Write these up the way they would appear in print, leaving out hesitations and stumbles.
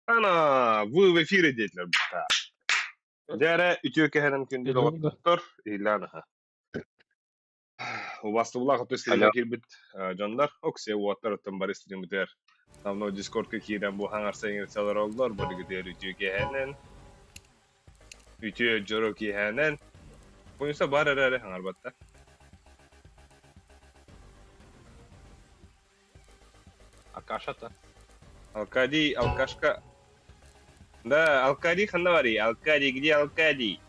Ана, вы в эфире диэтилэр быста. Дьэ эрэ, үтүө кэһэнэн күндү доҕоттор, иһиллээн аха. Убастыбылаах оту стримҥэ киирбит дьоннор, оксе уоттар оттон бары стриммитигэр давно дискордка киирэн бу хаҥарса иҥэрсэлэр оллор, барыгытыгар үтүө киэһэнэн, үтүө дьоро киэһэнэн. Буйунса бар эрэ эрэ хаҥарбатта. Акаша-то. Алкадий, алкашка. Да, Алкадий ханна барый? Алкадий, где Алкадий?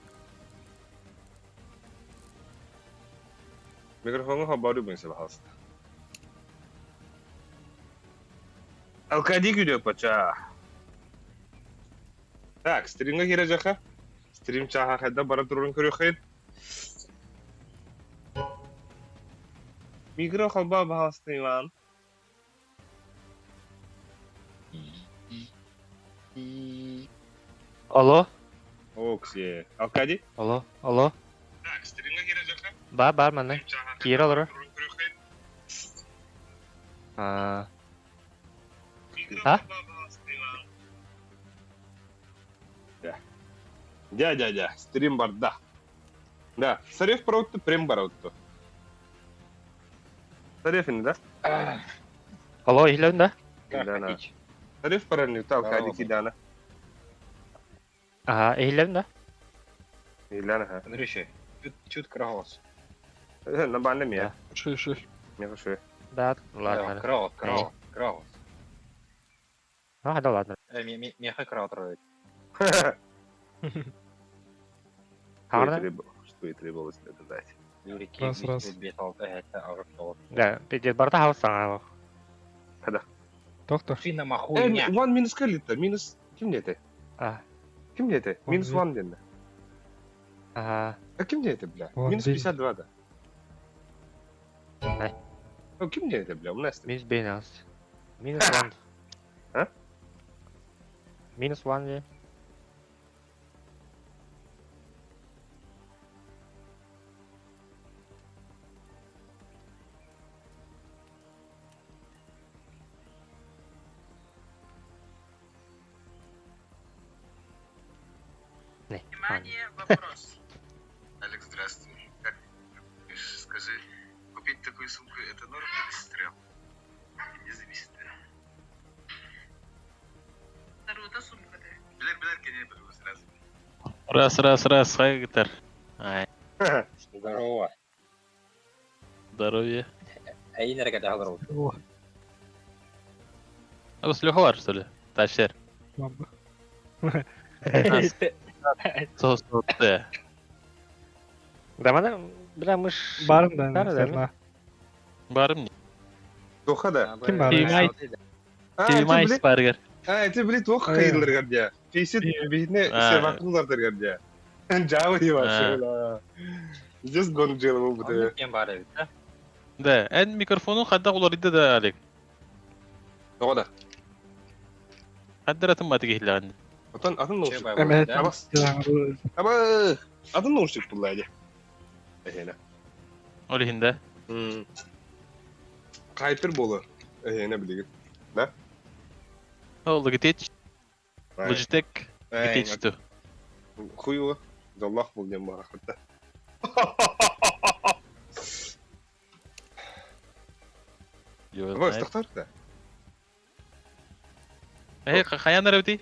Микрофоҥҥа холбоору буйунса, пожалуйста. Алкадий күдө пача. Так, стримҥа киирэ дьаха. Стрим чааһа хайда бара турарын көрүөххайын. Микро холбоо, пожалуйста, Иван. Алло, Окси. Алкади? алло, алло. Так, стримҥа киирэ дьаха. Бар, бар манна. Стрим чааһа хайда Киирэ бара олорор. турарын көрүөххайын. А, Микро а? холбоо, пожалуйста, Иван. Да. Дя-дя-дя, стрим барда. Да, Сарев проводты, прем бараутtu. Сарев ини, да? Алло, иһиллэбин да? Илана. Сарев паранюта Алкади кидана. Ага, иһиллэбин да? Илана ха. Андрюша, чуть, чуть кыра На бааны мия. Да. Ши, ши. Меха ши. Да, ладно. Кыра кыра кыра А, да ладно. Меха кыра отроет. Хаҕарда? Что и требовалось доказать. Раз, раз. Да, пиздец, барыта хаус саҥа. Доктор. Шина Э, махуйня. one минус кэллитэ, минус... Ким диэтэ? А, Ким диэтэ? Он Минус ви- one диэннэ. ага. А ким диэтэ, бля? Он Минус ви- 52, да. Ай. Ну, ким диэтэ, бля? У нас... Минус бейнас. Минус one. А? Минус one же. Не, ладно. Внимание, вопрос. Алекс, здравствуй. Как ты скажи, купить такую сумку это норм или стрём? Не зависит. Наруто сумка да. Билер, билер, кене беру сразу. Раз, раз, раз, хайгтер. Ай, Здорово. здоровье. Әйин әргә дә О, А вы слюхалар, что ли? Тащер. бамба. Сос, да. Да, мана, бля, мы ж... Барым да, Бары да, наверное. Барым не. Тоха да. Ким бар? А, это, Тимай бля, спаргер. а, это, бля, тоха Э. хайылар гардя. Фейсит, бихне, А. сервакулар гардя. Жава и вообще, А. бля. Just gone jail bu Кем бар бит, да? Да, эн микрофону хадда улар иди да, Алик. Тоға да. Хадда ратым батык ихләгән. Атын, атын наушник. Эме, Абас. Аба, атын наушник булла иди. Эхене. Олихинде. Хайпер болу. Эхене билигин. О, Logitech, Logitech, Logitech ту. Хуйло. Заллах был дем барахатта. Абас, тохтар да. Эй, хаян рәүти?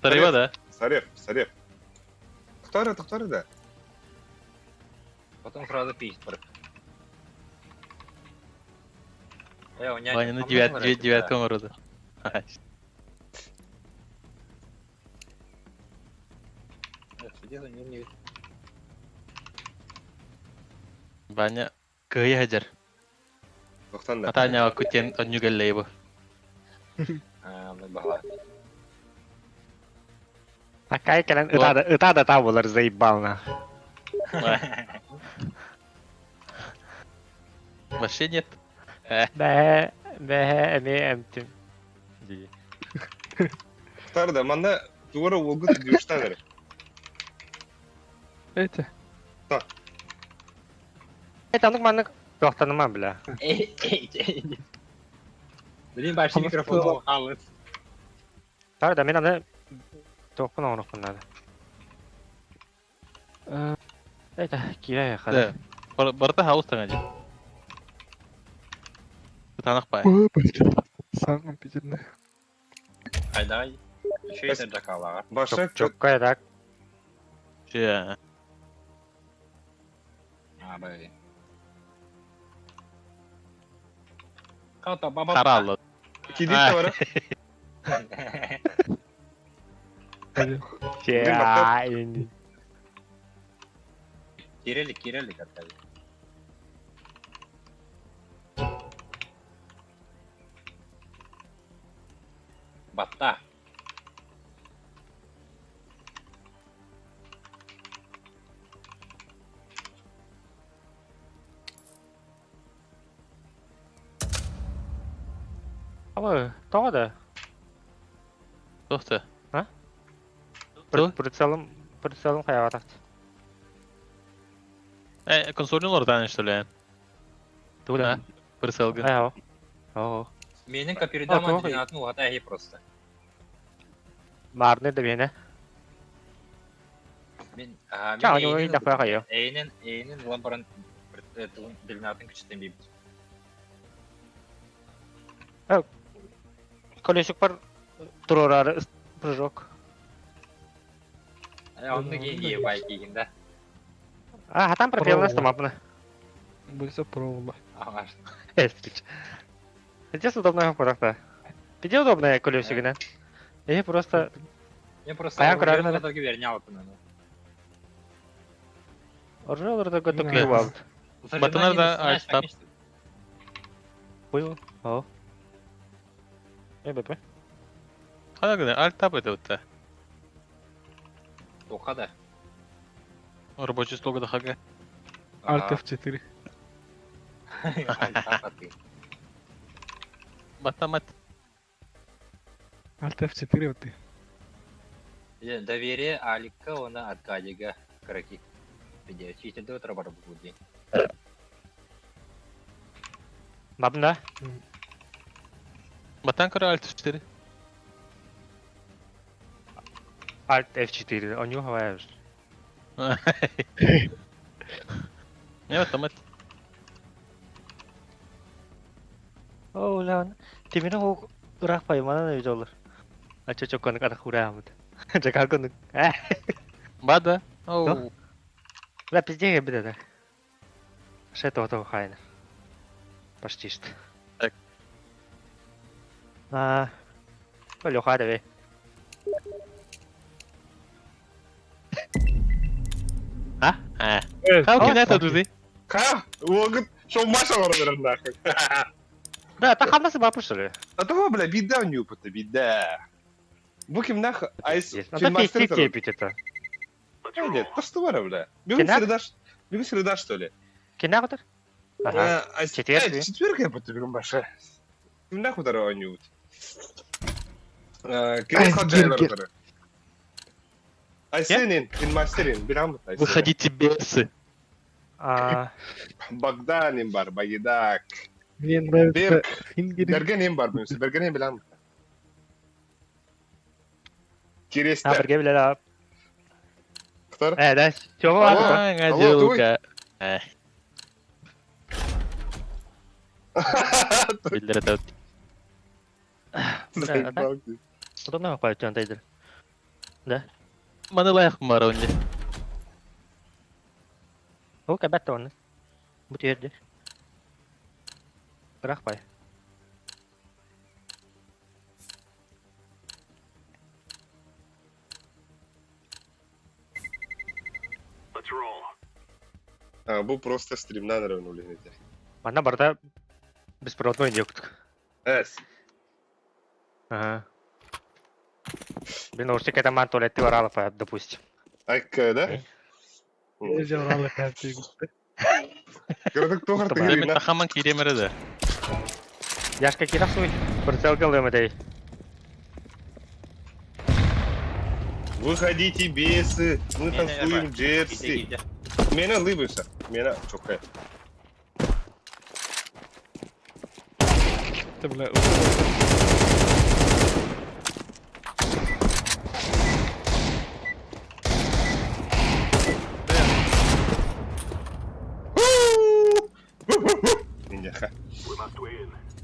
Тарыба да. Сарев, Сарев. Тохтар, тохтар да. Потом сразу пить. Э, у меня... Ваня, девят, девять, девятка морода. Ваня, кыйы хаҗар. Тохтан да. Атаня кутен оннюгеллей бу. Акай кэлэн ытаада ытаада таа буолар заебал на. Вообще нет. Бэһэ бэһэ эмиэ эмтим. Дии. Тохтар да, манда тугара уолгут дюштан эрэ. Эти. Это аннык маннык туохтаныма бля. Блин, большой микрофон халыт. Тар да мин аны туохпун оҥоруохпун наада. Это киирэ хада. Да. Барыта хаус таҥа дии. Кытаанах баай. Саҥ компьютерный. Айдай. Еще это джакалаҕа. Баша Чокка так. Че. А, бай. Хата баба. Харалла. Кидит бара. Че. Кирелик, Кирелик Аркадий. Батта. Ама, тоҕо да? Туох А? Прицелым, прицелым хайаҕа Э, консоль олордан что ли? Тугу? Прицелга. Айаҕа. Оо. Менин копирдама длинатын угата эһи просто. Маарны да биэнэ. Мен Чаа, мен да хайа. Эйнен, эйнен улан баран длинатын күчтен бейбит. Колесик бар турорары прыжок. Онны гений байкигин да. А, хатан пропелна стомапна. Быса провола. Ага. Здесь удобно курахта. Где удобная колесик, да? Я просто... Я просто... А я курар надо. Оржолор только только Батынар да альт Был. О. Э, БП. Хайа гына, альт тап это вот. Тоха да. Рабочий стол да хага. Alt F4. Батамат. Alt F4 вот ты. Доверие Алика, она Аркадига, Караки. Читер до бар буди. Бабна. Батан кара Alt F4. Alt F4, у него хаваешь. Не, батамат. О, лан. Ты меня хо урах паймана на видеолар. А чё чё конок ата хурамут. Жакал конок. Бада. Оу. Да, пиздец, беда да. Что это хайна. Почти что. Так. А. Леха, давай. А? А. Хау кинета дузи. Ха? Уогут, шо Маша бар нахуй. Да, это хамнасы бапы, что ли? А того, бля, беда у него, беда. Бу кимнах айс Надо пиздец тебе это. Нет, то что бара, бля. Бүгүн среда, бүгүн среда, что ли? Кинах Ага. Четверг. Четверг я бүгүн баша. Кимнах удара ойнуут. Кирилл Хаджаев. Айсенин, инмастерин, билам. Выходите, бесы. Богданин бар, Багидак. Мне нравится Фингер. Берген бар, Берген билам. Киреста. А, Берген билем. Кто? Э, да, чего ладно? Алло, Билдер Удобно попасть, он Да. Маны лайық бар онде. Ол кәбәт оны. Бу жерде. Бірақ бай. А, бу просто стримнан равнули. Ана барда беспроводной не күттік. Эс. Ага. Блин, уж это ман туалет ты оралов, допустим. Айка, да? Көрдік тоғыр Мен тахаман киремері да. Яшка кирах суй. Прицел голым. Выходите, бесы, мы танцуем джерси. Мена лыбыша. Мена чокай. Ты, бля,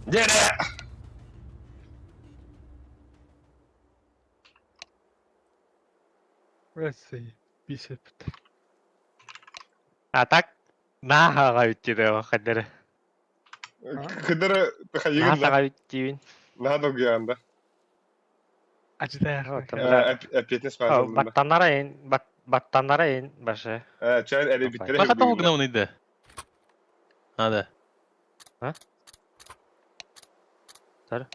Дьэрэ! Россия, бисепт. А так нааһаҕа үттүбэ хаддары. Кыдары тахайыгын да. Нааһаҕа үттүүн. Наһаа долгуйаҕын да. Аждаах. Эппиэтинэс баар. Баттанара ин баттанара ин башы. Чай эребиттере. Баха тоҕо гына уныйда? Надо. А? Сар.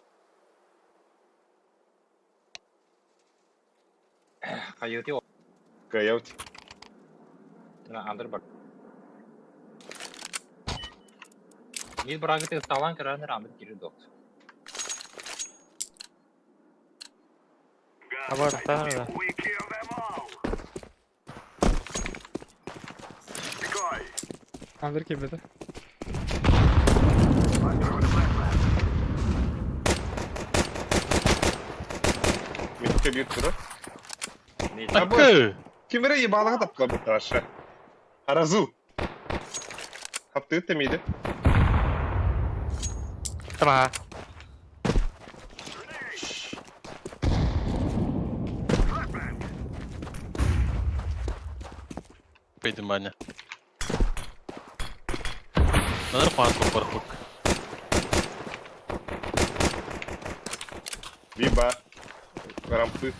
Хайыты Кыайабыт. Андыр бар. Мил барагыты ысталан кыраныр андыр кири док. Абар, Андыр кебеде. Митке bir turu. Акы! Кимере ебалаға тапқыла бұл ташы. Аразу. Хаптыгыт темейді. Тама. Пойдем, Ваня. Надо панку порхук. Биба. Рампы.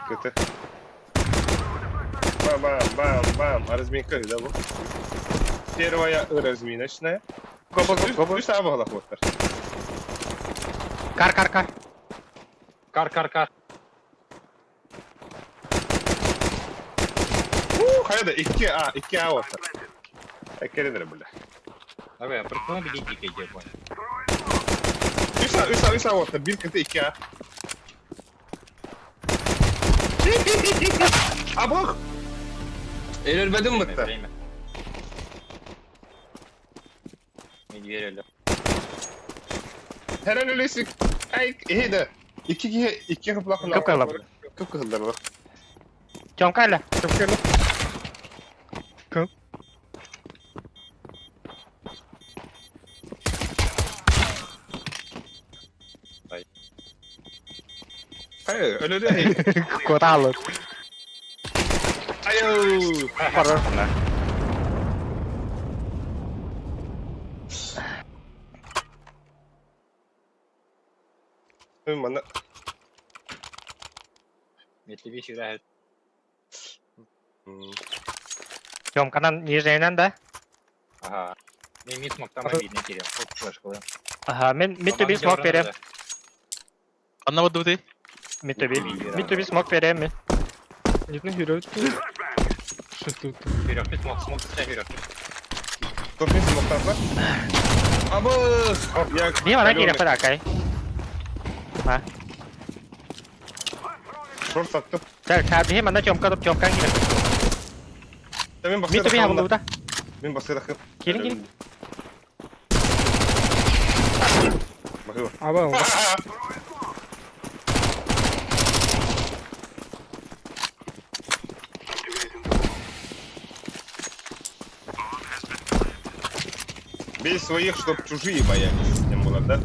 КТ. Бам-бам-бам-бам. А разминка, да, вот. Первая разминочная. Гоба, гоба. Үс абы хвостар. Кар, кар, кар. Кар, кар, кар. Хайда, 2А, 2А отар. Экеринер бля. Давай, прикольно беги дикий, я понял. Үс А, үс А, үс А отар. Bir КТ, 2А. Абық! Элербедим мытта. Время. Не верили. Herен өлесик. Ай, эйде. İki kişi, iki hıplak. Көп кылап. Көп кылдар бар. Тёмкаля. Көп кылдар. Көп. Hayır, öyle değil. Коталы. Ayo. Пара. Мана Если вещи играют. Тёмканан нижнейнен да? Ага. Не мид смог там обидно, Кирилл. Вот флешку, да. Ага, мен мид төби смок берем. Анна вот дути. Мид төби. Мид төби смок берем мен. Не знаю, Что тут? Вперед, смок, смок, вперед. Топин смоктарла. Абы! Я Не мана кире фаракай. А. Шорт саттым. Так, та бихи мана тёмка топ тёмкан кире. Мен Мид төби хабылды да. Мен басыра Келин келин. Бахыба. Аба, Бей своих, чтоб чужие боялись. Тем было, да?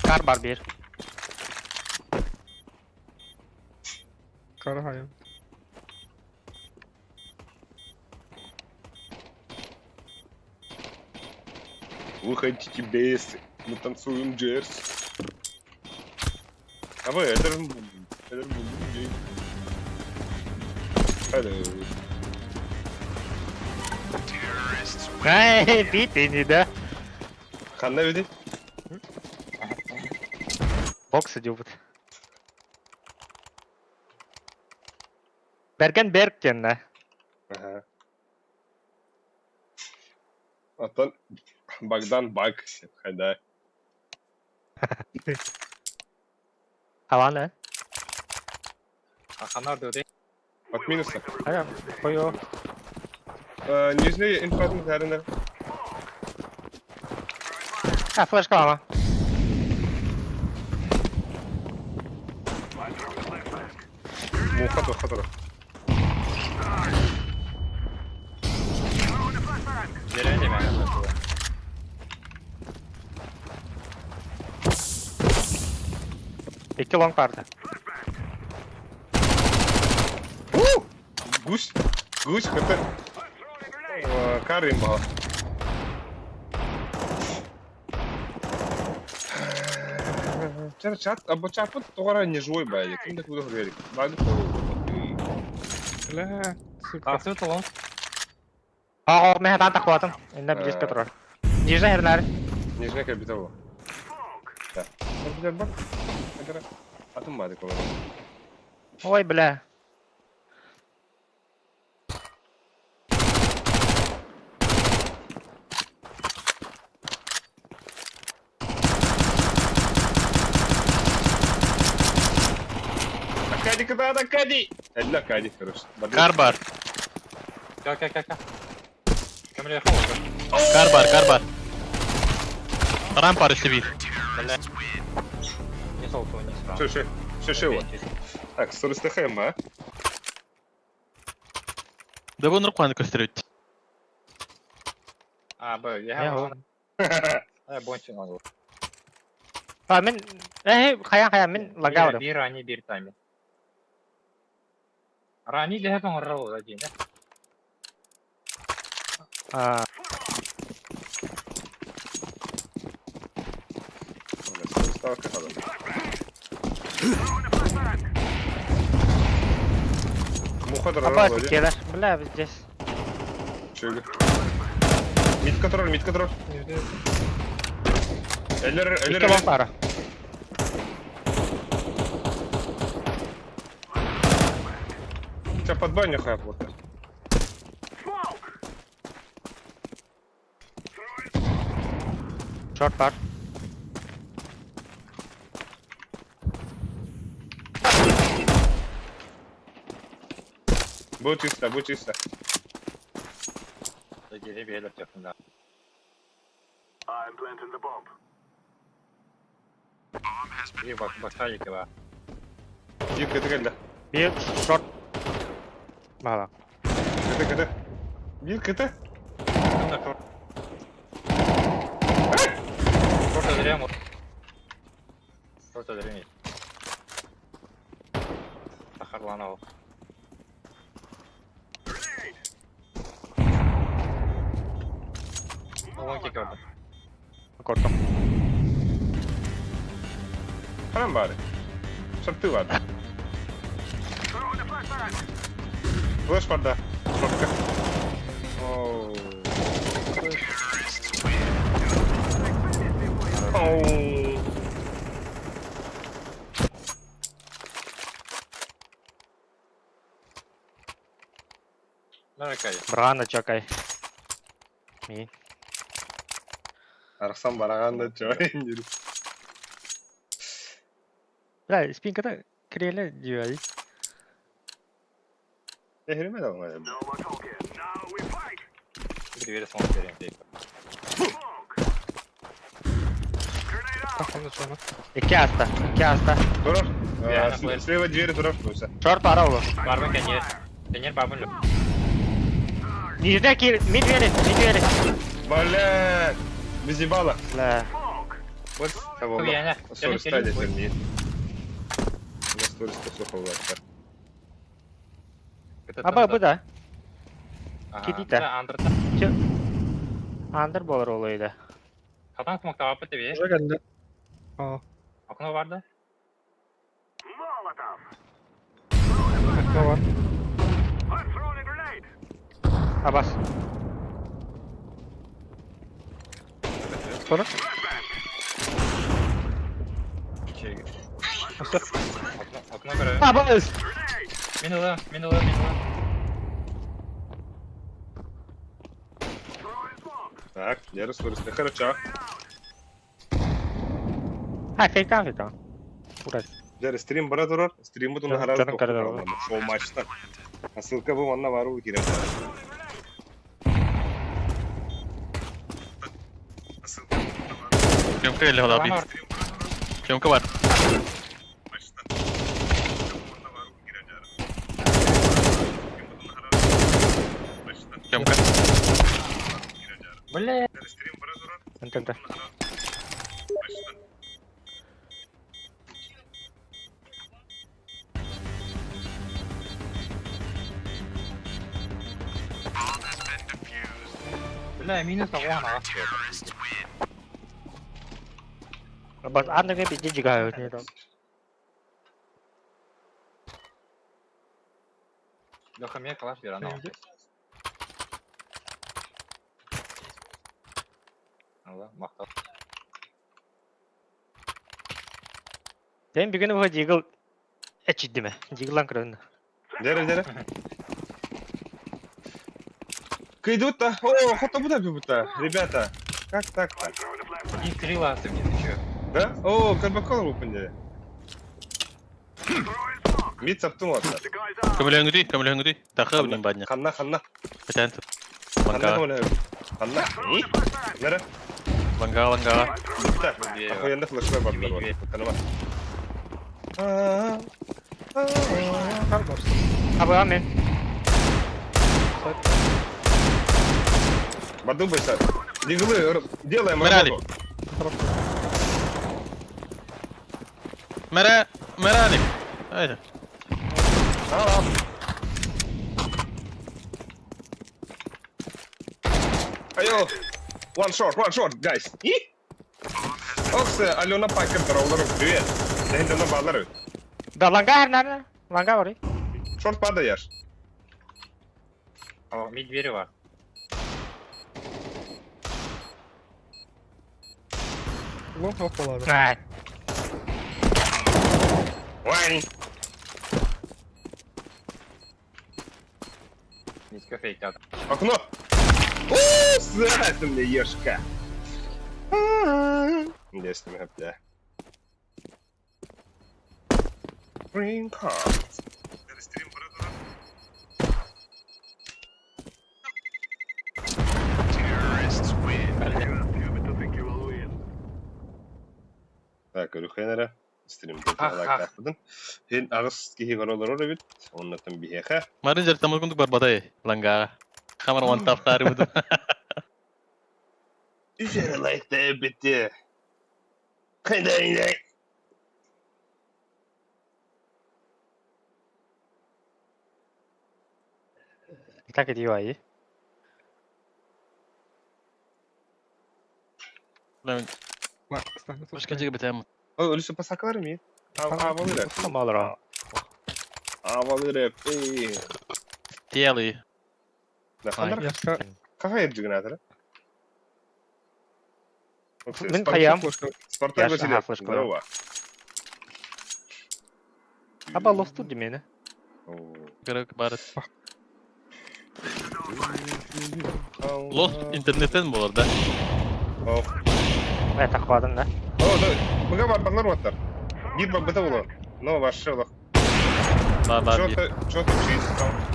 Кар бар бир. Кара хайым. Вы хотите бейсы? Мы танцуем джерс. А вы, это же... Это же... Hello. Ай, бит да. Ханна веди? Бокс идет. Берген Берг тенна. Ага. Аттан Богдан Баг. Хайда. Хавана. Аханар дути. От минуса. Ая, қойо. Нижний инфратын кәрінер. А, флешка мама. Муха тұр, хатыр. Деревня демэ. Икки лонг барды. Гусь! Гусь, это... Карим бал. Чар чат, або чапыт тоҕо не живой байли. Ким да куда говорит. Бады Бля, сука. Тахсыбыт олом. Aa, мен хатан тахватым. Инна билеске турар. Нижний хернар. Нижняя капитала. Да. Капитал бак. Атын бады колор. Ой, бля. Аркадий, когда Аркадий? Это Аркадий, короче. Кар бар. Кэ кэ кэ кэ. Кэмрэ холга. Кар бар, кар бар. Рампа арысты биир. Бля. Не солту, не сразу. Все, все, все, все, вот. Так, сторис ТХМ, а? Да бу нуркуаны көстөрүт. А, Б, Я я го. Бончин алды. А, мен... Э, хаян хаян, мен лагаврым. Бир рани, бир тайми. Рани леһэ оҥорор буолла дии, А, Муха апа, келер. Бля, здесь. Мид контроль, мид контроль. Нижняя. Эллер, Икки эллер. лонг бара. Сейчас под баню хай вот. Шорт бар. Будет чисто, будет чисто. Дьиэни биһэлэр төхүннэ. Бир бак бакта ба. Дик, это когда? Бир шорт. Бала. Это когда? Дик, это? Шорт өлөрөм. Шорт өлөрөм. Сахарлана ол. Олон кек ордон. Кордум. Харам бары. Шарты ладно. Флэш вода. Шортка. Оу. Оу. Наракай. Брана чакай. Ми. Архсан бараганда чой. Бля, спинката креле дьюай. Эхриме да оңай. Бир бири сон берем дейт. Тахтан да Икки аста, икки аста. Турар. Я на Слева двери турар. Буйса. Шорт бара олу. Барбын кенер. Кенер бабын лөп. Нижний кир, мид двери, мид двери. Бля! Без ебала. Бля. Вот того. Хуяня. Сори, стадия темнеет. У нас сторис посуховато. Аба, бу да. Кидита. Андырта. Андыр болар олойда. Хатан смокта апы тебе. Уже geldi. Aa, Окно барды. окно var. Абас. Sonra? Чеги. Nasıl? Окно, окно көрө. Абас! Мен ылам, мен ылам, мен ылам. Так, Лера сторис. Хорошо. Ha, фейкан фейкан. Урас. Лера, стрим бара турар. Стрим бутун Жан- хараз. жаным кардар. Шоу матчта. А ссылка бу манна бару кирек. Съемка келе хода би. Съемка бар. Съемка. Бля. Антон. Бля, минус оҕуһан аҕас. Бас аны бит жигаю не там. Леха, мне калаш веранал. Алла, махтал. Мен бүгүн бу дигл эчиддиме. Диглан көрөн. Дере, дере. Кыйдут-то. О, хото буда бибута. Ребята, как так-то? И крила ты мне, ты чё? Да? О, карбакол выпали. Мид саптым вот. Көмөлөңүдүй, көмөлөңүдүй. Тахы билин бадня. Ханна, ханна. Бетен. Ханна Ланга, көмөлө. Ханна. И? Нере? ланга, ланга. Битте. Охуенно флешка бар. Таныма. Аба мен. Подумайся. Диглы, делаем Мэрали. работу. Мере, мерали. Айда. А-а. Айо. One short, guys. И? Оксе, Алена Пакер, здорово, привет. Да, на баллары. Да ланга хернар. Ланга бар. Шорт падаешь. О, мид двери бар. Лонг оп болар. Ай. Вань. Мидка фейк Окно. О, срать мне, ешка. Где с ними, бля? Green card. Так, Рюхенера. Стрим Ах, ах. Хин агыс кихи горолор оребит. Оннатын бихеха. Марын жер тамыр бар батай. Ланга. Хамар ван таптары буду. Üzere like da bitti. Kayda Так иди ай. Башка жеге бетем. О, ölüsü pasaklar mı? Havalı rap. Малра. Havalı rap. Тиели. Хандар Яшка какая джигнатора? Мен каям. Спартак Яш, ага, Василий. флешка. Здорово. Аба лосту димени. Керек бар. Лост интернеттен болар да. О, Мен такладым да. о, да. Мыга бар баллар ваттар. Гид бар быта болар. Но ваше лох. Ба ба. Чё-то, чё-то чисто.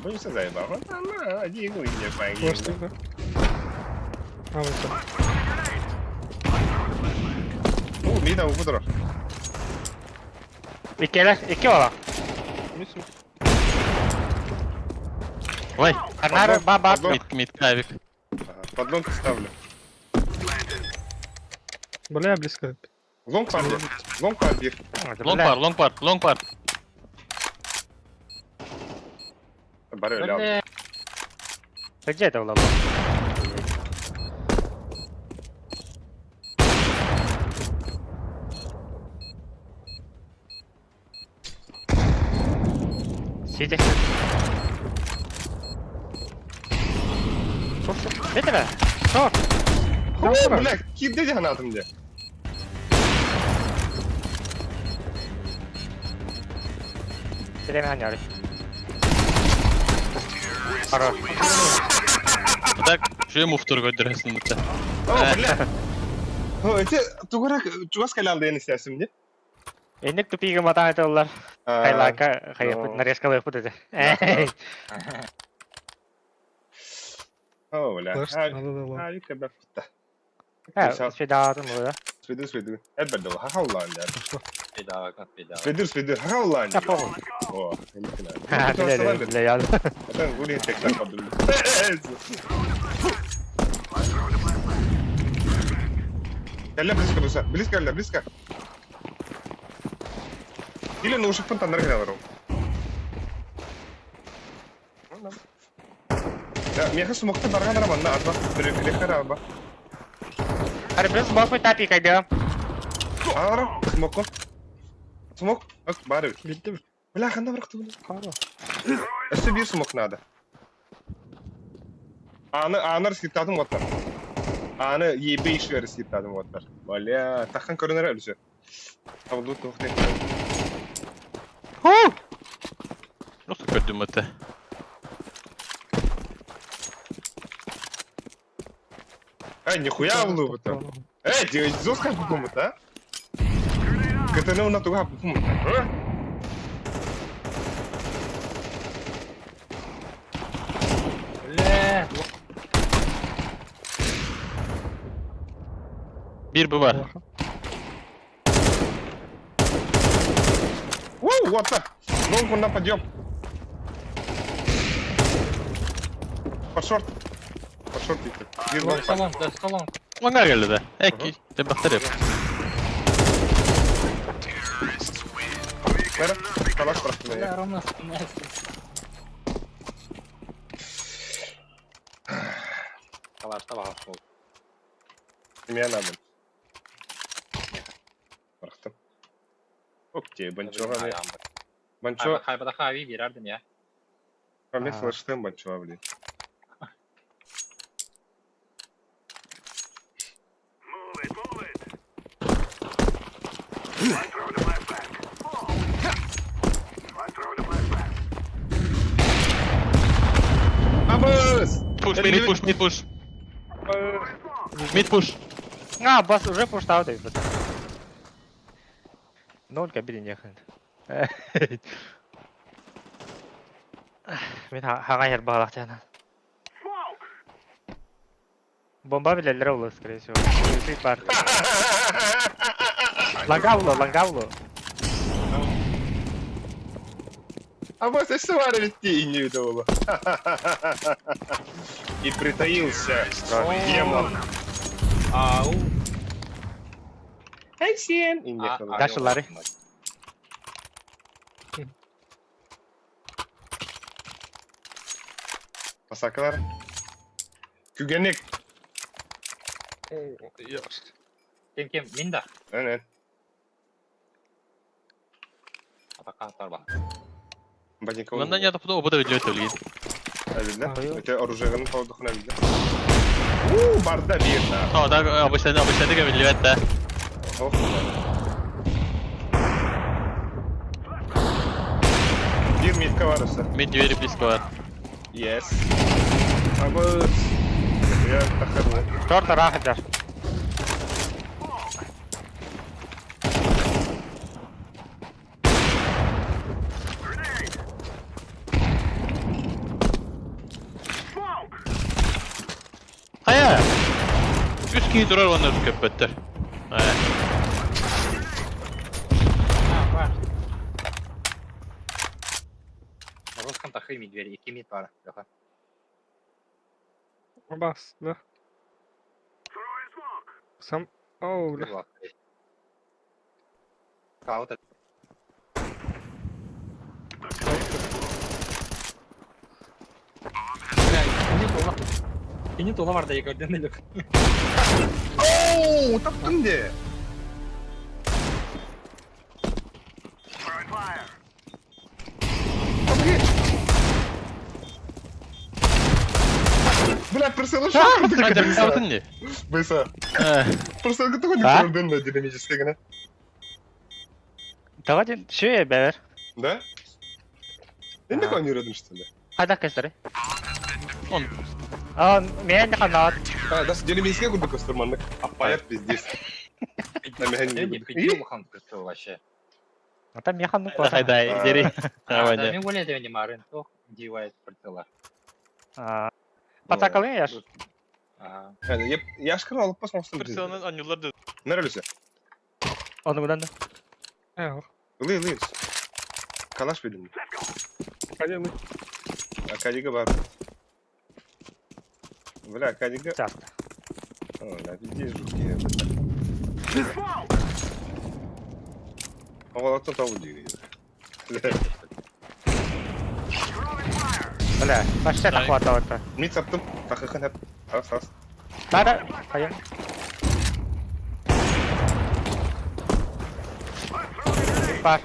Боюсь заебал. Она, один не флешка, пойми. да? А, вот так. О, мида убудро. Иккелер, икки ола. Мису. Ой, Анар ба ба. мид мид кавик. Подлонку ставлю. Бля, близко. Лонг парди. Лонг парди. Лонг пар, лонг пар, лонг пар. Бары лял. Где это было? Сидя. Это Шорт. О, бля, кип деди ханатым де. Время гоняли. Хорош. Так, şu муфтур көдөрөсүн бутта. О, бля. О, эти тугурак чугас калял дени истясим де. Энник тупиге матан айтылар. Хайлака, хайып, нарезкалай пут это. О, бля. Флешка, надо да, А, юка бля. Э, свидатым было, да? Спиду, спиду. Эбберде ол, хахаллаан дэр. Педага, педага. Спидыр, спидыр, хахаллаан Я дэр. похуй. О, не знаю. Ха, бля, бля, я. Atan гули текстар кабыл. Кэллэ близко дуса. Близко кэллэ, близко. Или ну ушиппын таннар гына барым. Да, меха смокта барган раманна атба. Бирек аба. Аре, плюс смок мы тапи кайда. Ара, смоко. Смок, ак бары. Билdi mi? Бля, ханда быракты буну. Хара. Өссө бир смок надо. Аны, аны скриптадым оттар. Аны ебейший скриптадым оттар. Бля, тахан көрүнөр өлсө. Табылды тухты. Ху! Nasıl gördüm öte? Эй, нихуя улыбы там. Эй, ты жестко букумут, а? КТН у нас туга букумут. А? Бля, Bir bu var. Воу, вот так. Лонг на подъем. Под шорт. Под шорт идти. Бир лонг. Салон, да, салон. Onlar geldi de. Ek, de baktar Бара, калаш бырахтым Бля, я. ровно Калаш, табаға сол. Меня надо. Бырахтым. Окей, банчога мен. Банчо, Хайбада хави берердим я. мен флештем банчога, блин. Абыс! Push, mid push, mid push. Mid push. А, бас уже пуштау да. Ноль кабине нехрен. Мен хага ер балак жана. Бомба билелер олы, скорее всего. Ты бар. Лангавло, лангавло. Абас, өссө бар ведь не видела. И притаился. Демон. Ау. Айсен. И нехрен. Дальше Ларри. Масакалар. Күгенек. Кем кем? Минда. Әне. Атака тарба. Бадинка. Ondan ya da bu da o da video öte Әбілді. Өте оружиеғын таудықын әбілді. У, барда бир да. Ha da abışladı abışladı gibi video de. Ох. Бир митка бар осы. Mid very близко var. Yes. Абыс. Я тахарлы. Торта рахат Haya. Üç kişi durar onlar köpetler. He. Бар. На русском тахыми двери, и мид пара. Леха. Бас, да. Сам. Оу, бля. Каута. Бля, не тола. И не тола бар да көрдөн элек. Оу, таптым де. Окей. Бля, прицел ушел. Hadi kapatın ne? Быса. He. Прицел готов не А? көрдөн да динамический гына. Давайте, шөе бәбер. Да? Енді кон үйрөдүм что ли? Кайда кестер? On. А, мен де канат. А, да, динамический курдук көстөрмандык. Аппаят пиздец. Не пиздил хан вообще. А там механ ну Hayda ileri. Да, Tamam мен ойлайды мен марын тох девайс прицела. А, Пацакалы яш. Ага. Яшкыр алып бас оңстан. Персонал анюлар да. Нерелесе? Онугунан да. Э, ох. Ылы, ылы. Калаш бердим. Кадилы. Акадига бар. Бля, Акадига. Часто. О, бля, пиздец жуткие. Оғалаттан табу дейді. Бля, вообще Дай. захватывает. Мен саптым. Тақықын әп. Тарас, тарас. Да, да. Поем. Бар.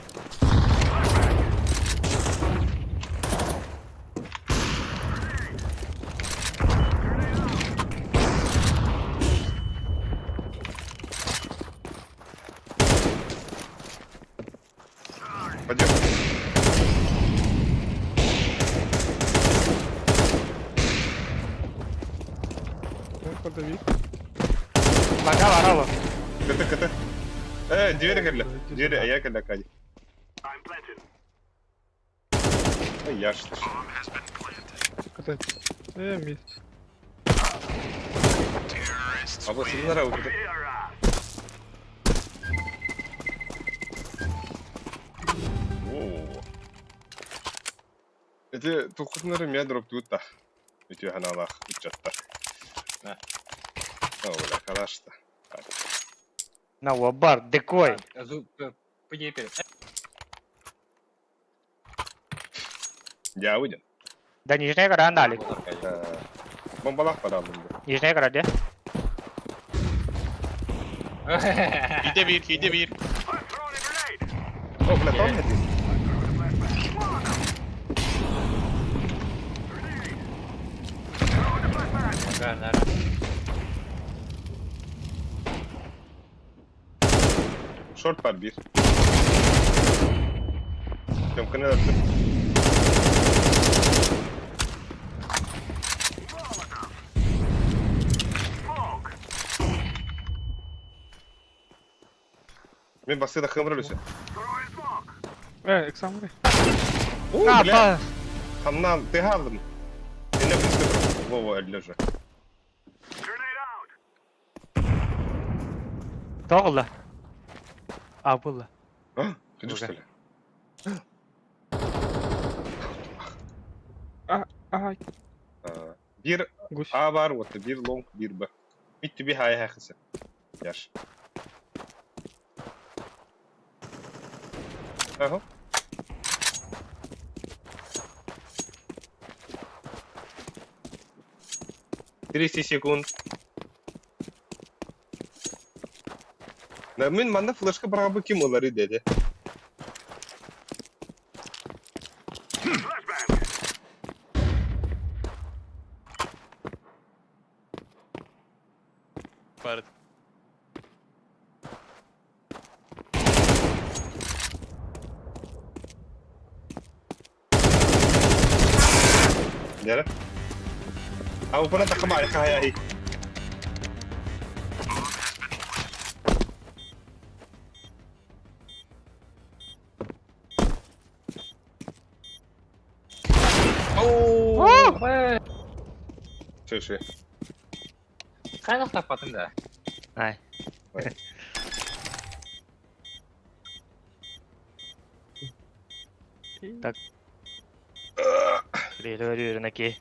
Пойдем. Ну, подави. Мага баралы. КТ, КТ. Двери кірді. Двери, а я кірді, Акади. Ай, я что ж. Ката. Мид. А вот сигнал вот это. Во. Это тухутнары меня дроп тут та. Үтү ханалах үчаттар. Да. О, бля, калашта. На бар, декой. Зуб, пойди Я выйдем. Да нижняя гора, Налик. Бомбалах паралым. Нижняя гора, где? Хиде bir, хиде bir. О, бля, там один. Мага, наверное. Шорт бар bir. Төмкіні öptüm. Мен басыда хымыр үлесі. Экзамен. О, А, бля, ба. хамнан, ты алдым. Мен близко тұр. Вова, әлі уже. Тоғылы. А, было. А, ты что ли? Ай, Bir гусь. A var, вот, bir long, bir B. Bitti bir hay хақысы. Яш. Ага. 30 секунд. На мен манда флешка барабы ким олары деді. Бар. Нere? А упана тақыма айқа аяй. Оу! Шö, шö. Қайда таппадың да? Ай. Ой. Так. Рынаки.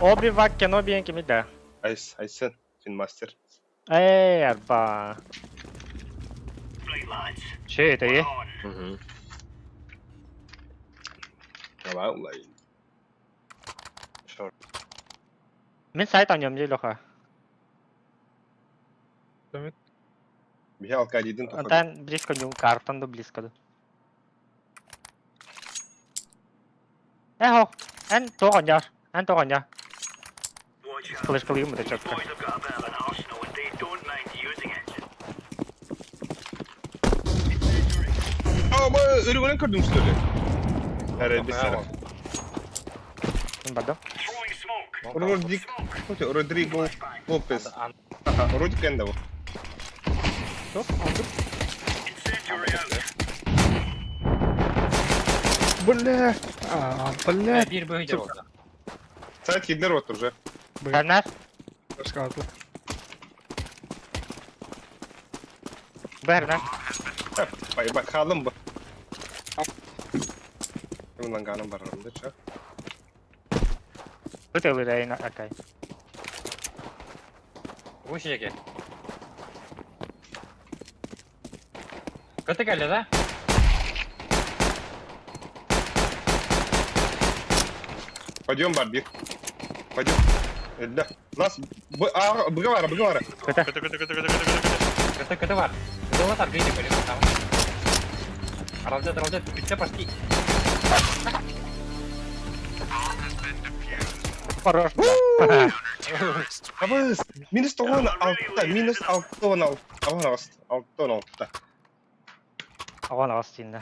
Оби-Ван Кеноби кимида. Айс, айсен, финмастер. Эй, арба. Че это е? Угу. Давай, улай. Шорт. Мен сайт аньем Леха. Михаил Кадидин тоқы. Антан близко не картан да близко да. Эхо, эн тоғаньяр, эн тоғаньяр. Флешкалыйым это четко. Ама өргөнен көрдүм что ли? Әре, бес сәрі. Бада. Родик, Родриго Лопес. Ага, Родик Эндово. Стоп, алды. Бля! А, блядь. Биир быһый Сука. дьэ Сайт киирдилэр вот уже. Ханна? Рассказывай. Бэрна. Поебать, хаалым бу. Ланганым барарым да ча. Бытылы акай. Уус яке. Көтө кэллэ да? Пойдем, Барби. Пойдем. Да. Нас... Б, А, Б бара, Б бара. Көтө. Көтө көтө көтө көтө көтө көтө. Көтө көтө бар. Көтө бар, гейди көрүм там. Аралдет, аралдет, бүтте почти. Хорош. Абыс! Минус 96, минус 66, 68, 66. Оҕон аҕыс тииннэ.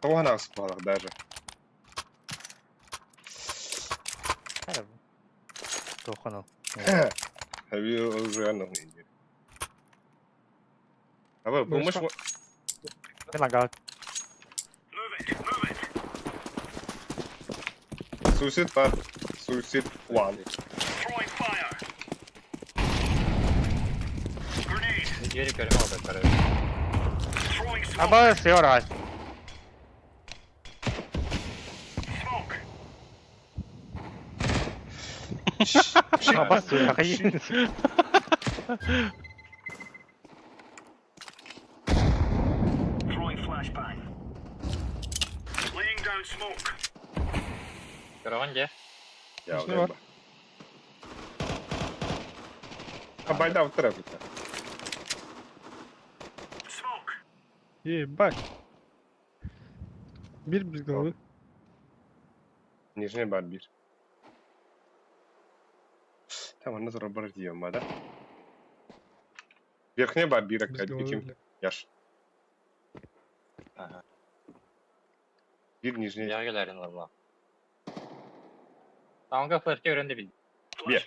98 буолар даже. Туох ол? Уже оно. Абы, помощь... Лагал. Суицид бар. Суицид one. Дьиэри көрүм алда көрүм. Абыс, yorай. Абыс, акай. Көрөҕүн дьэ. Я Ничего. уже. А байда вот это. Ебать. Бир без головы. Нижний бар бир. Там она бар дием, да? Верхний бар бир, Без головы, ким бля. яш. Ага. Бир нижний. Дьиэҕэ кэлээрин олорбо. Таҥга флешке көрөн да бил. Бир.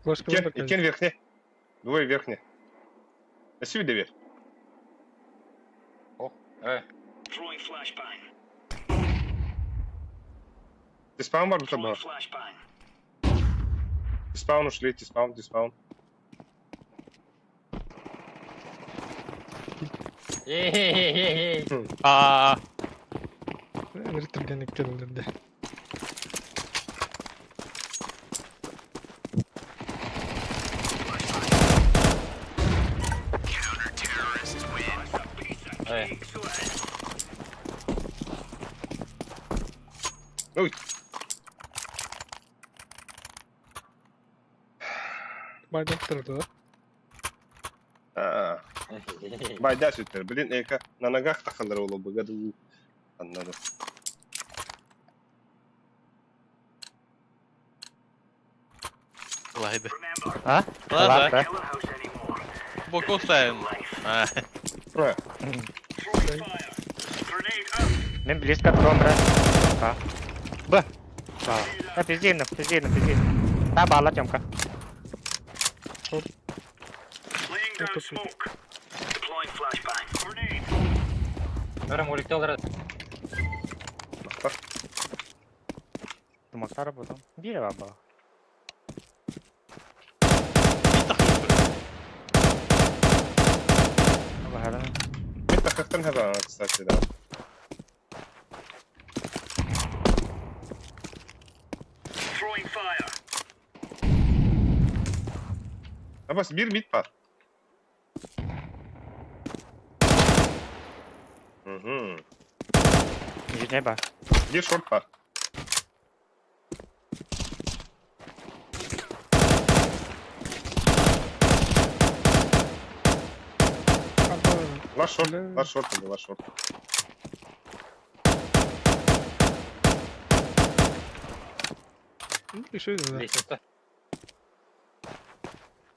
Флешка Икен, бар, икен верхний. Двое верхний. Сюда дверь. Э, Ты спаун бар было? Спаун ушли, спаун, спаун. Эй-эй-эй-эй. Аа. Риттергенник келдерде. Э, Ой, Байдан тұрды да. а, байда сүттер. Блин, эка на ногах тахалар оло бы году. Аннада. Лайды. А? Ладно. Бокостайын. Аа. А, Мен близко трон, брат. А. Б. А. А, пиздин, пиздин, пиздин. Та бала, Тёмка. Это Көрөм уликте олорор. махтар. Тумактара потом. Бире баба. Бахаран. Мен тахақтан хабар, кстати, да. Абас, бир бит бар. Угу. Нижний ба. Бир шорт бар. Лаш шорт, Бля. лаш шорт, лаш шорт. Ну, еще и да. Лестница.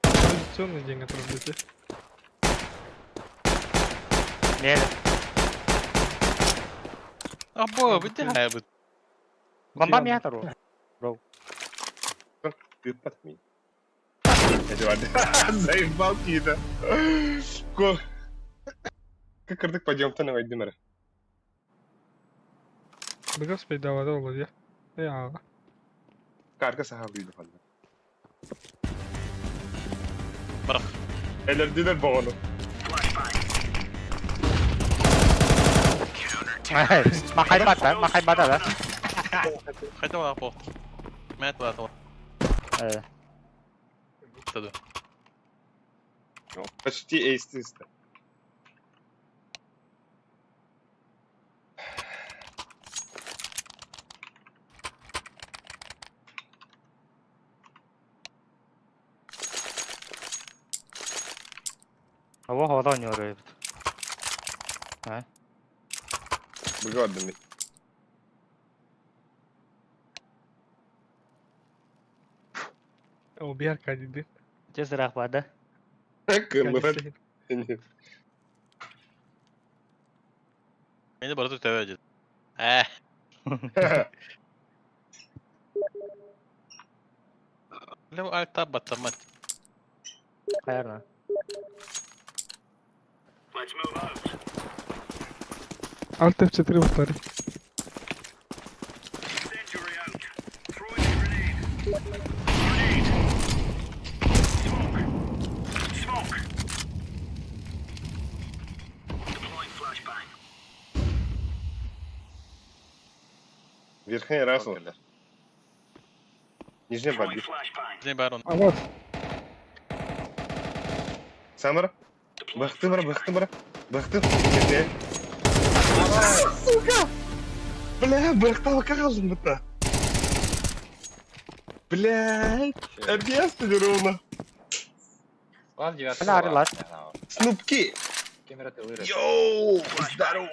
Традиционный день отработали. Меле. Або, битэ бит. Бомба мятару. Ыппат ми. Заебал кида. Ко. Как кырдык пойдем-то на войдемер. Быга спайдавада ол дии. Э ааҕа. Карка сахалыйды фалла. Бырах. Элэрдилер боҕону. Махайбата, махайбата да. Хайда олақ бол. Мә тула тула. Э, Таду. Почти эйстиста. Ого, хоро не оройбут. Быга бардым. О, би Аркадий дии. Дьэ сыраах баар да? Кыллыбат. Мени барыта төбө деді. Э. Лев альта баттамат. Хайарна. Alt F4 бастары. Верхний раз он. Нижний подбит. Не барон. А вот. Самара. Бахты бара, бахты бара. Бахты. Нижний. Сука! Бля, бахта қалдым бұта. Бля, объясни ровно. Ладно, девятка. Бля, арылар. Снупки. Камера ты вырос. Йоу, здорово.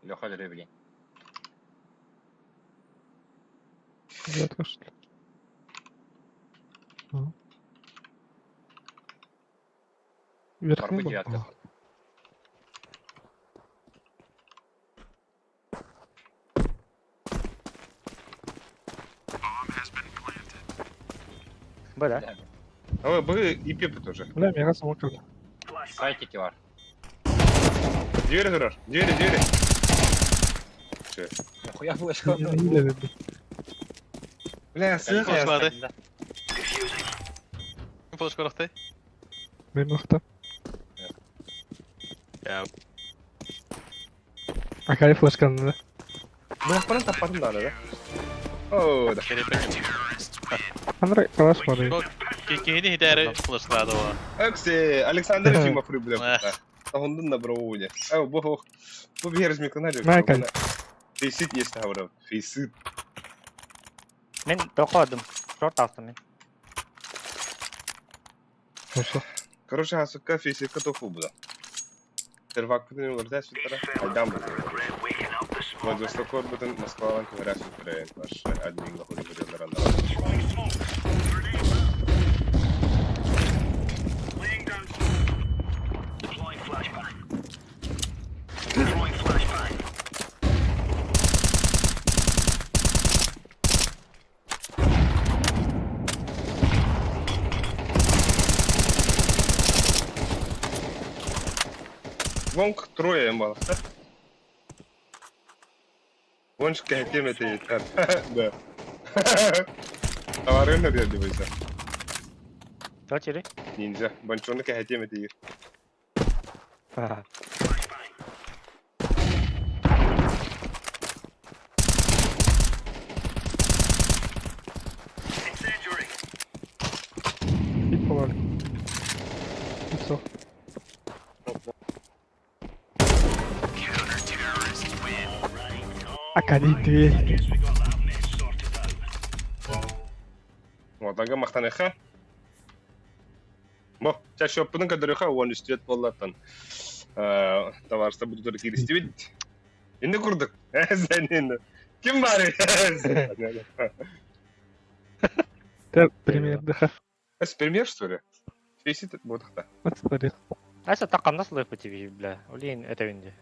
Леха Рыбли. Девятка что ли? Ага. Верхний Барбы был? девятка. Бля. А вы и Пепе тоже. Бля, меня смокали. Сайтики var. Двери, Гурар, двери, двери. Нахуя флешка? Бля, сыха. Флешка. Флешка рахты. Мен мықты. Я. Акай флешканы да. Бля, пора тапатын да, да? О, да. Керек Андре калаш бар. Кихини хидәрі флешка да. Эксе, Александр Ефимов рублев. Ондан на броуне. Ау, бог, бу бер микронале. Майкл. Фейсит есть говорю. Фейсит. Мен тоқодым. Шорт астым мен. Хорошо. Короче, асука фейсит котов буда. Первак бүтүн олорда сүттара. Айдан бу. Владивосток бүтүн Москвалан көмөрә сүттара. Наш админ лохури бүтүн рандар. Вонг трое мало. Воншка тема ты Да. Аварын рядывайся. Чо чири? Ниндзя. Банчонка хотим это их. Ит болар. Ит Акади дверь. Вот, ага махтаныха. Бо, чаще опытын кадырыха, он үстет боллаттан. Товарищ буду только кирестивить. Инде курдук. Сен Ким бар? Те пример да. Это пример, что ли? Фейсит вот так. Вот смотри. Аса таққамнас лайф тебе, бля. Олейін әтәуінде.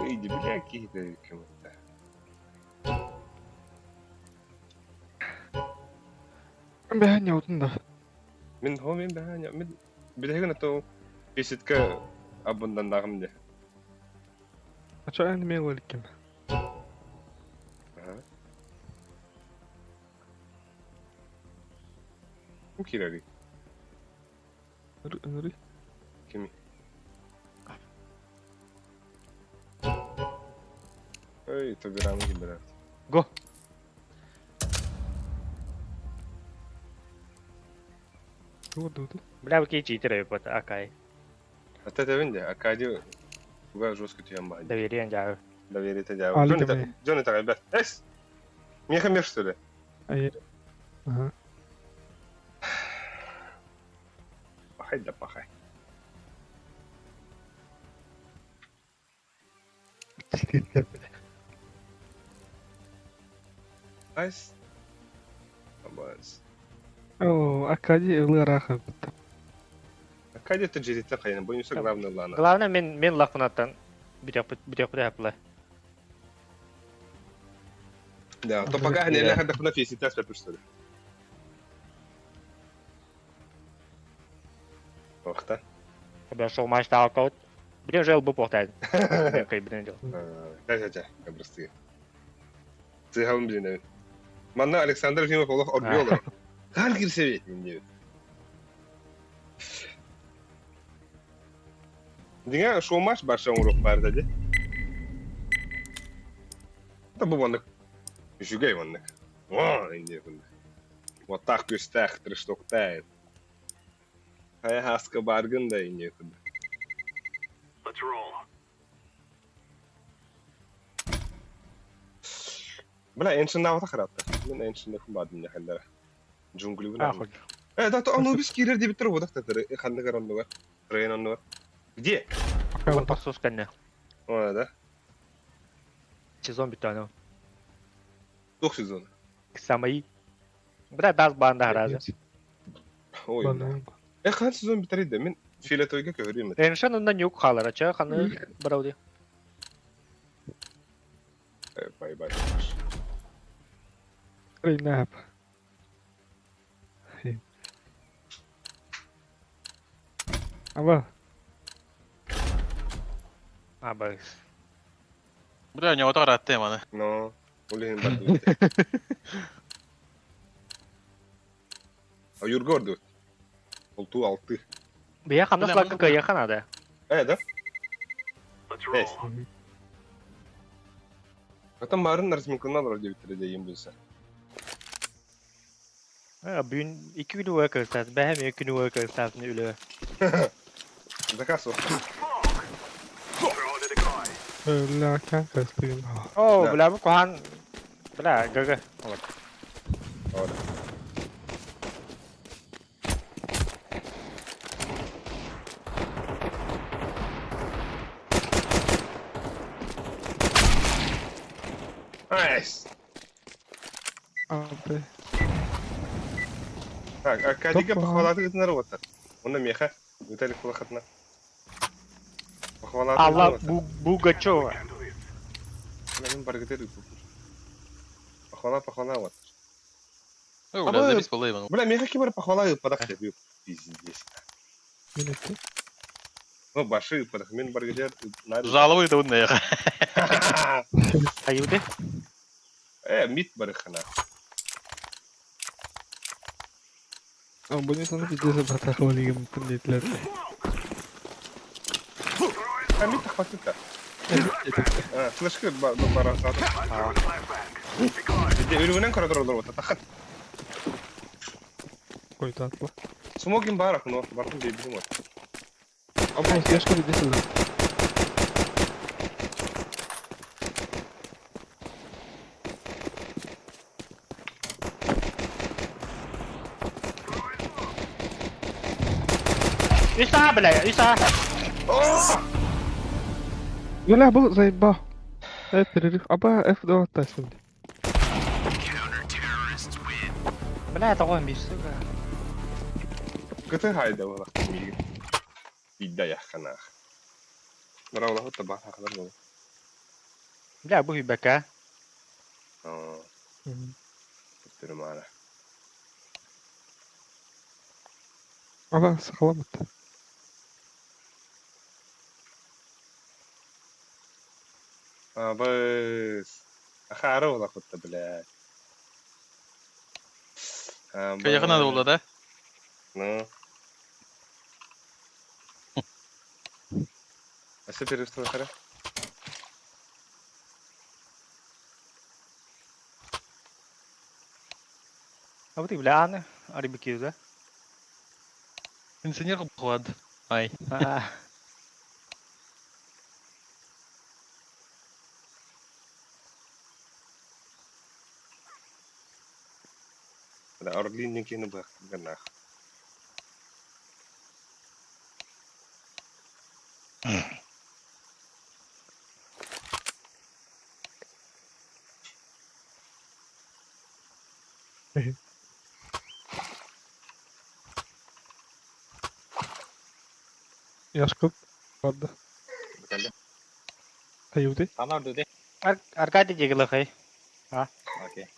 Иди, бля, какие-то кем-то. Бля, не утын да. Мин хо мин бля, мин билеген то фейситка Абынданнаҕым дии. А чё аниме лоликин? Ага. Бу киирэрий? Ыҥырый. Кими? Эй, Тобираны киллэрэр. Го. Тугу Бля, бу киһи читер эбит бот, акай. Ата этэбин дии, Аркадий туга жестко түһэн баһа. Доверие дьаабы. Доверие дьаабы. Али Дьон кэмэ. дьон итэҕэйбэт. Эс! Миэхэ мир что ли? Айыр. Ага. Пахай да пахай. Айс. Абас. О, Аркадий ылыараха бытта. Аркадий это жирите хайын, бу не главное лана. Главное, мен мен лахпынаттан бүтөкпүт бүтөкпүт хапла. Да, то пока не леха да хна фисите спепиш что ли. Охта. Бля, шоу матч таалкаут. Блин, жел бу похтайд. Кай блин дел. Ча ча ча, кабрысты. Сыхалым билин Манна Александр Ефимов олох орбиол. Хал кирсебет мин диэбит. Дьиҥэ шоу-матч барша оҥоруох баар этэ дии. Да бу маннык үчүгэй маннык. Оо, инде курдук. Уоттаах күөстээх, трештоктаах. Хайа хааска бааргын да инде курдук. Бля, эншиннаабата харатта. Мин эншиннэхпин баадым дьахаллара. Джунглибын Ахуй. Э, да, то Анубис киирэр диэбиттэр уодах татары, ханныгар оннугар, Рейн оннугар. Где? Вот тохсус кэннэ. О, да. Сезон бүтөөнү. Туох сезон? Самый. Бля, дас баанда харазы. Ой, э, хаан сезон бүтэрий да, мин фиолетовыйга көһөрүөм этэ. Эншен онна нюк хаалара, чэ, ханы барауди. Э, бай-бай. Рейнап. Аба. Аба. Бля, у него тоже тема, да? Но, ол иһин бардыбыт. А Юрга ордубут. Олтуу алты. Бия хамнас Бля, лакка кыйыха надо. Э, да? Эс. Потом марын разминканы алар диэбиттэрэ дьэйим билсэ. Бүгүн икки күнү уа кырыстаас, бэһэм екі күнү уа кырыстаасын үлэ. Заказ суох. Бля, кан кырыстыгын. О, Да. бля, бу куһаан бля, ГГ. Вот. Ora. Nice. Абы. Так, Аркадийга Топа. похвалаты гытынар уоттар. Онно миэхэ Виталий Кулахатна. Похвалаты Алла уоттар. Бугачева. Мен баргытыр Похвала, похвала уоттар. Ой, А бля, вы- завис половину. Бля, миэхэ ким эрэ похвала ыыппатах деп пиздец. Мен этти. Ну, башы ыыппатах. Мен баргытыр Жалобы это удно. Аюды. Э, мид барыхана. А бұны соны пиздец батақ олиге мүмкін дейтілер. А мид хватит-то. А, флешка бара сатып. Де өлүгүнэн көрө турар вот тахат. Қойды атла. Смогин барах, но бартын бейбитим вот. Абы флешка пиздец ылы. Иса, бля, Иса. Бля, бұл заебал. Э, перерыв. Аба, F2 аттайсың. Бля, это он бис, сука. Кыты хайда була. Бидда яханах. Бара ула хот ба хахдар бол. Бля, бу бека. Аа, түрмара. Аба, сақаламыт. Абыс. Ахаары буолахпыт блядь. Кыйаҕын Абыс. буолла да? Ну. Өссө перерыв А вот и бля, аны, арбекю, да? Инженер буолад. Ай. А, Орлин кини быһах. Яшков. Ладно. Аюды. Там орду Аркадий Деглахай. Окей.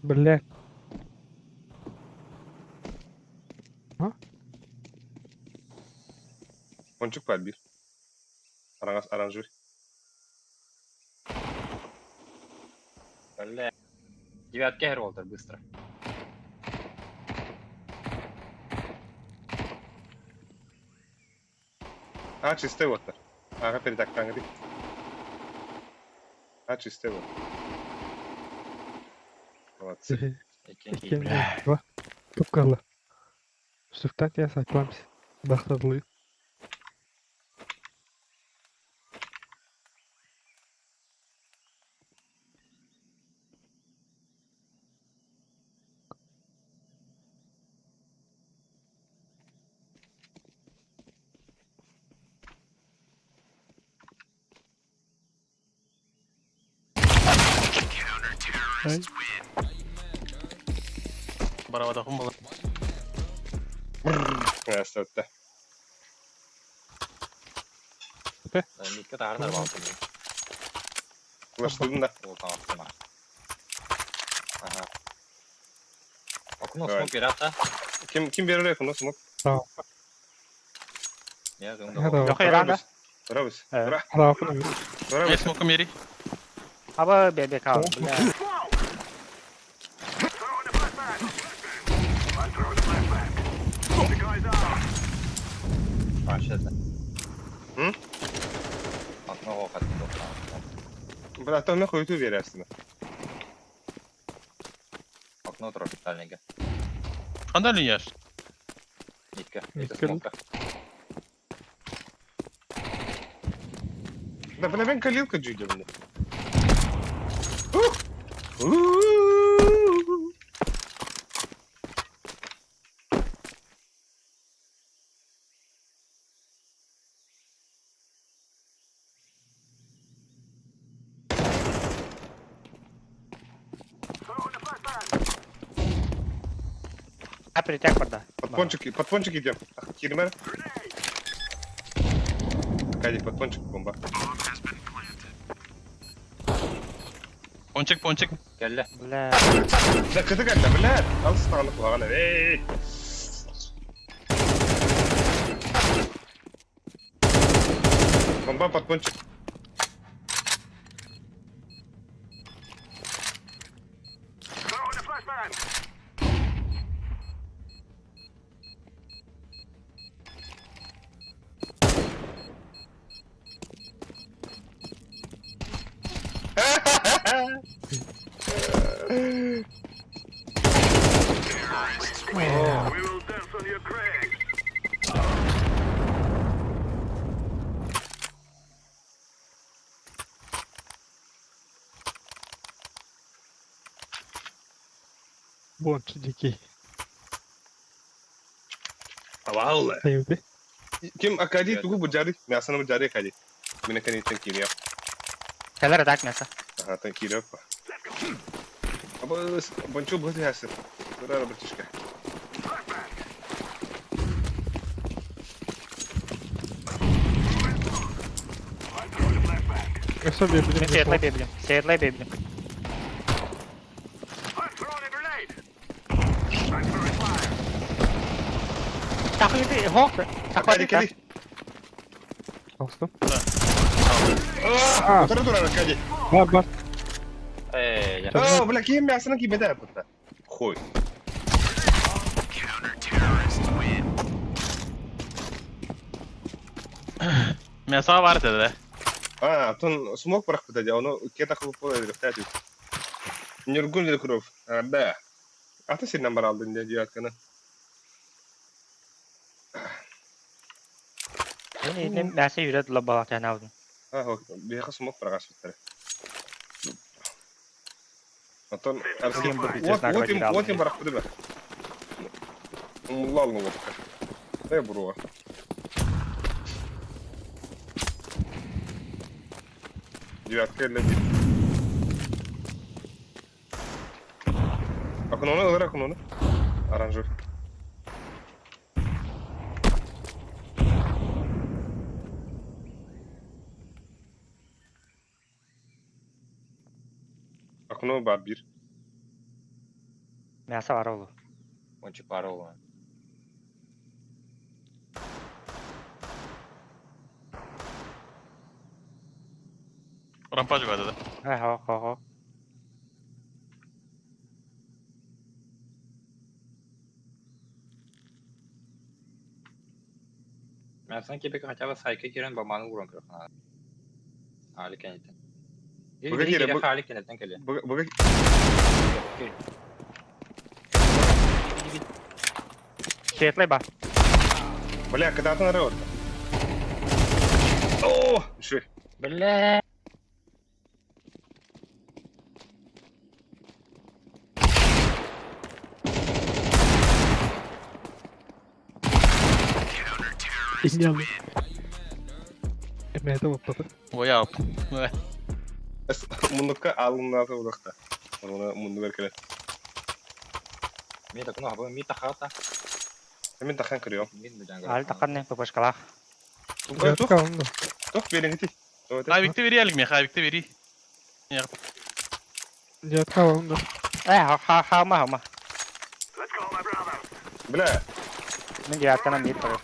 Бля. Пончик var bir. Arangas aranjör. Бля. Девятка Геролдер, быстро. А, чистый вот. Ага, передак тангри. А, чистый вот. Молодцы. Икки. Два. Тупкала. Сухтат я сакламс. Бахтадлы. Барабатахым буолла. Здравствуйте. Митка таарнар балтын. Улаштым да. Ол тамақтыма. Ага. Окно Давай. смок берата. Ким ким берер окно смок? Я Я думаю. давай. Леха Иранда. Рабыс. Э. Ура. Рафын. Я смоком ери. Аба бебека, бля. Паншет. М? Окно хат. Бля, то нахуй ту бересин. Окно тропикальнеге. Ханда линияш? Митка. Это Митка. смока. Да, бля, мен калилка джуди мне. Ух! У-у-у. А перетяг барда. Подпончик, подпончик идем. Кирмер. Кадик, подпончик, бомба. Пончик, пончик. Келле. Бля. Да, кыты кәллә, бля. Ал станы куаган, эй. Бомба, подпончик. Бонч дикий. Авалла. Аюды. Ким Акади тугу буджари, мясо буджари Акади. Меня конечно кирия. Калер так мясо. Ага, там кирия. Аба бончу будет ясно. Здорово, братишка. Өссө биэрбитим Мен светлай биэбилим. Светлай биэбилим. Такы хок. Аркадий, кели. Алыстым. А, Утары турар, Аркадий. Бар, бар. Э, я. О, бля, ким мясо кибеде пытта. Хуй. Мясо бар dedi. А, атын смок бырахпыта дии, ону икки атах буолуо диэбит. Ньургун Винокуров, да. Ата сиринэн бараалдын диэ девятканы. Мен итинэн мясо юрэ тула балаахтанаабытым. А, биһиэхэ смок быраҕаспыттара. Оттон Билигин бу вот пиздец вот им наркотик вот им бырахпыты ба. Умулла алын Дай буруга. Девятка или один. Окно, ылыр окно. Оранжевый. Окно бар бир. Мясо бар ол. Ончик бар ол. Рампаж бар dedi. Э, хок, хок, хок. Мен кебек хотя бы сайка кирен баманы урон кырхана. Али кенетен. Буга кире, Или хали кенетен келе. Буга Светлай бар. Бля, когда ты народ? О, ши. Бля. Иньяны. Эмээтэ баппата. Ой алып. Мундукка алынната удакта. Оны мунду беркеле. Ми так ну абы ми тахата. Мен тахан кырыйом. Мин бу Али таканны папашкалах. Тух, Девятка алынды. тух бериңити. Авикте бери алик меха, авикте бери. Девятка алынды. Э, ха ха ма ма. Бля, Мен девятканы мид бар.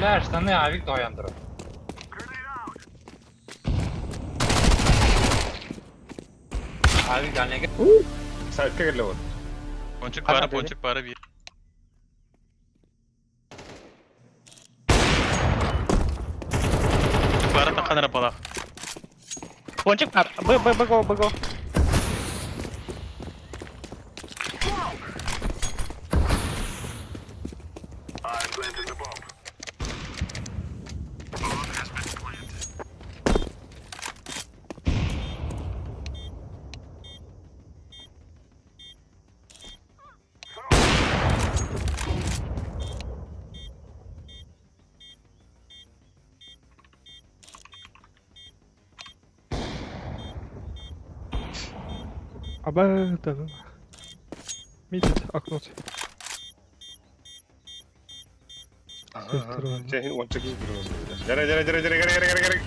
Бля, штаны авик дояндырып. Авик дальнеге. сайтка келе вот. Пончик Қана бары, dedi? пончик бары бир. Пончик бары тақан рапалақ. Пончик бар. Б б б го б го. Аба, да. Митит, окно. Сен онча кийин кыргыз. Жара, жара, жара, жара, жара, жара, жара.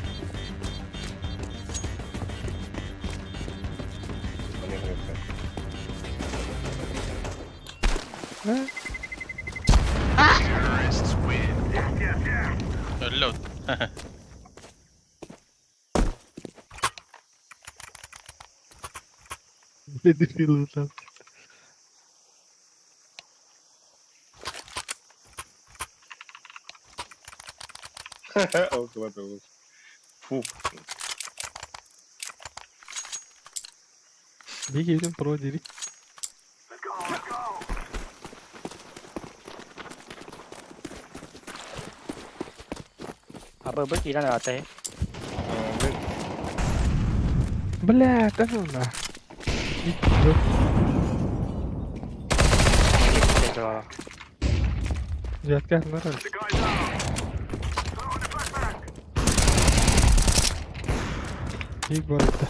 Өлі. Дебил там. Ол кылат ол. Фу. Бегейден про дери. А б б кирен аты. Бля, да ну на. Девятка норм. Пик бар этэ.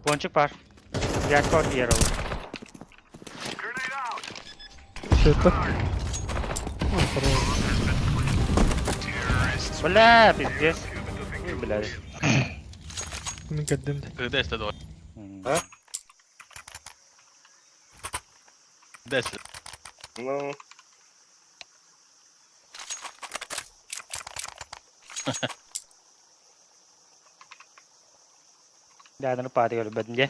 Пончик бар. Дядька от Ерова. Что это? Ой, хорош. Бля, пиздец. Ой, бля. Мин кэрдим дии. Кыда эстэ дуо? А? Кыда эстэ. Ну, Дяданы пааты көрбөтүм дьэ.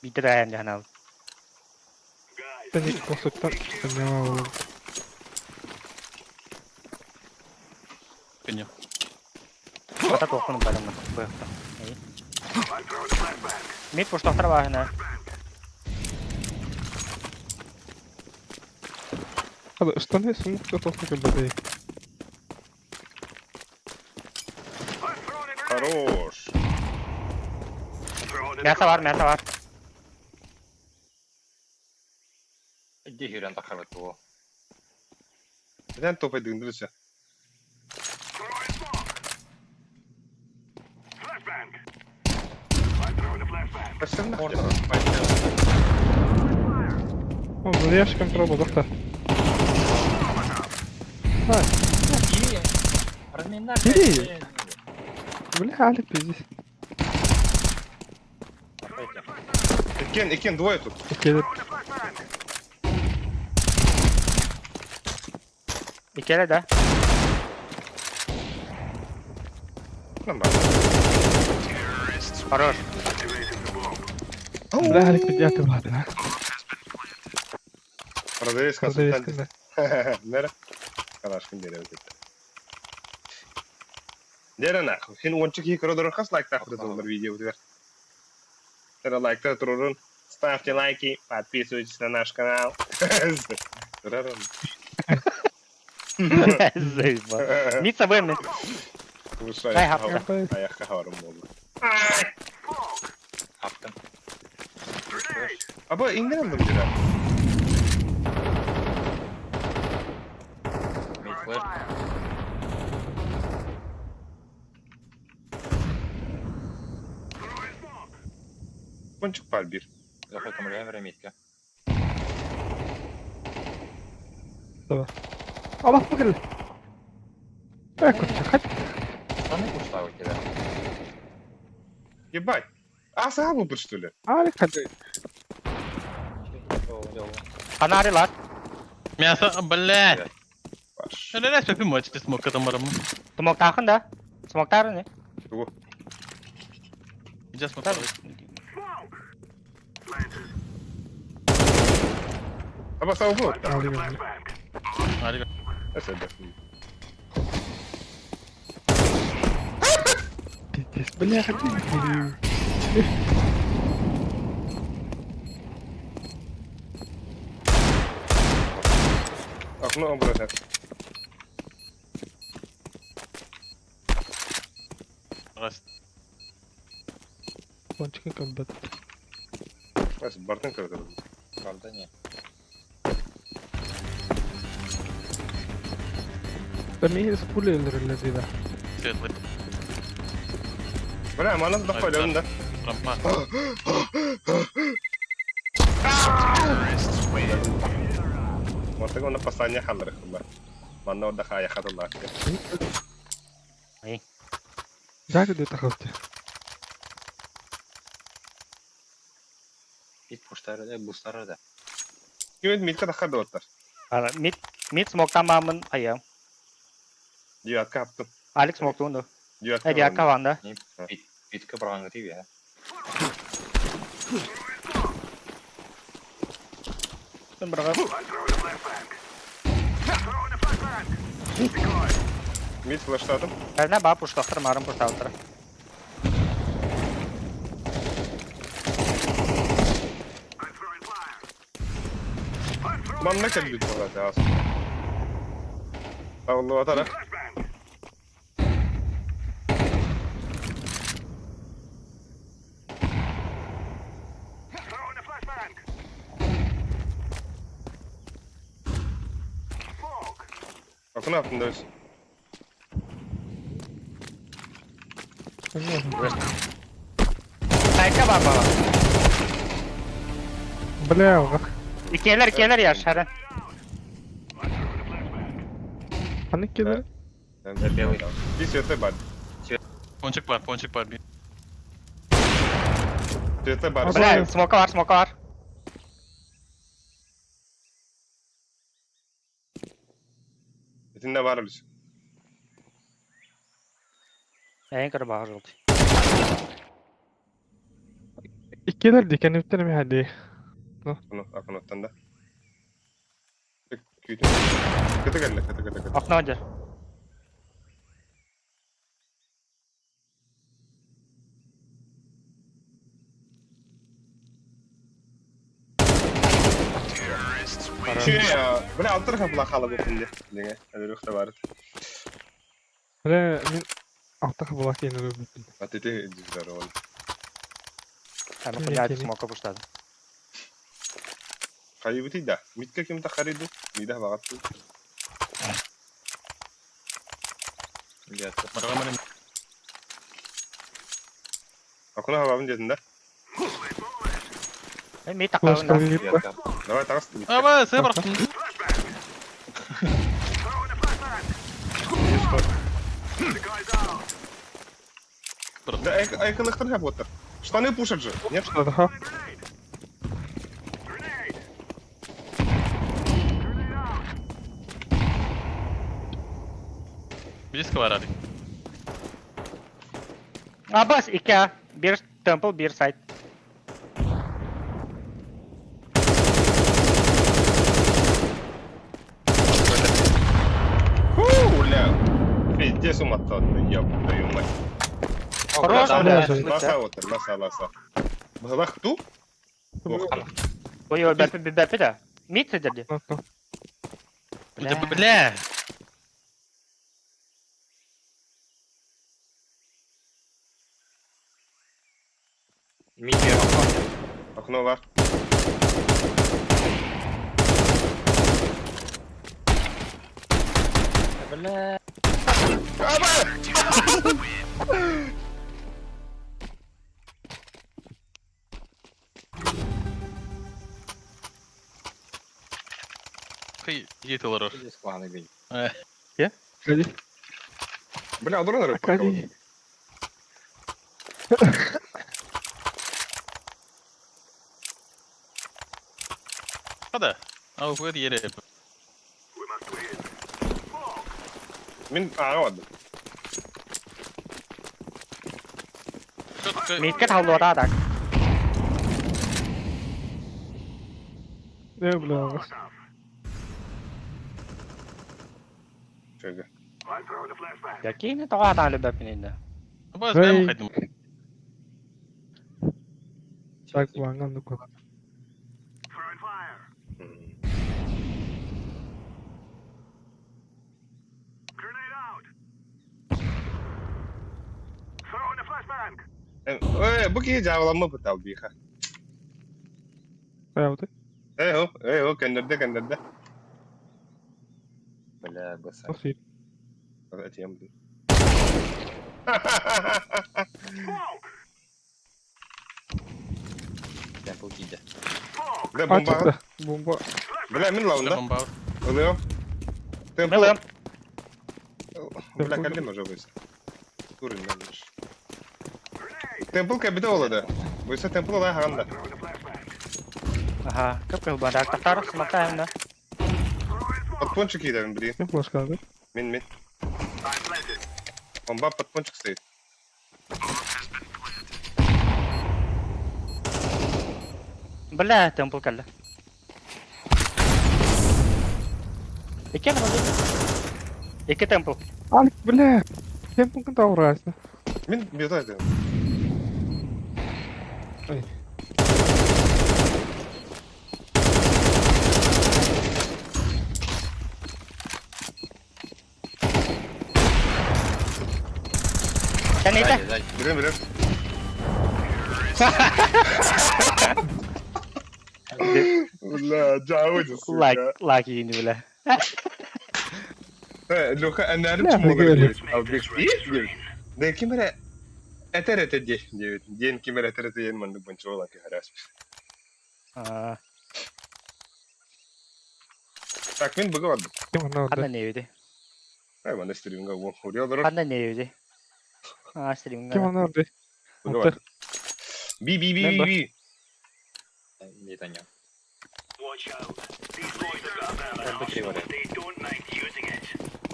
Биитэ даайан дьаһанал. Тани косуттан сымньаҕа буолар. Күнү. Ата туохпун барым быахта. Мид пуштахтар бааһына. Хада ыстаны сымык тохту көрбөтөй. хорош. Мясо бар, мясо бар. Иди хирен тахарбыт буо. Neden top edin sen? Başlarına Орто. О, Валерьяш контрол бодохта. Разминар. Бери. Бля, Алик пиздец. Экен, экен, двое тут. Келет. Икеле да. Lan bak. Хорош. Бля, Алик пиздец баатына. Продавец консультант. Продавец Nere? Калашкин дереве кетти. Дere нахуй. Хин ончик хи көрөдөр хас лайк тахыр доллар видео дер. Тера лайктар турурун. Ставьте лайки, подписывайтесь на наш канал. Турурун. Заебал. Мид с обоими. Слушай, Дай хапка. Аяққа хабарым болды. Хаптым. Аба ингерем дира. Мид флеш. Пончик бар бир. Захой көмөлөһө мидке. Алах бу Э, курча, хат. Штаны пушта у тебя. Ебать. А сам был что ли? Алик хат. Фонари лат. Мясо, блядь. Баш. Нелер сөпүм очты смокка тамарым. Смоктахын да. Смоктары не? Тугу. Иде смокка. Аба сау был. Алик. Алик. Это Пиздец. Бля, хат. Окно обратно. Раз. Пончик көрбөт. Бас бартын көрдүм. Правда не. Да мин пуля өлөрүллэр да. Светлый. Бля, манас да қойдым да. Рампа. Мартыга оны пасanya халдырых ба. Манна орда хая хатылар. Жак дэ тахалты. Мид пуштары да, бустары да. Кимет митка тахар да оттар. Мид мид смоктан баамын хайам. Девятка аптым. Алекс смоктуун да. Девятка. Э, дядька ван да. Мидке барган тиби, а. Мит флештатым. Бәріне ба пуштахтар марын пуштахтар. Манна кәлбит болады аз. Тавлы атара. Окно аптым да өз. Сайка бар баба. Бля, оҕа. Иккиэлэр, иккиэлэр я шара. Ханнык кэлэр? Белый. И светлый бар. Пончик бар, пончик бар. Светлый бар. Бля, смока бар, смока бар. Итиннэ баар өлүс. Эйин көрө баҕар жолти. Иккиэлэр дии, кэнниттэн эмиэ дии. Ону, окноттан да. Күүтүн. Кыты кэллэ, кыты, кыты, кыты. Окно дьэр. Бля, алтыр хапла хала бу күнде. Деңе, әлі бар. Бля, мин алта хабала кейин өлбүттүм. А ты ты здорово. Аны хуйня смока буштады. Хайыбыты да. Митка кем-то хариду. Мида багатты. Акуна хабабын дедin да. Ми такабын да. Давай тагыс. Аба, сэ барахтын. Да, айкалыктан хаб оттар. Штаны пушат же. Нет? Ага. Близко бар Алик. Абас, икки Bir temple, bir side. Фу, бля. Пиздец уматтан, ёб твою мать. Хорош, бля. Ласа оттар, ласа, ласа. Бхалах ту? Ой, ой, бәпі, бәпі да. Мид сидерди. Бля. Окно бар. Бля. Аба! Хый, ет олар. Кади. Бля, адрон Кади. Хада. Ау, bu yere. Мин ага Мидке таллуота так. Не, бля. Чөйгө. Якини тоға атан бәпін енді. Абас, бәм хайдым. Так, ванган дука. Эй, бу киһи дьаабыламмыт бытал биха. Правда? Эй, о, эй, о, кендерде, кендерде. Бля, баса. Спасибо. Этим. Темпл киде. Бля, бомба. Бомба. Бля, мин лаунда. Бомба. Ылыам. Темпл. Мылым. Бля, калин уже выс. Турин менеш. Темпл кабиде олады. Буйса темпл олай хаганда. Ага, көп кыл бадак тактар смакта да. Подпончик кидем, блин. Кем флешка, да? Мин, мин. Бомба подпончик стоит. Бля, темпл калла. Икки Икки темпл. Алик, бля. Кем пункт таурасна? Мин бьет Ой. Сен нейте? Билем, билем. Бля, жауды, сука. Лак, лак ийини бля. Э, Леха, энәрим Бля, чумогар бля. Албек. Да ким бere? Этэр этэ дии диэбит. Диэн ким эрэ этэр этэ диэн маннык бончуола кэһэрээс. Аа, Так, мин быга бардым. Ким онно ханна орда? небеди? Ай, манна стримга уон хури олорор. Ханна небеди? Аа, стримга. Ким онно орда? Быга Алтар. бардым. Би би би Мен би бар. би. Мид аньо. Б3 бар.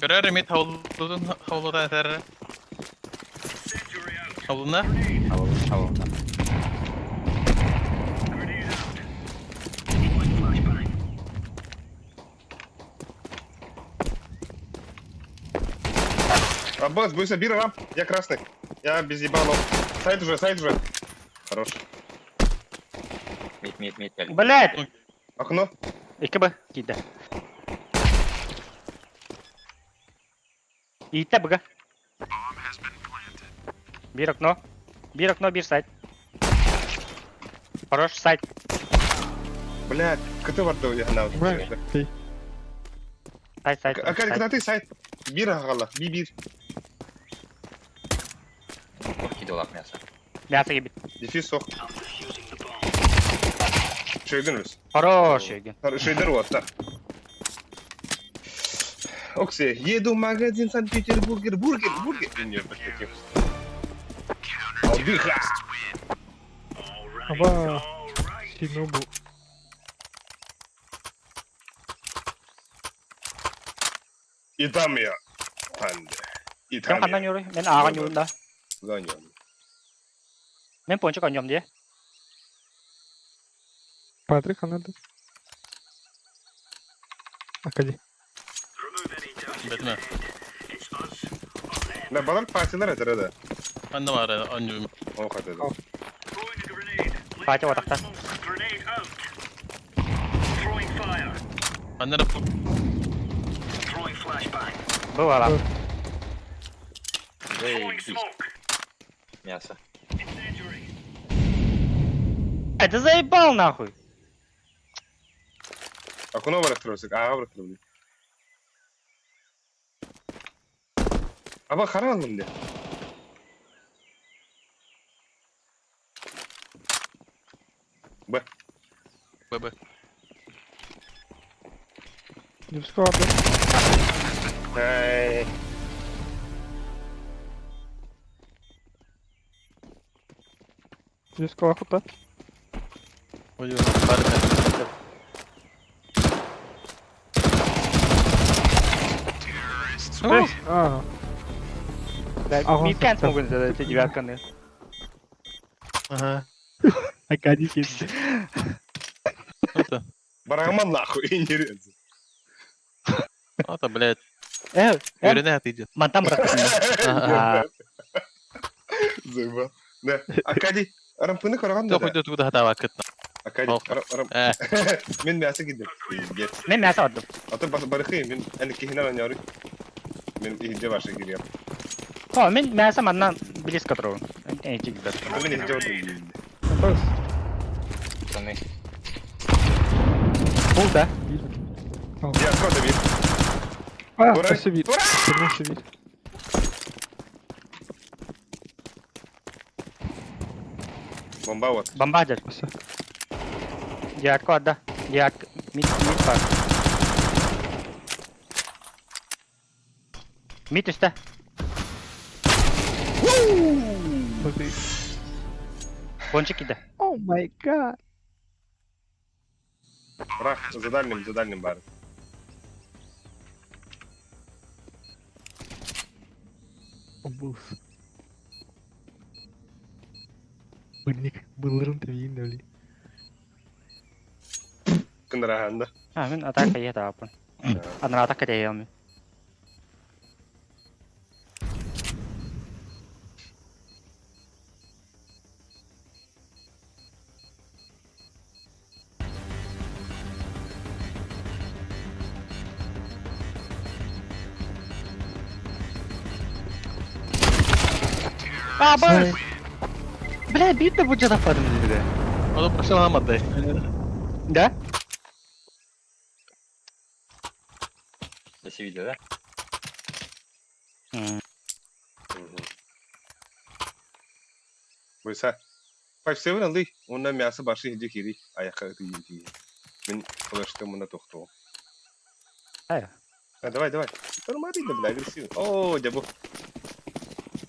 Көрөр мид хавлудун хавлудан этэр. Хавлуна? Хавал, хавал. Аббас, бойся, бир рамп. Я красный. Я без ебанов. Сайт уже, сайт уже. Хорош. Мид, мид, мид. кэлли. Блядь! Окно. Икки Б киирдэ. Ииттэ быга. Биир окно. Биир окно, биир сайт. Хорош сайт. Блядь, КТ барды я на. Блядь. Ты. Сайт, сайт. Акари, сайт. когда ты сайт? Бир ағала, би бир. Ох, кидал мясо. Мясо киирбит. Дефис сох. Шөйгін өз. Хорош, Евген. Шөйдер уатта. Оксе, еду в магазин Санкт-Петербургер, бургер, бургер. Не, таких. Алдыха! Аба. Синобу. И там я. Панда. И Ким там ханна я. ньюру? Мен ааҕан ньуурун да. Занём. Мен пончик онньом дии. Патрик онно Акади. Бэтме. Да, балар партиялар этер да. Анна бар аннюм. О, хатады. Патя отахта. Анна Бывало. Заебись. Мясо. Э, ты заебал нахуй! Окно бар эттер Ага бар эттер. Аба харалым де. Б. ББ. Дюска орда. Эй. Дюска охота. Ой, бар. Эй, А, Да, Ага, мидкан так. смогу сделать, эти девятканы. Ага. Акади киирдэ. Это, Бараман нахуй, не резать. это, блядь. Э, э, Үйренэ отойдет. мантан бырахтым. Ага. Заебал. Да. Акади, рампыны караган да. Тохуй туда хатава кытна. Акади, Ох. рам. Э, Мен мясо кидем. Пиздец. Мен мясо отдым. А то бас барыхы, мен әлі кихинен аняры. Мен ихде башы кирем. О, мен мясо маннан близко туру. Эти гидер. Мен ихде башы. Бас. Пацаны. Бул да. Я кода бир. А, Ура! өссө биир. Ура! Өссө биир. Бомба вот. Бомбардир. Өссө. Девятку отда. Девятка. Мид, мид бар. Мид үстэ. Смотри. Пончик киде. О май гад. Рах, за дальним, за дальним баром. Обулс. Бырник. Былырын тэбиин дөли. Кыныраханда. А, мен атака ете апын. Анра атака дейем. А, бас! Бля, битва будет нападом тебе. он прошел нам отдай. Да? Здесь видео, да? М. Буйса. 5-7 ылый уонна мясо баши иһдьи киирий айахха ытыйыы Мин флештым уонна тохтуом. Э. А, давай, давай. Нормально, бля, агрессивно. О, дябу.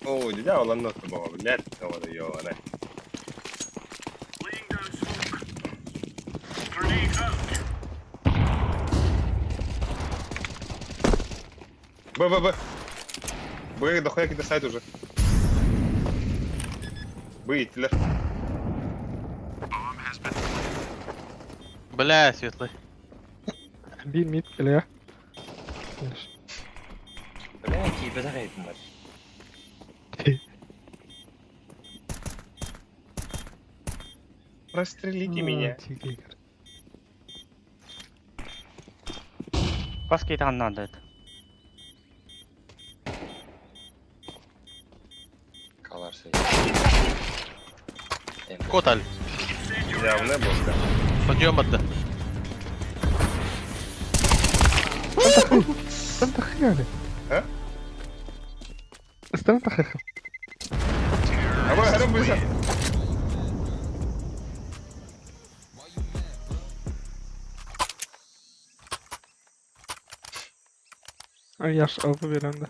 О, дядя, оланно тобого, блядь, говорю, ёна. Б, Б, Б. Б, дохуя какие-то сайт уже. Б, иттилер. Бля, светлый. Биир мид кэлиэ. Бля, киирбэтэх эбиппин бар. Прострелите меня. Бас киитэ наада это. Калар сей. Коталь. Явная бошка. Подъем отда. استنى تخيل ها؟ استنى تخيل Абы, хара буйса. Яш алты беремді.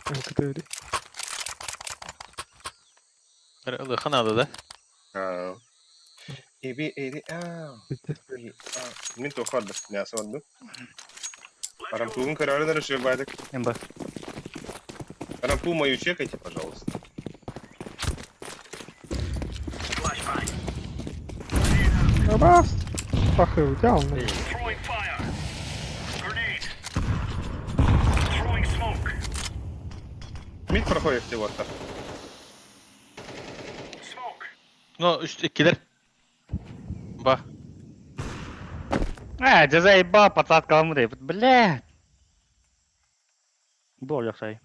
Кете бери. Лыхан да? А. Эби, эри, а. Битте. Мин тохарды. Мясо барду. Арампугун карары нарышып байдык. МБ. Арампу мою чекайте, пожалуйста. Абас! Пахы, идеально. Мид проходит вот Ну, үч иккилер. Ба. Э, дьэ заебал, подсадка ламыдай. Бля. Бол яхшай.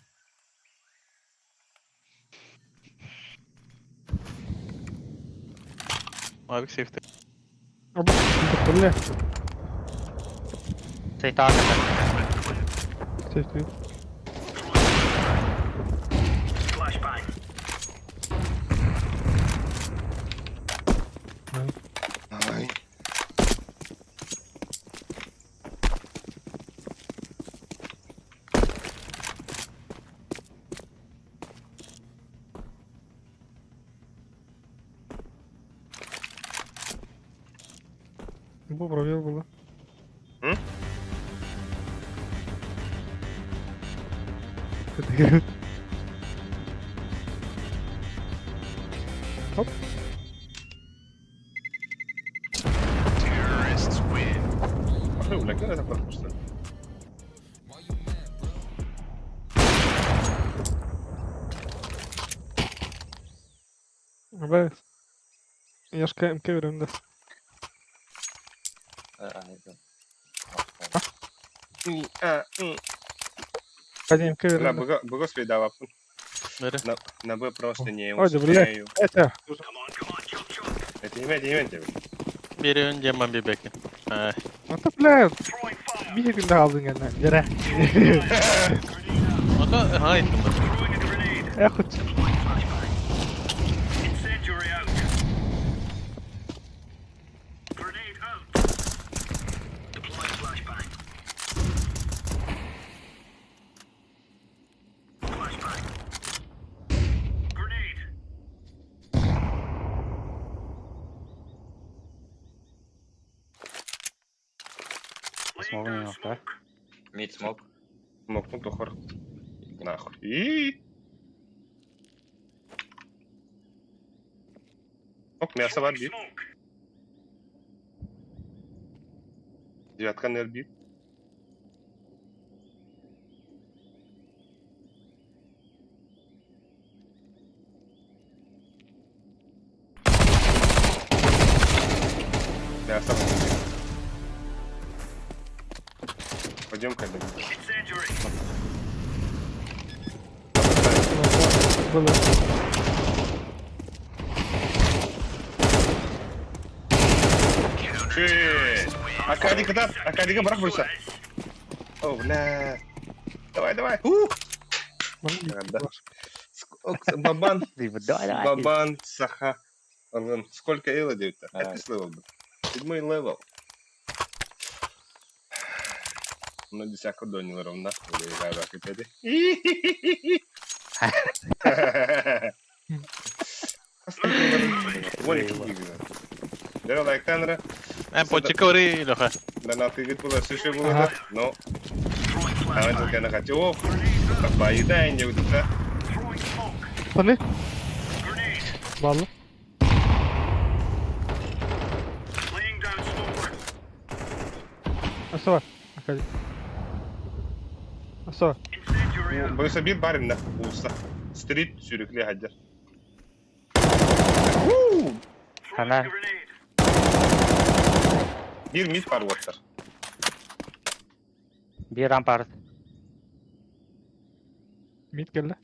Мавик сейфте. Абас, бля. Сейтаан. Сейфти. Ай. Бу пробел было. М? Хоп. Пахы, бля, где это пахнет, что ли? Абас. Яшка МК беремді. И, а, и. Один МК Бля, беремді. быга, быга свидала. Бері. На, на Б просто не Ой, да, бля. успею. Это. Это не меня, не меня. Бері önce bir беки. Ай. Ата, бля. Bir günde aldın gene. Yere. Ото, ага, иттим. Эхот. Смогу не да? Мид смог. Мог, ну тохар. Нахуй. И. Ок, мясо var bir. Девятка нерби. Мясо. Пойдем ко мне. Было. Шесть. Акадика, да? Акадика, брак больше. О, бля. Давай, давай. Ух. Bana Да. Бабан, Давай, давай. Бабан, Саха. Ылын, сколько эло диэбиттэр. Хэттис level бит. Седьмой level. Ну, десятка дониларовна. Үлэлээбэккит Дера лайктанра. Эн пончика ори Леха. Донатыгыт была сүшө булата. Но Ана жылканы хочу. Байыда инде үтүтэ. Паны. Баллы. Асова. Акади. Асова. Бойса бир баринна ууста. Стрит сүрүкле хаджар. Хана. Бир мид бар оттар. Биир рампар. Мид келді.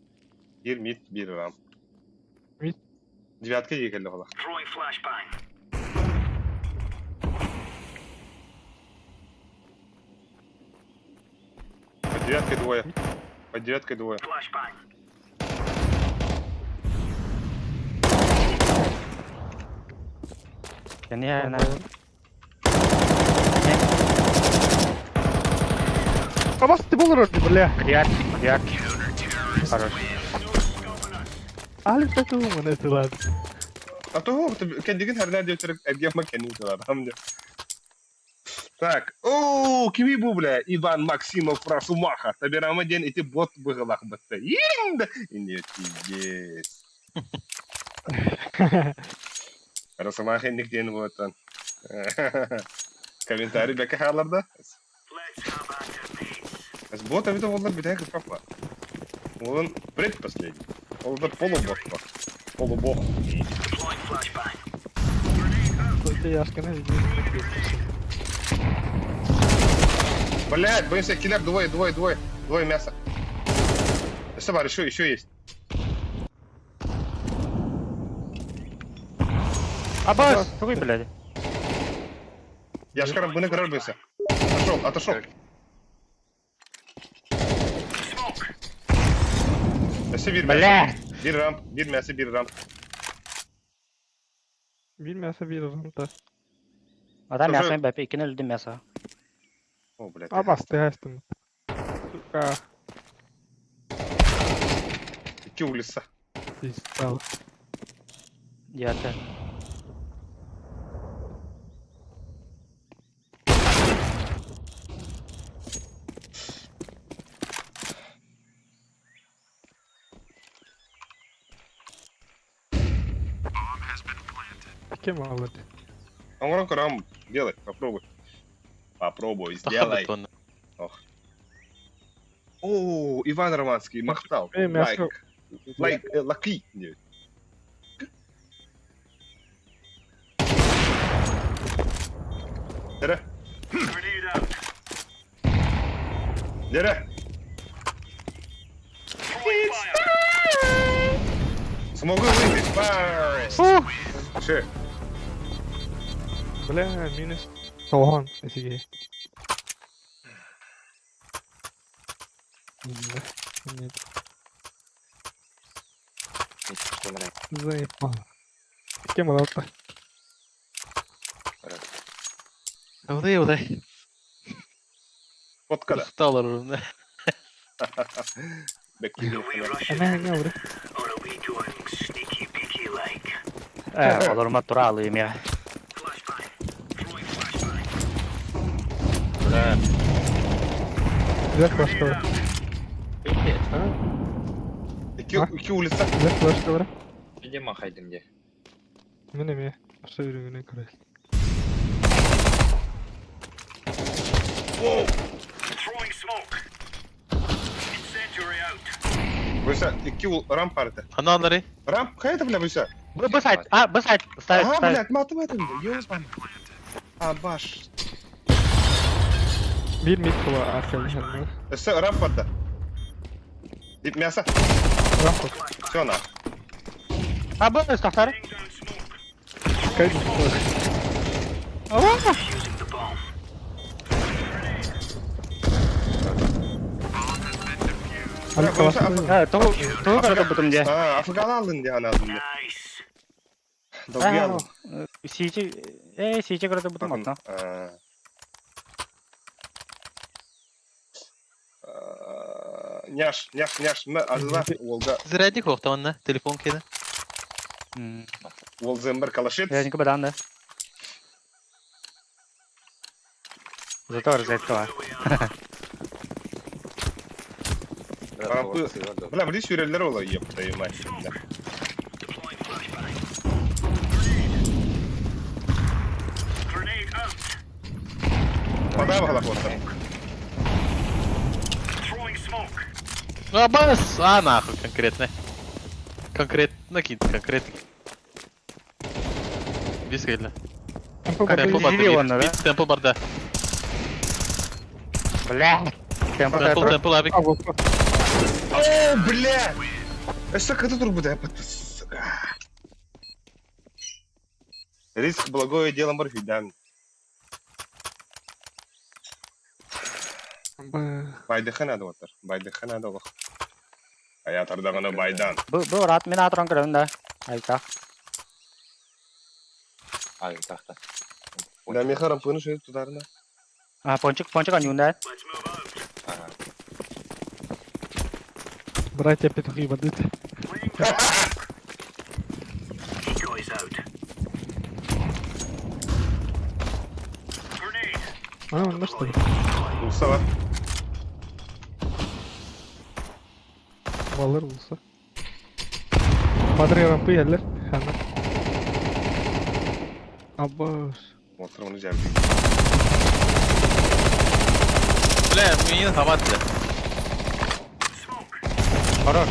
Бир мид, бир рам. Мид. Девятка егелdi хола. Под девяткой двое. Под девяткой двое. Кини на. Абас ты был вроде, бля. Криат, криат. Хорош. Алекс так умный, это ладно. А то кендигин харна диөтөр эрге макени дылар. Так, о, кими бу бля, Иван Максимов Росомаха. Табирама ден эти бот быгылах бытты. Инда, нет, пиздец. Росомаха нигден вот он. Комментарий бәкә халарда. Бот авито олар битәк папа. Он предпоследний. Ол да полубог. Полубог. Ты яшкана видишь. Блядь, боимся, киллер, двое, двое, двое. Двое мяса. Что, бар, еще, еще есть. Абас, тугуй, блядь. Я шкарам буны көрөр бойся. Отошел, отошел. Өссө бир мясо. Бля. Бир рамп, бир мясо, бир рамп. Бир мясо бир рамта. Адам Тоже- мясо бәпе, икини өлдүм мясо. О, блядь. Абас ты астын. Сука. Икки улица. Пиздал. Диата. Кем алды? Оңорон көрөм, делай, попробуй. Попробуй, Таха сделай. бетон. О, Иван Романский, махтал. Э, мясо. Лайк. Лайк, лаки. Не. Дere. Дere. Смогу выйти. Пау. Ше. Бля, минус. Соған, эсиге. Нет. Заебал. Кем алды? Удай, удай. Фоткада. Устал Ана не алды. Э, олорма туралыым я. Да. Взять флешка бар. Икки, А? икки улица. Взять флешка бар. Иди махайдым де. Мен эме. Аша үйрөнгөнө көрөйүн. Воу. Выся, икки рамп арты. Ана алары. Рамп, какая это, бля, выся? Б, Б сайт, а, Б сайт, ставит, Ага, ставит. блядь, матым это, ёбан. А, баш. Бир мид була аркада. Все, рамп барда. Дип мясо. Рампа. Все, на. А, Б, тахтар. Кайда. А, тоҕо тоҕо көрдөрбүтүм дии. А, афгана алдын дии анаадым дии. Долгуйа алдым. Сиичи, э, сиичи көрдөрбүтүм онно. Няш, няш, няш, м азла уолга. Зарядник уохтаҕына телефон киэнэ. Уол зэмбер калашит. Я никуда да. Зато розетка. Бля, били сүүрэллэр ол еп твою мать. Подай бахалах Ну абас, а нахуй конкретно. Конкретно кин, конкретно. Бис кэллэ. Темпо Темпо барда. барда. Онно, да? Темпо барда. Бля. Темпо Темпо, темпо лавик. О, бля! Өссө кыты турбута, сука. Риск благое делом бар хүдән. Байдыхан ады отыр. Байдыхан ады олох. Аятардағаны байдан. Бу бу рат мен атрон көрөм да. Айта. Ай, тахта. Да, мехарам пыны шөйт тутарына. А, пончик, пончик анюнда. Братья петухи бандиты. А, ну что? Улса бар. Балыр улса. Падре рампы еллер. Хана. Абаш. Отыр оны жәбді. Бля, миин хават бля. Хорош.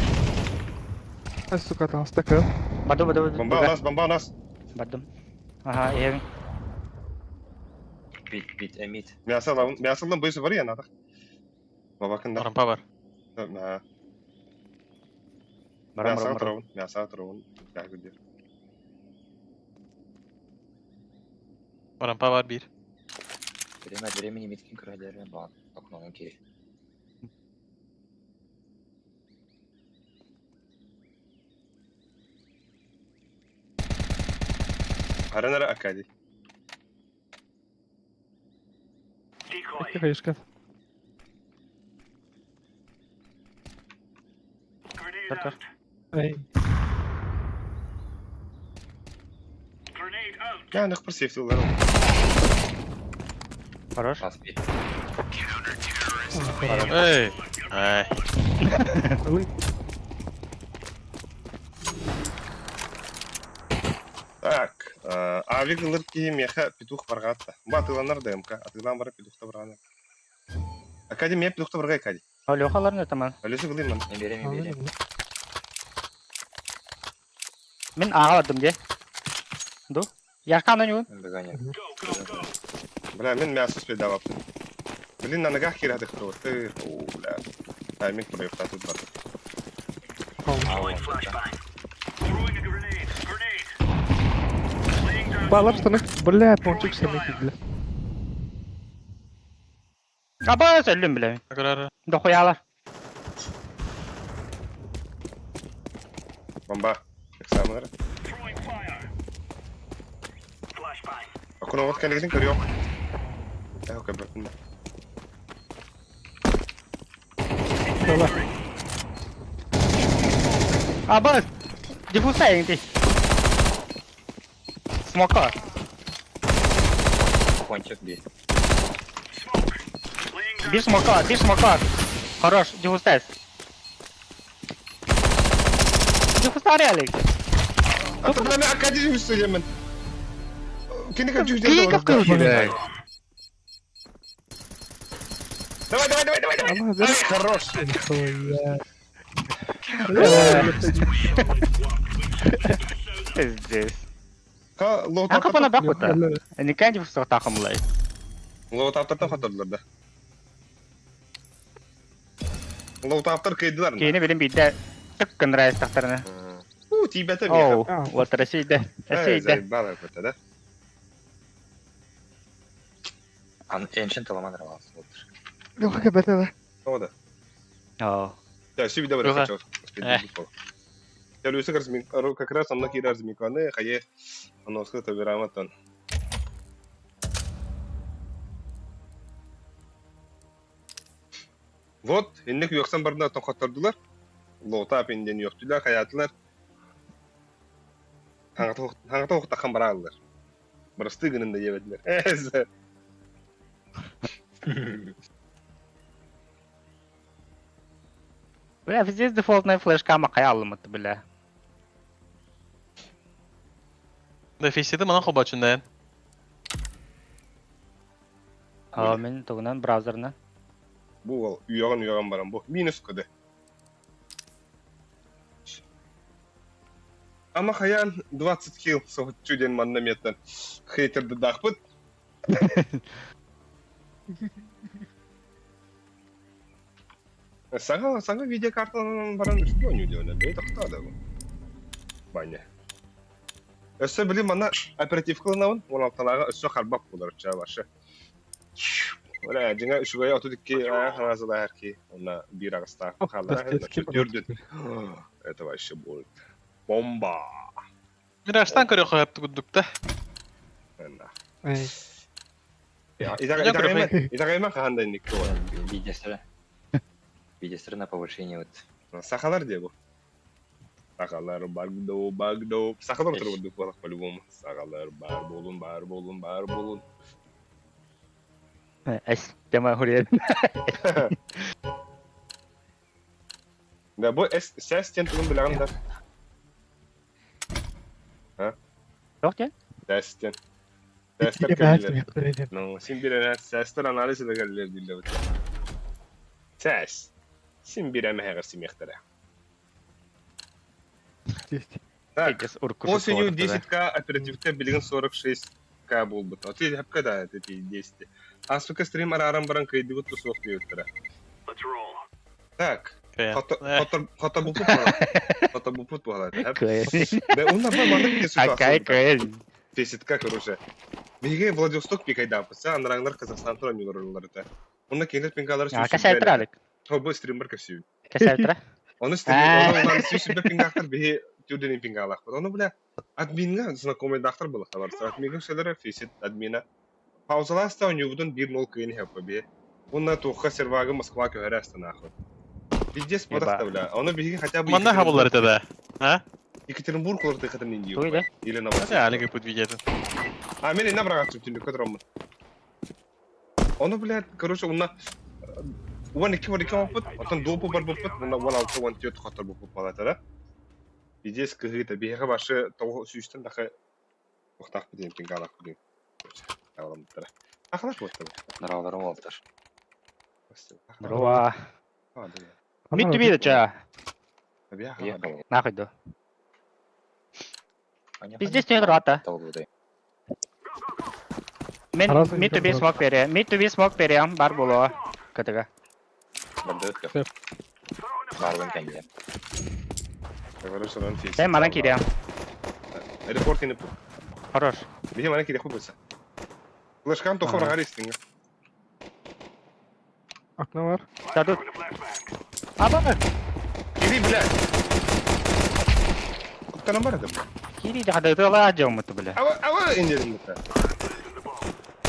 Ай, сука, там стака. Баду, баду, баду. Бомба у нас, бомба у нас. Бардым. Ага, эвин. Бит, бит, эмит. Мясо алабын, мясо алдан бойсы бар я надо. Бабакында. Рампа бар. Барам, Барам, мясо барам, барам. отырабын, мясо отырабын. Рампа бар бир. Время от времени миткин көрәләрен бар. Окноның кире. Аранара Акади. Икки хайышка. Тор, тор. Эй. Я нах просефтил Хорош. Бас бит. Эй. Ай. Так, авик ылыр киһи миэхэ петух барҕаатта. Бу атыыланар ДМК, атыылаан барар петухта барҕана. Акади миэ петухта барҕа Акади. Лехалар не таман. Өлөсө кылыйман. Мен берем, мен берем. Мин ага бардым де. Ду. Яркан анюн. Мен бөгәне. Бля, мин мясо спедаваппын. Блин, на ногах киирэ хатыхтыбыт. О, бля. Тайминг проектта тут бар. Балар штаны. Бля, пончик штаны кигли. Аба сөллүм биле. Аграра. Дохуялар. Бомба. Экзаменер. Акуна вот кэлигин көрүөх. Э, окей, бөкүн. Дала. Аба. Диффуза эңди. Смока. Пончик бит. Бир смока, бир смока. Хорош, диффуза. Диффуза реалик. Ата бля, мен Акади жүмүс мен. Кини как жүз Кини как Давай, давай, давай, давай, давай. Ама, да. Ай, хорош. Нихуя. Пиздец. Ка лоут А как она бахута? Бля, Не кэн диффуза тахамлай. Лоут автортан хоторлар да. Лоут автор кыйдылар. Кини билим бидде тык нравится тахтарына. У, тебя-то Оу, А. вот Россия, Россия. Заебало это, да? Ан Ancient аламан ралас. Леха кабета, О, да. Оу. Да, все видео хотел. Телевизор как раз онно киирэр разминканы, хайы оноска табираматтан. Вот, инник үөхсэн барна тохоттордулар. Лота пинден үөхтүлэр, хаятылар. Хаҥата охтахан барааллар. Бырастыы гынын да диэбэтилэр. Бля, здесь дефолтная флешка макай алымыт, бля. Да фейсиди манан холбоочунда А, мен тугунан браузерынан. Бу ол үөҕэн-үөҕэн баран бу минус кд. Ама хайаан 20 килл соһуччу диэн манна миэттэн хейтердаахпыт. Саҥа саҥа видеокартанан баран үстүү оонньуу диэн бэйэ тохтоо да бу. Баня. Өссө били манна оперативка ылынабын, 16-лааҕа өссө харбап буолар чаа вообще. Бля, дьиҥэ үчүгэй 32 хаҥасылаһар ки, уонна биир аҕыстаах хааллара төрдүн. Это вообще будет бомба. Мираштан көрөхө хөптү курдук да. Эй. Итэҕэймэ хаһан да инник туолар. Видеостара. Видеостара на повышение вот. Сахалар дии бу. Сахалар багдо багдо. Сахалар турбут буолах по-любому. Сахалар бар буолун, бар буолун, бар буолун. Эс, тема хурьер. Да, бу эс сэс диэн тугун билэҕин да? А? Туох диэн? Сэс диэн. Сэстэр кэллилэр. Ну, син биир эрэ сэстэр анализ да кэллилэр дииллэр. Сэс. Син биир эмэһэҕэр симиэхтэрэ. Так, осенью 10К оперативка билигин 46К буолбут. А ты хапка да, это 10. Ааспыкка стрим арааран баран кыайдыбыт да суох диэбиттэрэ. Так, хото бупут буолар. Хото бупут буолар. Да, уна ба маннык Акай кыайын. Феситка, короче. Биһиги Владивосток пикайдааппыт, анараңнар Казахстан оонньуулар этэ. Онно кинилэр пингалар Кэсэйтэр Алик. Бу стриммер кэпсиибин. Кэсэйтэр. Ону стрим, ону улаан сүүс пингаахтар биһи түрдэнин пингаалаахпыт. Ону бля админга знакомыйдаахтар булахтар. Админга сөйлөр фейсит админа. Паузалааста оонньуубутун 1-0 кыйын иһэппэ биһи. Уонна туохха сервагы Москва көһөрө астанаахпыт. Пиздец бодахта бля. Ону биһиги хотя бы Манна хабыллар этэ да. А? Екатеринбург олордыхатын индию. Туй да? Или Новосибирск. Алик пут видеотын. А мен инна быраҕааччым түннүккэ тураммын. Ону, блядь, короче, уонна 12 12 оҥоппут, оттон допу барбыппыт, уонна 16 14 хотторбуппут балата да. Пиздец кыһыыта, биһиэхэ башы тоҕу сүүстэн дахы туохтаахпыт диэн пингаалаахпыт диэн. Аҕаламмыттара. Ахалар буоттар. Здороваларым уолтар. Здорово. Мид түбейді ча. Ехал. Нахуй да. Пиздец түһэн рата. Толгудай. Мен мид түбей смок бере. Мид түбей смок берем бар болуа. КТГ. Бардык. Барбын кәнде. Короче, он фейс. Сен манан кириэм. Аэропорт ини пут. Хорош. Биһи манан кириэхпит буолса. Флешкам тоха бараҕар истиҥ. Окно бар. Дадут. Аба. Кири, блядь. Куттанан бар этим. Кири жадытыла жоммут бля. Ава, ава индерим бutta.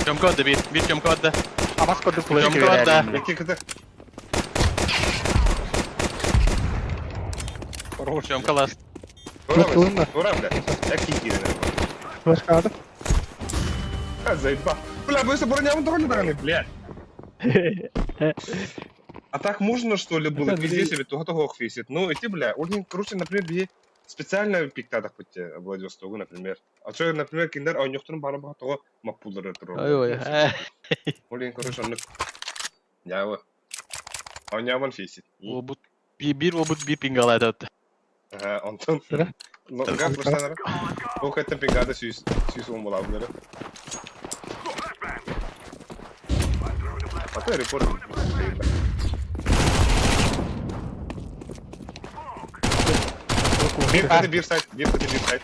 Көмкө отда бир, бир көмкө отда. Абас курдук флешка Көмкө отда. берер. Икки кыты. Хорош. Көмкө ласт. Тура, Кылынна. тура, блядь. Эки кирен. Флешка ады. А, заебал. Бля, бу если бронямын тоҕо даҕаны, блядь. А так можно, что ли, было? Везде себе туга того фейсит. Ну, эти, бля, очень, короче, например, бии специально пиктадах путте Владивостогу, например. А что, например, киндер, а бары баха того маппулары турар. Ой ой. Олин, короче, оннук. Ява. Оняман фейсит. Обут бир обут бир пингалайды отты. Ага, онтон. Сыра. Газ баштанара. Ол кеттен пингада сүүс сүүс он була булары. А то репорт. Бир каты бир сайт, бир каты бир сайт.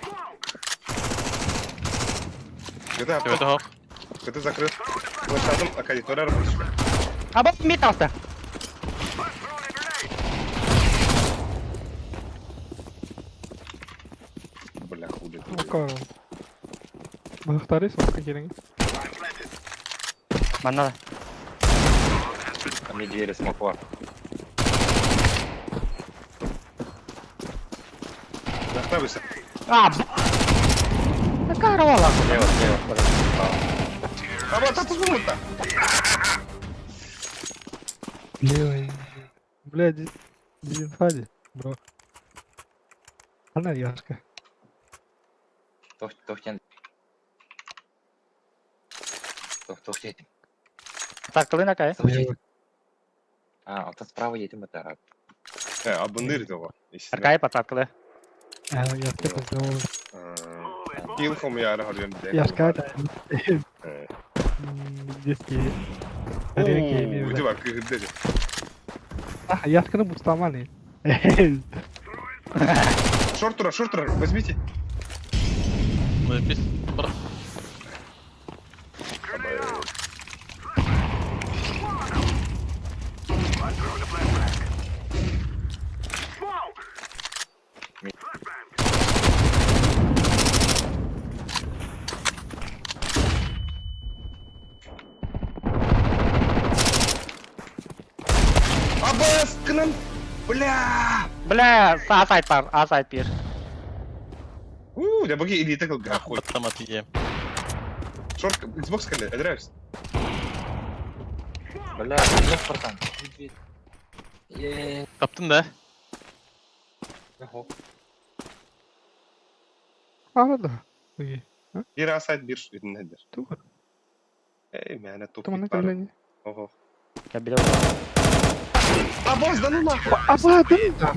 Кыты Төбөтө апта, хоқ. кыты закрыт. Флешадым, акадиторар больше. Аба мид алты. Смокка бар. Быһахтары смокка кириҥ. Манна да. Мне двери смог бар. Захтабыйся. А, б***ь. Какая Слева, слева. Справа. А вот это зумута. Левый. Бля, дезинфади, бро. Она яшка. Тох, тохтен. Тох, тохтеть. Так, тылына кай. Тохтеть. А, вот справа едем, это рад. Абыныр того. Аркай потаткылы. А, яшка поздравляю. Килхом яра харьян. Яшка это... Детские. Оо, иди бар, кыгырды. А, яшканы бустамали. Шортура, шортура, возьмите. Бис. Бар. Абас, кынан. Бля! Бля, А сайт бар, А сайт бир. У, я боги или так гахуй. Баттамат ием. Шорт, Xbox кале, эдрайвс. Бля, ну, братан. Еее. Таптың да? Ого. Арада. Окей. Бир А сайт, бир итиннедер. Туга. Эй, мәне туп. Туманы көлөне. Ого. Кабель. Абас, да ну нахуй. Аба, да.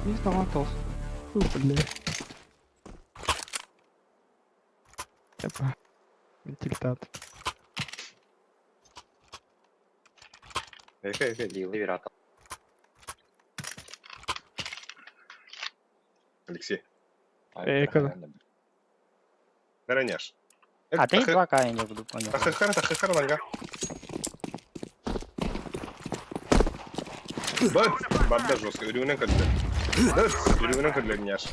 Не знал, толс. Бля. Опа. Вентильтат. Эй, эй, эй. Левый вират. Алексей, Эй, когда? нараняш. А ты два К я не буду понял. Тахахара, тахахара, ланга. Бат, бабда жестко, үрүнен көлдө. Бат, үрүнен көлдө няш.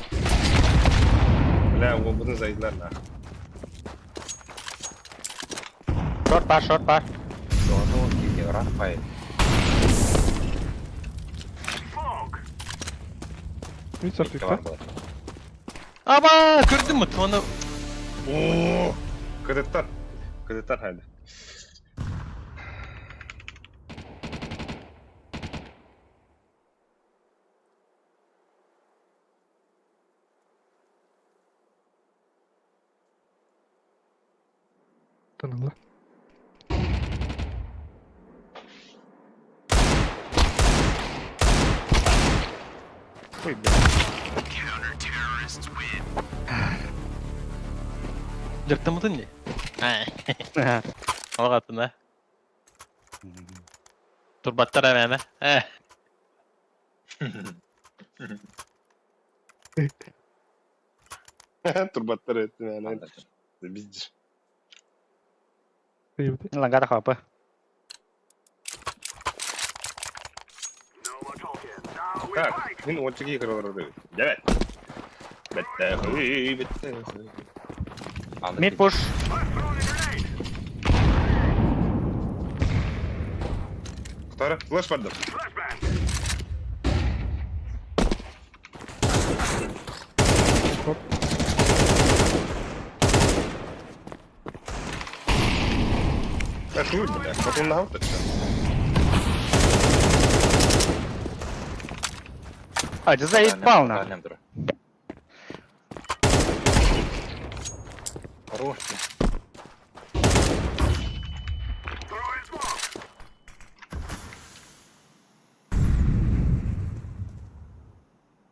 Бля, буну зайдылар нах. Шорт бар, шорт бар. Ну, рад пай. Мин сортикта. Аба, көрдің ме? Туаны О, кадеттар. Кадеттар хайда. Таныла. Хуй, бля. жыртымытын не? Алғатын, а? Турбаттар әмәмә. Турбаттар этти мәне. Биздир. Лангата хапы. Так, мин ончыги кырылырды. Дәбәт. Бетте хуй, бетте хуй. Мид пуш. Второй, флеш бардым. Хоп. Так, хуй, бля, потом на аут А, ты заебал на. Хорош.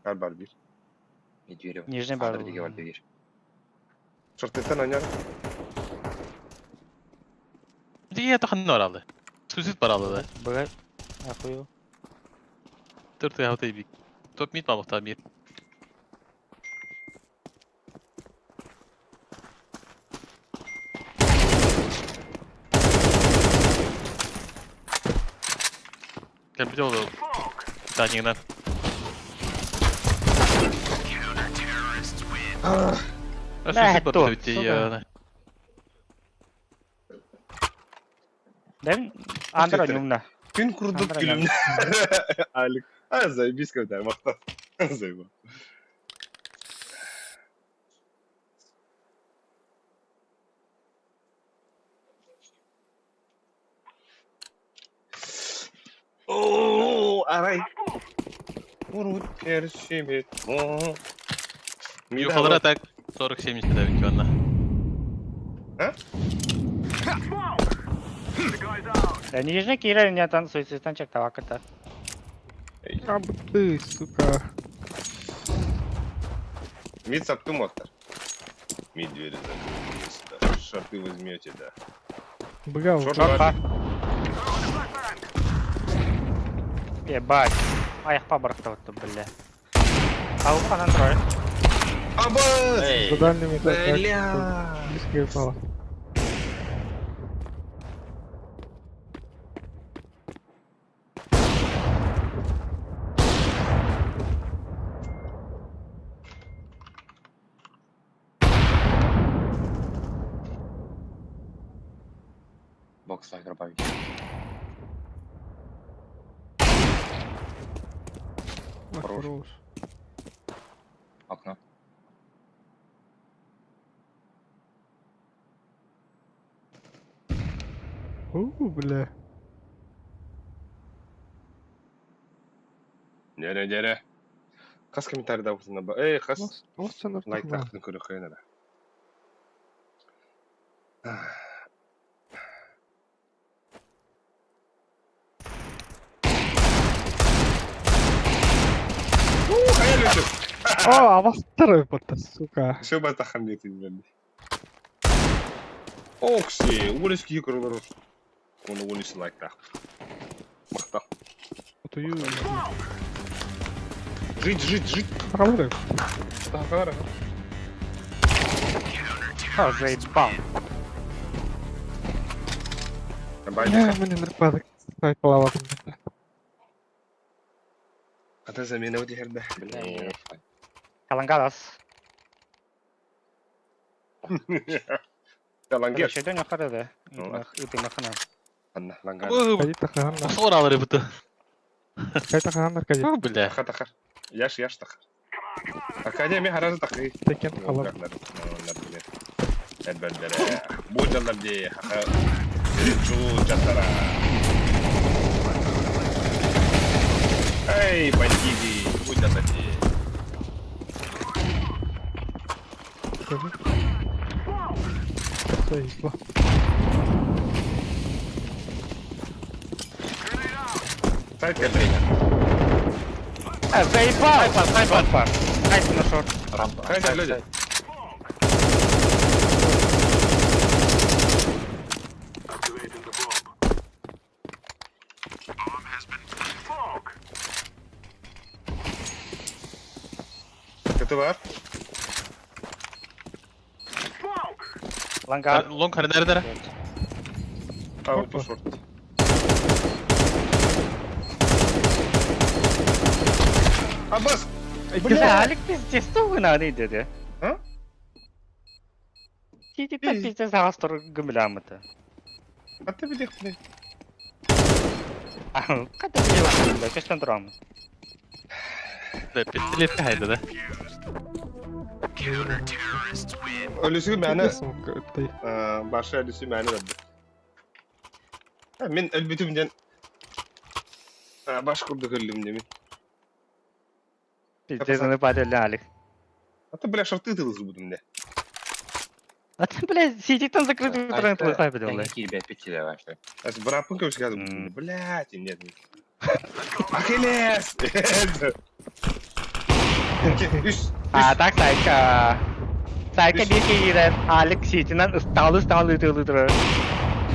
Бар бар бир. Медведев. Нижний бар. Андр бар бир. Шорттан ойнар. Дие тахын оралы. Сүзүт бар алды да. Быгай. Ахую. Төрт хавтай бик. Топ мид мамыкта бир. Кәл бит олды. Данигнан. Өссө туо, бит сука. Дэн Андра нюмна. Күн курдук Андра күлүм. Алик. А, заебись, когда махта. Заеба. Оо, арай. Урут керсимит. Юхалара так 40-79 онно. А? Нижний киирэр иннятан суицидтан чектавакыта. А ты, сука. Мид саптым оттар. Мид двери закрыли сюда. Шорты возьмете, да. Бля, Шорт Шорт бар. Ебать. Аяқпа бырақтап бля. Ау, анан трое. Абас! За дальними так, Бля! близко упала. Бокс дробовик. Ой, Хорош. Хорош. Окно. У, бля. Дере, дере. Хас комментарий дав на ба. Эй, хас лайк тахтын көрө хыйна да. О, а вас второй вот, сука. Все батахан дейтин бенди. Окси, улиски көрөлөр. Оны улис лайк тах. Махта. Утую. Жить, жить, жить. Правда? Тахара. О, заебал. Бля, мне наркотик. Сайкалава. Ата замена өте херде. Бля, не Калангадас. Лангер. Шөйдөн яқар Ну, Итимахана. Анна, лангар. Кайта таханна. Сор алыр буту. Кайта таханна кайта. Бля. Тахар, тахар. Яш, яш, тахар. Академия харазы тахы. Текен халап. Бу жалдар де Чу жастара. Эй, бандиты, бу жалдар де. Заебал. Сайт кәлі. А, заебал! Сайпар, сайпар. Айт на шорт. Рампа. Хайда, люди. Көтü бар. Лангар. Лонг nerede? Ауто шорт. Абас! Бля, Алик пиздец, тугунаны деди. А? Титита пиздец ағастыр гүмілямыты. А ты видех, блядь. Қайда біле Көштен тұрамын. Да, пистолет хайда да. Ölüsü məni, Сука, başı ölüsü məni verdi. Мен өлбүтүмден баш курдук өлдүм деми. Пиздец, аны паделі Алик. А ты, бля, шорты тылыз будум не. А ты, бля, сидит там закрытый тұран тылықай біділі. Кирбе пяти давай, что ли. Ас брапын көмүш газы. Блядь, нет. Ахиллес! Үс. А, так, сайка. Сайка bir кейірен Алик ситинен ысталы ысталы ытылы тұры.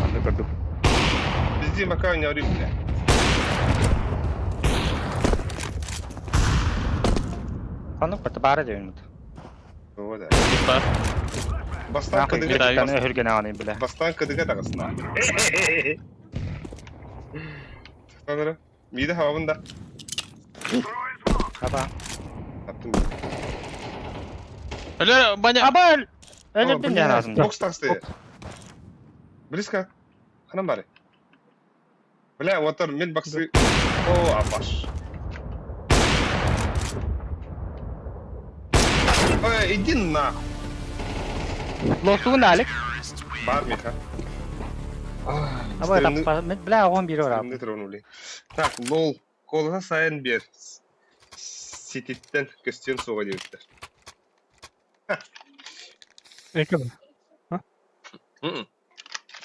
Аны көрдік. Везде мака не орим, бля. Қанық бәті бары деймін. Вот да. Бар. Бастан Нахуй, кыдыга. Хүрген ағаны, бля. Бастан кыдыга тагысына. Tanrı. Mide havabında. Аба. Таптым. Өлөр, баня! Аба О, өлөрдүм блядь, диэн аасында. Бокс тахсы. Близко. Ханан бары. Бля, вот мен боксы. О, абаш. Ой, иди нахуй. Лосугун Алик. Бар, Миха. Аба Стремны- таппа. Бля, оҕом биир ора. Стремны тронули. Так, лол. Колоса сайын бер. Сититтен көстөн суға диэбиттэр. Эки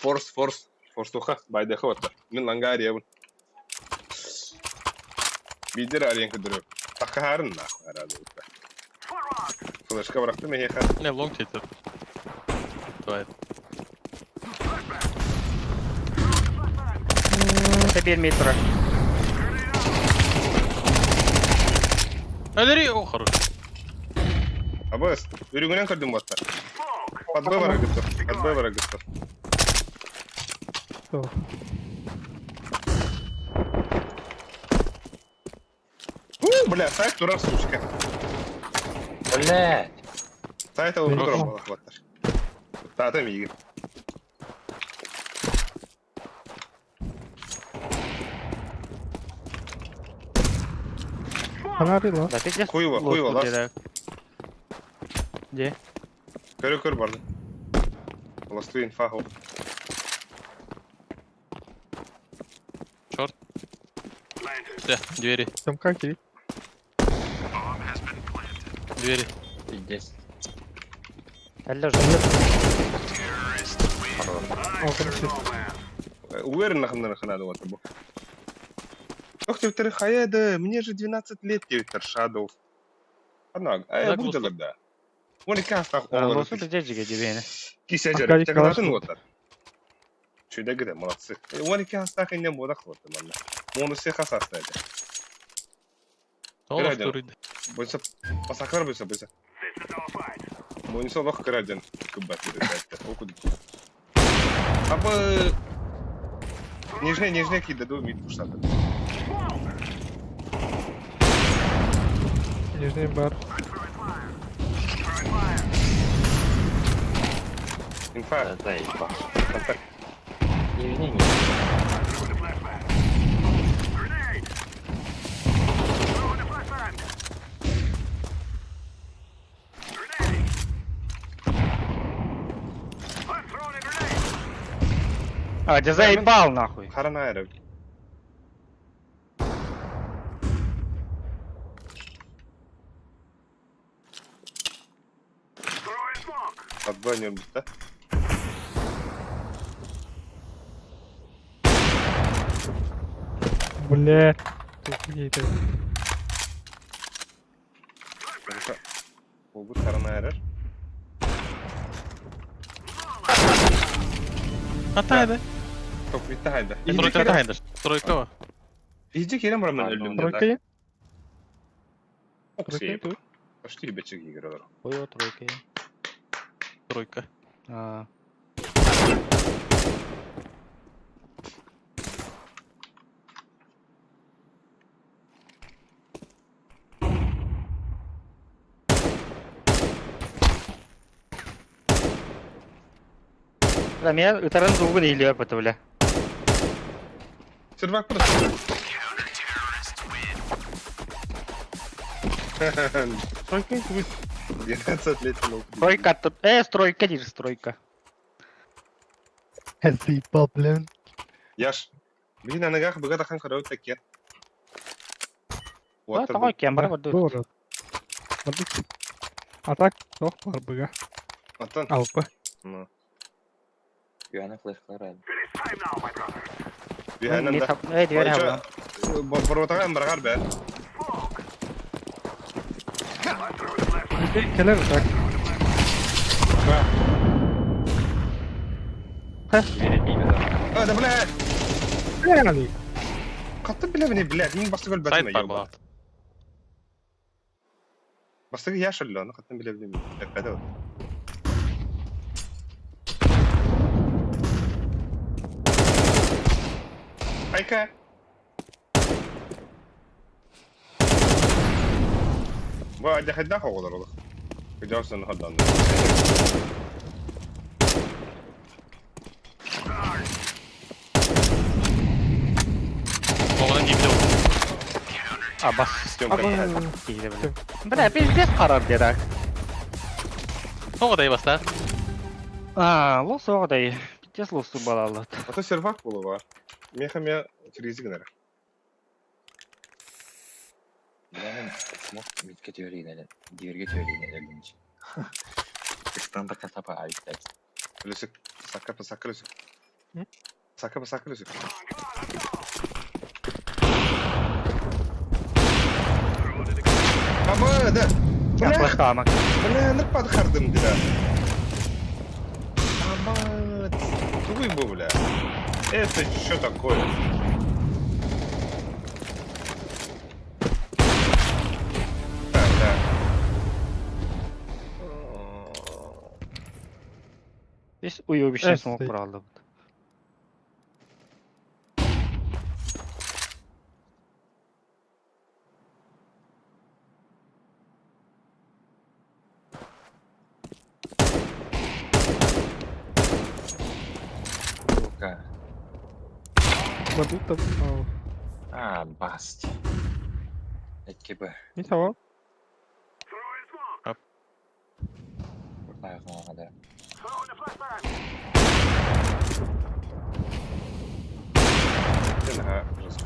Форс, форс. Форсуха, байдеха оттар. Мин лангариябын. Бидер арен көдөрөп. Такаарын нахуй арады. Флешка бырахтым эһиэхэ. Не, лонг тетер. Давай. Это бермей турар. Өлөри, о, хорош. Абыс, үрүҥүнэн көрдүм буоттар. Подбой бара гыттар. Подбой бара гыттар. Сол. У, бля, сайт турар, сучка. Блядь! Сайт алып турар буолар. Таата миигин. Фонарь ла. Да пиздец. Хуево, хуево, лоску лас. деді. Де? Көрө көр барды. Ласту инфа хоп. Черт. Да, двери, Там как и? двери. Пиздец. Әллә уже. О, короче. Уверен, нахрен надо вот бу. Ох, теперь хаяда, мне же 12 лет теперь Shadow. Ана, а я Так, буду лосу. да. Вон и каста оҕолор. Лосу пиздец жиге дебейні. Кисе Аркадий жары. Чакалатын Калашников. оттар. Чүйдө гиде, молодцы. 12 астах инне бодак вот манна. Мону все хасаста это. Ол Градин. второй. Бойса пасаклар бойса бойса. Монисо лох краден кыбат это. Окуд. Абы Нижне, нижне кидаду мид пуштата. Нижний бар. Инфа, Да, заебал. контакт. Нижний, не. А, да заебал нахуй. Харана эрэ. Подбой да? Бля. Тут ей-то. Olgu харана эрэр. Атайды. Токвитта хайда. Тройка атайды. Тройка. Иди керем барамын өлдүм Тройка да. я? Оксей. Тройка тут. Почти бечек игралар. Ой, тройка. Тройка. А, Бля, меня ытарын звугун ийлер бата, бля. Сервак просто. Тройка и 12 лет не Стройка тут. Стройка, держи, стройка. Я заебал, блин. Яш. Блин, на ногах богато хан хорой таке. Да, такой кембар вот. Город. А так, тох бар быга. Антон. Алпа. Ну. Юана флешкалар әлі. Биһанан да. Дверь хабла. Боротаган баргар бә. Келер так. А, да бля. Бля, Катты бля мне, блядь, мин бастыгы Сайт өлбәтим. бар болады. Бастыгы яш өллө, аны каттым биле билем. Эппеде. Айка. Бу адя хайда хоголор олох. Кыдьаҕас хордонно. Оҕонон киирдэ ол. Абас. Стёмка Аба. Киирэ бile. Бля, пиздец харар дедак. Тоҕо дай бастаан? А, лос оҕодай. Пиздец лосу балалат. Ата сервак буолуо. Миэхэ эмиэ фризик гынар. Билэҕин, смог митке түһэриинэн, диэргэ түһэриинэн өлүнч. Ыстан да катапа айта. Плюсик. Сакка сакка плюсик. М? Сакка сакка плюсик. Аба, да. Я Бля, флешка бля, нырпад хардым дила. Аба, тугуй бу, бля. Это что такое? Да, да. Biz уебищный Э, смог стоит. құралды. Сука. Бадут там. А, баст. Эккибы. Ничего. Да. Ага, жестко.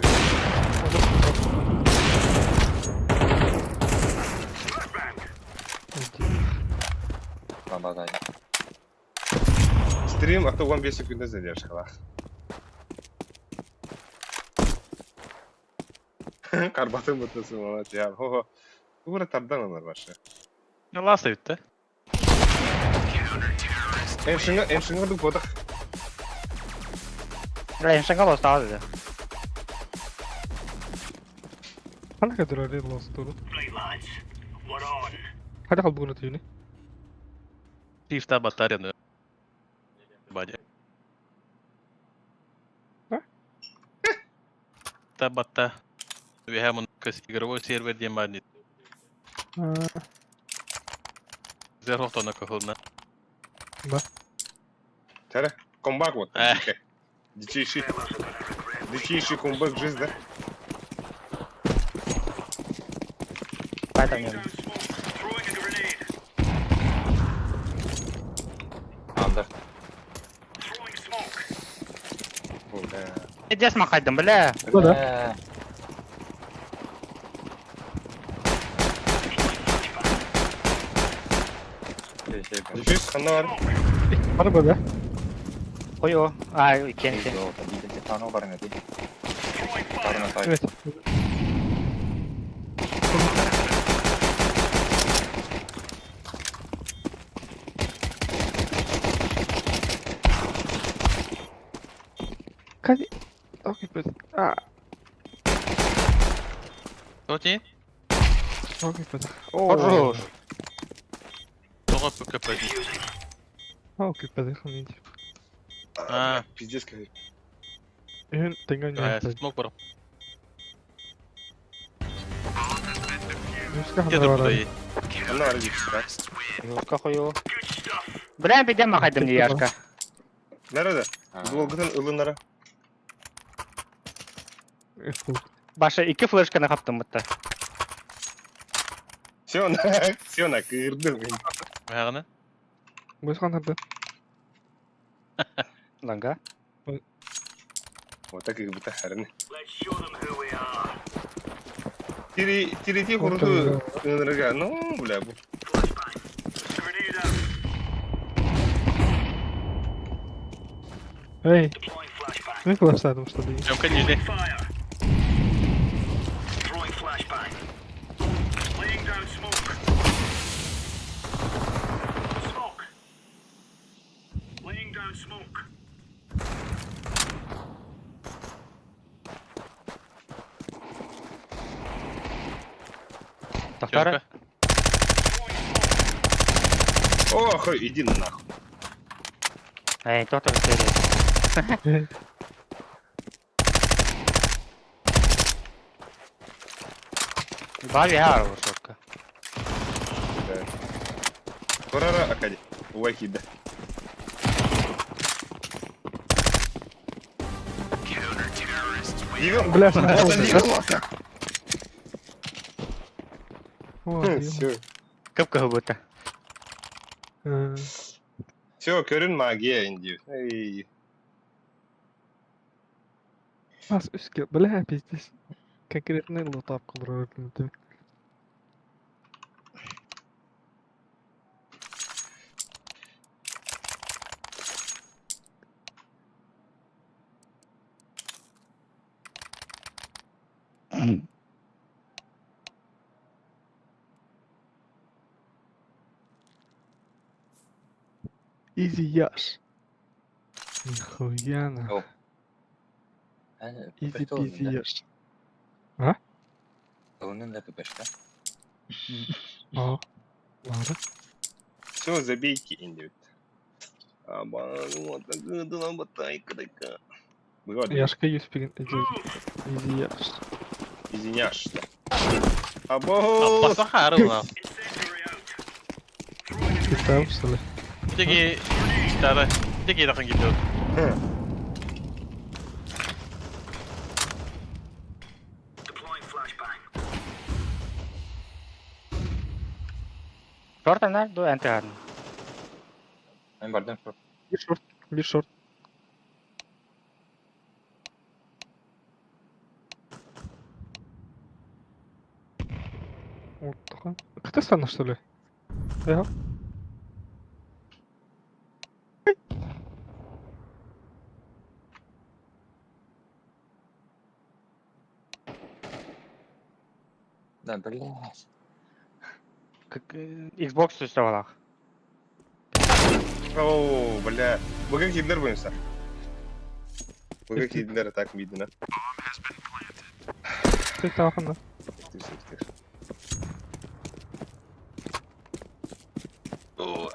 Бабадай. Стрим, а то вам 5 секунд задержка. Карбатын бутысы молодец. Я, хо-хо. Ура тардан олар башы. Ласа бүттэ. Эмшинга, эмшинга дук бодах. Бля, эмшинга лос dedi. Хана кадыр лос туру. Хада хал бугуна түйүнэ. Тифта батарьяны. Бадя. А? Та батта. We көс игровой сервер диэн баар Зер хохтона көхөлна. Да. Тәрі, комбак вот. Э. Дичайший. Дичайший комбак в жизни, да? Қайта мен. Андер. Бля. Пиздец мақайдым, бля. Да. Дефьюз ханна бар. Хана бада. Қой о. А, кен кен. Evet. Hadi. Okey, А, Тоти? okey, Хорош. Тоҕо көпөт. Okey, ханин. А, Пиздец, как. Эн тэнгэн смок бар. Юска Где хана бар. тут Ханна бар дефьюз, да? Юска қой Бля, пиздец мақайдым яшка. Nerede? Блогдан ылынара. Башы iki флешканы қаптым бұтта. Все, на, все, на, кырдым. Мягына. Бу ханарды. Ланга. Вот так и будто харны. Тири, тири ти хурду ынырга. Ну, бля, бу. Эй. Мен флешладым что ли? Жомка нижний. Тоқтары. Ох, иди нахуй. Эй, тоқтар серия. Бар я шотка. Да. Турара Акади. Уай киирдэ. Дигл! Бля, Это Дигл! Все. Кып-кыһыл бута. Все, көрүн магия инди. Эй. Бас үскэ, бля, пиздец. Конкретный лутап кылырар этим. Изи Яш. Нихуя на. О. Эн Изи ППште пизи ыллыҥ да? Яш. Ыллыҥ да ППште? О. Ладно. Все, забейте инди. Яшка юспигин изи Яш. Извиняшься. Або! Аппасаха арылла. Китап, что ли? Тиги тары. Тиги дахын килде. Шортанар ду энтер. Мен бардым шорт. Bir шорт, bir шорт. Вот такой. Кто стану, что ли? Да. Да, блядь. Xbox существовал. О, бля. Быга кииннер буйумса. Быга кииннер так мидина. Ты там, да? О.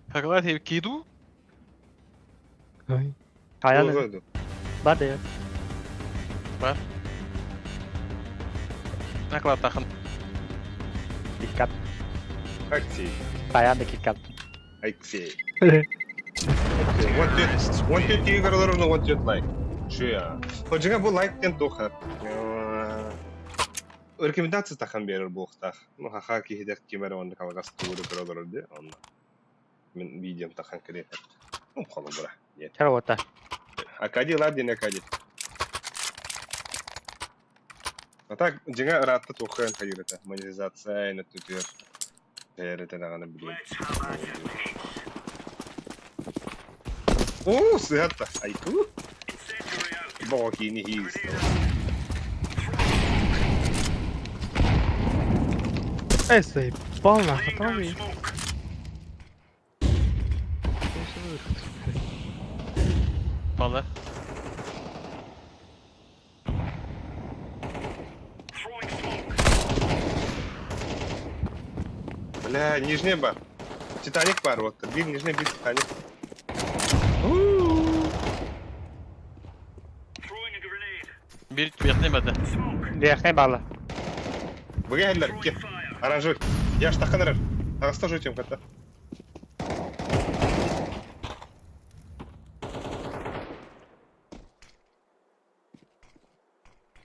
Хаглар киду? Ай. Хайа бар да. Бар. Наклад тахын. Киккат. Алексей. Хайа да киккат. Алексей. One two three көрөлөр one two лайк. Шуя. Ходжига бу лайктен тоха. Рекомендация тахан берер буохтах. Ну хаха киһидэх кимер онна калагас тууру көрөлөр ди. Онна. Мен видеом тахан кирет. Ну холо бура. Нет. Чарота. Акади ладин акади. А так, дьиҥэ ыраатта туоххайан хайыырата. Монетизация на түтүөр. Тэрэтэ даҕаны билиэн. Оо, сыһатта. Айку. Боҕо киини хиис. Эй, заебал нахуй, там и... Балла. Бля, нижний бар. Титаник бар, вот. Бир нижний, бир Титаник. Бир верхний бада. Верхний балла. Быга ке. Оранжевый. Я ж таханырар. Ағыста жөтем катта.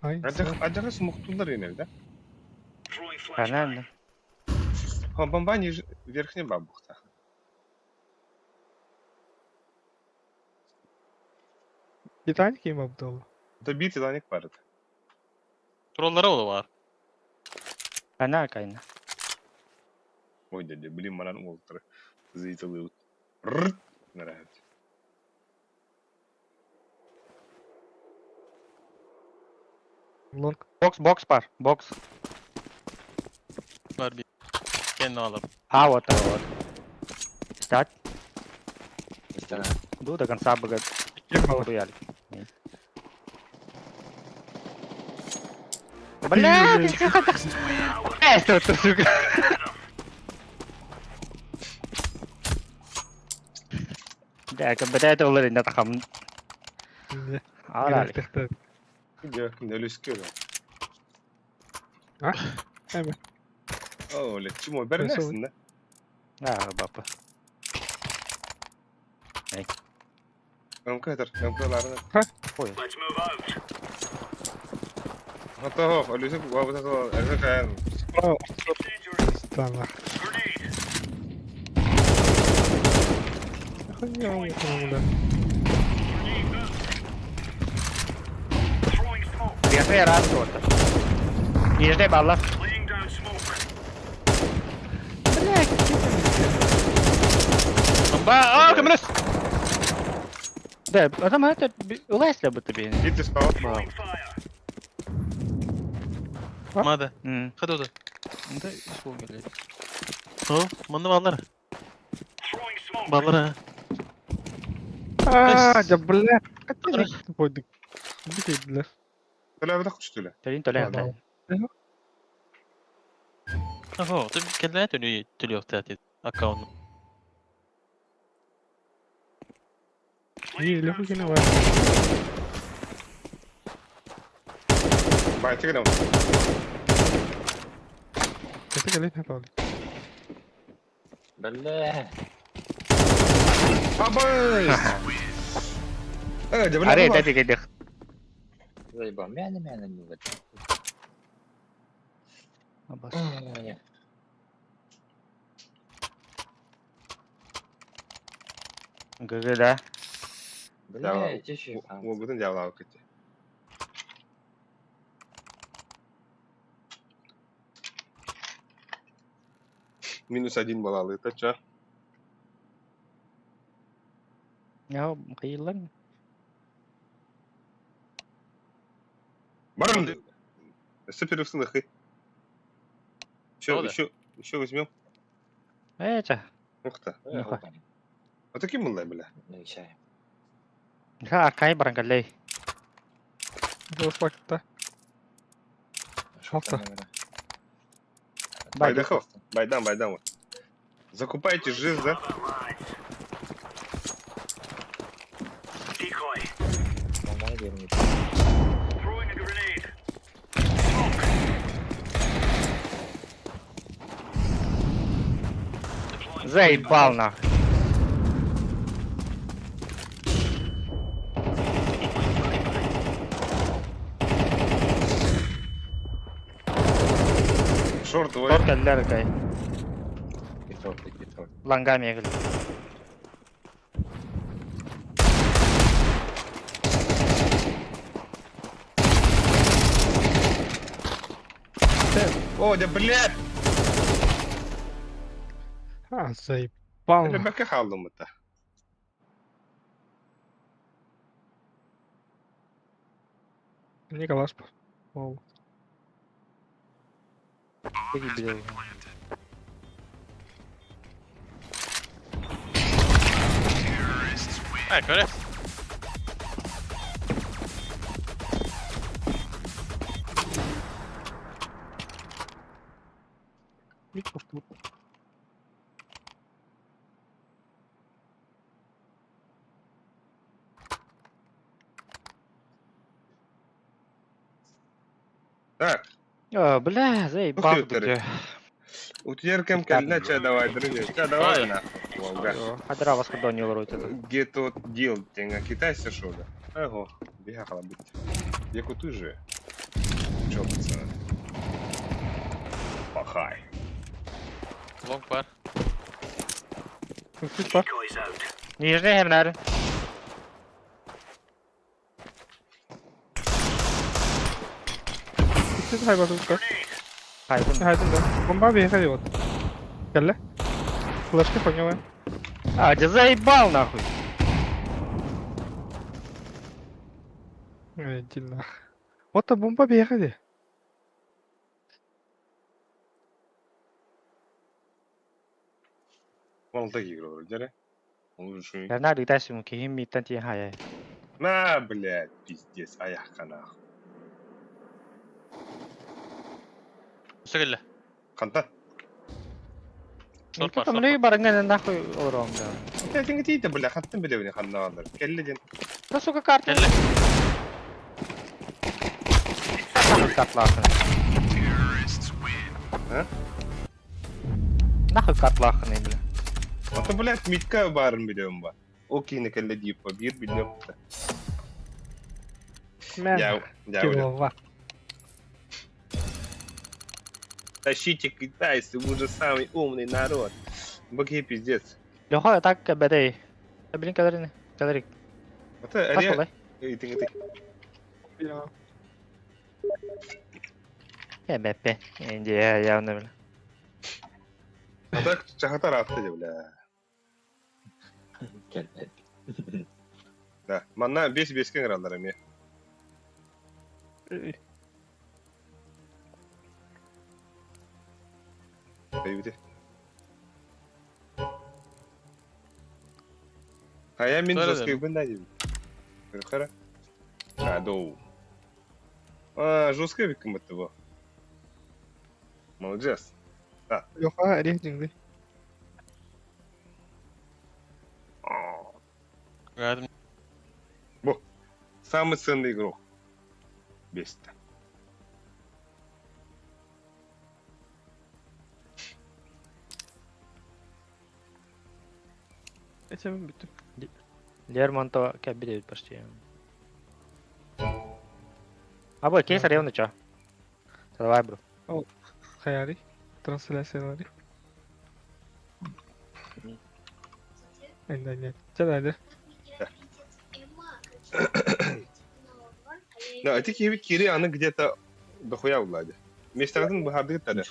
Ай, Адяғы смуқтулар енер, да? Канан. Ха, бомба ниж... верхний бар бұқта. Титаник им обдал. Это бир Титаник бар. это. Троллары ол бар. Канар кайна. Ой, дядя, блин, маран уолтер. Зрители. Рррт. Нравится. Лонг. Бокс, бокс бар. Бокс. Бар бир. Кен алып. А, вот, а, вот. Стать. Истана. Ду до конца быга. Ебало. Хуяли. Бля, ты что, сука? Бэдэ олар инде тахам. Аар. Нөлүскө. А? Эме. О, чмо бернесин да? А, бапа. Эй. МК-тар, МК-ларны. Ха? Ой. Готово, Олюсик, готово, РКН. Стана. Охуенно, да. Пятый раз вот. Нижний баллар. Бомба! А, көмөлөс! Да, адам это улайсля будто бы. Иди спал. Мада. М. Хады ода. Да, шул келет. О, манна баллар. Баллар ha. А, да бля. Койдук. Битейдилер. Төлөбү да күчтүлө. Төлин төлө. Аho, ты кэллээ төлүй төлүөхтэй аккаунт. И леху кине бар. Бай, тигнем. Это келет хаталы. Бля. Абай! Э, да бля. Аре, дәти кедек. Заебал. Мяне, мяне, не вот. Абас. ГГ да. Бля, тише. Уогутун дьяволаабы кытты. Минус один балалы, это чё? Я кыйыллар. Барон! Супер хы. Еще, Правда? еще, еще возьмем. Это. Ух ты. Нихуя. А таким был, бля. Ха, кай барангалей. Факта. Шалта. Байдахов. Байдан, байдан вот. Закупайте жизнь, да? Заебал нах. Шорт твой. Только ляркай. Лангами егли. О, да блядь! А, заебал. Бәкке қалдым бұта. Николаш. Ол. А, көрө. Мит пошел. Так, О, бля, заебал. Ух ты, утверкам кальна ча давай, друзья. Ча давай нахуй. Волга. Хадра вас куда не уродит. Где-то дел, тенга китайцы шо да? Ого, бегала быть. Я куту же. Чё, пацаны? Пахай. Лонг бар. Тут Нижний хернер. хайбатык. Хайдын. Хайдын да. Бомба бейхай вот. Келле. Флешка поняла. А, да заебал нахуй. Эй, дильна. Вот та бомба бейхай. Вон такие игры вроде, Он лучше. Хернер дитасим кихим миттан ти хая. На, блядь, пиздец, аяққа нахуй. Өсө келле. Қанта? Шорт бар, шорт Көмүлүй бар. барыҥҥа нахуй олоруом да. Этиҥ тиийдэ бля, хаттан билэбин ханна бааллар. Кэллэ диэн. Да сука карта. Кэллэ. Нахуй картлаахын. А? Нахуй картлаахын бля. Ото, блядь, Митка баарын билэбин ба. Ол киһини кэллэ дииппа, биир билиэм. Мэн. Я, я, Килова. Тащите китайцы, вы же самый умный народ. Боги пиздец. Леха так бэдэй. Блин, кэлэрин. Кэлэрик. Ото, Хас аре, буолай? итиҥ итик. Э, бэппэ. Индия явно бля. А так чахатар аатта дьэ, бля. Кэлбэт. Да, манна бес беске ыҥыраллар эмиэ. Өйбүтэ. Хайа мин Söyle жесткайбын да диэбит. Көрөхөрө. Shadow. А, жесткай эбиккин бытты бу. Молодец. Леха, орех диңди. Verdim. Самый ценный игрок. Бесит. Эчемин бүттүм. Лермонтова кэлбит эбит почти. А бу кейс аревны чё? Давай, бро. Хаяри. Трансляциялары. Энден нет. Чэ Да, эти киви кири аны где-то дохуя владе. Местағын бахардыгыт тады.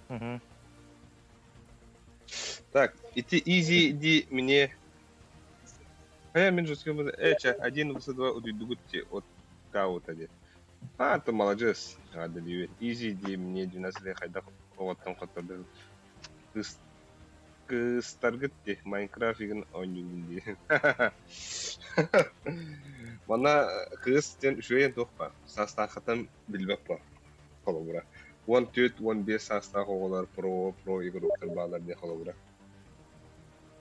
Угу. Так, ити изи ди мне. А я мен жесткий Эча, 1, 2, удуйдугутти от каута ди. А, то молодец. Рада ли. Изи ди мне 12 лет хайда оттан хотторды. Кыс кыстаргыт ди Майнкрафт игин ойнугун ди. Мана кыз тен үшөйен тохпа. Састахатан билбеп бар. Холобура. 14, 15 састах оҕолор про про игроктар баалар диye холобура.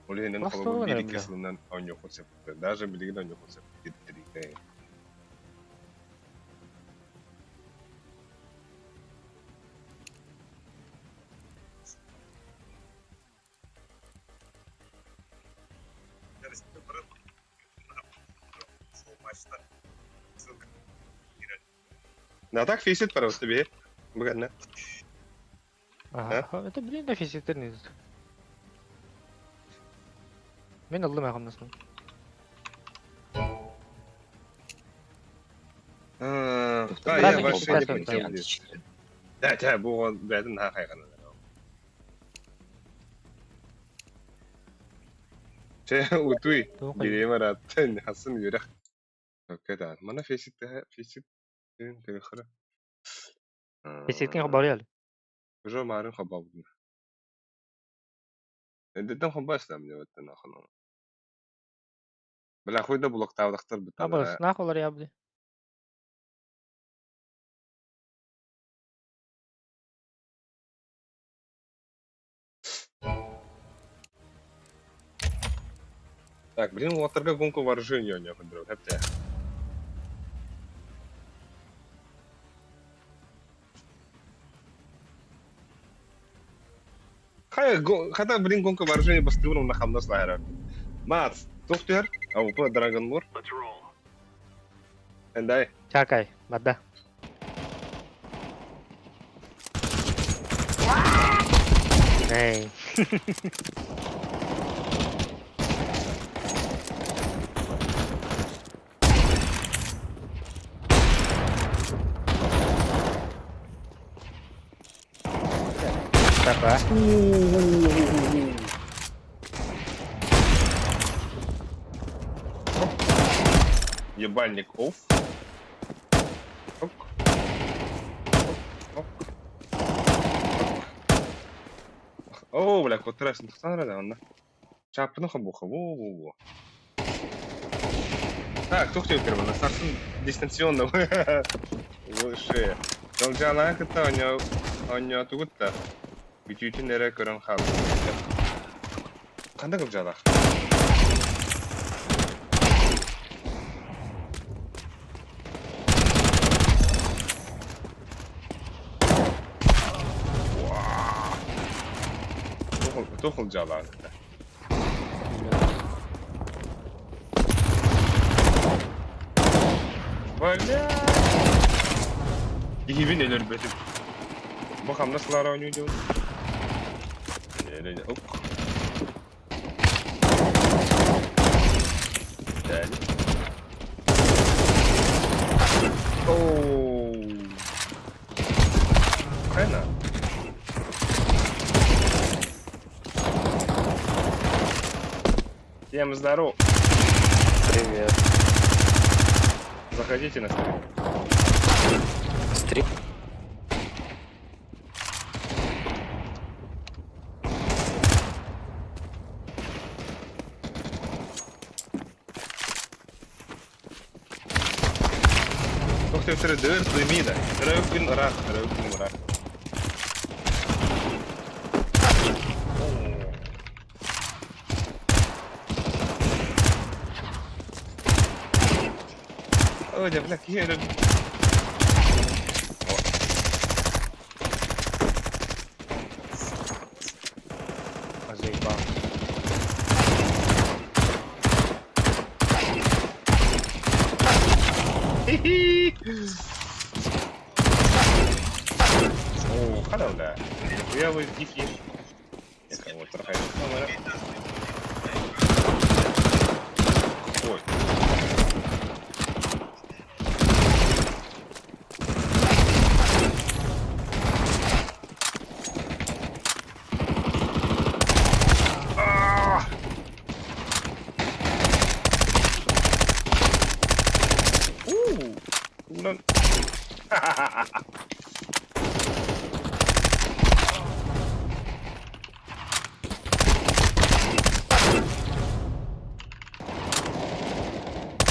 Ол иһинэн Бас холобур тугун биир эрэ икки бля. сылынан оонньуоххун сөп. Даже билигин оонньуоххун сөп. Тириитэ. На так фейсит пожалуйста, тебе. Выгодно. Ага. Это, блин, да физиктер не Мен ыллым ағымнасын. А, я Праздник вообще не праздник, понял. Да, да, бу бәдин ха хайган. Че, утуй. Биреме раттын, хасын юрах. Окей, да. Мана фейсит, фейсит. Көрөхөрө. Физиктин хабары Уже марын хабабын. Эндеттен хабастам мне вот нахуй. Бля, хуй да блоктаабыктар бит. Абы, нахуй олар ябды. Так, блин, улаттарга гонку вооружения у него Хепте. Хай, хата, блин, гонка вооружения бастырым на хамнас лайра. Мац, тухтер, а упа Драгонмур. Эндай. Чакай, бада. Эй. Папа. Ебальник оф. Ок. Ок. Ок. О, бля, кот раз да, онна. Чапны хабуха, во-во-во. Так, кто хотел первый? На сарсын дистанционно. Выше. Должана кыта, у него тугутта. Бүтүүтүн эрэ көрөн хаалбыт. Ханна кылдьаалаах? Туох ылдьаалаан? Бля! Киһибин өлөрбөтүм. Бу хамнас ылаары оонньуу дьон. Оп. Дәл. Оу. Хайна. Всем здоров. Привет. Заходите на стрим. Стрим. Туох төптөрө дөөр дымида. Төрөөк күн ыраах, төрөөк күн ыраах. Ой, да бля, киһи өлөр. Заебал. О, халява. Я вы дикие. Я кого трахаю. Ой. Уу,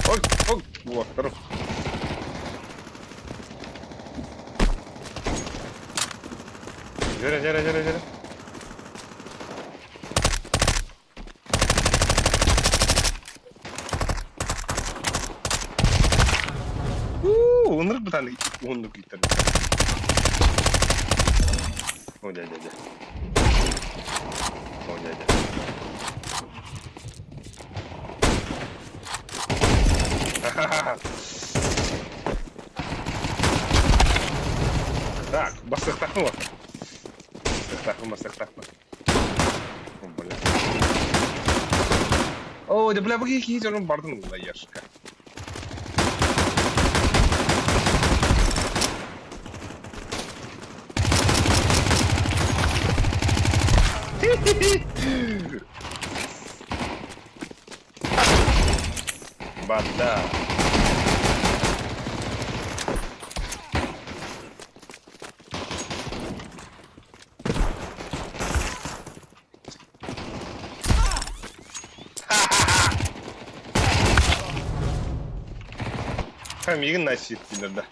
Ой, ой, вот, хорош. Жere, жere, жere, жere. Уу, ынырык бытан уһуннук ииттэр. О, дядя, дядя. О, дядя. Так, басыктахмы? Басыктахмы, басыктахмы. О, бля. О, да бля, бу киһи дьонум бардын ула яшка. Банда. Хам мигин насит дилер да.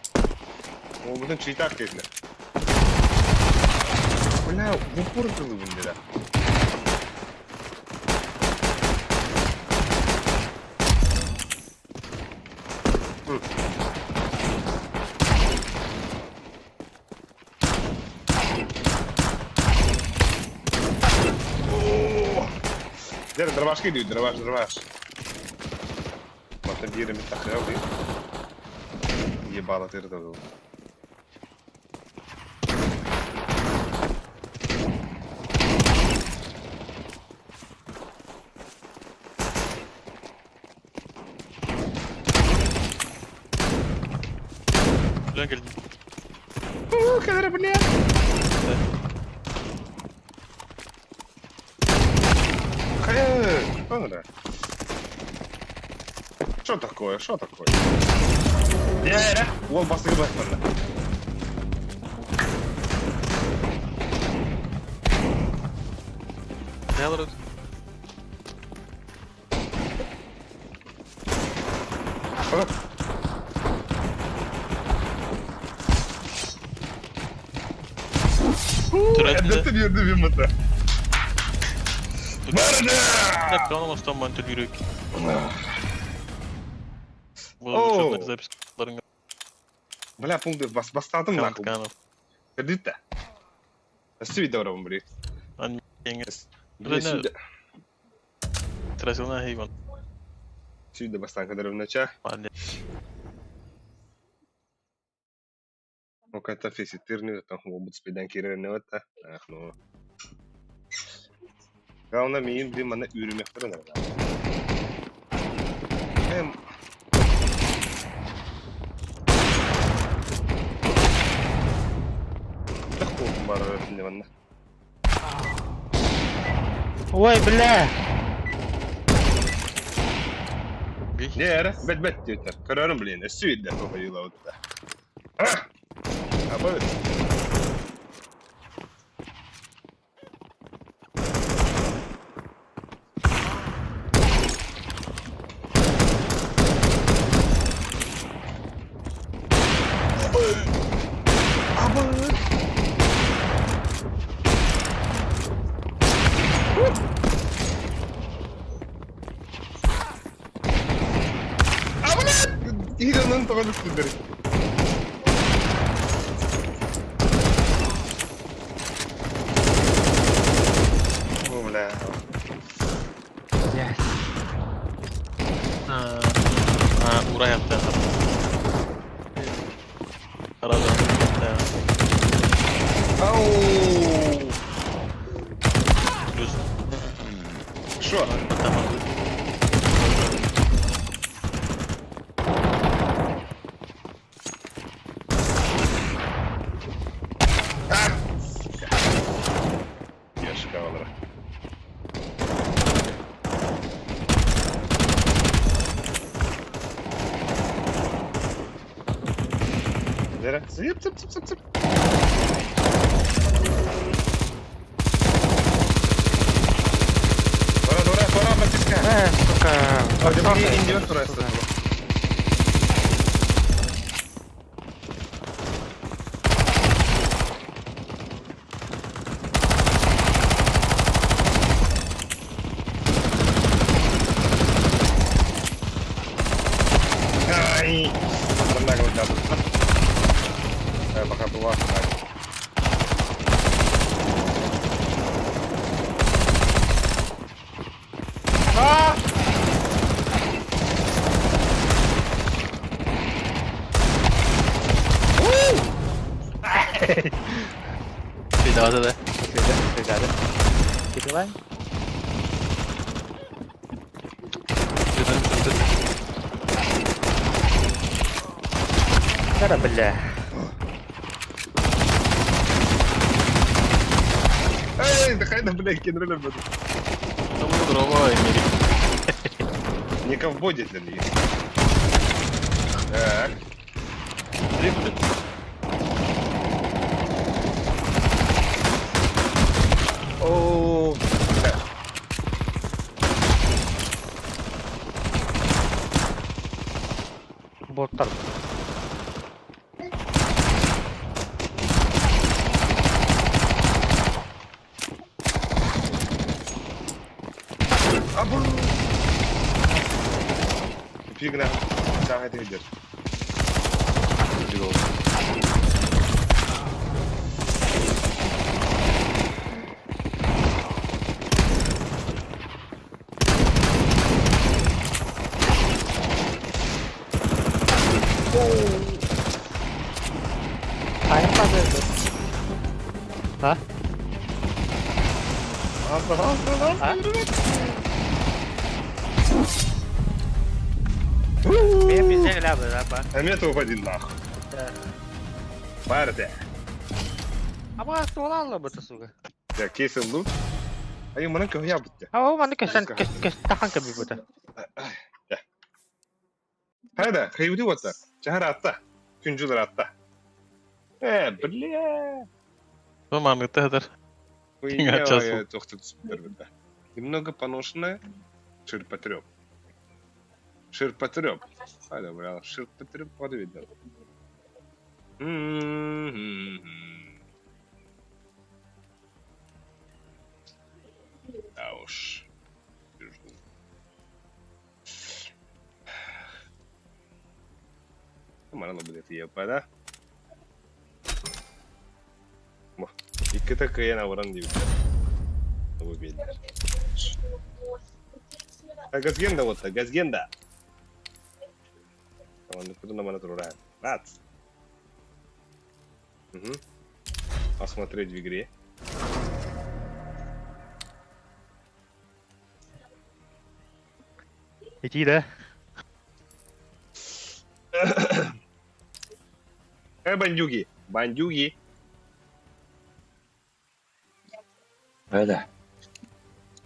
Ол бүтүн чыйтак келдилер. Бля, в упор кылыбын да. Дер, дробашки дают, дробаш, дробаш. Мата биэрэ миттахыал дии. Ебало тырда был. Лен кэллин. Уу, кэлэрэ бля. Хайа, что надо? Что такое? Что такое? Дьэ, уол бастакы бахманна. Нэлрод. Эрдэттэн үөрдүм мин мата. Так, он оҥостон төлүүрүк. Бу запись Бля, пункт бас бастатым нахуй. Кредит Өссө видео барабын блин. Бля, Тразилна хейван. Сүйді бастан кадарывнача. Оката феситирни, там хобут спидан кирерневата. Ах, ну. Главное, миин блин мана үрүмэхтэр надо. Эм. Так бар манна. Ой, бля! Не, эрэ, бэт бэт диэтэр. Көрөрүм блин, өссө үйдэ тоҕойула утта. Абы. Абы. Иранын тоҕо үстүдэр. О, бля. Yes. А, ура yaptı. Arada. Ау! Плюс. Шо? Яшка Лера, цып, цып, цып, цып, цып. Пора, пора, пора, братишка. Э, сука. А, да мне индиот просто. Ай! Манна да. Пока была. А! Да, да, да. Сюда, сюда. Да, бля. Эй, да хайда, блядь, кинули буду. Там дрова имели. Не ковбой для них. Так. Три О, бля. Боттар. Абу. Фигна. Сага ты идешь. Айым падает. А? А? Мен bizde öyle abi. А мне то упади нахуй. Да. Барде. Ama ствола бу сука. Я кейс лут. А юм манан көхя бутта. А о маны көсөн көс көс тахан көбү бута. Хайда, хайуди вата. Чахар атта. Күнжүлөр атта. Э, бля. Ну, мангыты хәдер. Хуйня, тохты түсіп. Немного поношенная. Ширпотреб. Ширпотреб. Хайда, бля, ширпотреб подвидел. уж. Сижу. Манан билетиэппэ да. Иккитэ кыайан абыран диэбиттэр. Бу биэрдилэр. Газгенда вот Газгенда. Оннуккутун мана турураан. Рад. Угу. Посмотреть в игре. Итии да? Э, бандюги! Бандюги! Öyle.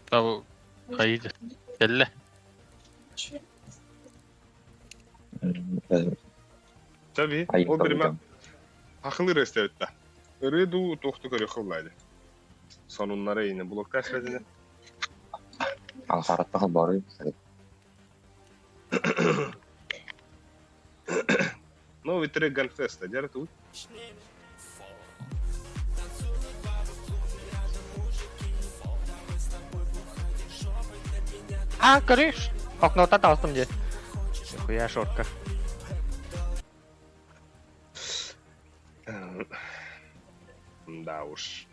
Табы хайды. Кэллэ. Tabii. Ол биримэ хахылыр эстебитта. Ырыы дуу туохту көрүөххэ буллаады. Сонуннары ине блокка эспэтинэ. Алхараттах бары. Новый трек Ганфеста, дьэ тут. А, көрүш! Окноттан таҕыстым дии. Нихуя шорка. Да уж.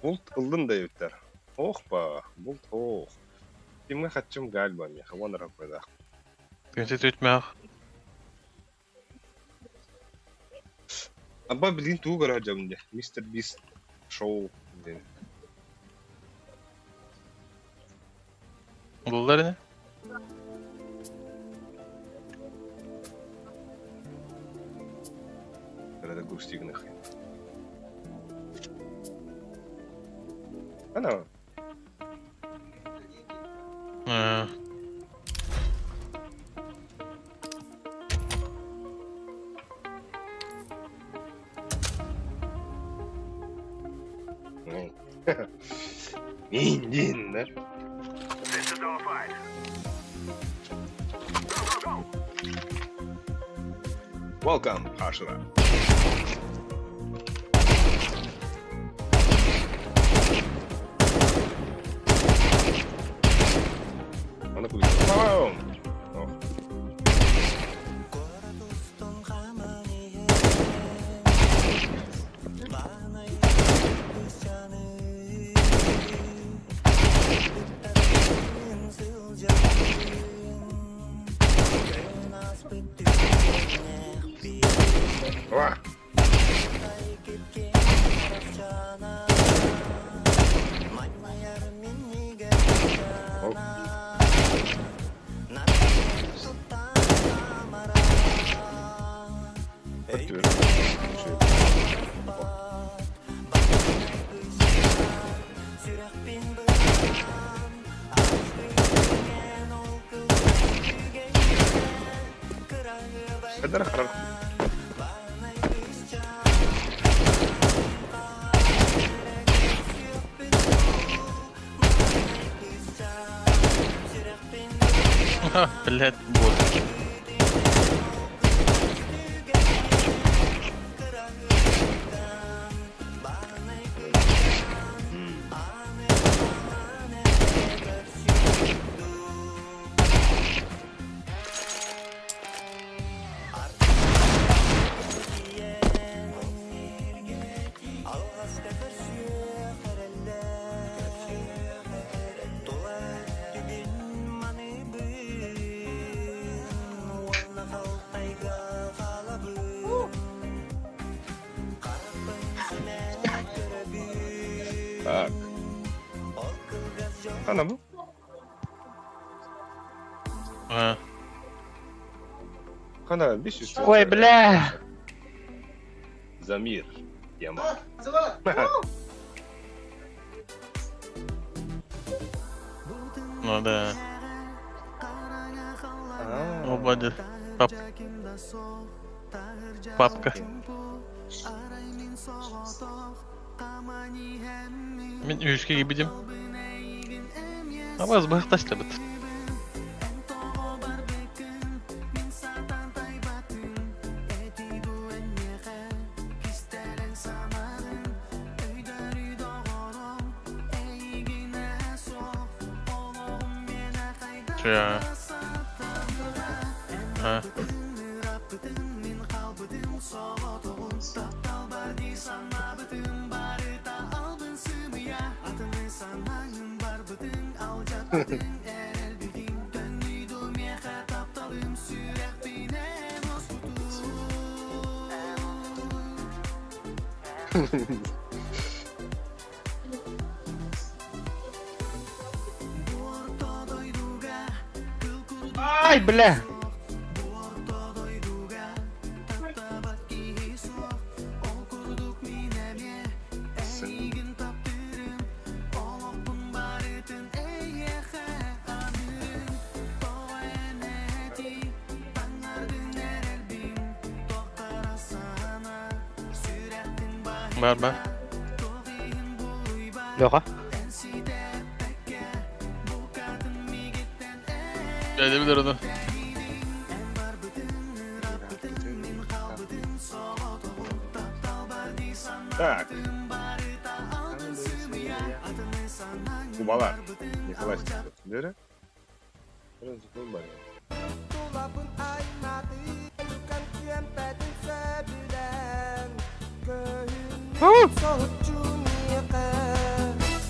Булт ыллын да эбиттэр. Ох ба, булт ох. Кимҥэ хаччым гальба миэхэ уон араппыдаах. Күнсэ түтмээх. Аба билигин тугу көрө сылдьабын дии. Мистер Бист шоу диэн. Буллар ини. Эрэ грусти гыныах. Ана. Э, Мин да? Welcome, Ashura. Аны Ох. Ва! Ох. Хадара харах. Блядь, бот. Так. Хана бу? А, Хана 500. Ой, бля! Замир. Тема. ну да. Оба да. Пап. Папка. Мин үһүскэ киирбитим. Абаас быһахтаслабыт. Şu Ha. Ай, бля! Бар бар. Леха. Gelebilir onu. Так. Кубалар. Николай Лера.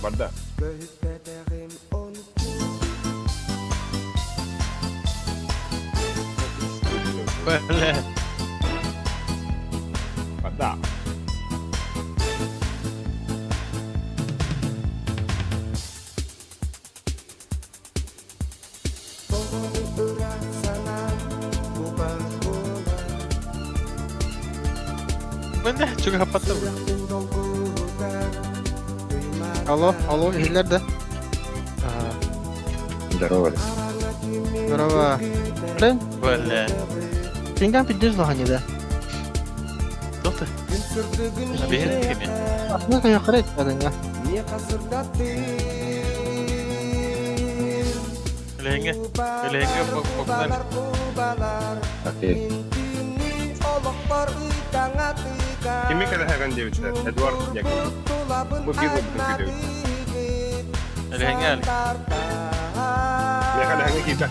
Барда. Бля. Барда. Бля, чуга хапаттым. Алло, алло, иһиллэр да? Здорово, Алекс. Здорово. Блин, Бля. Пинган пиздец лохани, да? Кто ты? Бери кими. Ну, я хрен, да, Леңе. Леңе бокнан. Окей. Кими кэлэһэҕин диэбиттэр, Эдуард Яков. Бу биир уолбутун күүтэбит. Леңе Алекс. Миэхэ лэһэҥҥэ киирдэ.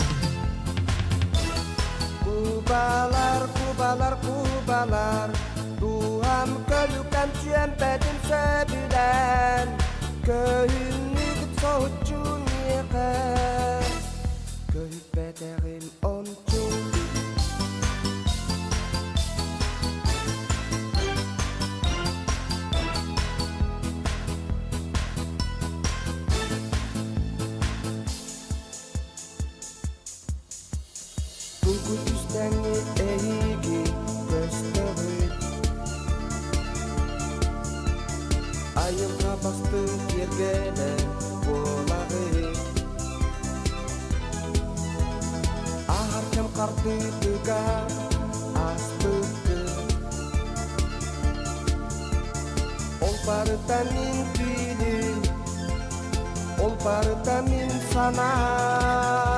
Кубалар, кубалар, кубалар Дууһам көлүкэм чүөмпэтин сөбүлээн Көһүннүгүт соһуччу миэхэ Көһүппэтэҕим ончу Тугу түстэҥҥит эһиги көстөҕүт Айылҕа бастыҥ киэргэлэ буолаҕыт Аһар кэм хардыытыгар ааспыккыт Ол барыта мин түүлүм Ол барыта мин санаам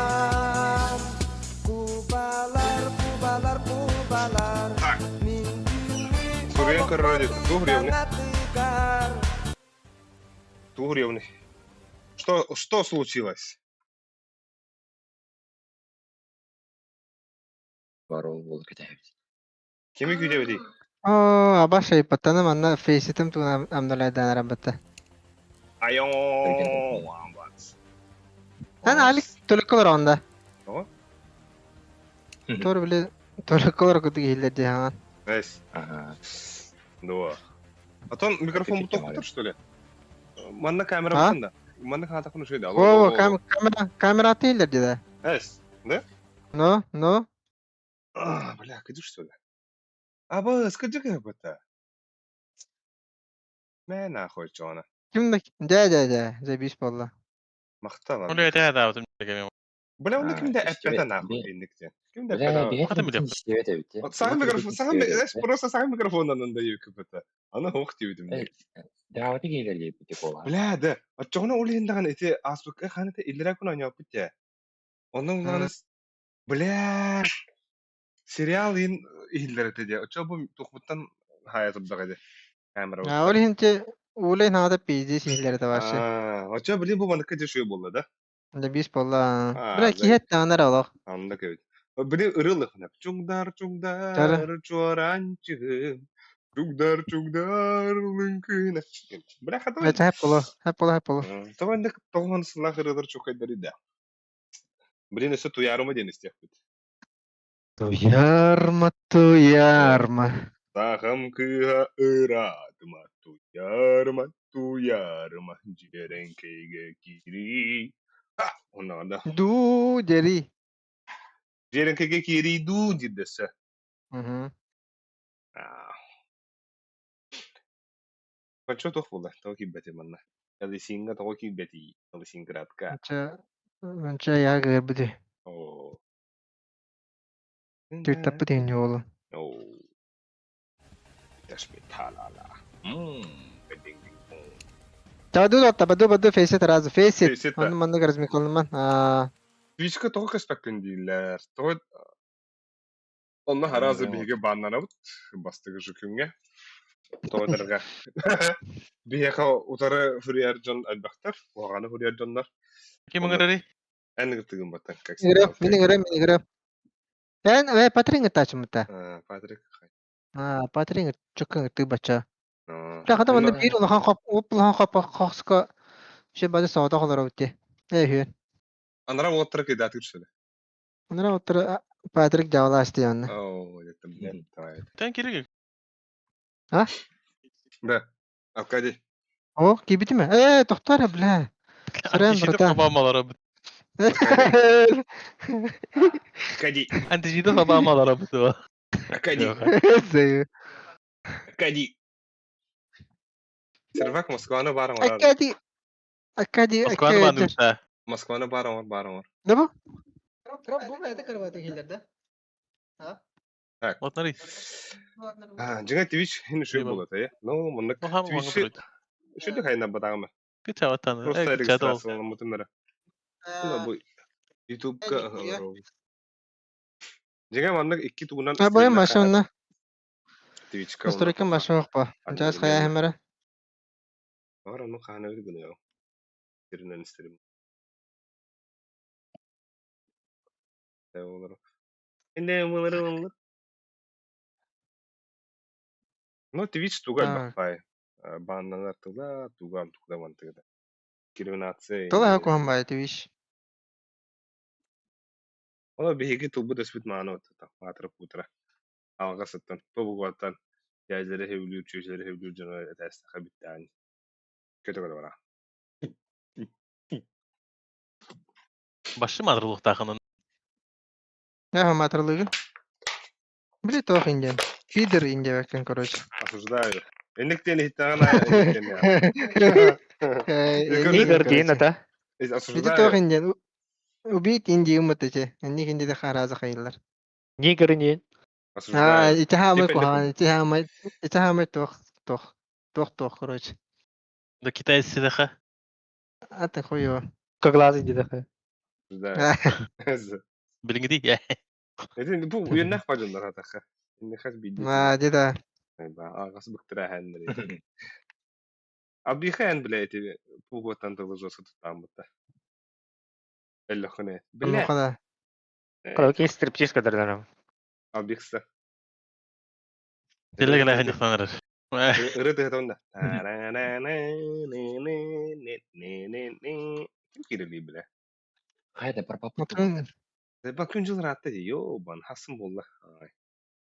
Кубалар, кубалар, кубалар Так. Мин түүнү Суруйан көрөр диэбит. Туох уруйабыный? олохпун Туох уруйабыный? Что, что случилось? Бар ол буолу кэтэһэбит. Кими күүтэбитий? Оо, аба шайпаттана манна фейситим тугун амналайдаан арабыта. Айоо, амбат. Эн Алекс төлөккө олорон да. Тоҕо? Тор били төлөккө олор курдук иһиллэр дии хаҥан. Эс. Ага. Дуо. А то микрофон буток что ли? Манна камера А? бутун да. Манна хаата кunu шуйда. О, камера камера иһиллэр дии да. Эс. Да? Ну, ну. А, бля, кыдыш что ли? Аба, скажи как это. Мэ нахуй чона. Ким да дьэ дьэ дьэ, заебись буолла. Махтал. Ол это да, вот кеми. Бля, оны А, кимде истибэт эппете нахуй би- инникте. Кимде Бля, эппете. биһиэхэ Хата билиэм. истибэт эбит дии. Саҥа микрофон, саҥа Истибэт эбит, просто саҥа микрофоннан да юкпета. Аны хух диибитим. Э, Дааваты киһилэр диэбит буолаа. Бля, да. Оччоҕуна ол иһин даҕаны ити ааспыкка хаан ити иллэрээ күн оонньооппут дии. Онно улааныс бля сериал иһин иһиллэр этэ дии. Оччо бу тухпуттан хаайа турдаҕа дии. Камера А, ол иһин те уулай наада пиздец иһиллэр этэ вообще. Аа, оччо блин бу маныкка дешевый буолла да? Дебис буолла. Аа, Бля, киһи эттэҕинэ эрэ олох. Онно кэбит. Били ырыалыхына. Чугдар, Чары. чугдар, чуоранчыгым. Чугдар, чугдар, лыҥкына. Бля, хата Бля, хэп буолуо. Хэп буолуо, хэп буолуо. Тоҕо тоҕо сыллаах ырыалар чуокайдары да. Блин, өссө туйаарыма диэн истиэхпит. Туйаарма, туйаарма. Сахам кыыһа ыраатыма, туйаарыма, туйаарыма, дьиэрэҥкэйгэ киирии. Ха! Онно Дуу, дери. Дьиэрэҥкэйгэ киирии дуу диир дөссө. Мгм. Бачча туох буолла? Тоҕо киирбэтий манна? Элисиҥҥа тоҕо киирбэтий? Элисинградка. Онча, онча яа кыырбыты. Оо. Тыыттаппыт иһин уолу. Оо. Та-ла-ла. Дing-ding-dong. Баду да баду баду фейсит разу фейсит. Фейсит Онну маннык размиколнуман. Аа. Твичка тоҕо көспөккүн дииллэр. Тоҕо онно харазы биһиги бааннанабыт бастакы күҥҥэ. Тоҕо дэргэ. Биһиэхэ утары фурьер дьон элбэхтэр, куһаҕаны фурьер дьоннор. Ким ыҥырарый? Эн ыгыртыгын баттан как Ыҥырыам, мин ыҥырыам, мин ыҥырыам. Эн э Патрик ыттаачыммыта. Патрик. Аа, Патрик чөккө ыҥыртыы бачча. Хата манна биир улахан хоп улахан хоп хохско все бары соҕотох олоробут дии. Ээ үһүөн. Анара уоттара кыйдаатыыр сөбө. Анара уоттара Патрик дьаалаас дии онно. Оо, это блин, давай. Тэн кириг. А? Да. Аркадий. О, киирбитим ээ. Ээ, тохтоо эрэ, бля. Сөрөөн, Антижидов братан. Обамалара бут. Аркадий. Антижидов Обамалара бут. Аркадий. Аркадий. Сервак Москваны баар оҥорор. Аркадий. Аркадий, Москваны Аркадий. бааныбыта. Москваны баар оҥор, баар оҥор. Да бу? Бу бэйэтэ кырбата киһилэр да? Так. Вот смотри. Дьиҥэ Twitch иһин үчүгэй буолуо этэ, Ну, маннык Twitch үчүгэй хайнарбатаҕым. Кыччаабаттан. Просто регистрацияламмытым эрэ. Ну, бу YouTube-ка Дьиҥэ маннык икки тугунан А бу машина. Twitch-ка Настройка машина па. Жас хаяхым эрэ. Бар ону хаана гыныа. Сиринэн истерим. Ну, Twitch туга элбэх баай. Бааннанар тыла, туга тугда мантыгыда. Дискриминация. Тыла куһан баай Twitch. Оно биһиги тылбыт өспүт мааны оттота, маатыра пуутара. Алга сыттан, тобугуаттан дьээдьэлэри сөбүлүүр, чүөчэлэри сөбүлүүр дьону этээстэхэ бүттээн. Көтө-көтө бара. Башы маатырылыктаахынын. Яха маатырылыгын. Били туох индиан. Фидер индиабаккын короче. Осуждаю. Инник диэн иһиттэҕин аайы Фидер диэн ата. Ити туох индиан. Убить Индию мытычы. Инник индиде хараза хайыллар. Нигер диэн. Аа, ити хаамай куһаҕан, ити хаамай, ити хаамай туох, туох, туох, туох, короче. Да китайцы сидэхэ. А ты хуё. Как глазы дидэхэ. Осуждаю. Билиҥҥи Ити бу үөннээх бадьыллар атахха. Инни хас биирдии. Аа, дьэ Аҕас быктыраһэннэри. Абиха эн бля эти пугуоттан тылы жестко туттааммытта. Эллөхүнэ. Бля. да. Короче, стриптиз кадардарам. Абихса. Телегэлээһин ньахтанарар. Ыры тыһытонда. Ким кирилий бля? Хайда пропапа. Ба күн жыл ыраатта дии, ёбан, хасын буолла.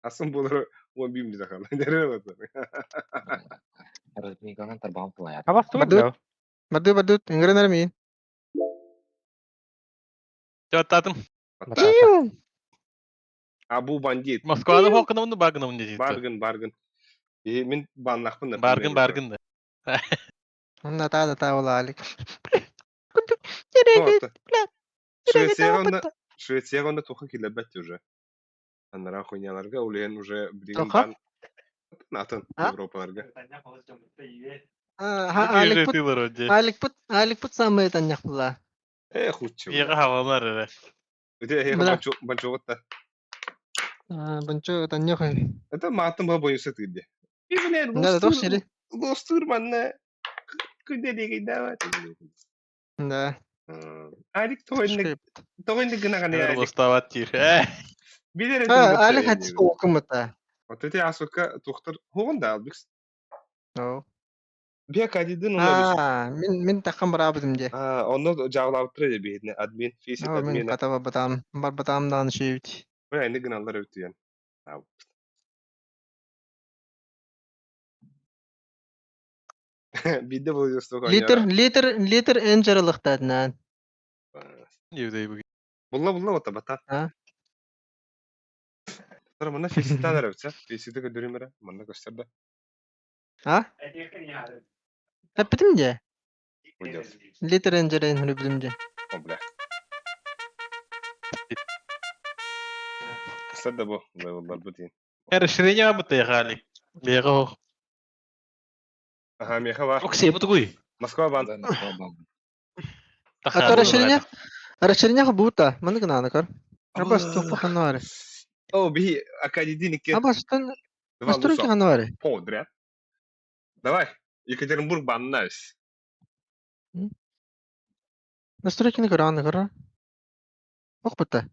Хасын буолар уон биир мүнүүтэ хаалла. Размиганан тарбаҕым тылайар. Абас тугу Бадут, бадут, бадут, ыҥыран эрэ миин. Чаттатым. Абу бандит. Москвада хоққынамын баргынамын дии. Баргын, баргын. Мин баннахпын. Баргын, баргын да. Онна таа да таа буолаалик. Швецияҕа Швецияҕа онно туохха киллэрбэт уже. Анараа хуйняларга улиһин уже билигин баан атын Европаларга. Аликпут, Аликпут, Аликпут самый таннях була. Э, хуччу. Иэҕэ хавалар эрэ. Ити эһиэхэ банчугутта. Банчу таннях. Это маатын ба боюса тыырде. Да, да, сири. Гостур манна күнде дегейдава. Да. Алик тоҕо инник гынаҕын Өр Алик? устават диир. Ээ. Билэр этим А, Алик бутта хатис окумата. Вот эти асука тухтар хугун да албикс. No. Бек адидин онно бис. А, мин такам барабытым де. А, онно жаалаабыттара дии биһитинэ админ, физик О, мин админа. хата барбатам, барбатам даҕаны үчүгэйбит. Бля, инник гыналлар эбит диэн. Биирдэ Владивосток Литр, оонньоро. литр, литр энджерылыктаатынаан. Диэбит Булла булла вот бата. А? Тора манна физиктан эрэ эбит Физикте көрдөрүүм эрэ. Манна көстөр да. А? Эппитим дии. Уйдет. Литр энджерин хүрүбүтүм дии. О, бля. Көстөр да бу. Левелларбыт диин. Расширение бутта Алик. Бега ох. Аха, меха бар. Оксей бутугуй. Москва бан. Да, Москва бан. А то расширение, расширение бута. Маны гына көр. Абас тупа ханвары. О, би академик. Абас тан Два настройки луса. ханвары. Подряд. Давай. Екатеринбург баннайс. Настройки на көр, аны көр. Ох бута.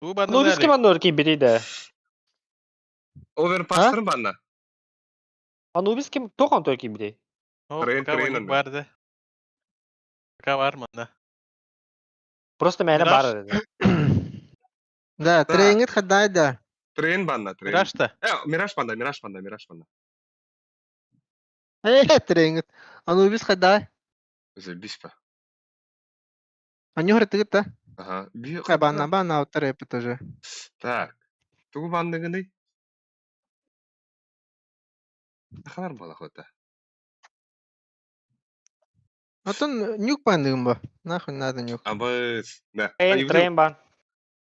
Бу банна Ну, риске маннор кибери да. Оверпастер банна. Анубис ким тохан той кибери. Трейн, трейн онно. Бар да. Пока бар манна. Просто мэне Мираж. бар dedi. Да, тренингит хаддай да. Трейн банна, трейн. Мираж-то. Э, Мираж банна, Мираж банна, Мираж банна. Э, тренингит. Анубис хаддай. Забись па. Они говорят, да? Ага. Би Банна, банна, утары тоже. Так. Тугу банныгыный? Ханар буола хота. Атын нюк бандыгым ба. Нахуй надо нюк. Абыс. Да. Трейн, трейн бан.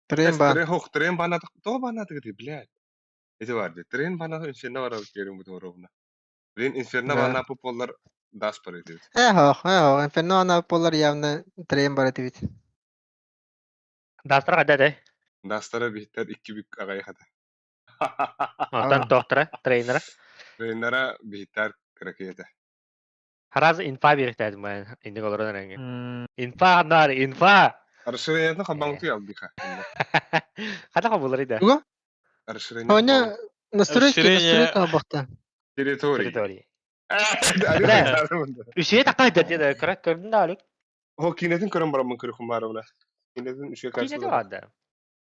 Трейн бан. Трейн хох, трейн банна, то банна ты блядь. Эти варды. Трейн банна инферно бар керим бут ровно. Блин, инферно Да. банна полар дас пар эти. Эхо, эхо, инферно ана полар явно трейн бар эти ведь. Дастар кайда де. Дастара биттер икки бүк агай хата. Антон доктора, тренера. Трейнера биттер кракета. Хараз инфа беректедим мен. Инди олорон реңге. Инфа нар, инфа. Расширение хабаңты ялдыха. Ката кабулар иде. Туга? Расширение. Оня настройки, Расширение. настройка бахта. территории. Территория. Үше такай деди, көрөк көрдүм да алык. Хо кинетин көрөн барамын көрүхүм барыбына. Кинетин үшө Кинети барды.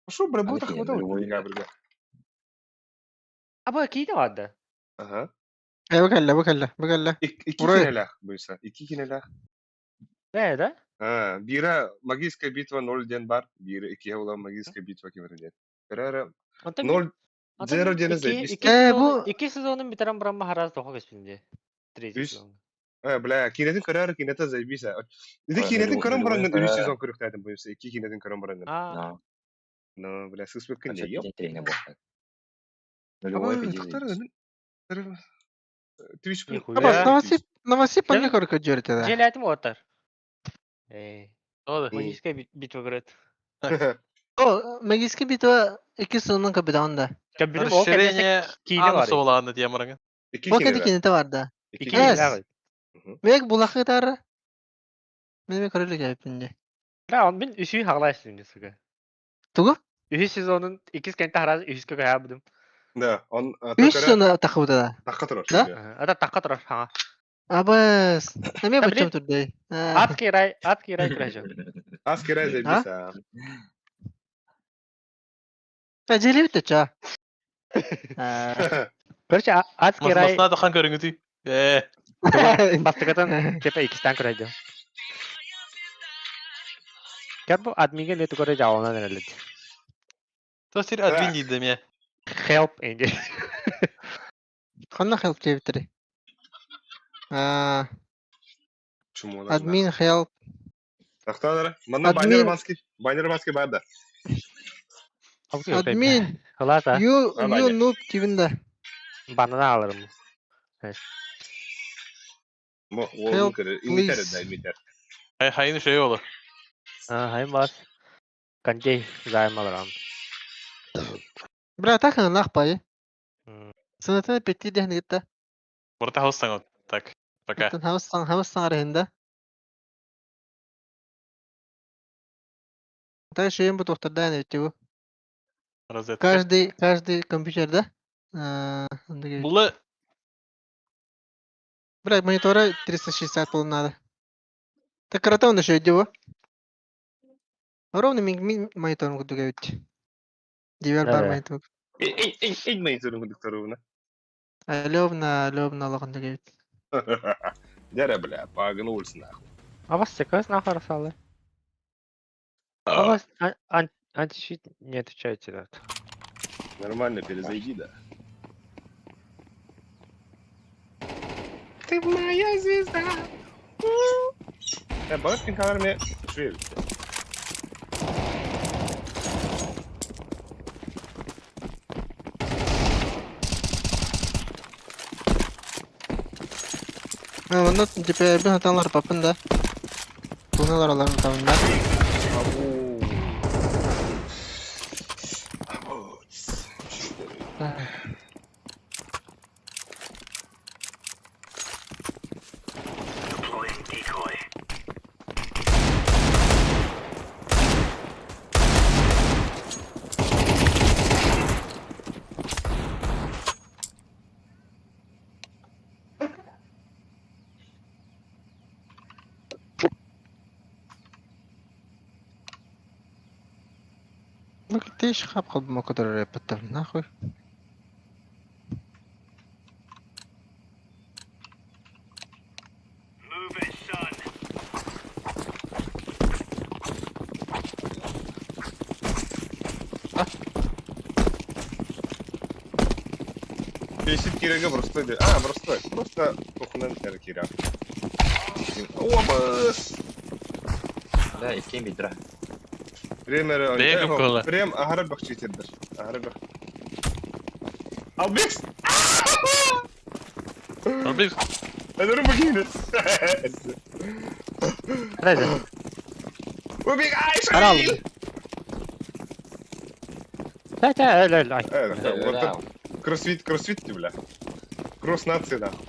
Ошо бра бу Аны тахмада кинети любой. декабрьга. Аба кийди барды. Ага. Э, бакалла, бакалла, бакалла. Икки Ура. кинелах буйса. Икки кинелах. Не да? А, бира магическая битва 0 ден бар. Бира икки ула магическая битва кимер ден. Көрө Антон 0 0 ден заебись. Э, бу- Икки сезонун битерен барамма хараз тоха көспүндө. Третий Үс. сезон. Э, бля, кинетин көрөр кинете заебись. Иди Ой, кинетин нулевой- көрөн барангын нулевой үч көрө. сезон көрүктәдим буйса. Икки кинетин көрөн барангын. А, Да. Но, бля, сыспык А не ёп. что трейна бохта. Нулевой Аба, пиди тохтар заебись. Twitch Нихуя. Абас, новосип, новосип Жел- они көркө жөртө да. Желятим отар. Э, Ода. магическая битва көрөт. О, магический битва икки сезонун капитан да. Билим о Расширение кийди аны бар. соолааны диэмараңа. Икки О кеди кинелах. кинете бар да. Икки Икки Эс. кинелах. кинелах. Мек булакы тары. Мен көрөлүк эпинде. Бра, он мен үшүй хаглайсың сука. Тугу? Үһүс сезонун иккис кенте хараз үһүскө көһәбүдүм. Да, он Үч сезон тахыбыта да. Такка турар. Да? Ата такка турар хаңа. Абас, эме Да, бачам блин. турдай. Адский рай, адский рай көрөжөм. Аз кирай заебись. а. Ажелеп да ча. А. Короче, адский рай Масна тахан көрүңүтүй. Э. бастыгатан тепе иккистен көрөжөм. Кер бу админге не көрө жабынан элет. То сир админ дейдим я. Help инде. Ханна help диэбитери. А, Чумолар. админ help. Тахталар. Манна Админ. баннер маски. Баннер маски бар да. Админ, Хыласа, you А, you Ваня. noob тибинде. банана алырым. Бу Help, ол көрө. Имитер please. да, имитер. Хай хайын şey олу. Хайм бар. Канчей займ алырам. Бра тахын лах бай. М. Сынатын петти дехни гитта. Бурта хостан так. Пока. Оттон хабыс хабыс саҥар иһин да. Так шейін бу туохтардаан эбит бу. Розетка. Каждый каждый компьютер да? Оннук эбит. Булла Блядь, монитора 360 буолан надо. Так кырата онно шөйдү бу. Ровно мин мин мониторум курдук эбит. Дивер бар Да. монитор. Эй, эй, эй, эй, мониторун курдук торуна. Алёвна, Алёвна олох оннук эбит. Дәрә, бля, погнулся нахуй. А вас секас нахуй расалы. А вас антищит не отвечаете, да. Нормально, перезайди, да. Ты моя звезда. Э, балык армия. Швей. Онно типа эбин хаталар папын да. Туналар алар табында. Абу. Абу. Ну ты ж хап хап макодар репетер нахуй. Бесит кирәге просто ди. А, просто, просто тохунан кирәк кирәк. Обас! Да, иккиэн биирдэрэ. Премьер Бэйэ кула. Прем аһара бөх читердер. Аһара бөх. Албекс! Албекс. Это богиня. Подожди. Убегай, Арал. Шамиль! Да, да, эл, эл, ай. Э, вот это кроссфит, кроссфит ты, бля. Кросс нации, нахуй.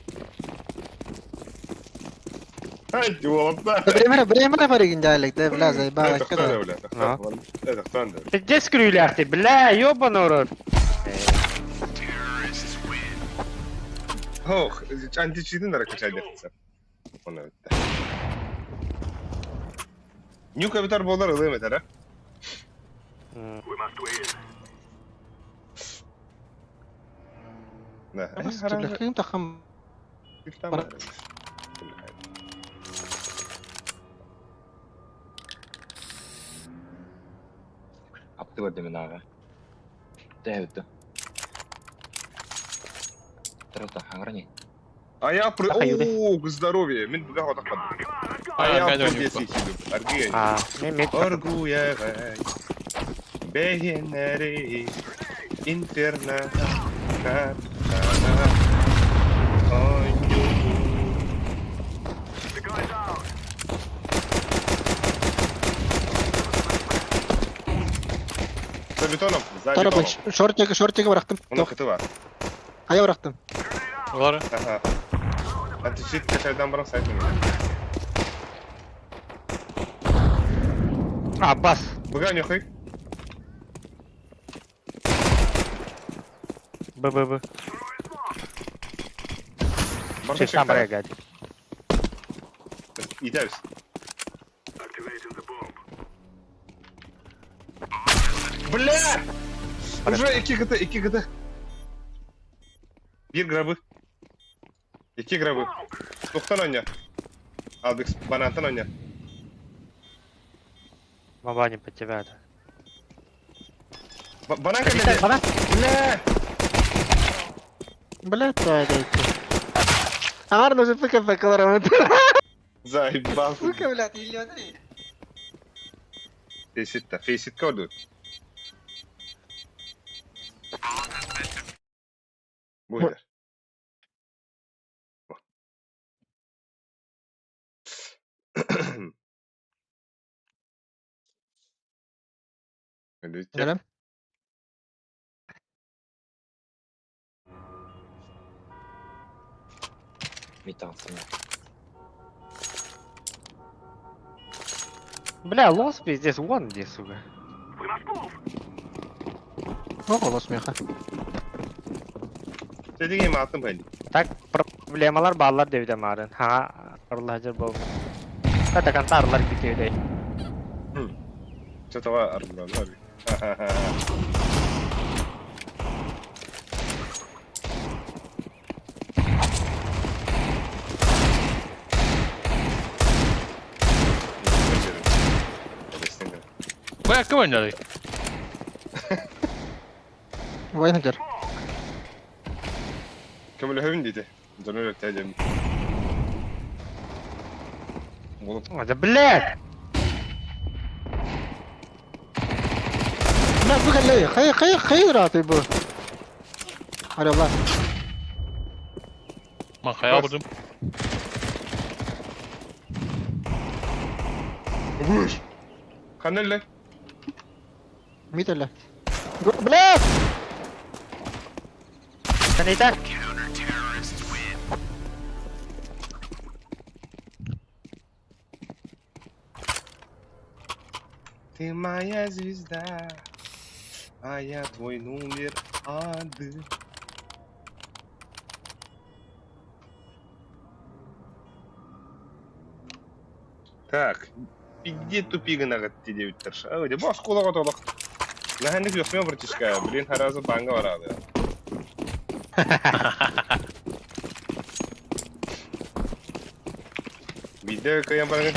Ай, да. Бремера, бремера баригин дялик, да, бля, заебала. Это кто, бля? А. Это кто, бля? Ты где скрюлях ты, бля, ёбаный рот. Ох, античитин ракачайдехца. Он это. Нюка витар болар ылым это, да? Да. Ким тахам Апты көрдүм ааҕа. Тэһэбит Тарата, хаҥарани. А я при... Ахаюды. О, к здоровье. Мин буга хотақпад. А А, я кайда прудес нюкпа. ихиду. Аргуя. А, мен мет. Аргуя. Бегенери. Инферно. Картана. Ойню. За бетоном, за Тарапын бетоном. шортик, шортик барахтым. Оны кыты бар. Ая барахтым. Олар. Ага. Античит качайдан баран сайтын. А, бас. Буга нюхай. Б, Б, Б. Бардан Сам барай, Итәбез. Бля! Уже 2 КТ, 2 КТ. Bir гробы. 2 гробы. Тоқтан ойна. Албекс, банантан ойна. Баба не под тебя, да. Банан кәледі. Бана? Бля! Бля, да, да. Аңар уже пика пакалар. Заебал. Сука, блядь, или Фейситта, фейсит көрді. Буйдер. Нэрем. Мид таҕыстым. Бля, лос пиздец, вон где, сука. Ох, олос меха. Сэтиги маатын бэйди. Так, проблемалар бааллар диэбитэ маарын. Хаҥа арыллаһдьар буолбут. Та арыллар бүтүөдэй. Чатаға арыллалар. Бля, кого не дали? Войнадер. Көмөлөһөбүн диэтэ. Дьону өлөртөөдьөм. Буолуп. Да блядь! Бля, бу кэллэ. Хай хай хай раты бу. Аралар. Ман хайа бурдум. Буш! Ханнелле. Мителе. Бля! Санитар! Ты моя звезда, а я твой номер один. Так, иди тупи гына диэбиттэр. Ой, бу оскуолаҕа толох. Наһаннык үөхмэ братишка, блин, харазы банга барады. Видео кыйан баран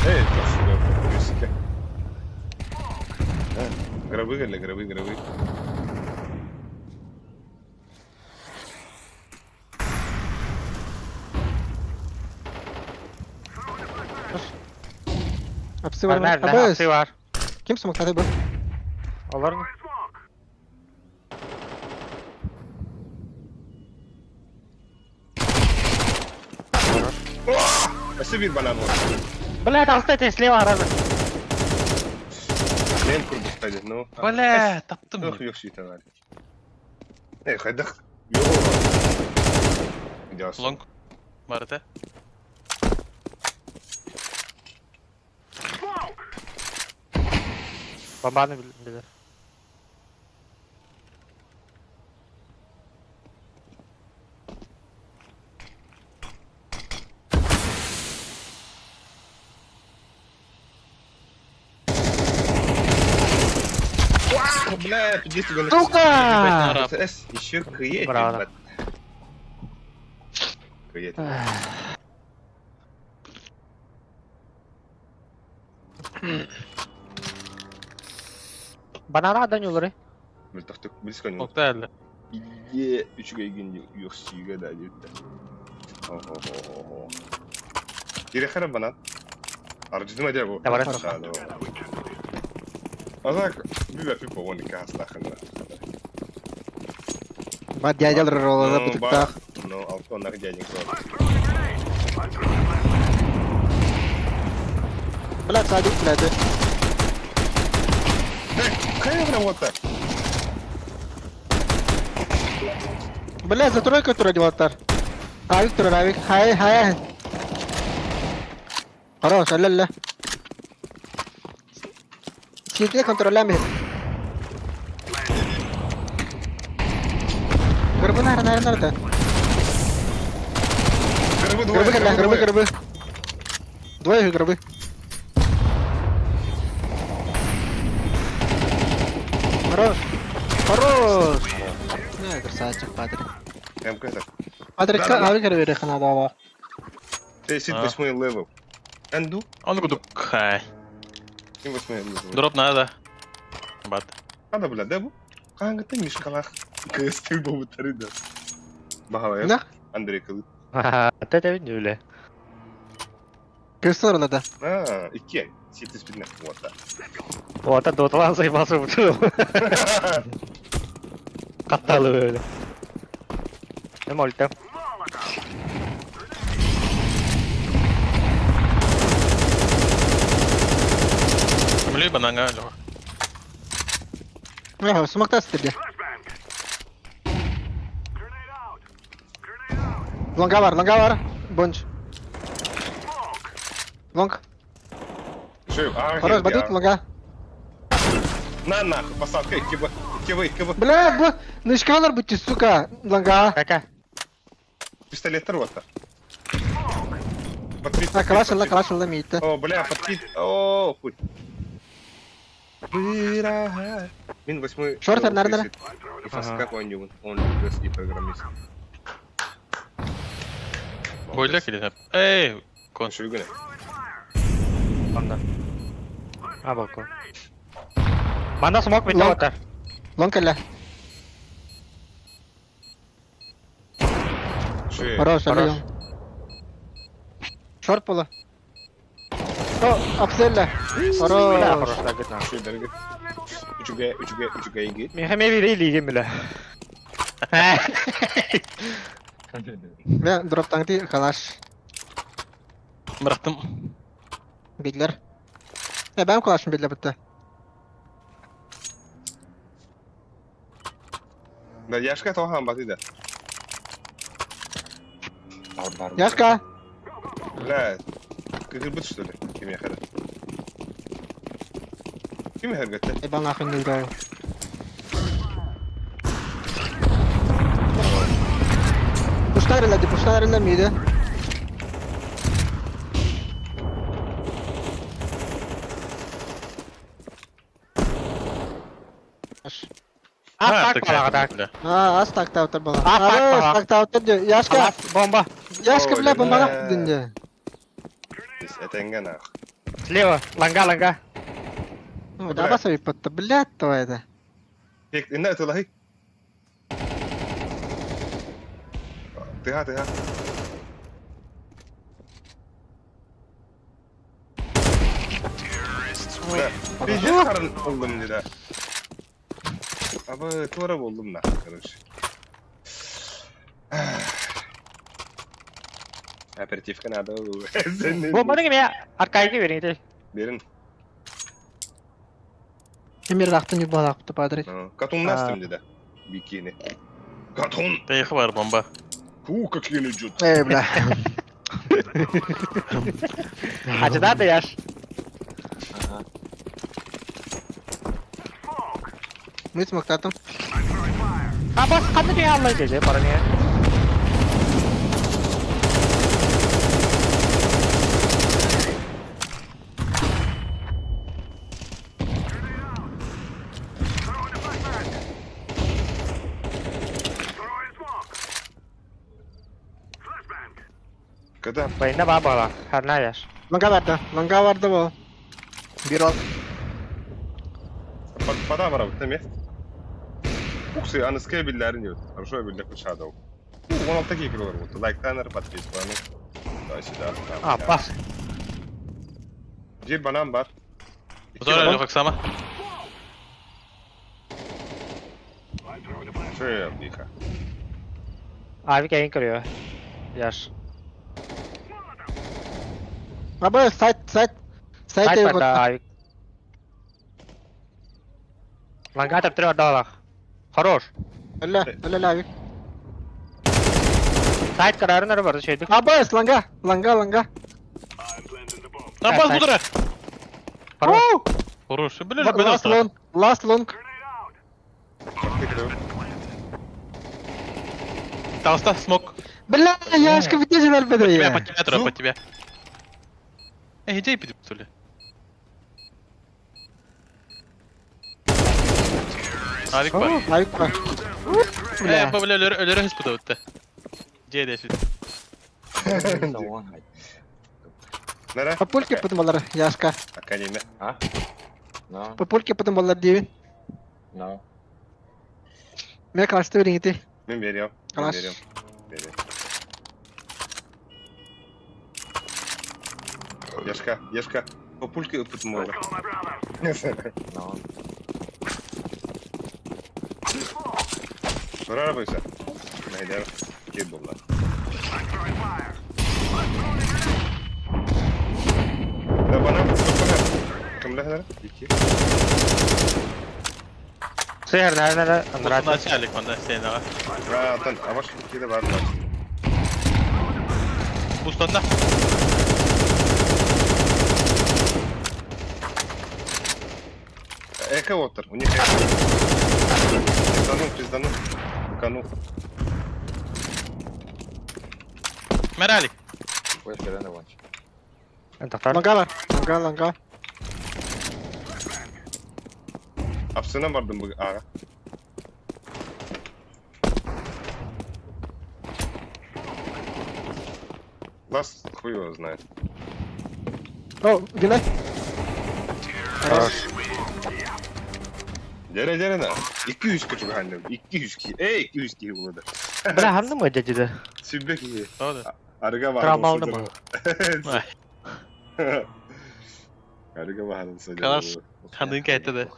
Эй, өскө. Гробы кэллэ, гробы, гробы. Апсы бар. Nerede? Абыс. Апсы бар. Ким смоктады бу? Олар mı? Өссө биир банан бар. Блядь, алты слева аразы. Мен курдуктады, ну. Бля, таптым. Ох, yok шейтан Эй, хайдах. Йо. Идеал. Лонг. Барыта. Бомбаны билер. Бля, 50 гонок. Сука! С, еще кыете, Браво. брат. Кыете. Банана да нюлары. Мөлтөхтүк близко не. Лонгта әлі. Ие, үчүгэй UFC-ге да диэтте. Охо. Кире банан. Аржыдыма дия бу. Давай. Азак бибе пипо он кастахында. Ба дядялар роллада бутыктах. Ну, алтоннах дяденька. Бля, садик, блядь. Кая работа? Бля, за тройку тура делаттар. Авик тура, авик. Хай, хай. Хорош, алла. Сидите контролями. Гробы нар, нар, нар, да. Гробы двое. Гробы, гробы, гробы, гробы. Двое гробы. Хорош. Хорош. Не, красавчик, Патрик. МК так. Патрик, Да, да. авик гробы хана 38 левел. Анду? Он кудук. Хай. 78 левел. Дроп надо. Бат. Ада, бля, да бу? Каңгыта мишкалах. Кысты бу тарыда. Бахалай. Да? Андрей кылы. Тете нюле. Кырсылар да. А, икки. Ситис бидне. Вот да. Вот, доталан заебался бу. Катталы öyle. Ne molta? Мүлей бананга. Леха. Ага, смоктас тебе. Лонга бар, лонга бар. Бонч. Лонг. Хорош, бадут, лонга. На нахуй, посадка, киба, киба, киба. Бля, бу, нышкалар бутти, сука, лонга. Кака? Пистолеттер вот. Подпит, А, калаш, алла, калаш, алла, миитте. О, бля, подпит. О, хуй. Быра. Мин восьмой. Шортер, наверное. И фаска он он и программист. Бойля или Эй, кон. Шуйгуна. Онда. А, боку. Манна смок бит ота. Лонг эле. Хорош, алла. Шорт пола. О, апселле. Хорош. Үчүгэй, үчүгэй, үчүгэй гит. Михаме бири лигем биле. Мен дроптаңды калаш. Бырахтым. Билер. Э, бәм калашын биле бітті. Да, Яшка тохан батыда. Яшка! Бля, кыгырбыт что ли? Ким яхара? Ким яхаргатта? Ебал нахуй не дал. Пуштарила, ди пуштарила миде. А, так, так, так. А, ас так таутар бала. А, так таутар Яшка. Бомба. Яшка, бля, бомба динде. Это нах. Слева, ланга, ланга. Ну, да, басовый подта, блядь, то это. Пек, инна это лахи. Тыга, тыга. Пиздец харын болдум деди. Абы тура болдум на, короче. Оперативка надо. Бомбаны кеме аркайга бериң Берин. Эмир рахтын юбалак падрит. Катун настым деди. Бикини. Катун. Тайхы бар бомба. Фу, как еле идет. Эй, бля. Ачыда да яш. Мы смоктатым. А бас кандай деген аллай деди, бараны. Когда? Байна бабала, харна яш. Ланга барды, ланга барды бу. Бир ол. Пода бара бит Уксы, аныскай билләрин diyor. Хорошо биллә кушады. 16 кило бар. Лайктаныр, подписканы. Да, сюда. А, бас. Жир банан бар. Зора Лёха сама. Шö, лиха. Авик эйин көрüyor. Яш. Абы, сайт, сайт. Сайт Сайт бар да, авик. Ланга таптырып ордалах. Хорош. Öyle, öyle авик. Сайт карарын бар şeydi. Абы, ланга, ланга, ланга. Абас будра. Хорош. Хорош. Бля, Last long, last long. Толста, смок. Бля, Яшка, где же По тебе, по тебе, по тебе. Эй, иди, иди, что ли? Авик бар. Авик бар. Бля, бля, өлөрө хыспыта өттө. Же дешит. Папульки потом балар, Яшка. Академия. А? No. Папульки потом балар дейбин. No. Мен калашты берин ити. Мен берем. Калаш. Берем. Берем. Яшка, Яшка. Папульки потом балар. No. Бара бойса. Найдер. Кеп болла. Да бана, бана. Кімләхләр? Ики. Сэр, наверное, Начальник манда сен ага. А, тан, аваш киде бар. Бустанна. Эко отыр. У них эко. Пизданул, пизданул. Быканул. Мэралик. Ой, Ферена вон. Тахтар. Ланга бар. Ланга, ланга. Апсына бардым бу ага. Лас хуй его знает. О, Геннадий. Хорош. Дере дере на. 200 küçük annem. 200 ki. Ey 200 ki buldu. Бля, ханны мы дядя? Sübbe ki. Doğru. Арга var. Травма mı? Арга var. Kalas. Ханын кәйтті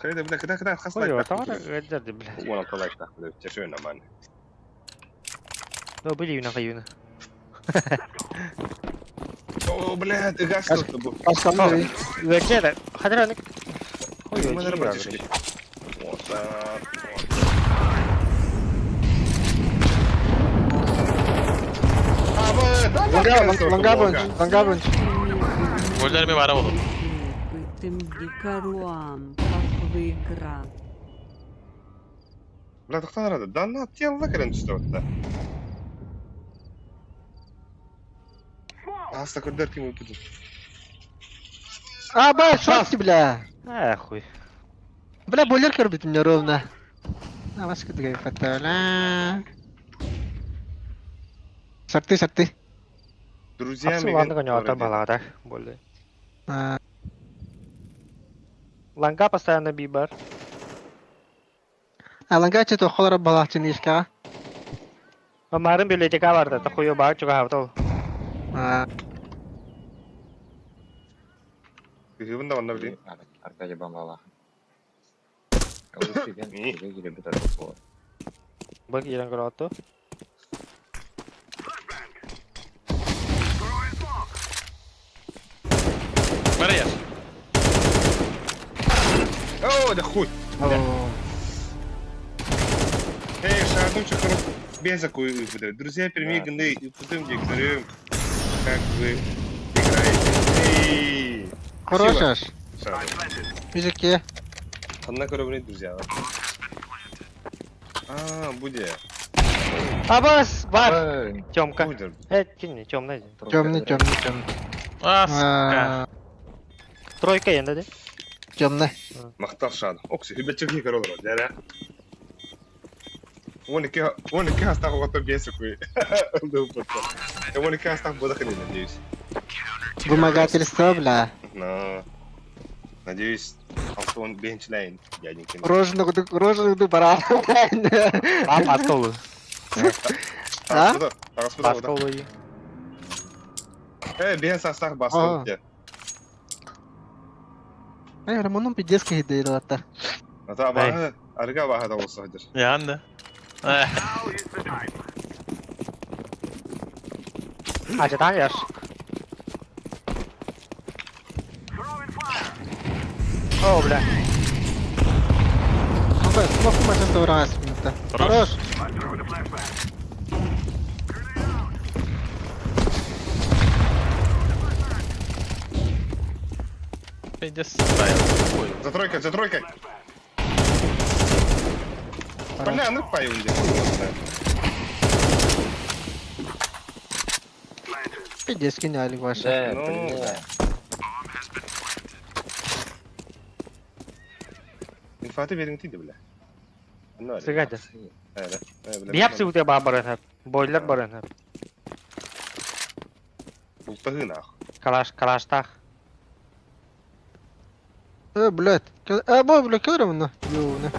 Хайда бля, када када хас Ой, лайк. там дядя, бля. Уона лайк так, бля, чешө нормально. Ну, были юна хаюна. О, бля, ты газ тут был. Başkanı Верче, хадраник. Ой, Мы на братишки. Вот так. Ланга, ланга бонч, ланга бонч. Gollerimi var oğlum. Как вы игра. Бля, тохтан рада. Да на тело кэлэн түстэ да. Аста көрдөр ким выпадет. А, бля, шорти, бля. А, хуй. Бля, бойлер көрбүт мне ровно. А, вас кыдыгай фатала. Сарты, сарты. Друзьями. Апсы ладно, конечно, там была, так, более. А, Ланга постоянно бибар. а ланга че то холора балахчын ишка. Марын библиотека бар да, тахуё бар, чуга хавтол. А, Кыгыбын да онна билин. Аркадий бомбала. Ребята, Бак ирен көрөттү. Мэрия. О, да хуй. о. Эй, шардым чакырып без акуй выпадает. Друзья, перемиганы и потом я говорю, как вы играете. Эй! Хорош аш. Шардым. Мюзике. Ханна көрөбүнэ, друзья. А, буде. Абас, бар. Тёмка. Будет. Э, ким тёмный. Темный, темный, темный. А, сука. А, Тройка енді де. темный. Мактал шады. Окси, хүбәчек кер олар, дәрә. 12 хастах огото бес акуй. 12 хастах бодах не надеюсь. Вымогательство, бля. Но надеюсь, Антон Бенчлайн, дяденька. Роженых, роженых бара. А, басколы. А? Басколы. Э, бен састах баскол. Эй, Рамоном пиздец кайдайлата. Ата баһы, арга баһы да болса хәзер. Янды. А, жетан яш. О, бля. Смог машина урагас минута. Хорош. Хорош. Пиздец. Ой. За тройкой, за тройкой. Бля, ну пай унде. Пиздец гениалик ваша. Да, Ну, бля. Инфаты берин тиде, бля. Ну, Сыгадя. Э, Бияпсы у тебя бар Бойлер бар Ултагы нах. Калаш, калаштах. Э, блядь. Э, бой, бля, көрөм на. Ёуна.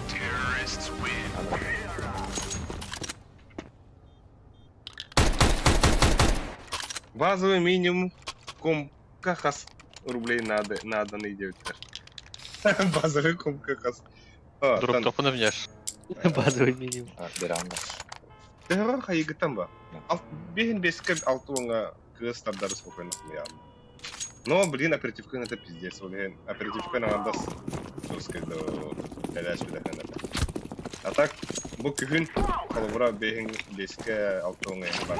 Базовый минимум ком кахас рублей надо, надо на идет. Базовый ком кахас. А, Дроп топını внеш. Базовый минимум. Веранда. Тэхэр хайгытан ба. Ал бехин беске алты оңа кыргыз тардары спокойно смеян. Но, блин, оперативка это пиздец. Блин, оперативка надо жестко до А так, Бу күһүн холобура бэһин биэскэ алта уоҥҥа баар.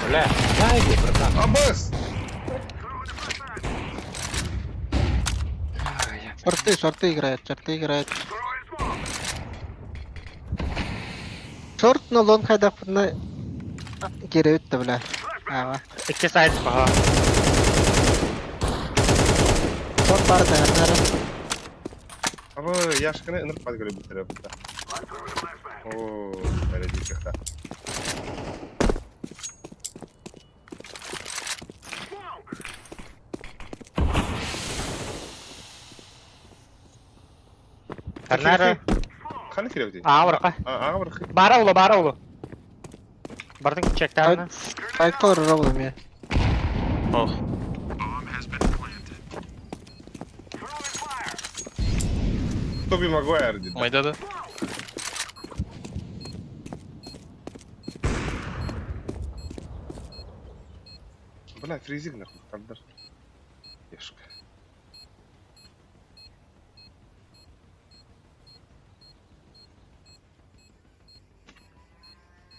Бля, дай мне, братан. Абыс! Шорты, шорты играет, шорты играет. Шорт, но лонг хайдахпытына киирэбит да бля. Ааҕа. Икки сайт баха. Шорт баар даҕаннара. Абы Яшканы ынырып бат көрө бүтэрэ бутта. О, бәрі дикахта. Карнара. Ханы кирэбити? Аа, барака. Аа, барака. Бара улу, бара улу. Бардын чектарына. Сайтка олорор буолуом я. Ох. Тоби Магуайр деді. Майдада. Бля, фризик нахуй, тардар. Яшка.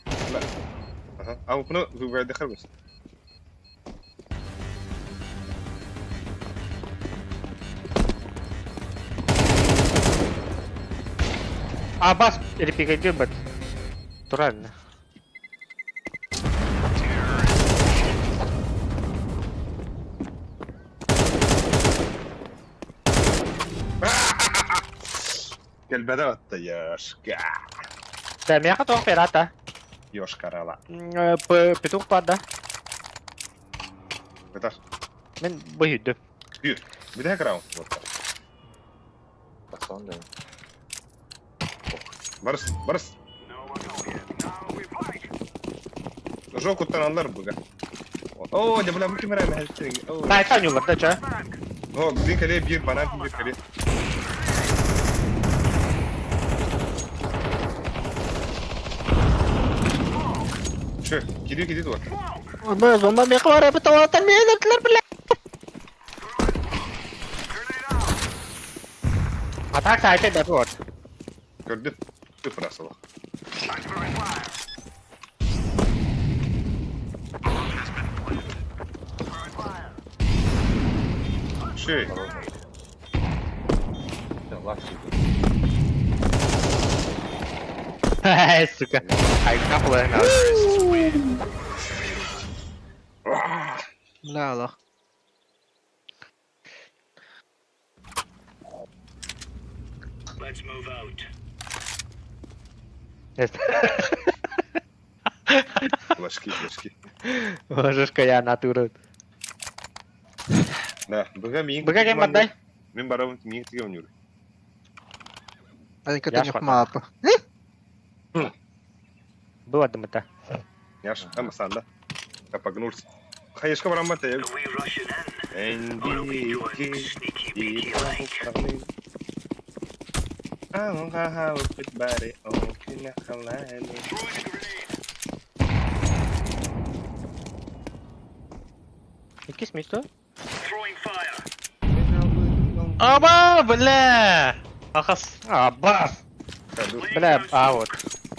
Бля. Ага. А ну, вы дыхар бус. Абас репикайдыр бат. Туран. Кэлбэдэ атта Яшка. Да, мияха тоқ пирата. Йошкарала. Петух пада. Бетар. Мен быйды. Бүйür. Bir daha раунд вот. Пацан, да. Барыс, барыс. Жокуттан алар буга. О, да бля, бу кемера мәһәлтең. Сайтан юллар да ча. О, бин кале бир банан бир кале. Şu, gidiyor gidiyor duvar. Бля, зомба меха бар, это таватан мені бля. Атак сайты да вот. Gördüm. Sıfır asılı. Şey, Да, лапси. Сука. Айка половина. Бля, Аллах. флажки, флажки. Можешь я натуру. Да, быга мин. Быга кем бандай? Мен барабын мин тиге ойнур. Один Я который шпата. мапа. Было дымыта. Яш, ама санда. Капагнурс. Хаешка барам бата. Энди. Икки смисто? Аба, бля! Ахас. А, бас. Бля, а вот.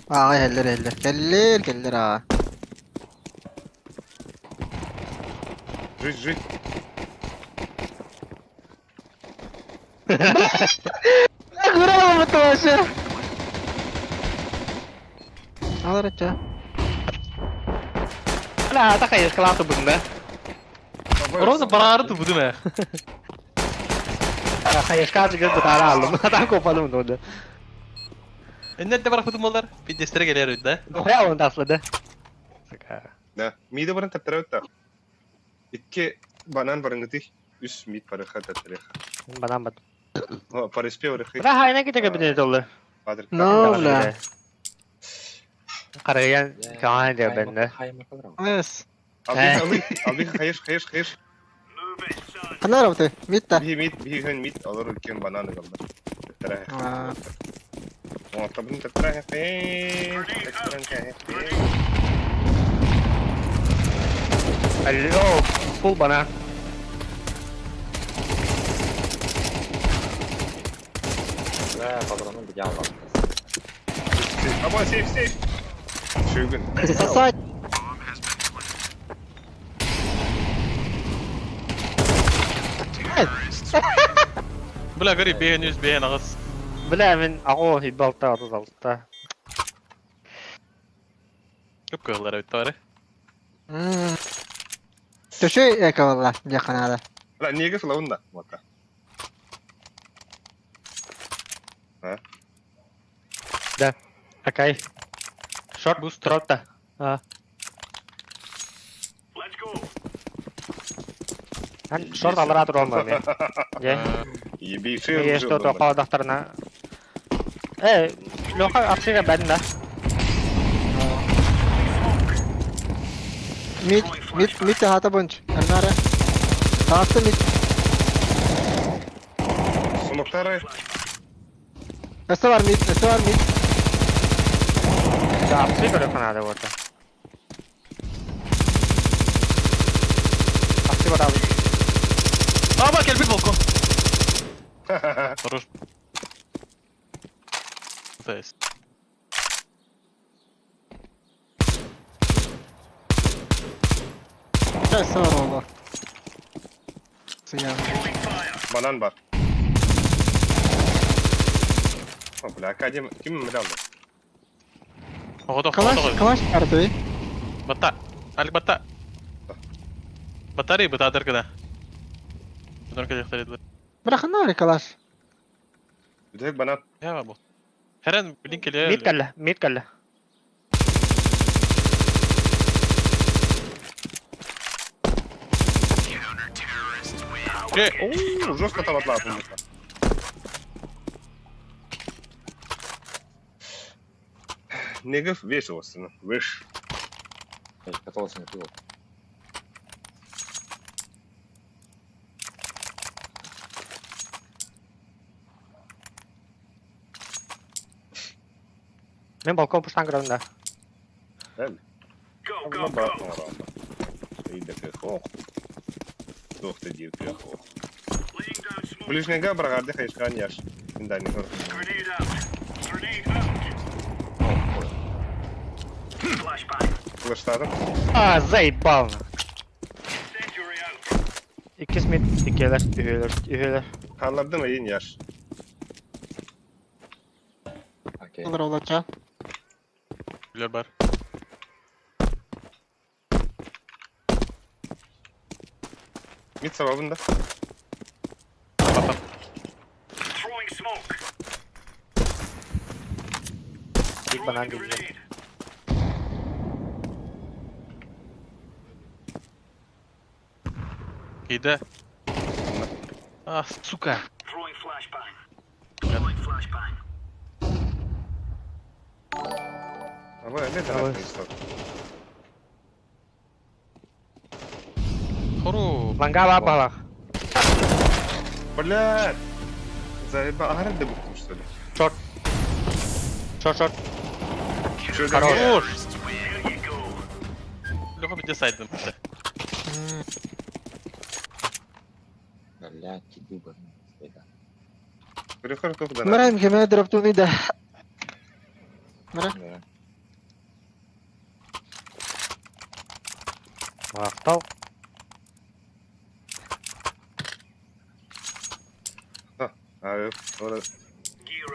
Аа, хеллер хеллер. Келлер, келлер аа. Жить, жить. Гурала вообще. Алар ча. Бля, ата хаешка лату бүгін Роза барарды буду ме. Хаешка жігіт бұтара алдым. Атан копалым онда. Эннетте барак бутум болар. Пидестере келер да. Дохуя оны таслады. Сука. Да, миде баран таптара өттә. Икки банан барыңгыты, үс мид барыха таптара. Банан бат. О, париспе барыхы. Бля, хайна ките кабинет олды. Падыр. Ну, бля. Қараян каған деп бенде. Эс. Албих, албих, албих, хаеш, хаеш, хаеш. Кана работы? Митта. Би мид, би хэн мид, алар үлкен бананы қалды. Таптара. Аа. О, табын таптара. Таптара. Алло, фул банан. Бля, патроны где аллах. Аба, сейф, сейф! Шөгін. Сосать! Бля, гори, бейін үз, бейін ағыз. Бля, мен ағо хибалта 36. Көп кығылар өтті бары. Төшө эко была, дьяханада. Бля, неге флаунда? Вака. Да. Акай. Шорт Буст. трота. А. Ан шорт алара туралма мен. Же. Ебейший Е, что то қаладақтарына. Э, Лоха апсыға бәдін да. Мид, мид, мид хата бунч. Арнара. Таасты мид. Смоктары. Өсө бар мид, өсө бар мид. Да, апсыға көрі қанады болды. Апсы бар алды. Аба, келбит балкон. Хорош. Фейс. Өсө бар ола. Сыян. Банан бар. О, бля, академ... Ким міралды? Оғыды, Калаш, оғыды. калаш барды. Батта. Алик батта. Батарея бытадыр гына. Бұдан келе Бірақ калаш. Бүдек банан. Я бұл. Хәрән блин келе. Мид кәлі, мид кәлі. Оу, жестко там отлапал. Негев весело, выш. Я же катался на пиво. Мен балкон пуштан көрөм да. Ближнего брагарды хайшкан яш. Индани хор. Флештадым. А, заебал. Иккис мид, иккелер, үһөлөр, үһөлөр. Халлардым айын яш. Окей. Олар олача. Билер бар. Мид сабабында. Папа. Бир банан келген. Кейде. А, сука. Аба, эме Давай. Хору. Ланга бар балах. Блядь! Заеба, ага, да буктым, что ли? Шорт. Шорт, шорт. Чё, Хорош. Леха бите сайдым. Блядь, дуба. Переход Мырайм кеме дроптуны да. Мыра. Да. Мақтал.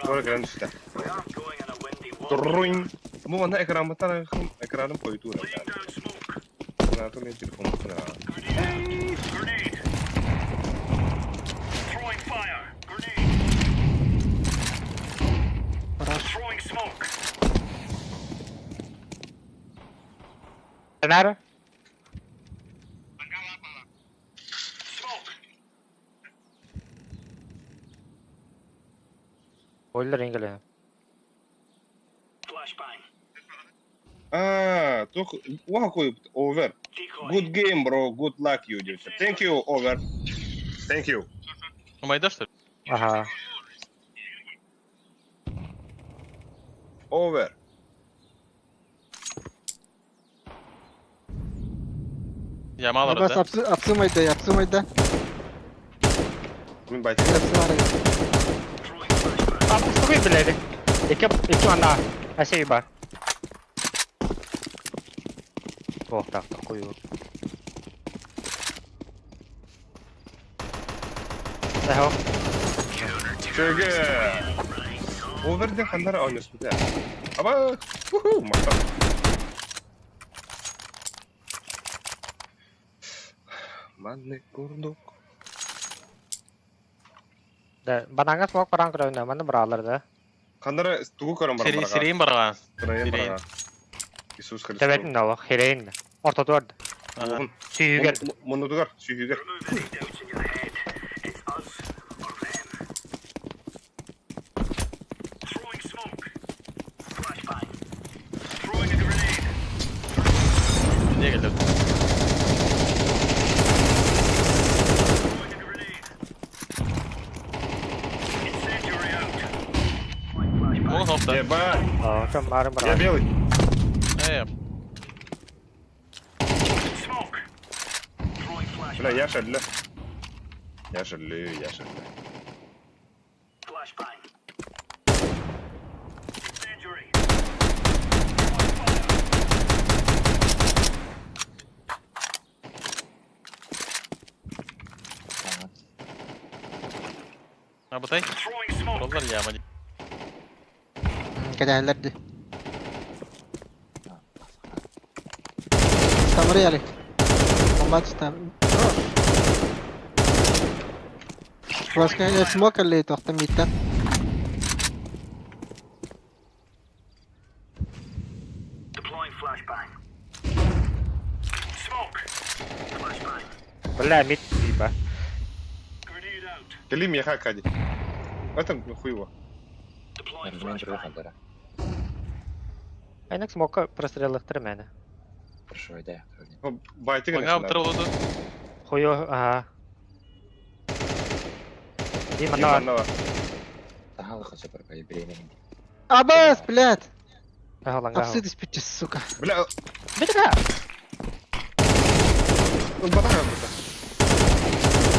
Ора экран түстэ. Турруин. Бу манна экраммыттан экраным койтуура. Нату мен телефон Хорош. Нары? Бойлер ингеле. А, тух, какой over. Good game, bro. Good luck you, dude. Thank you, over. Thank you. Майда что ли? Ага. Over. Ямал Бас арада. апсы апсымайды, апсымайды. Мен байтым. Апсы бар. билэри. Икки икки манна әсей бар. Ох, так, такую. Эхо. Чөге. Оверден ханнара ойноспут ээ. Аба, уху, махтал. Манны курдук. Да, бананга смок баран көрөбүн, манна быраалар да. Ханнара тугу көрөн баран бараҕа? Сирейин бараҕа. Сирейин Сирейин. бараҕа. Иисус Христос. Төбөтүн да олох, хирейин да. Ортотугар да. Ага. Сүүһүгэр. Муннутугар, сүүһүгэр. Niye geldi? Ону хопта. Еба, Aa, бары я бара. белый. Э, Бля, я шалля. Я шаллю, я шаллю. Абытай. Роллар яма. Кэтэһэллэр дии. Самары Алик. Бомба там. Флашка смок или тохта миттен. Бля, мид типа. Кали меха кади. Это ну хуево. Мен турга хандара. Айнак смока простреллыктыр мэне. Прошойда. Байтыгын. Оңа троллоду. Хуё, ага. И мана. Тахалы хочу барга время. Абас, блядь! Ага, ланга. Обсыдись, пичи, сука. Бля, Бля. батага бута.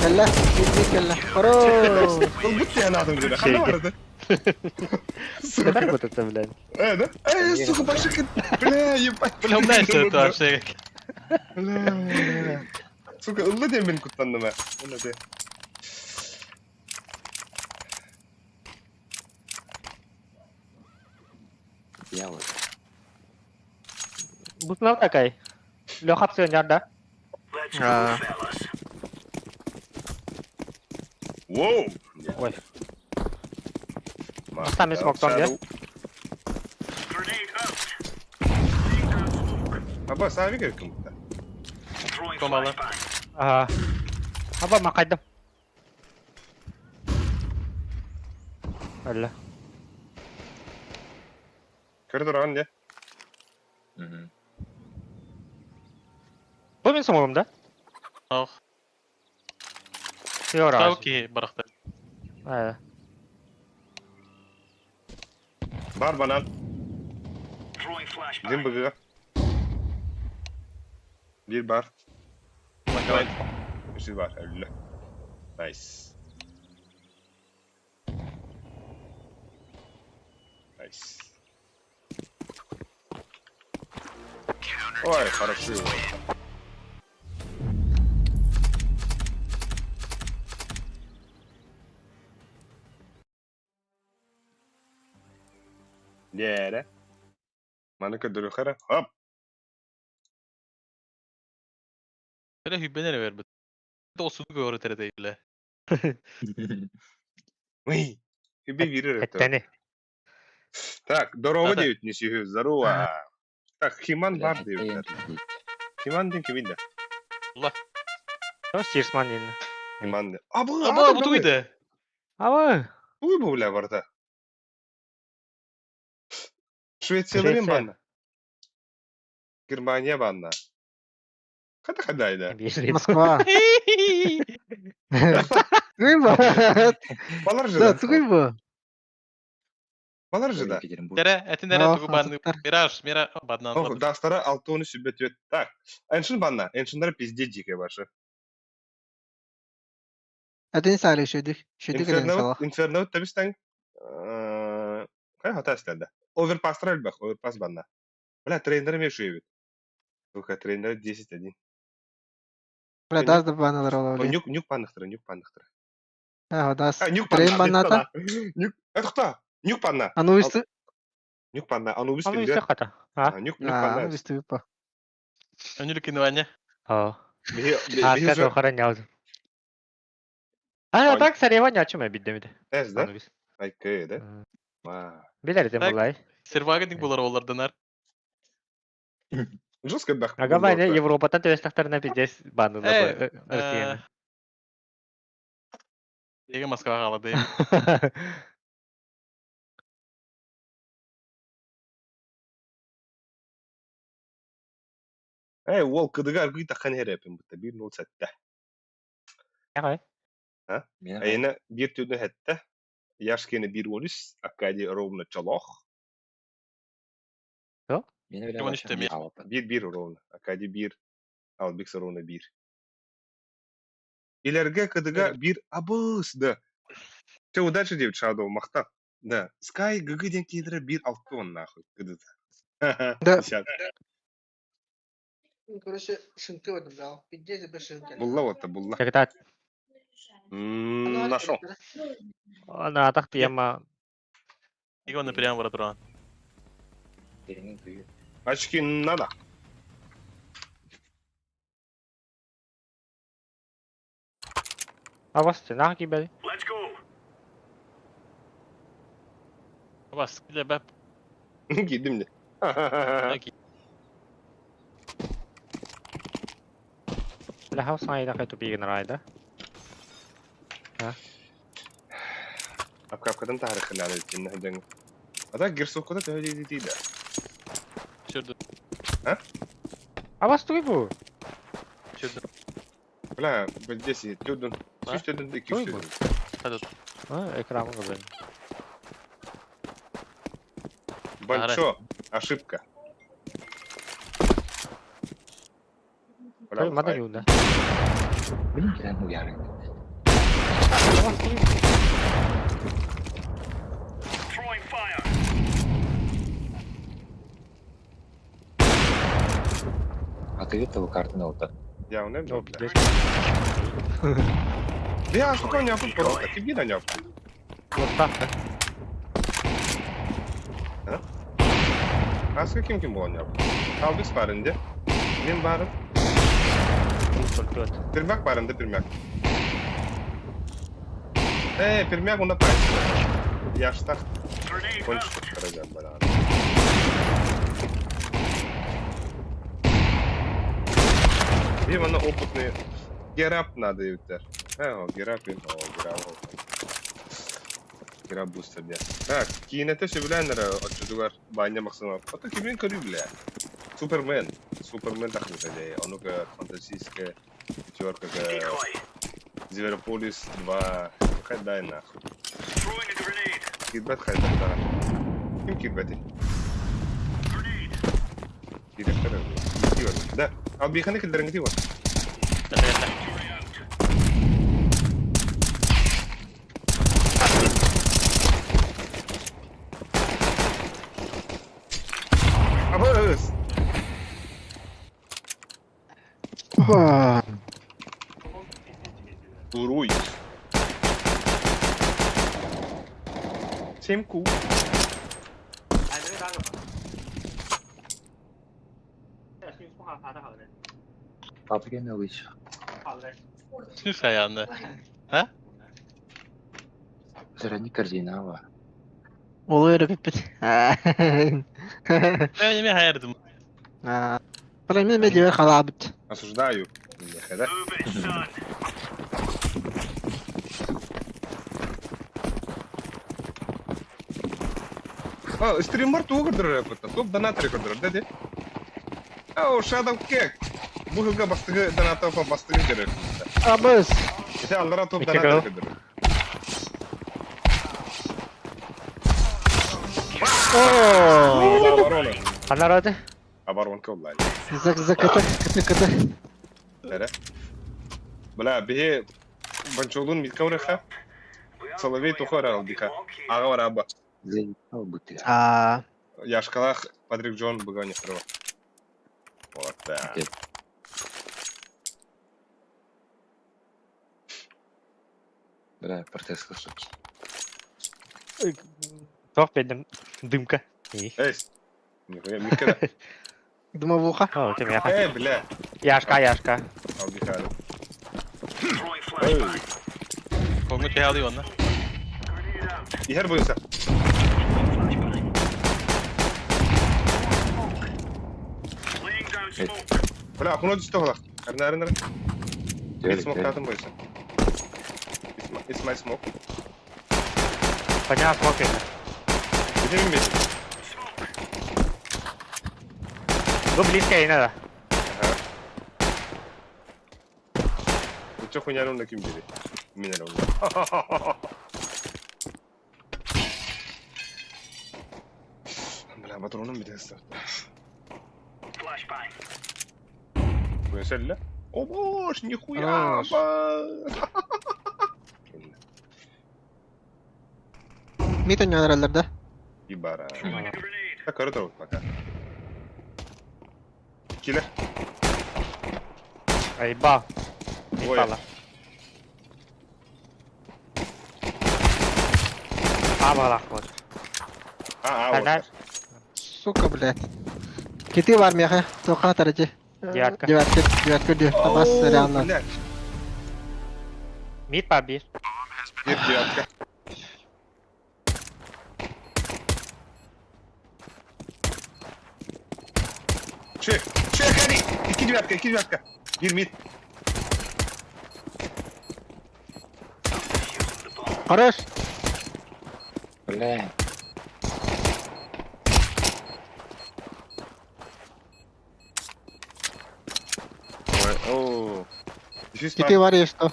Кэллэ, кэллэ, кэллэ. Хорош! Бутты я надо бля. Хана барды. Сука. Вот это, блядь. Э, да? Эй, сука, башик. Бля, ебать. Бля, умнайся это вообще. Бля. Сука, ылла диэн мин куттанным ээ. Ылла диэн. Я вот. Бутнал такай. Леха псионер, да? А, Воу! Ой. Сами смог там, да? Аба, сами кем будто. Комала. Ага. Аба, макайдым. Алла. Көрдөр не? Мгм. Бу мин смогум, да? Ох. Йора. Тауки барахта. Э. Бар банан. Дим быгыга. Бир бар. Үсү бар, өллө. Найс. Найс. Ой, хорошо. Дээрэ. Маны көрдөрүөххэ Хоп! Бля, хүббенер вербит. Досуну көрө тере бля. Уй! Хүббе биирэр өттө. Эттени. Так, здорово Да-да. диэбит несүһү, здорово. Так, Химан бар диэбиттэр. Химан диэн кимин да? Улла. Сирсман диэн. Химан диэн. Абы, Аба, бу туйды. Аба. Туй бу бля барда. Швецияларын Швеция. банна. Германия банна. Хата хадайда. Москва. Тугуй бу. Балар же Да, да. тугуй бу. Балар же да. Екатеринбург. Тере, этин эре Ох, тугу банны. азыктар. Мираж, мира, баднан. Ох, дастара алтыны сүбет өт. Так, эншин банна. Эншиндар пиздец дикая башы. Один сали шөдүк. Шөдүк элен Инферно, салах. Инферно табистан. Хайа хата эстэллэ. Оверпастар элбэх, оверпас банна. Бля, тренер эмиэ үчүгэй эбит. Сука, тренер 10-1. Бля, дас да баналар О, олор. нюк, нюк панныхтара, нюк панныхтара. А, дас. А, нюк Трен панна, банната. Нюк, э, тохтоо, нюк панна. Анубис. Нюк панна, Анубис Аны киллер. үстэ хата. А? А, нюк, нюк А, панна. Анубис тыыпа. Өнүлүк кинваня. Оо. Биһи, биһи Ааска уже туохара ньаузын. А, так сарева ньачума биддемиде. эс, да? Анубис. Айкы, да? Ва. Билер этим Так. булай. Сервагадик булар оларданар. Жестко бах. Ага, не Европатан төбөстөхтөрүнэ пиздец баннылар Э, Россияны. Еге Москваға қалады. Эй, уол кыдыгар гый тахан херепин бутта 1-0-7. Ягай. Мен Айына бир түнү хетте. Яшкени 1-13, Акади ровно чолох. Мені бля Ким он үстеме? 1-1 ровно. Акади 1, Албикс ровно 1. Илерге кыдыга 1 абыс, да. Че удачи деп Shadow мақта. Да. Sky ГГ ден кейдірі 1-6 он нахуй. Кыдыда. Да. Десят. Короче, шинки вот брал. Пиздец, без шинки. Булла вот булла. Когда Нашел. на атах тема Еге оны прямо бара тұрған. Теренин күйі. Очки надо. А вас стенах гибели. Бас, бля, бәп. Кидим де. Бля, хаус айда кайтып биген райда. Апкапкадан тарихын аны өткенне хәдәң. Ата герсоккада төһө дейді. Шүрді. А вас тугай бу? Шүрді. Бля, здесь түрдүн. А? Сүз түрдүн, iki Той түрдүн. Хады. А, экраны кызы. Банчо, ошибка. Бля, Той мада юнда. Блин, кирен уярын. Атыгы того картаны олта. Я не О, пиздец. Я сука не апы просто, тебе на няпу. Лоста. А с каким ким була няпу? Албис барынды. Мен барым. Пермяк барынды, пермяк. Э, пермяк онда пайсы. Яштах. Кончик каражан бара. И мана опытный Герап надо ютер. Э, о, Герап, о, Герап. Герап бустер де. Так, кинете сөбүләннәр очудугар баня максыма. Ата кимин көрү биле. Супермен. Супермен тахмыта де. Онука фантастическая пятерка Зверополис 2. Хайдай нахуй. Кирбет хайда. Ким кирбети? Директор. Да. Ал биханы килдереңги бар. Абыс. Туруй. Семку. Папа не лыч. Слушай, Анна. Заранее корзина ва. Ол өрі біппіт. Мен неме хайырдым. Бля, мен мен дебер қалабыт. Осуждаю. Да? А, стример тугу көрдөрөр это. Топ донатор көрдөрөр, да, де? Ау, Shadow Cake. Бу бастыгы донатор бастыгы көрөр. Абыз. Это аллара топ Микки донатор Гол. көрдөрөр. О! Оборона. Анарады. Оборонка онлайн. Зак зак кыты кыты кыты. Эре. Бля, бе банчолун миткавреха. Соловей тухора алдиха. Ага раба. Заебал бы ты. А, Яшкалаах Патрик Джон Быга Нехтерова. Вот так. Бля, протез слышать. Туох биэрдим? Дымка. Эй, нихуя, Микка. Дымовуха. О, ты меня. Эй, бля. Яшка, Яшка. Албихали. Эй, Коңу чайалый онна. Иһэр буйса. Бля, окно түсті олақ. Арна, арна, арна. Bir smoke атым бойса. It's my smoke. Понятно, смок это. Где мы вместе? Ну, близко и надо. Ага. Ну чё хуйня на ким бери? Меня равно. Бля, патроном битесте. Буйса О боже, нихуя! Хорош. Мит ойнанараллар да? Ибара. Так, коротко пока. Киллер. Айба. Ой. Ипала. Абалах вот. А, а, вот. Сука, блядь. Кити бар меха, тоқа тарыжы. Девятка. Девятка, девятка дю. Табас реально. Блядь. Мид побир. Нет, девятка. Чек, чек, ходи! Ики девятка, ики девятка. Бир мид. Хорош. Бля. Ой, о. Дефис Кити бар что.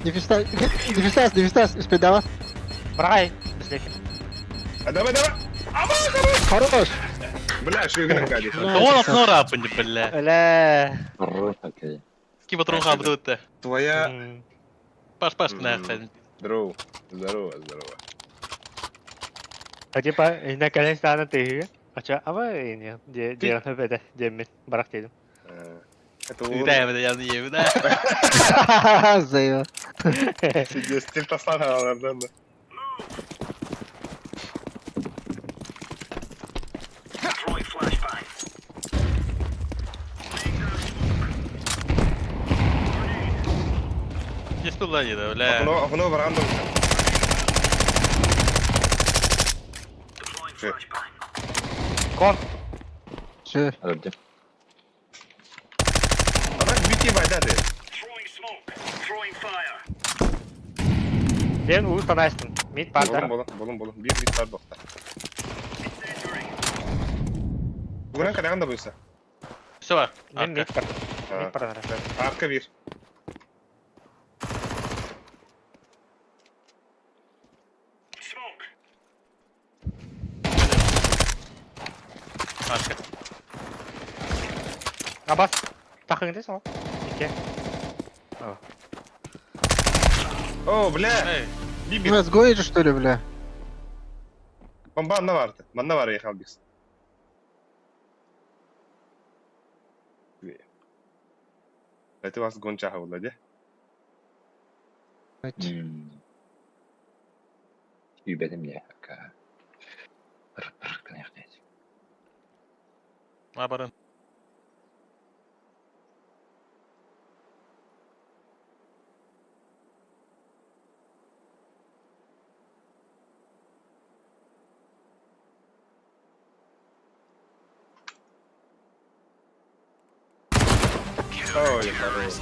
Дефистас, дефистас, дефистас, успедава. Брай. Быстрее. А давай, давай! Хорош. Бля, что я гадит. Тоон окно рапын, бля. Бля. Хорош такой. Ки патрон хабды Твоя... Паш, паш, нахуй. Здорово, здорово, здорово. А типа, наконец-то она ты. А чё, а вы не, де, де, де, де, де, барах дедим. Это Үтәбе дә язны ебе дә. Заеба. Сидеть, стиль таслана, да. Естула еде, бля. Окно, окно в рандом. Кон. Че? Где? А так бити байда ты. Ден у танайстын. Мид бар да. Болон, болон, болон, болон. Бир бит бар бокта. Бугунан кадаган да буйса. Все бар. Мен мид бар. Мид бар. Арка бир. Арка. Абас. Тахыңды сол. Ике. О, бля. Биби. Нас гонишь, что ли, бля? Бомба анна барды. Манна бар ехал бикс. Это вас гончаха була, де? Үбедим я. Пыр пыр кынах дед. Абарын. Ой, хорош.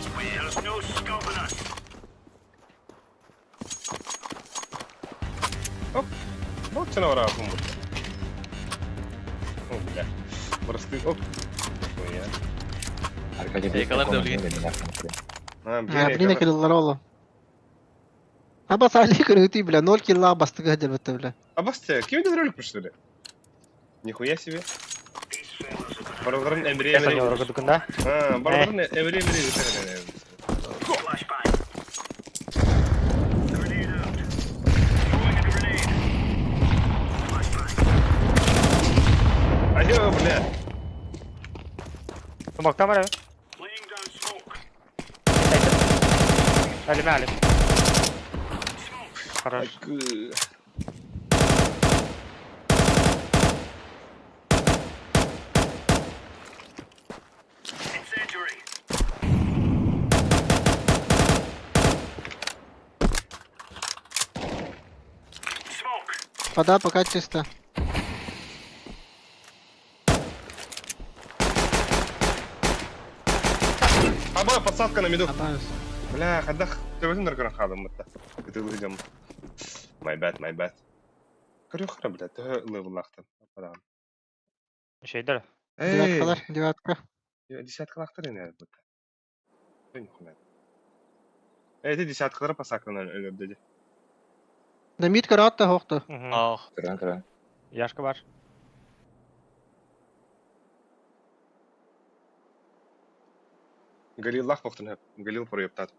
Оп. Вот цена врага кумбур. О, бля. Просты. Оп. Нихуя. Аркадий, Экалар да билген. А, А, блин, киллар ола. Абас али көрүтүй, бля, 0 килла бастыга дебетте, бля. Абасте, ким это ролик что ли? Нихуя себе. Бараларын эмри Я эмри. соня ургудукунда. А, бараларын эмри эмри. Смоктан бар эбит. Әлеме әлем. Хорош. Вода пока чисто. Аба, подсадка на миду. Абайс. Бля, хадах. Төбөтүн нөргөрөн хаалым мытта. Ытылы дьом. My bad, my bad. Көрүөххэ бля, төһө левеллаахтан. Ападаҕын. Şeyler. Эй, Девяткалар, девятка. десяткалаахтар ини быта. Эй, ити десяткалары посакынан өлөрдө дии. Да мид көрөөт да хоқты. Ах. Көрөн көрөн. Яшка бар. Галиллах бохтун хөп. Галил проептат.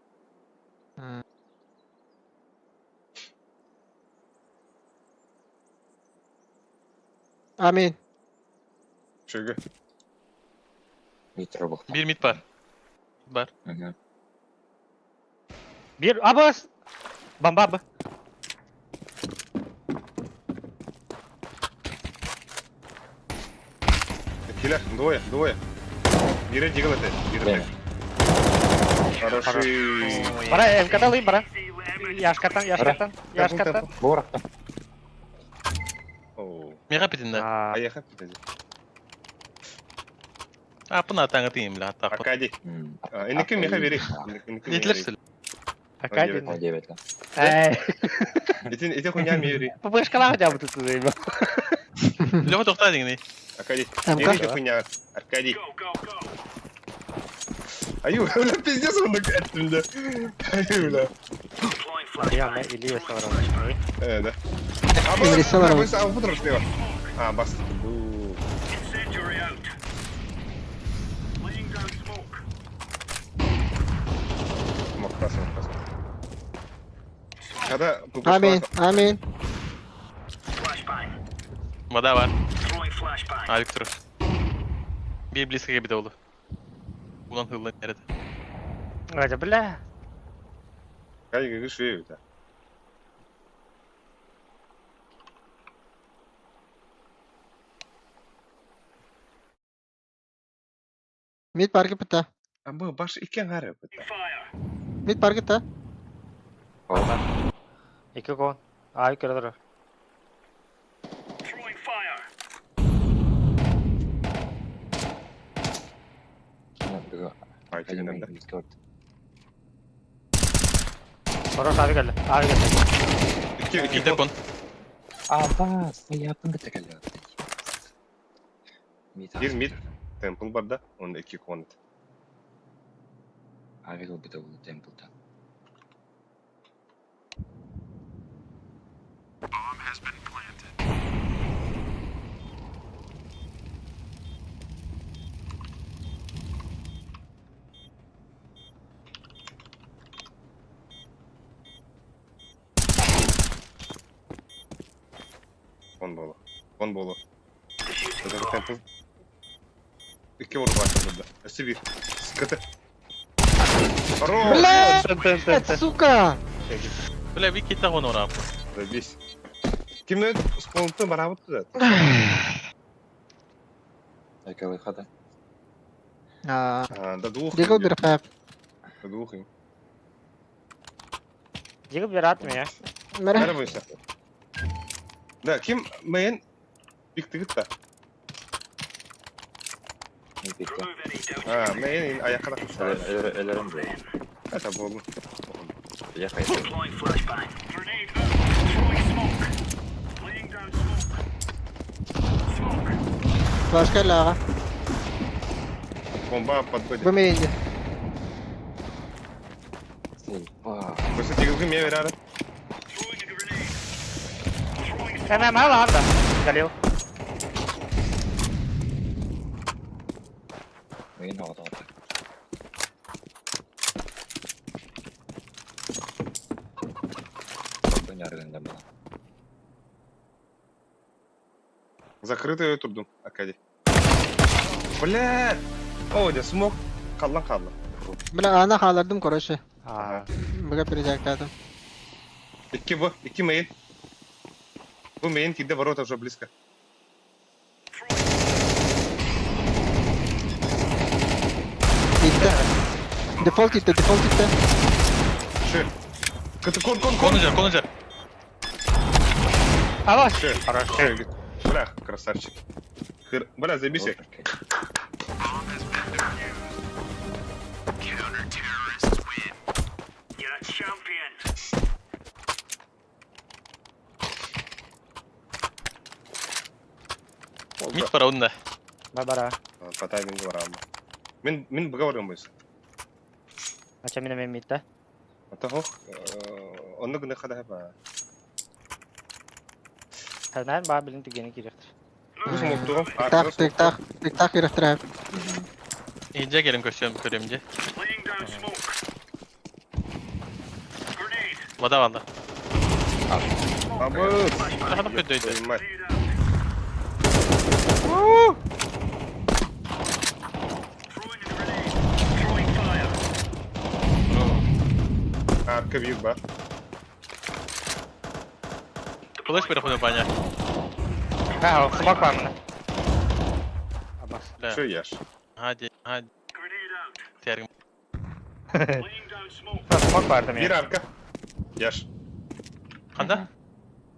Амин. Шөге. Мид робот. Bir mid var. Var. Мгм. Bir abas. Бомба б. Килер, двое, двое. Бире дигл это, бире. Хороший. Бара МК алайын бара. Яшкатан, яшкатан, яшкатан. Борохтан. Оу. Мега питинде. А, Поехали, подожди. Апын атаңы тиим бля, атак. Аркадий. Инники меха бери. Инники Нетлерсил. Аркадий. О, девять, да. Эй, Ити ити хуйня мери. ППшкалар хотя бы тут заебал. Лёва тоқта дегеней. Аркадий. МК. Ити хуйня. Аркадий. Аю, бля, пиздец, он так бля. Аю, бля. Я на Илья Савров. Да. Илья Савров. А, вот слева. А, бас. Мог красный, красный. Когда Амин, амин. Вода var. Alik turu. Bir близко gibi de oldu. Ulan hıllı nerede? Гадя, бля. Кай гыши это. Мид парки пыта. А бу баш икен гары бит. Мид парки та. Екі кон. Ай, көрдір. Ай, тигенде. Хорош, ави келді. Ави келді. Икки икки Bir de kon. Аба, стояпын да тәкәлле. Мид. Бир мид темпл бар да, он икки кон. Авигл бит ул темплда. Кон болу. Кон болу. Это темпл. Икки ору бар да. Өсі бир. Скыты. Хорош! Блядь, сука! Бля, bir kit kon ona. Забись. Кимне спонты барабыт да. Әкәле хада. А, А, да двух. Дигл бир хап. Да двух. Дигл бер ат меня. Мәрә. Бәрі бойынша. Да, ким мейн биктигит да. Не битте. А, мейн аяққа да. Элерем бу. Это болду. Я хайда. Башка лага. Бомба подходит. Бу мейнде. Опа. Просто дигилги ме берәрі. ММ алар да. Галил. Мин алда. Бу була. Закрытую турду, Аркадий. Блядь! О, дьэ, смог халлан хаалла. Бля, ана хааллардым, короче. Аа. Быга перезарядтаатым. Икки бу, икки main. Бу main киирдэ ворота уже близко. Иттэ. Дефолт иттэ, дефолт иттэ. Ши. Кон кон кон. Конуджер, конуджер. Алло. Ши. Хорошо. Бля, красавчик. Хыр. Бля, заебись. Хорош. Мид бар онда. Бабара. По таймингу барам. Мин мин быга барган бойся. Ача мин эми мидда. Ата хох онно гына хада ба. Ханар ба билин түгени киректир. Бу смоктугам. Так, так, так, так, так, ирехтирэ. Иһирдьэ кэлин көрсүөм көрүөм дии. Вода валла. Абы. Хатап көдөйдө. Мать. Арка бьют ба. Флеш переходу баня. Ха, смок бар мына. Абас. Да. Что ешь? Хади, хади. Терим. Смок бар Бир дemi. арка. Ешь. Ханда?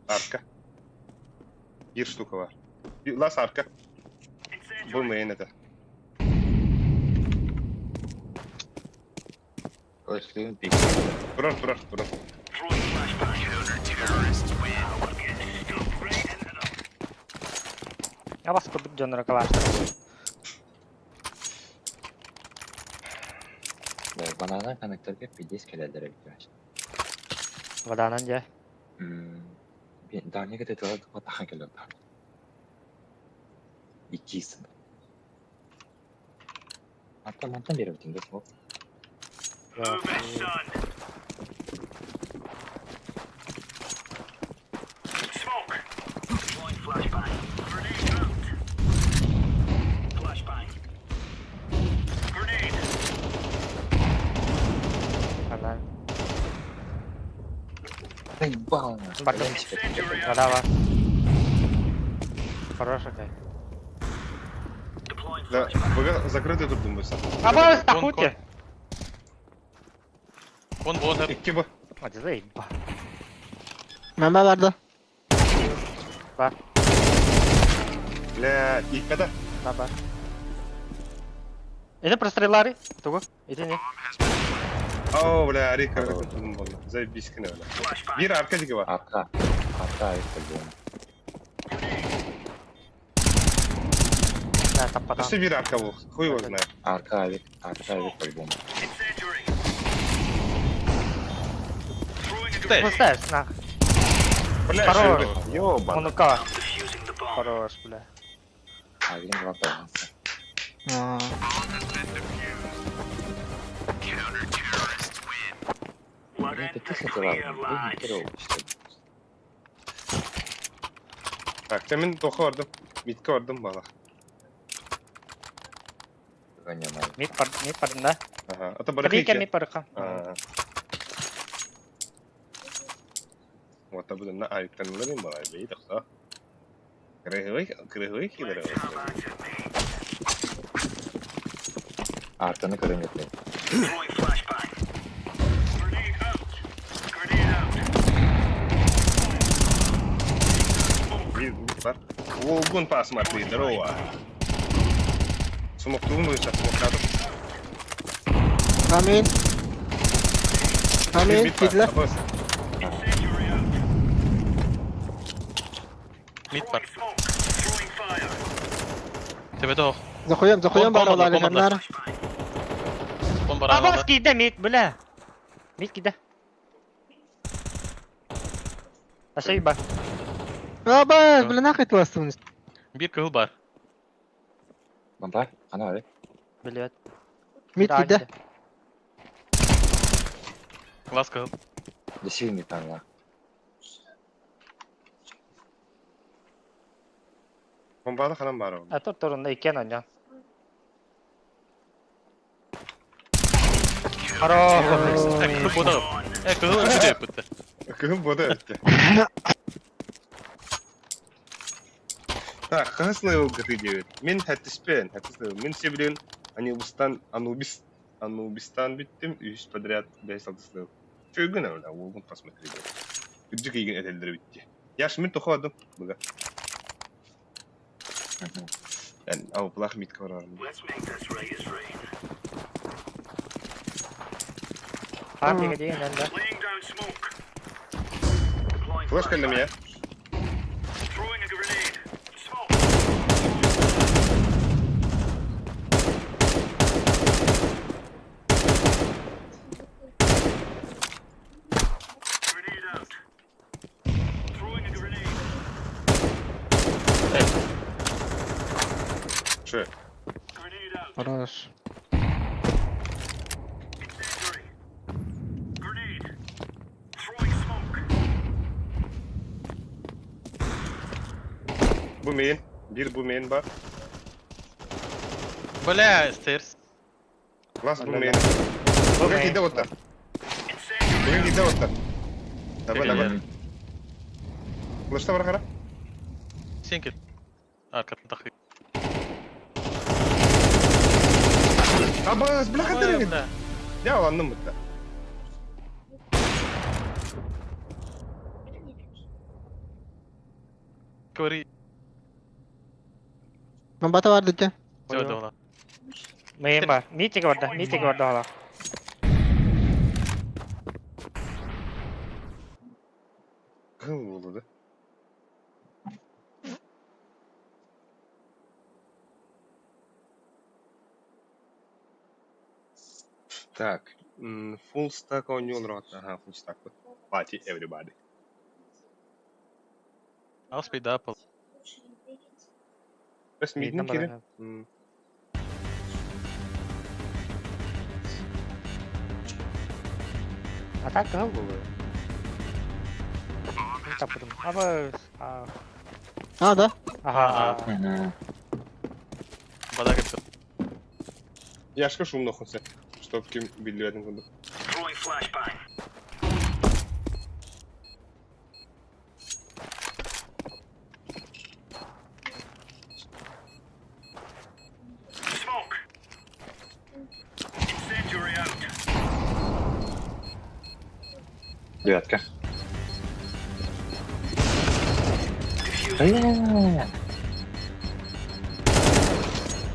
Арка. Бир штука бар. Лас арка. Бу мейн это. Ой, что пик. Турар, турар, турар. Абас курдук дьонноро калаштыр. Да, банана коннекторга пиздец кэлэллэр эбит. Воданан дьэ. Дальний кытытыла тахан кэлэр. Иккис. Аттан мантан беребитин да смок. Анан. Заебал нахуй. Бардым. Вода бар. Хороший кай. Да, быга закрытый турдум бойся. Абас Кон, тахути. Кон болот. Икки бу. Adi заебал. Мама барды. Бар. Бля, иккада. Бар. Это прострелары. Тугу. Иди не. О, бля, арика турдум болду. Заебись кene бля. Бир арка диги бар. Арка. Арка айып по-любому. Да, таппатан. Өссө бир арка бул. Хуй его знает. Арка авик, арка авик по-любому. Кытай. Пустаешь, нах. Бля, Хорош. шо, ёбан. Онука. Хорош, бля. Авигин два баланса. Аа. Блин, ты хотела, блин, херово, что ли? Так, мен тоха бардым. Митке бардым бала. Гоняй. Мид бар, мид бардым да. Ага. Ата барыха Трика мид барыха. Вот буду на авиктан ларин бала бей тахса. Кырыгый, кырыгый кидер. Арканы көрөм ертең. Бар. Огонь посмотри, здорово. Смоктун сейчас смоктадым. Амин. Амин, кидле. Мид бар. Төбөтө ох. Захуям, захуям Кон- бар кон- алар кон- каннар. Кон бар Абас киде мид, бля. Мид киде. Асай бар. Аба, бля нахуй твастын. Бир кыл бар. Бампар, ана авик. Билет. Мид киде. Лас кыл. Да сильный там, ла. Бомбада ханам бар. А тут турунда икен оня. Хорош. Кыһыл бода. Э, кыһыл өтү өппүттэ. Кыһыл бода өттө. Так, хаһыс level гыты диэбит. Мин хэттиспен, хэттис level. Мин себилин Анубистан, Анубис, Анубистан бүттүм, үһүс подряд бэс алтыс level. Чөйгүн өлө, уолгун посмотри. Үрдүк игин этэллэр битти. Яш, мин тохоодум, быга. Ben avplах митка барарым. Партияга деген да. Флешка для меня. Че? Хорош. Бу main. Bir bu main бар. Бля, stairs. Last bu main. Буга киде оттар. Буга киде оттар. Давай, давай. Флешта бар кара. Сен кел. Аркатын тақы. Абас, бля, Ой, хатыр. бля. Я аланным бутта. Говори. Бомбата бар дите. Жо, да, Мейн бар. Митик барда, митик барда ала. Кыл болду да. Так, full stack on your rot. Ага, full stack. Party everybody. Алспей да, пол. Бес мидин кире. А так кыл булу. Тапырым. Аба. А, да? Ага. Бада кепті. Яшка шумно хоце, чтоб ким билбедин курдук. Девятка.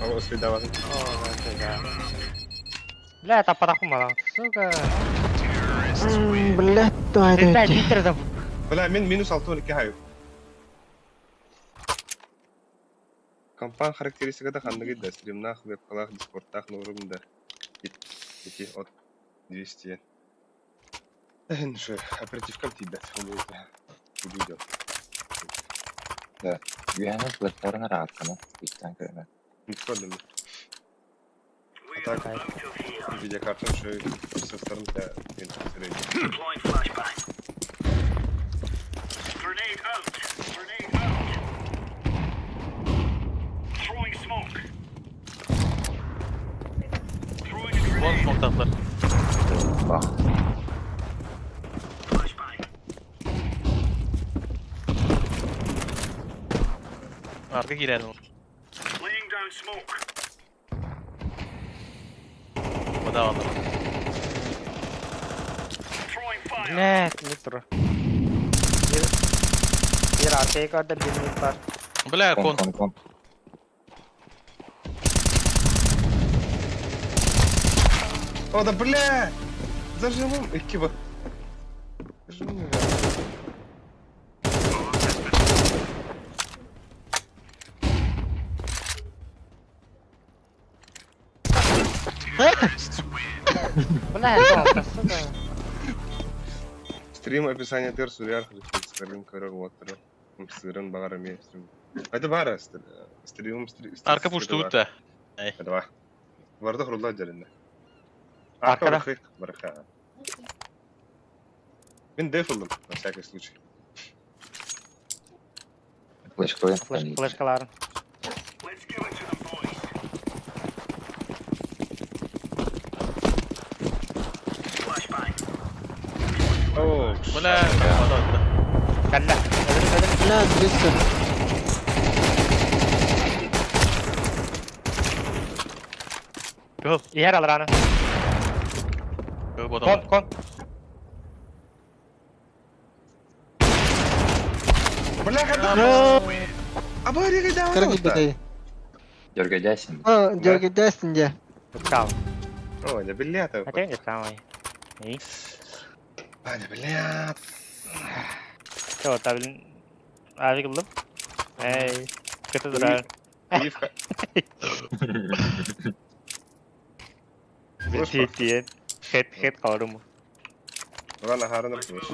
Ага, успедаватын. Бля, тапараху мала. Сука. Блядь, давай, Бля, давай. Питер да. Бля, мен минус 6-12 хайып. Компан характеристикада ханныгы да стримнах, вебкалах, дискордтах, норумда. Ити от 200. Эн, шо, оперативкам тибет. Буду Үйәні флештарын ағатқаны. Иттен көрме. Дискордом. А так, видеокартам шо со стороны для средний. Вон смоктатлар. Бах. Арка кирәді ол. Бада алды. Бля, не тур. Bir arkaya kadar bir mid var. Бля, Кон, кон. кон, кон. О, да бля! Зажимом! Экиба. Зажимом. Бля, это сука. Стрим описание тер сурьяр сырын көрөр уоттары. Сырын бағар ме стрим. Это бара стрим стрим. Арка пушты өтті. Давай. Барды хрулла жеринде. Аркада. Арка барахы, бараха. Мен дефолдым, на всякий случай. Флеш қойын. Flash, flashkaların. Бля, близко. Кыл. Иһэр алраны. Кыл Кон, бодом. кон. Бляха, Аба, Кыра киирбэтэй. Дергайдайсың. О, дергайдайсың дьэ. Ыттаал. Ой, да блядь. Хотя не самый. И? А, да блядь. Все, та блин. Авик ыллым. Эй, кыты турар. Ивка. Тиет. Хет, хет қаларым. Ладно, харана пуш.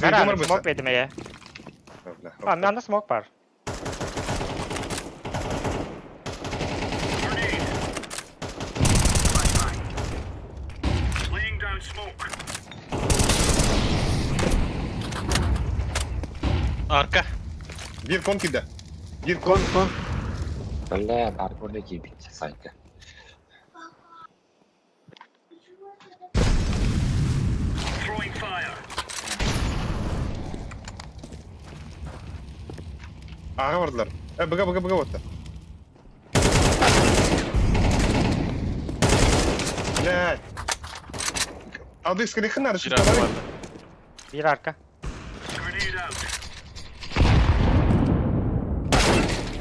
Кара, смок бердим эге. А, мында смок бар. Арка. Бир кон киде. Бир кон. Кон, кон. Бля, аркорда киирбит сайка. Ага бардылар. Э, быга быга быга отта. Блядь. Алды скорее надо, Бир что арка барды. Бир арка.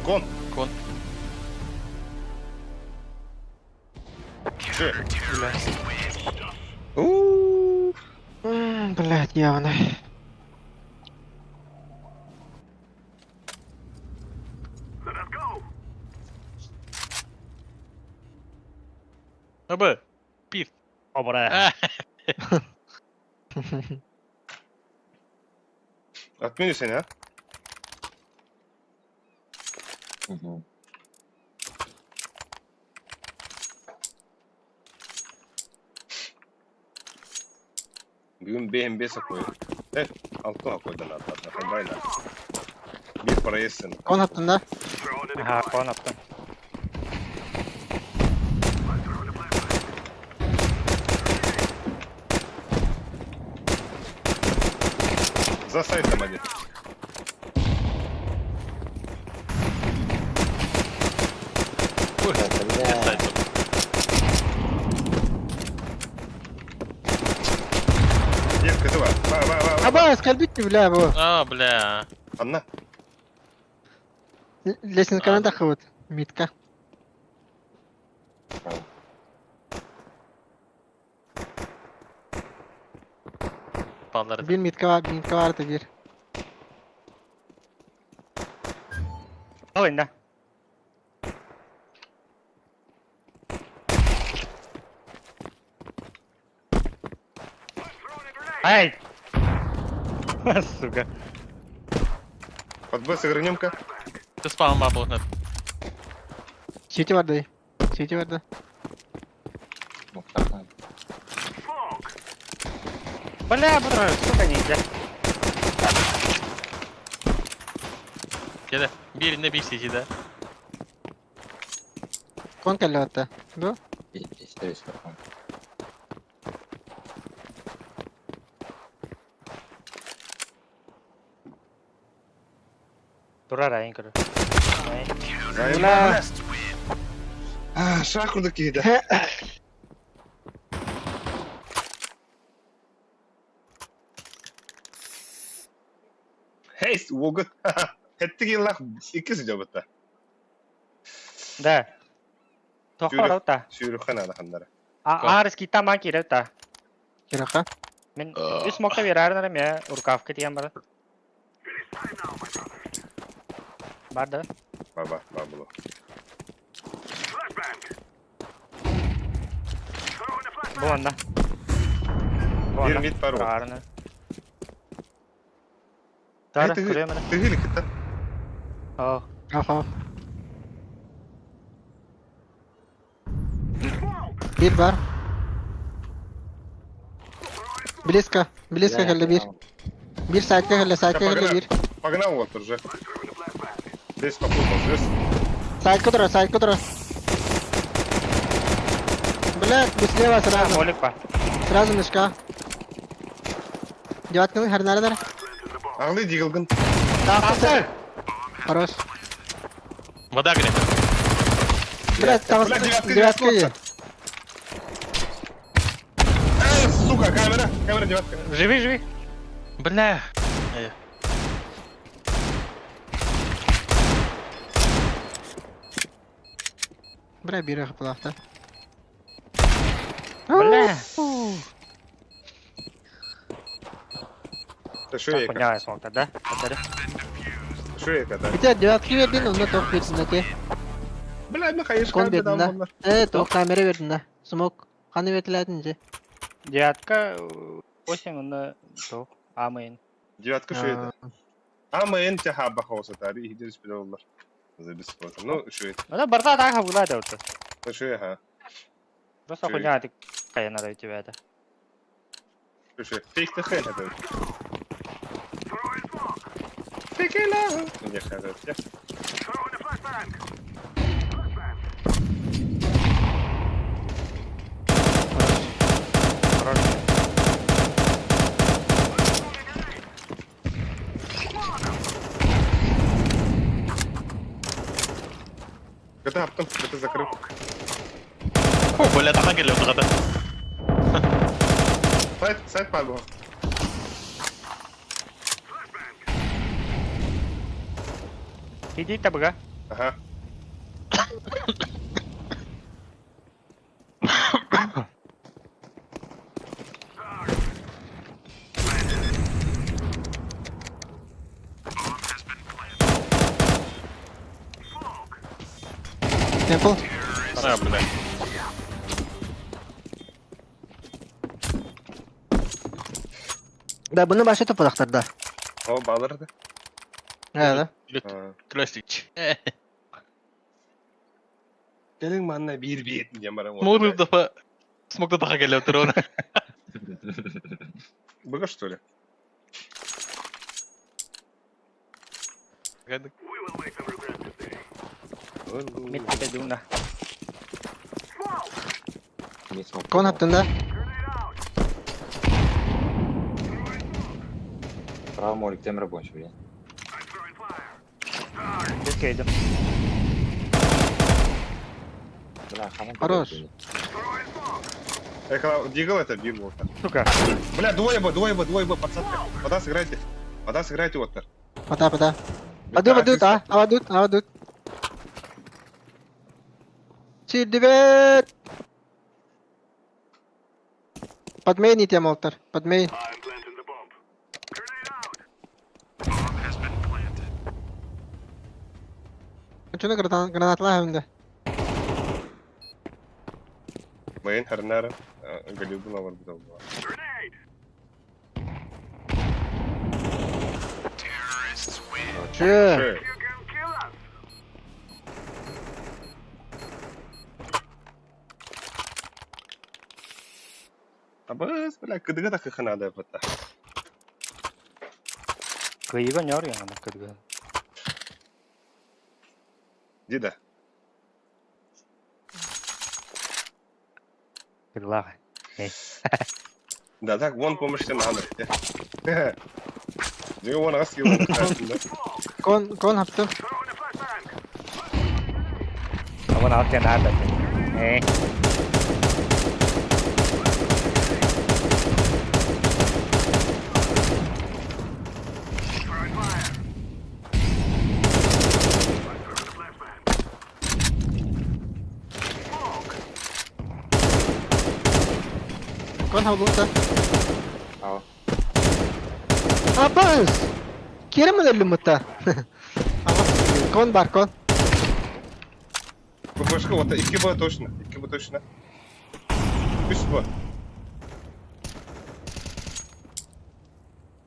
Кон. Кон. Все. У. Блядь, явно. Абы. Пир. Обра. Отмени сени, а? Мгм. Бүгүн БМБ сакой. Э, алтыга койдан аттатна, хайбайна. Бир проездсен. Кон аттын да? Ага, кон аттым. За сайтом один. Ой, Бля. сайт. Девка, давай. Ба, ба, ба, ба. Аба, скальбить бля, бу. А, бля. Анна. Лесенканы да хыбыт. Митка. Баллары. Бир митка бар, митка бар да бир. Ал инде. Ай! Сука. Под Б сыгранем-ка. Ты спам бабл. Сити бар да. Сити бар да. Муктархан. Бля, буду, сука, ниндзя. Келе. Биринде бир сетиде. Кон кэллэ атта. Бу? Истерис кон. Турар айын көрө. Бля. А, шахурды киді. Хейс, угут. Хеттиги лах икки жабытта. Да. Тохор та. Сүүрүхэн алаханнара. А арыс кита ман киреп та. Кираха. Мен үс мокта берарнар ме рукавка тиген бар. Бар да. Баба, бабыло. Бу анда. Бу Бир анда. мид бар вот. Арны. Тара, Эй, көрөм ана. Тыгыли кытта. О, Аха. Бир бар. Близко. Близко кэллэ бир. Биир сайтка кэллэ, сайтка кэллэ биир. Погнал вот уже. Здесь попутал, здесь. Сайтка турар, сайтка турар. Блядь, бу слева сразу. Молик па. Сразу мешка. Девятканы харнардар. Аңлы дигилгин. Тахса. Хорош. Вода горит. Блядь, там Блядь, девятка, девятка девятка. Э, сука, камера, камера девятка. Живи, живи. Бля. Бля, биир хапылаахта. Бля. Швейка. Хуйня смог да? Швейка, да. Ити девятка бердин, онно тоқ бердин да те. Бля, Михаил, Кон бердин да. Э, тоқ камера бердин да. Смок. Қаны бертиләдин же. Девятка 8, онно тоқ. Амейн. Девятка швейка. Амейн тяха бахоса тари, иhdiriş bile oldular. Забеспокоен. Ну, швейка. Ну да, барда так хабула да вот. Ну, швейка. Просто хуйня ты какая надо у тебя это. Слушай, фейк ты хэ это. Фейкела. Не хэ это. КТ аптым, КТ закрыл. О, бля, тахан келе отырғада. Сайт, сайт падал. Иди табга. Ага. Темпл. А, бля. Да, бұны башы топалақтарда. О, балырды. Да, Красич. Келин манна бир-бир диэн баран. Смог да Смог да таха келе отыр оны. Быга что ли? Мид тебе дуна. Кон аптын да. Право молик темір бойынша блин. Беске идем. Бля, ханан Хорош. Эхо, Дигл это бил вот так. Сука. Бля, двое бы, двое бы, двое бы, подсадка. Вода сыграйте. Вода сыграйте, Оттер. Пода, пода. Падут, падут, а? А падут, а падут. Сирдибет! Подмейни те, Молтер, подмейн. Чуна гранатла хэмдэ. Мейн харнара. Галилбун алар бит алды. Чы. Абыз, бля, кыдыга да кыханада бата. Кыйыга нёр яна кыдыга. Дида. Кыдылаах. Да, так, вон помощь надо. Дига вон ас кило. Кон, кон хаптым. Вон алты надо. Э. Кон хаблута. Ау. Абыз! Керім өліміті. Кон бар, кон. ППшка, вот, 2 Б точно, 2 Б точно. 3 Б.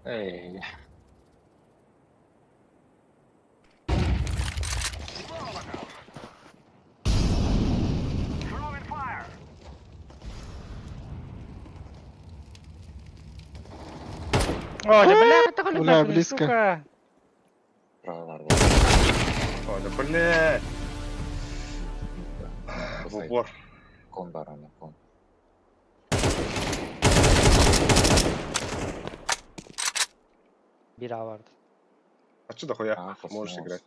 Эй. О, да бля, это Бля, близко. сука. Справа бар. О, да бля. В упор. Кон бар ана, кон. Bir A vardı. А чё дохуя? А, Можешь играть.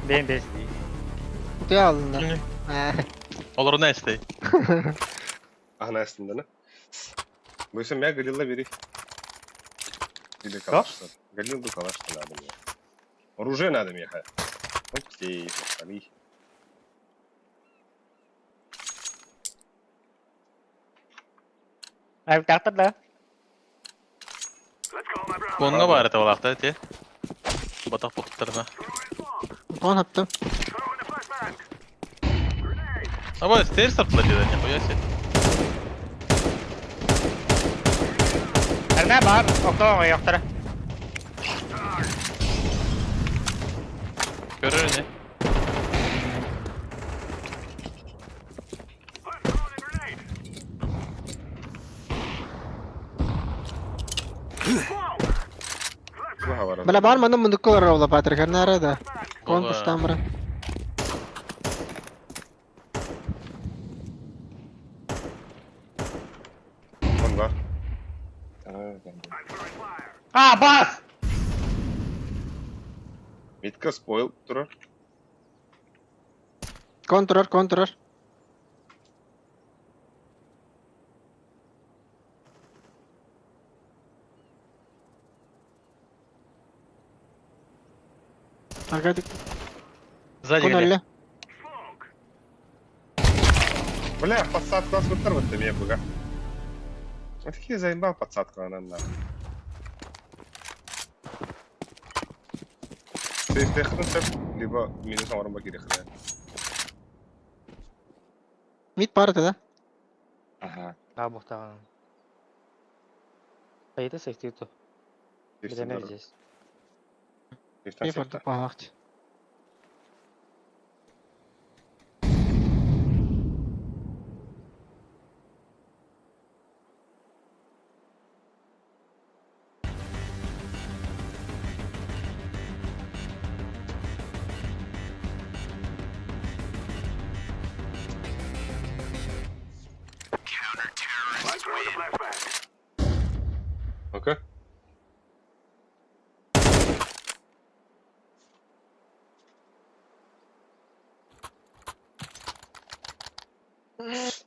Benim base değil. Kutuya aldın da. He. Olur ne isteği? Ага, астында. Бойся, меня Галила бери. Или калаш. что ли. Галил бы калаш что надо мне. Оружие надо мне, ха. Окей, пошли. Abi taktır da. Konga бар это олақта те. Батақ бұқтырына. Кон attım. Аба, стейр сыртла деді, нихуя себе. Эрне бар, октоға yoqtara. Көрөр не? Бля бар манна мундук олар ола Патрик. Nerede? Кон Оба. пуштан бара. Он бар. А, бас! Митка спойл турар. Контрор, контрор. Аркадий, Сзади кон где? öyle. Бля, подсадку нас вот вот мне быга. Вот такие заебал подсадку она на. Ты технически, либо минус амаром бакири хрен. Mid бар да? Ага. A muhtemelen. Sayıda 82. Bilemeyiz. Bir farklı bağlaqçı. Окей.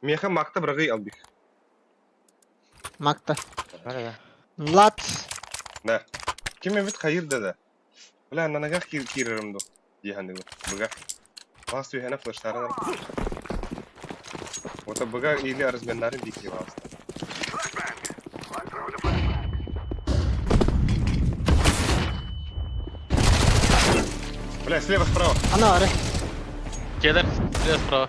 Меха макта брагы албих. Макта. Nerede? Lat. Да. Ким эбит хайыр да. Бля, на ногах кирерим ду. Диханды быга. Вас юхена флештарын. Вот быга или разменнарын бики вас. Бля, слева, справа. Ana var. Келер, слева справа.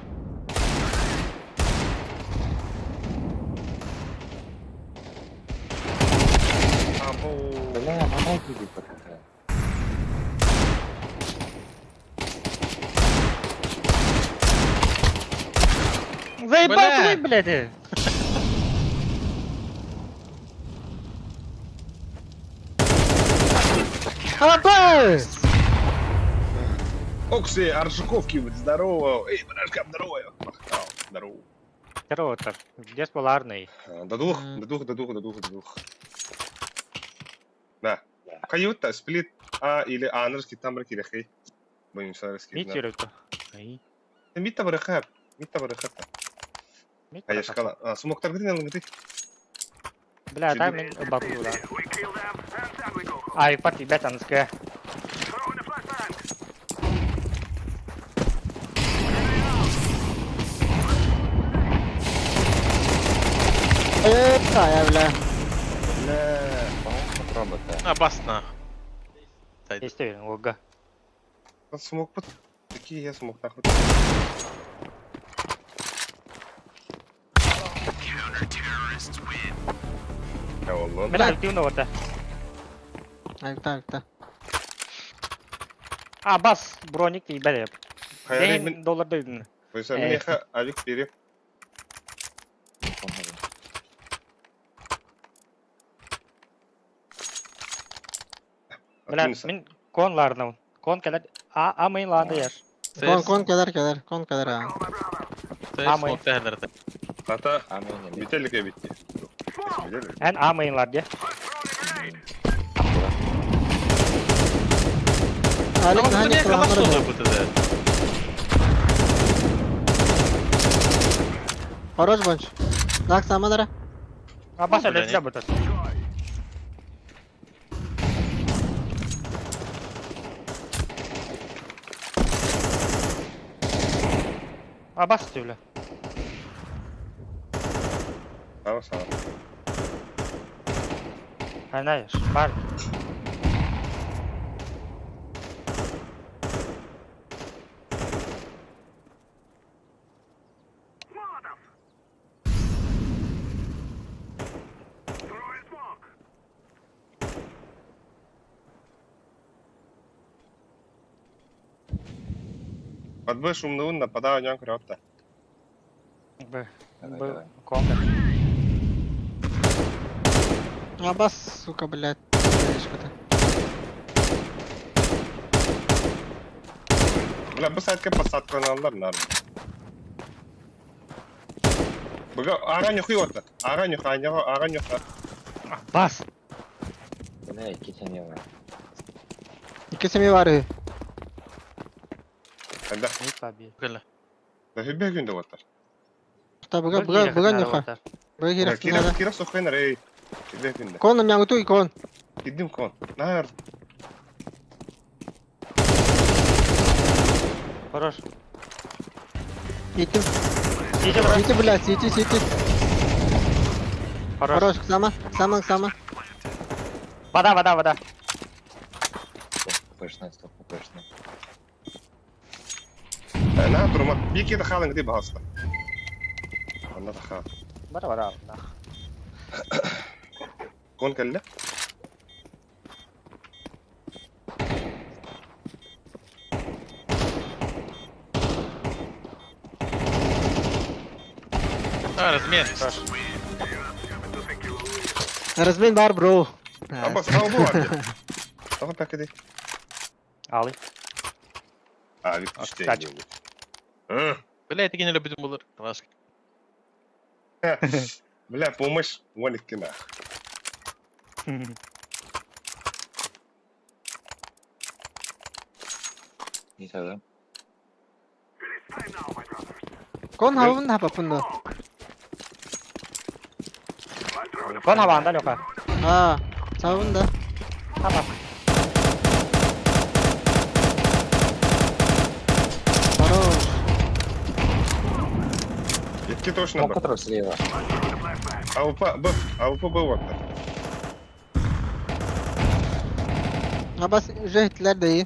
Або. Бля, мама киди пока. Заебал Бля. твой, блядь. Aba! Окси, Аржуковки, здорово. Эй, бражка, здорово. Махтал, здорово. Здорово, так. Где поларный? А, До двух, до двух, до двух, до двух, до двух. Да. Каюта, сплит А или А, нырский там ракири, хей. Будем сарыски. Митер это. Ай. Митта барыхап, митта барыхап. Митер. А я шкала. А, смок таргрин алыңды. Бля, дай мен бабу да. Ай, парти бет анская. Eee, ya бля. Бля. Робота. А, бас на. Este ога. Смок под. Такие я смок нахуй. Я валлон. Бля, активно вот. Ayıpta ayıpta. А, бас, броник и бля. Хайры мен. День доллар дойдun. Бойса мен яха авик берем. Бля, мин кон лаарнабын. Кон кэлэр. А, а мейн лаанда яр. Кон кон кэлэр кэлэр, кон кэлэр аа. А мейн. Хата, А мейн эмиэ. бүтэлик эбит дии. Эн а мейн лаар дии. Алик наһаа Не ньуккулаһан калаш барар. бу да. Хорош бонч. Так, саманара. А баса Бля, летля бутат. А бас түле. Сава сава. Знаешь, бар. Подбы шумныун нападаю ньон көрөттө. Б. Давай, Б. давай. Конга. Абас, сука, блядь. Решка-то. Бля, бу сайтка посадканалар нар. Бага ага нюхи отта. Ага нюха, ага нюха. Бас. Бля, икки сэмиэ бар. Икки сэмиэ бар үһү. Когда? Не побил. Кэлэ. Да хүбэ күндө оттар. Та быга быга быга нюха. Быга киирэх Кира надо. кира сохрен рей. Хүбэ күндө. Кон мянгутуй кон. Кидим кон. Нар. Хорош. Итим. Сити, брат. Сити, блядь, сити, сити. Хорош. Хорош, сама, сама, сама. Вода, вода, вода. Пышная, стоп, пышная. На турума. Бики да халын гди баста. Анна да хал. Бара, бара. Нах. Кон кэллэ. А, размен. Размен бар, бро. Абас, ау бу бар. Тоҕо пакеди. Алы. А, вик күчтэ. Кстати. Бля, это генерал бүтүн болар. Калаш. Бля, помощь, вон кина. Не тогда. Кон хавын хапапын Кон хаванда лёка. А, сабын да. Хаба. Хорош. Икки точно Смог бар. который слева. АВП, Б, АВП Б оттар. Абас уже да и.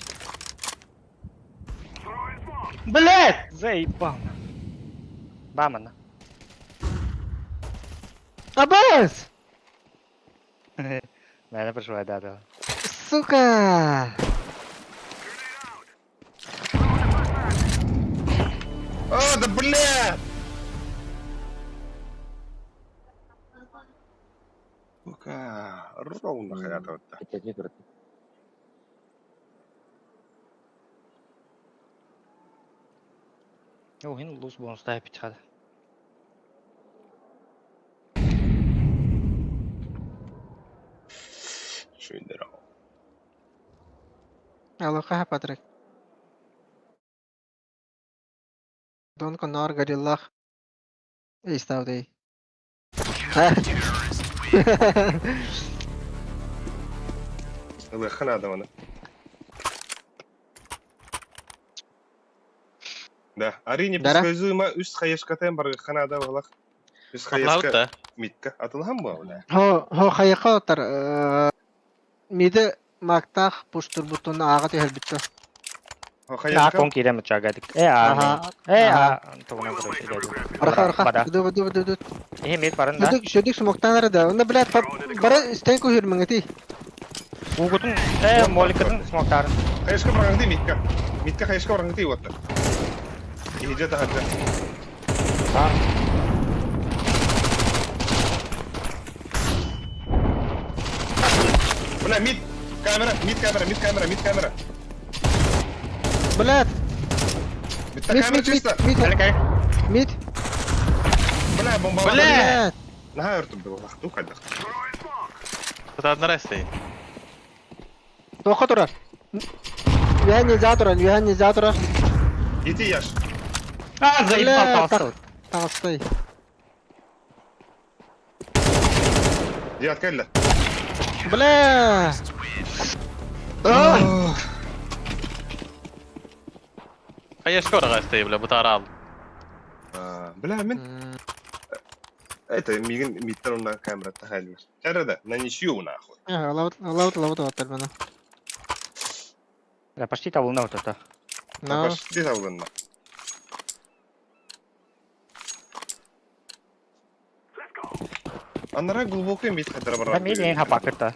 Блять! Заебал. Бамана. Абас! Наверное, пришла, да, да. Сука! А, да бля! Сука, ровно хаята вот Хотя нет, брат. О, хин луз бонус дай пить хада. Шуйдерау. Алло, Патрик. Дон Конор, Гориллах. И ставдей. Ылыхын адаманы. Да, Арине Дара? предсказуемо үс хаешкатен бар ханада балах. Үс Атлаут хаешка да. митка атылхан ба бля. Хо, хо хайха отар. Миде мактах пуштур бутун ага тehel битте. Хо А, хаешка. кон кирем чагадик. Э, а. Ага. Э, а. Тугунан короче, Арха, арха. Бада. Ду, ду, ду, ду. Э, мид барын да. Шөдүк, шөдүк смоктан да. Онда, блядь, бара стенку хүрмеңети. Угутун, э, моликатын смоктарын. Хаешка баргы митка. Митка хаешка баргы вот. Иже да хаджа. Бля, мид. Камера, мид камера, мид камера, мид камера. Блядь! Bitta Мид, камера мид, мид, чисто. мид, мид. Бля, бомба. Бля! Блядь! Наһаа өр турда лахту хайдах. Одна стоит. Тоха турар. Үөһэ нельзя турар, үөһэ нельзя турар. Ити яш. А, заебал Бля, толстый. Толстой. Диат кэллэ. Бля! А! Хайа скоро стоит, бля, бутарал. Бля, мин это мигин миттен онна камера тахайлар. Чарада, на ничью нахуй. Лаут, лаут, лаут оттар мана. Да, почти табылна вот это. Но. Почти табылынна. Анара глубокий мид хатара бар. Да, мид хапакырта.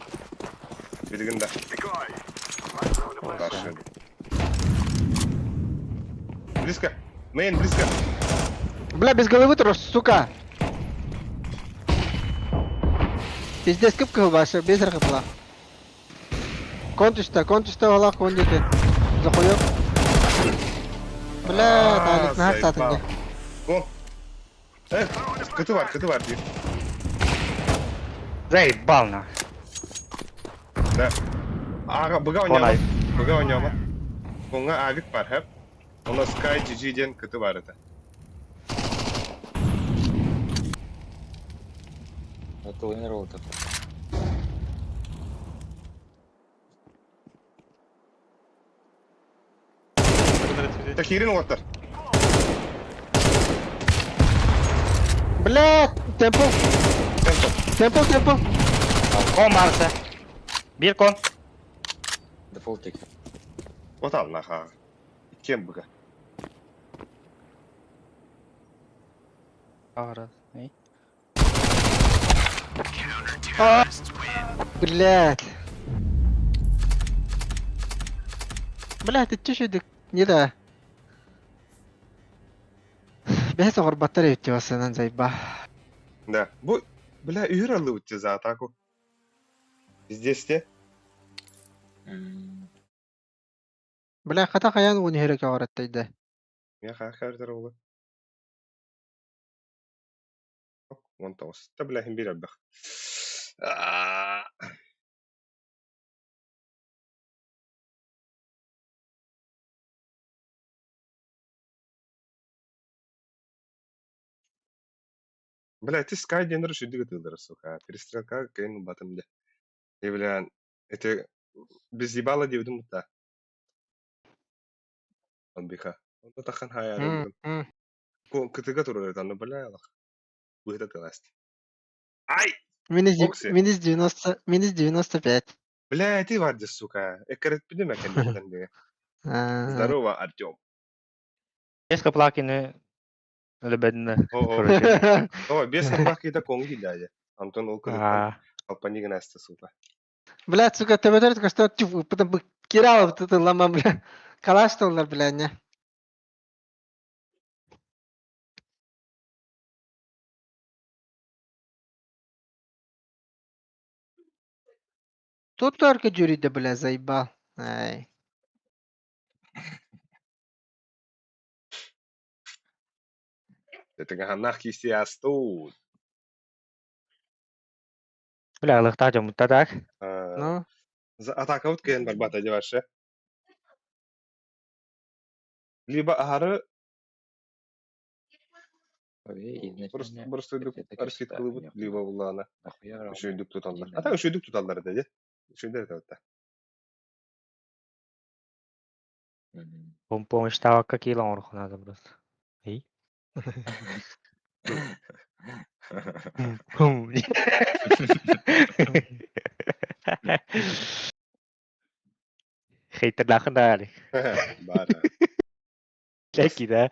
Билигин да. Каршы. Близко. Мейн, близко. Бля, без головы трос, сука. Пиздец, кып кыл башы, без рахатла. Контуста, контуста вала кондики. Захуёк. Бля, талик на сатынде. Кон. Эх, кыты бар, кыты бар дейт. Заебал на. Да. Ага, быга ойнама. Быга ойнама. Конга авик бар, хэп. У нас Sky GG ден кыты бар это. Это умер такой. Так, Ирина оттар. Бля, темпо. Темпо. Темпо, темпо. Кон барса. Bir кон. Дефолт тек. Вот ал наха. Кем быга? Ара. Эй. Блядь. Бля, ты чё шүйдік? Не да? Бәс оғыр батарея өтте басынан зайба. Да. Бу, бля, үйір алды өтте за атаку. Здесь те. Бля, қата қаян оны хэрэг оғыраттайды. Я хахар олы. 19. Та, бля, хим бир албах. Бля, ты Sky Денер шүйдігі тылдыр, сука. Перестрелка кайын батым де. И, бля, это без ебала девдім бұта. Анбиха. Онда тахан хаяр. Кытыга турар это, бля, алах. Быхта тыласть. Ай! Минус, Окси. минус 90, минус 95. Бля, ты варди, сука. Экерет пидем әкән Здорово, Артем. Без каплакины лебедне. О, Короче. о, без каплаки да конги дядя. Антон ол кытыктан А, алпанигин асты, сука. Бля, сука, ты вот что тюф, потом бы кирал вот это лама, бля. Калаш толлар, бля, не. Тут только дюри бля, заебал. Ай. Это ганах кисти асту. Бля, лыхта жомутта так. Ну, За атака вот кен барбата деваше. Либо агары Изначально просто это арсит чисто кылыбыт, либо улана. нахуя Үшөйдүк туталлар. А так үшөйдүк туталлар деди. Үшөйдүк туталлар. Пом штава какие лонгруху надо просто. Эй. Пум. Хейтерлахын да али. Бара. Леки да.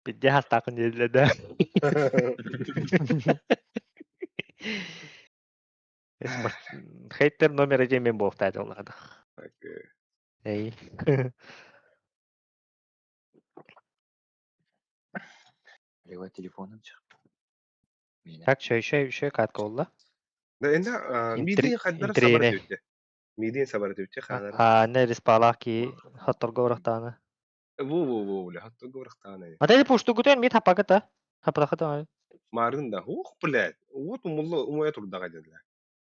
Бидде хастакын дедилер да. Хейтер номер один мен болуп оларды. Эй. Лева телефоном чык. Миэнэ. Так, шөй шөй шөй катка буолла. Да инде мидин хаддара сабар Интрини. түбүтэ. Мидин сабар түбүтэ хаанара. А, не респалаах ки хотторго барахтаана. Во во во бля, хотторго барахтаана. Ата пуштугутен мит хапаката. Хапрахата. Марын да, ух, блядь. Вот умулла умуя турдаға дедилер.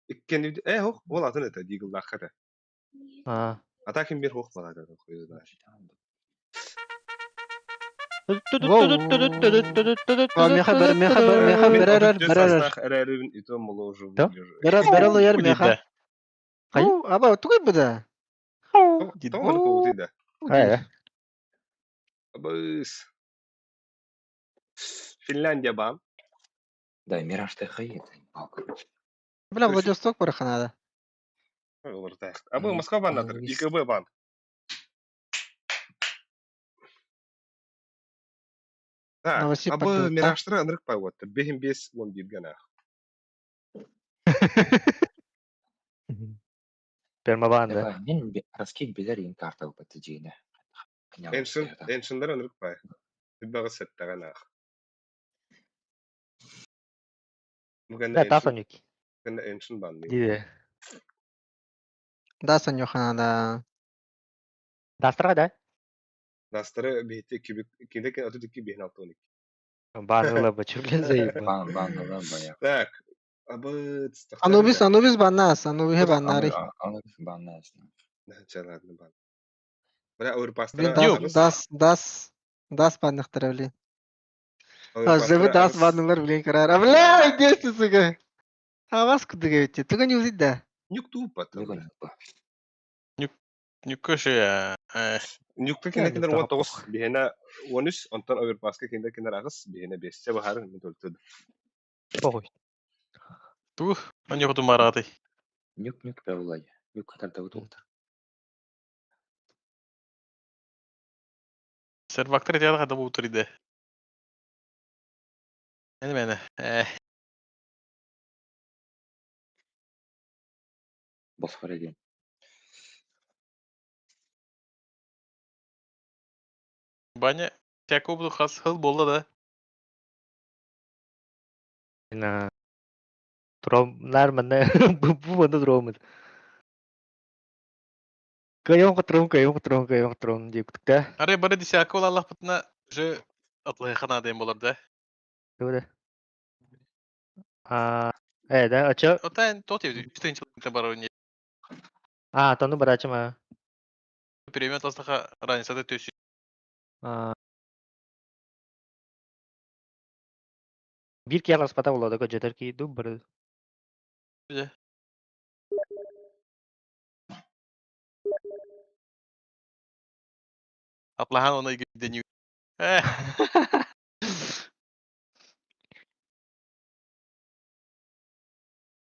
Иккен э хох, ол атын это дигыллаахата. А. А так им бир хох балада, хуй знаешь. Меха бер, меха бер, меха Мен берер, отыз берер. састах эрэрибин и то моложе Да? выгляжу. Берер, берер луяр меха. Хай. Аба, тугай буда. Тоҕо куутуй да. Э. Абыс. Финляндия бам. Да, Мираж ты хай, это палка. Бля, Владивосток бараханада. Абы Москва баннатыр, ИКБ бан. Так, Новосиб абы поддут, Мираштары ынырык пай оттыр. Бехин бес он бирген ах. Пермабан да. Давай, мен раскид билер ин карта упаттыжине. Эншин, эншинлер ынырык пай. Түббәгы сәттәгән ах. Да, тасанюк. Бүгәндә эншин бан. Диде. Да, Санюханада. Дастырга да. Дастары бихте кибик киндеке аты дики бихин алты он ики. Барылы бачурлен заебал. Бан, бан, бан, бан. Так. Абы Анубис, Анубис баннас, Анубис баннари. Анубис баннас. Ладно, бан. Бля, Блин, ауырпастыра дас, дас, дас, дас баннахтара, блин. Живы дас банналар, блин, карар. А, бля, где ты, сука? А вас куда говорите? Туга не узить, да? Нюк тупо. Нюккөшө. Нюкта кине кинер 19 биһена 13, онтон оверпаска кине кинер агыс биһена 5 баһарын мен төлтөд. Похуй. Тух, они мараты. Нюк нюк бәулай. Нюк катар да утултар. Сервактар тяда да бутуриде. Эне мене. Э. Босфор един. Баня Якуб хас хыл болла да. На. Тром нар манна бу манна тром. Кайон тром, кайон тром, кайон тром дип күттә. Аре бары десяка ул Аллах бутына уже атлайхана дейм болар да. Түгел. А, э, да, ача. Отан тот евди. Үстен чылтын бар ойне. А, тону барачма. Премия тастаха разница төсү. А. Бир киялас пата болот, жетер ки ду бир. Бile. Атлахан оны гиденю. Э.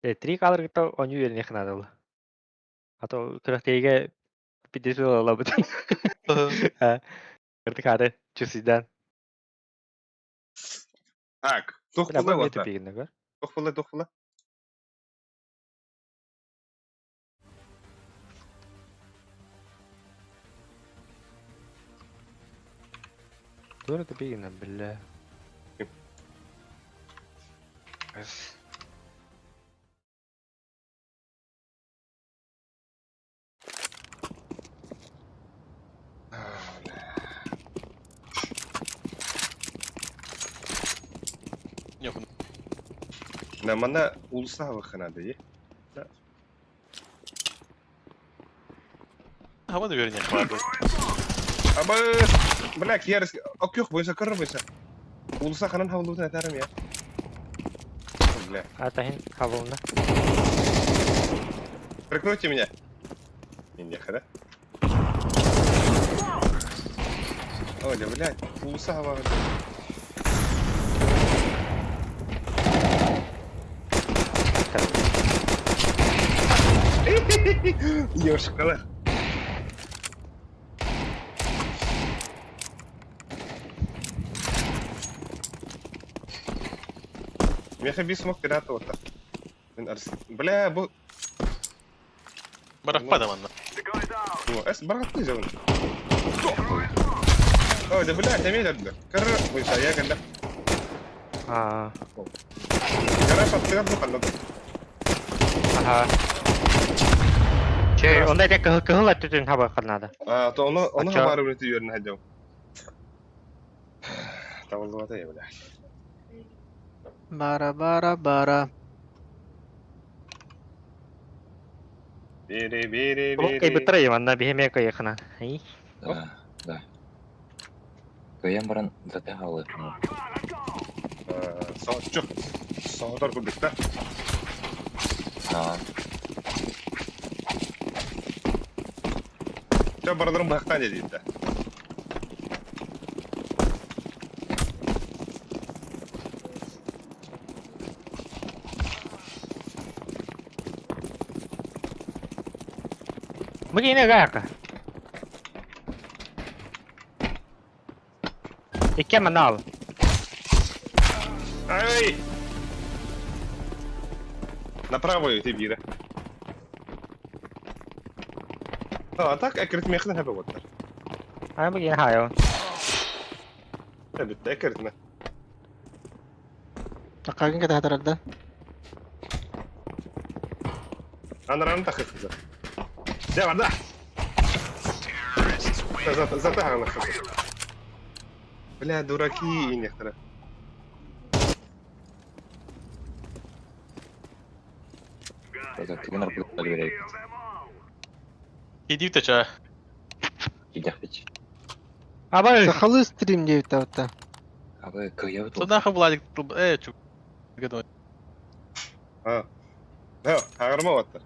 Э, три кадр гыта оню yerine хнадыл. А то күрәктәге пидесил ала бит. Ха. Кыртык чусидан. Так, тох Бля, була бу вата. бигинне көр. Тох була, тох була. Тура бигинне бля. Yok. Намана улуса хавахана да. Хава да верне хвады. Абы, бля, киярыс. Ок yok бойса кыр бойса. Улуса ханан хавлуутун этәрим я. Бля. А тахин хавулна. Прикройте меня. Не, да? Ой, да, блядь, улуса хавахана. Ёшкала. Меха би смог пирата вот так. Бля, бу... Барахпада манна. О, эс барахпы жабын. Ой, да бля, тәмел әдді. Кыр, бойса, я кәлді. А. Гараж аттыгар бу ханна да. Аха. Чэ, онда эте кыһыл кыһыл өттүтүн хабыахха наада. А, то ону ону Оччо- хабары билeti үөрэнэ сылдьабын. Табыллыбата я, бля. Бара бара бара. Бири бири Олох бири. кыйбыттар манна биһи эмиэ кыйыхына. Ий. Да, да. Кыайан баран зате хаалыах. Соһуччу. Соһутар курдук да. Аа, Чэ барыларын быһахтаан дьэ диир да. Бу киинэ гаайка. Икки манал. Ай! Направо ты биирэ. А так эккирэтимиэххин сөп буолтар. Ай бу киинэ хаайо. Бүттэ эккирэтимэ. Таккагын кэтаатарар да. Анараны тахыххыза. Дьэ барда! Зата хаҕалаххыза. Бля, дураки иннехтара. Тыгын арбыттар берейт. Иди ча. Кидэхпит. Абай! Сахалыы стрим диэбит табытта. Абы кыйабыт Что нахуй Владик? Э, чу. Гадой. А. Да, хаҕарма уоттар.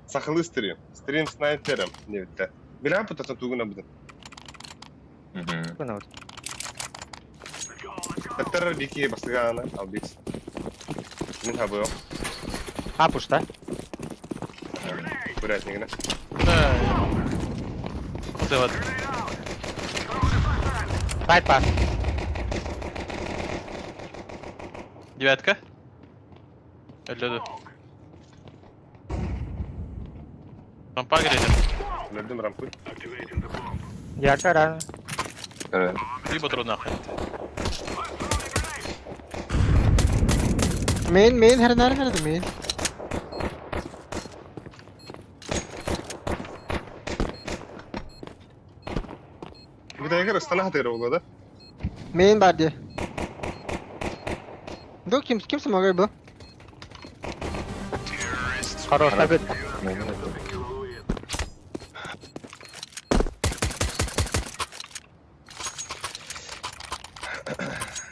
Сахалыы стрим. Стрим снайпером диэбиттэр. Билэҕин путасан тугуна бутун. Күнэ Таттарар бики бастыгаана албис. Мин хабыам. А, пушта. Курятнигына. Да. Вот. Сайт пас. Девятка. Өллөдү. Рампа кирелер. Өлөрдүм рампы. Девятка рано. Көрө. Либо трудно нахуй. Main main her nerede nerede main? Бүтэйгэр ыстана хатыгар буолуо да? Main бар диye. Ду ким ким смогай бу? Хорош, табит.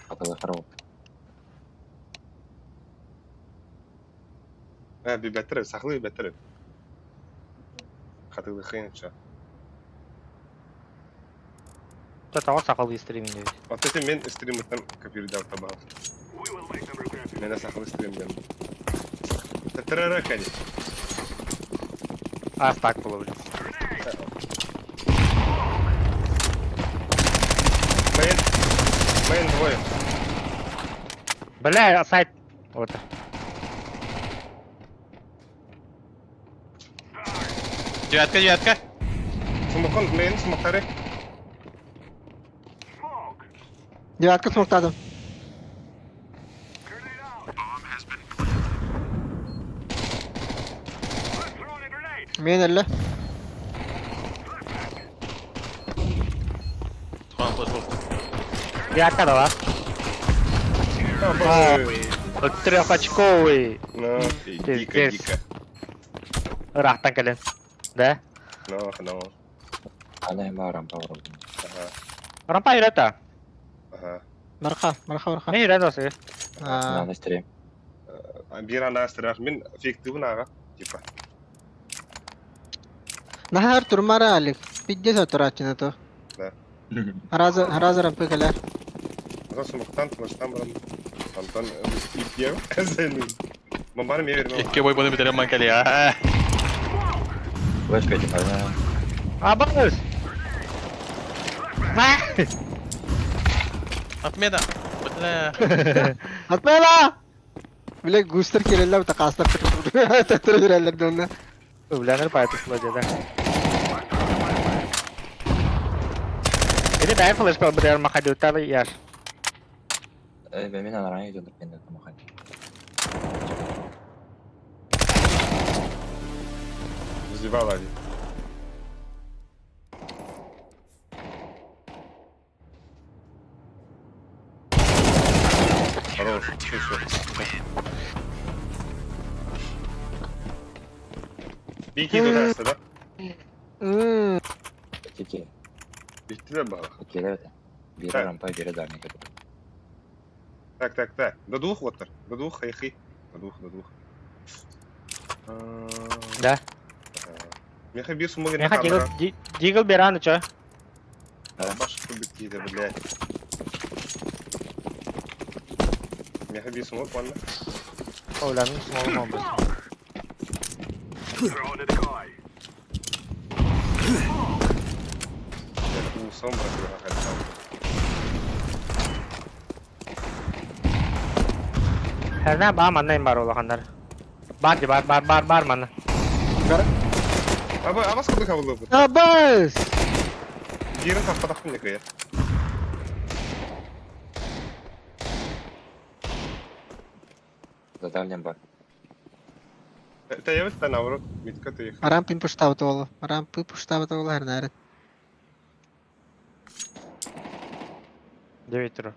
Аталы харап. Э, билбэттэр, сахалыы билбэттэр. Хатылыхын ча. Тоҕо сахалыы стриминг диэбит. Вот это мен стримыттан копировал табал. Мен сахалыы стрим диэн. Таттарара кани. А, так было, блин. Мейн. Мейн двое. Бля, сайт. Вот. Девятка, девятка. Смокон мейн смоктары. Девятка смоктадым. Main elle. Тухан флеш был. Девятка дала. Трехочковый. Ну, дико, дико. Рахтан кэлэн. Да? Ну, ну. Ана эма рампа барабын. Ага, Рампа юрета. ага. Марха, марха, марха. Не юрет осы. Аа. Ана стрим. Биир анаа сырах мин фиктивын аға типа. Нахар турмара Алик. Пиздец отурачына то. Да. Раза раза рампы кэлэр. Озон сумуктан тылыштан баран Антон ипьев эзенин. Бомбары мне вернул. Икки бой буну битерем манкали. А. Флеш кайти. Ана. Абыз! Отмена. Бля. Атмела! Биле густер келелер такастар төттөрө бирелер донна. Өвләнер байты флоде, да. Или дай флешка бирер махадютар яш. Э, мен ана район жолдор мен тамахан. Заебала один. Хорош, все, все. Бики туда, да? Тики. Bitti de bağlı. Келе это. Бері Так. рампа, бері дальний. Так, так, так. До двух вот так. До двух, хай-хай. До двух, до двух. Да. Меха бир сумыгы Меха дигл дигл бераны чо. Баш кубик блядь. Меха бир сумык, ладно. Ойланын смолым oldu. Усом брат, Herden баа манна бар улаханнар. Бар ди бар бар бар бар манна. Аба, абас кубик абылы бу. Абас! Бирин таппатахпын некая. За дальним бар. Та я наоборот, митка ты их. Рампин пуштабыт оолу. Рампы пуштабыт оолу хернәрин. Девять тур.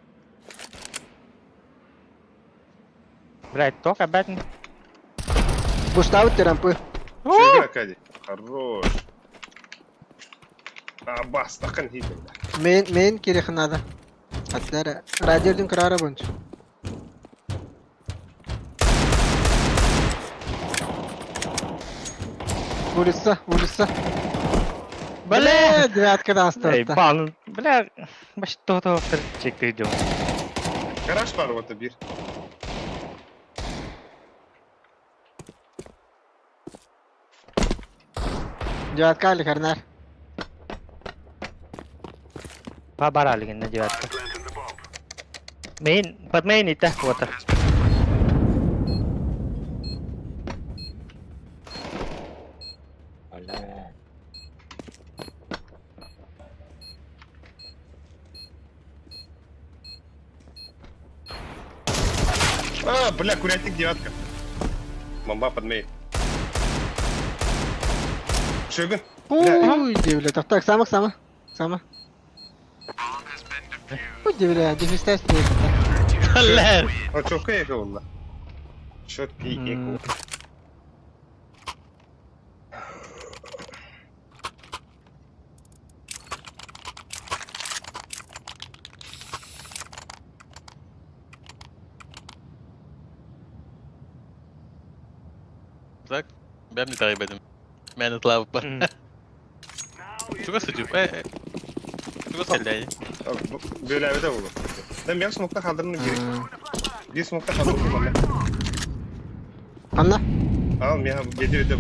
Блять, только опять. Пуштабыт рампы. Аркадий. Хорош. Абас, тақын хит. Мен мен керек надо. Аттара радиодун кырара бунч. Улица, улица. Бля, девятка Эй, остался. бан, бля, баш то-то чекты идем. Гараж бар вот бир. Девятка или харнар. Ба бар алигин на девятка. Мейн, под мейн и так вот. Бля. А, бля, курятник девятка. Бомба под мейн. Шөгін. Ой, бля, так, так, сама, сама, сама. Ой, бля, дефистась Бля. А чётко эко было. Чёткий эко. Так, ben de takip edin. Ben de takip var. Чуга сыдып, э. Чуга сәлдәй. Böyle de olur. Ben bir smoke'ta kaldırını bir. Bir smoke'ta kaldırdım ben. Anla. Al ya yedi yedi.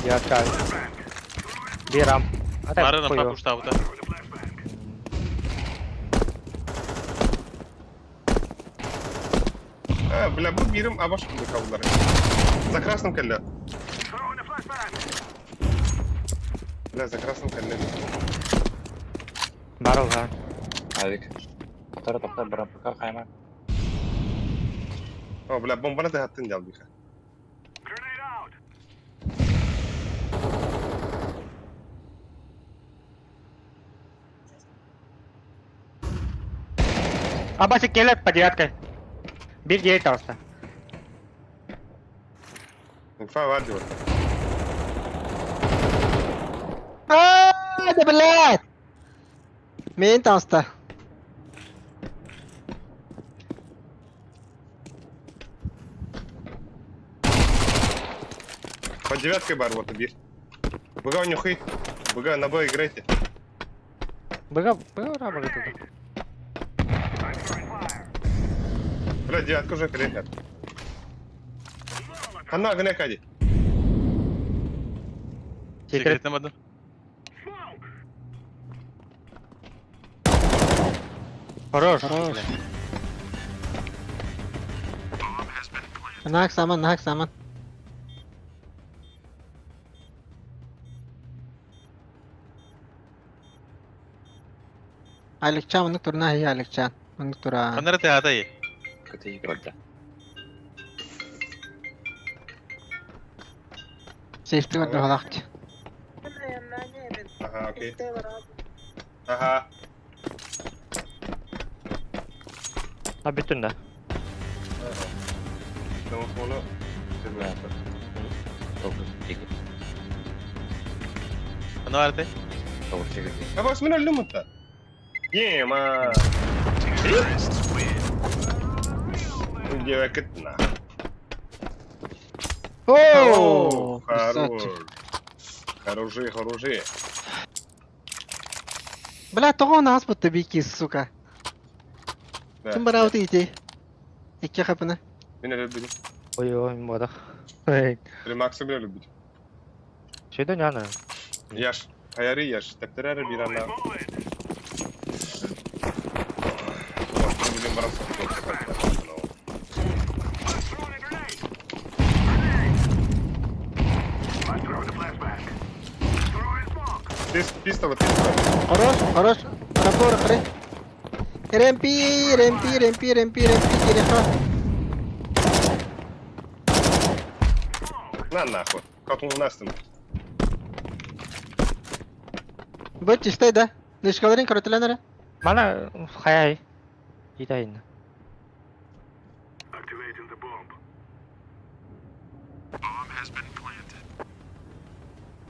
Девятка. Бирам. А так, Бары рампа хуёво. пуштабыта. А, бля, bu birim abaş buldu kabulları. За красным кэллэ. Бля, за красным кэллэ. Бар улахан. Авик. Тоқтар, тоқтар, бір рампака қайма. О, бля, бомбаны да хаттын дал биха. Абасик келет по девяткой. Бир девять алса. Инфа var diyor. А, да, блядь! Мен таста. По девяткой бар вот бир. Быга нюхай. Быга на Б играйте. Быга, быга ура, быга тут. Бля, девятка уже крепят. Хана гне кади. Секрет. Секретнемедим. Хорош. Хорош. Нах саман, нах саман. Аликчан оннук турна иһи Аликчан. Оннук тура. Ханна эрэ тыаһатай? Кытыйы көрдө. Сейфти көрдө халахчы. Ага, окей. Ага. А бүтүн да. Домофону 9, 8. Ханна баар этэй? 9, 8. Абас мин өллүм mutta. Ема. Диэбэккит на. Оо! Хорош. Хороши, хороши. Бля, тоҕо нас будто бики, сука. Да. Ким бараабыт ити? Икки хапына. Мин өлбүтүм. Ой ой модах. Ремаксы мин өлбүтүм. Şeyde yani. Яш. Хаяры яш. Тептерәре бир ана. Блин, барам Пистолет, пистолет. Хорош, хорош. Рапор, хрен. Ремпи, ремпи, ремпи, ремпи, ремпи, киреха. На нахуй. Как у нас там? Быт чистай да. Нешкаларын көрөтөлөнөрө. Мана хаяй. Итайын.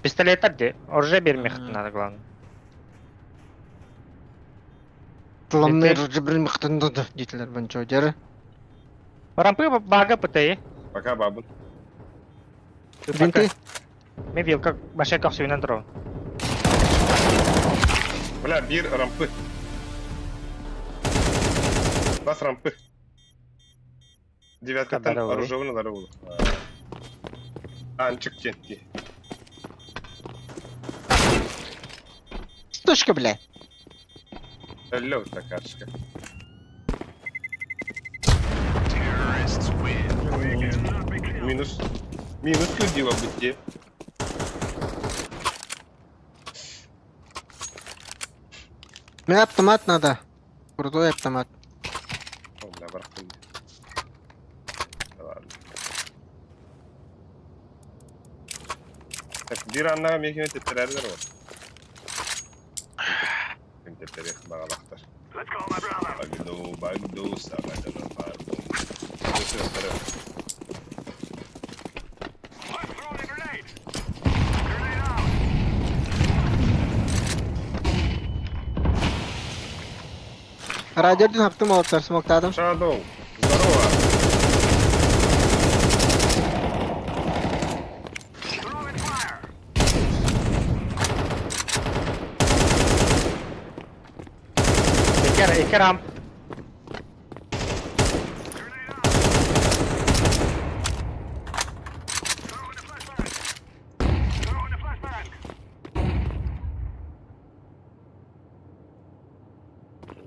Пистолет де. Оружие бермехт надо главное. Главное, Теперь- жибрин мактанды дейтилер бунчо жары. Рампы бага ПТ. Пока, бабун. Винты. Мен вилка башка көхсүнөн турабын. Бля, бир рампы. Бас рампы. Девятка там Здорово. оружие на дорогу. Анчик тенти. Стучка, бля. Алло, такашка. Минус. Минус людила бытие. Мне автомат надо. Крутой автомат. О, бля, барахтын. Да ладно. Так, бир аннаға мекеме тептерәрлер бар. Ким тептерех бағалақтар. Багду, багду, сабадана барбу. Өсір, өсір. Радио хаптым алыптар, смоктадым. Шадоу, здорово. Икер, икер рамп.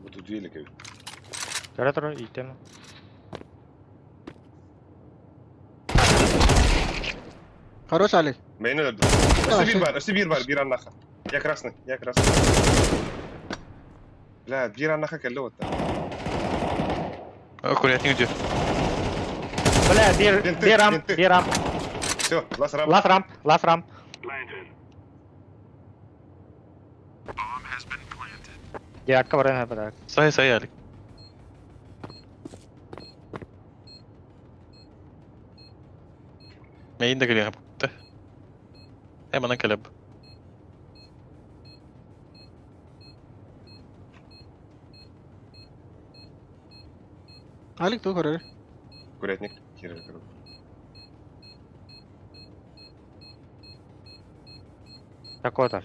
Вот тут велик. Көрө тур итем. Хорош, Алик. Мені өлді. Давай, Өсі бір бар, өсі бір бар, бір аннаха. Я красный, я красный. Бля, бір аннаха кәлі отта. Курятник где? Бля, бир, Винты, бир рамп, винты. бир рамп. Все, лас рамп. Лас рамп, лас рамп. Девятка баран подарок. Сай, сай, Алик. Мейін да кэлиэн хаппыта. Э, манан кэлэб. Алик ту көрөр. Курятник. Кирилл, кирилл. Такой тал.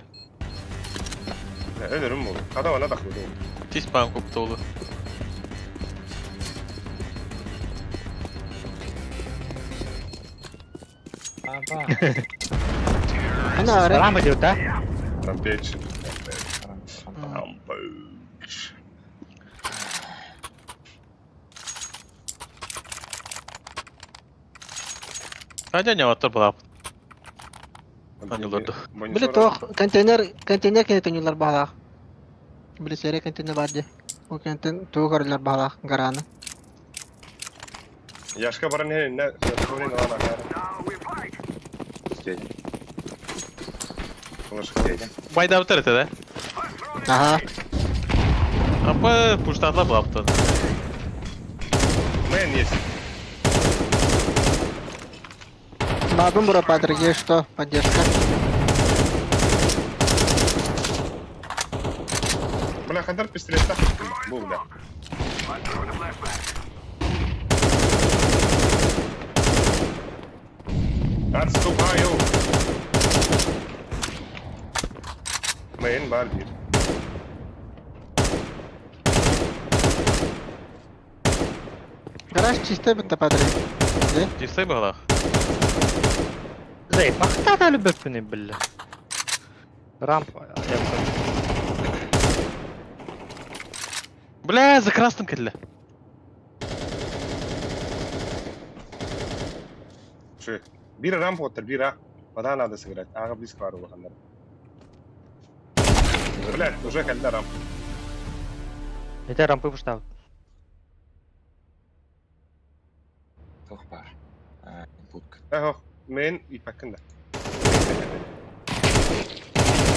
Бля, өлөрүм болду. Када ана тахлы. Тис паан куптуулу. Аба. Ана ары. Рамп идет, да? Рампейдж. Рампейдж. Адя не оттор балап. Анылорду. Били тоқ контейнер контейнер кенетен юлар бағалақ. Били серия кэнтинэ баар дии. Ол кэнтин тугу көрөллөр баҕалаах гарааны. Яшка баран иһэн иннэ Федоровын ылан аһаар. Стой. Флешка. Байдабыттар этэ да? Аха. Апа пуштатла булаптын. Мэн есть. Бабын бура Патрик, что? Поддержка. Бля, хандар пистолет Бу, бля. Отступаю! Мейн бар бир. Гараж чисто битта Патрик. Чистай баҕалаах. Зай, бахта любөппүнүй, бля. Рампа. Бля, за красным кэллэ. Şu. Bir rampa otur, bir а. Вода надо сыграть. Ага, близко бар улахандар. Блядь, уже кэллэ рамп. Это рампы пуштабыт. Туох баар. Будка. Эх, мейн ипакын да.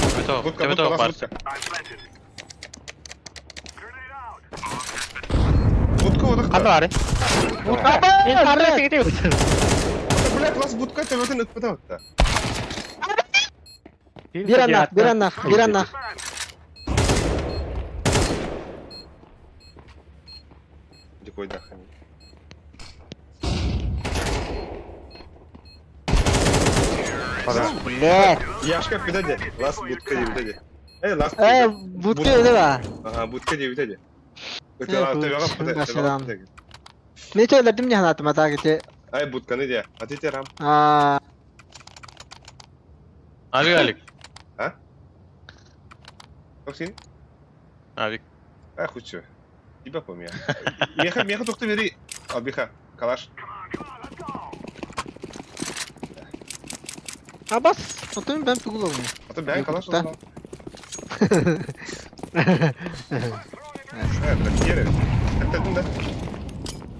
Төбөтө Будка, төбөтө будка, бар. лас будка. Будка одох. Ханна баар? Аба! Блядь, лас будка төбөтүн ытпыта отта. Бир аннах, бир аннах, бир аннах. Дикой дахани. Блядь. Яшка пидаде. Лас будка дебитеде. Эй, лас. Э, будка öyle ба. Ага, будка дебитеде. Э, башарам. Мен сөйлердим не ханатым ата кете. Ай, будканы де. А ты рам. А, Авик Алик. Токсин? Авик. А, хучу. Тебя помя. Меха, меха тохты бери. Албиха, калаш. Абас, отun ben тугул olmuyor. А то бән калаш. Якутта. Э, дракеры. Это да.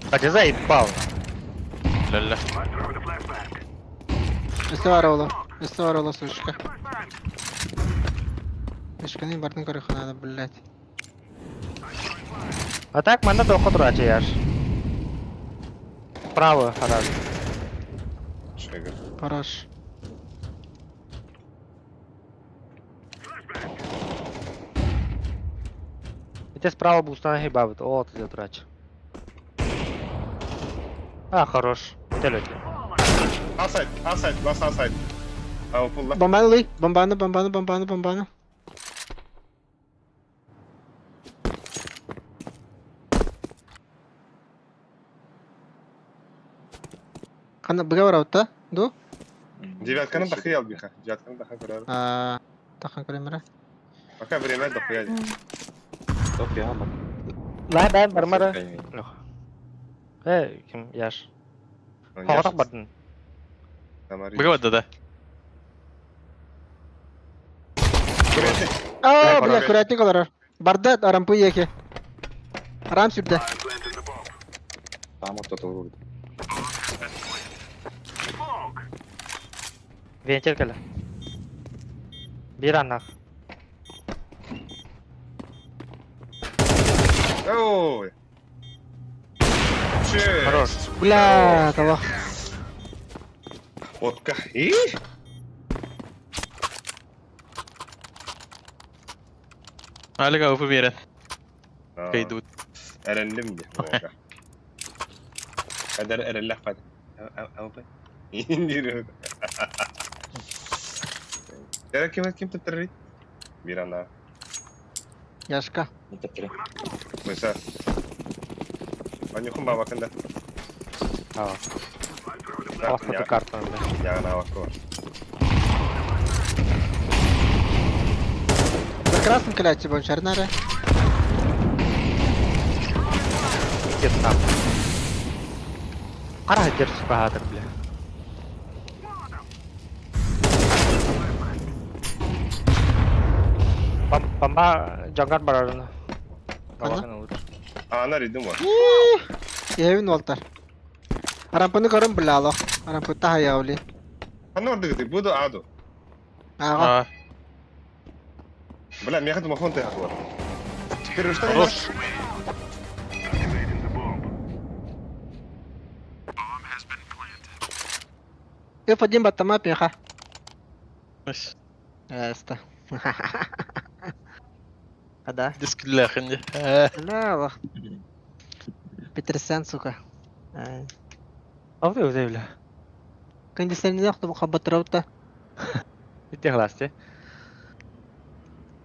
Хотя заебал. Ля-ля. Өстө бар оğlu. Өстө бар оğlu сушка. Ишкани бардын көрө ханада, блядь. А так манна тоққа тұрачы яш. Право, харас. Шегер. Хорош. Ите справа бустан хибабыт. О, ты тұрачы. А, хорош. Телети. Асайд, асайд, лас асайд. А, пулла. Бомбаны лый, бомбаны, бомбаны, бомбаны, бомбаны. Кана быга бар аутта? Ду? Девятканы дахи албиха. Девятканы даха көрөр. А, тахан көрөмөрө. Пока время дохуя. Топ я бар. Лай бән бармара. Э, ким яш. Хаватак бардын. Быга барды да. А, бля, аккуратник олар. Барда арампы еке. Арам сүрдө. Там ортото урду. Вентиль кэлэ. Бир аннах. Ой. Че? Хорош. Бля, того. Отка. И? Алик ауфы берен. Кайдут. Эренлим де. Кадar эреллах пад. Ауфы. Индир. Тера ким ким теттерит? Бир ана. Яшка. Теттере. Мыса. Анюхум бабакында. А. Охота карта. Я на авако. За красным кляти бончарнара. Где там? Кара держит багатыр, бля. Бомба жангар барарын. Ана? Аана ридим бар. Евин олтар. Арампыны көрөн билало. Арампы тахая оли. Ханна бардыгыты? Буду аду. Ага. А, Бля, меха домофон ты хаквар. Теперь что хорош. F1 баттама пеха. Nice. Эста. Ада. Дискілі хинди. Бля, лох. Петерсен, сука. Алды өзі бля. Кондиционер хто хабатыраута. Итте гласты.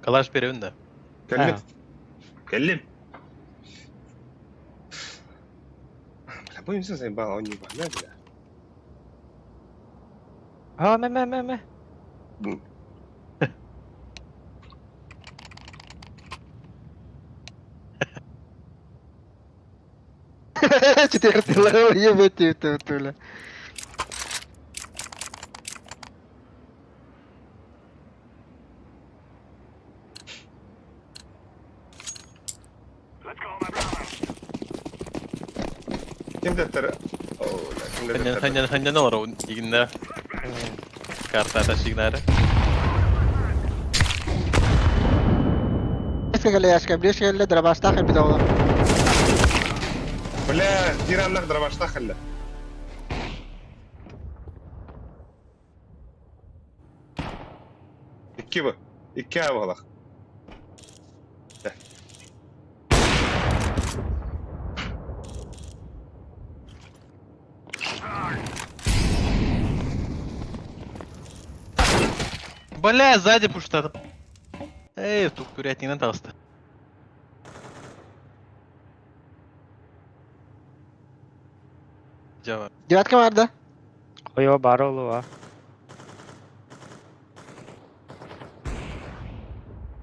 Калаш беребин да. Кэллим. Кэллим. Бля, будем все заебал, он не бля, бля. А, ме ме ме ме. Четвертый level, ебать, это, бля. Ким деттер? О, бля, ким деттер? Ханьян ханьян олар игинде. Карта ташигнары. Близко яшка, близко ли дробаштах и бедола. Бля, дираннах дробаштах халля. Икки бу. Икки абалах. Бля, сзади пуштады. Эй, тук курятнигинен тагысты. Жаба. Девятка бар да. Ой, бар олу а.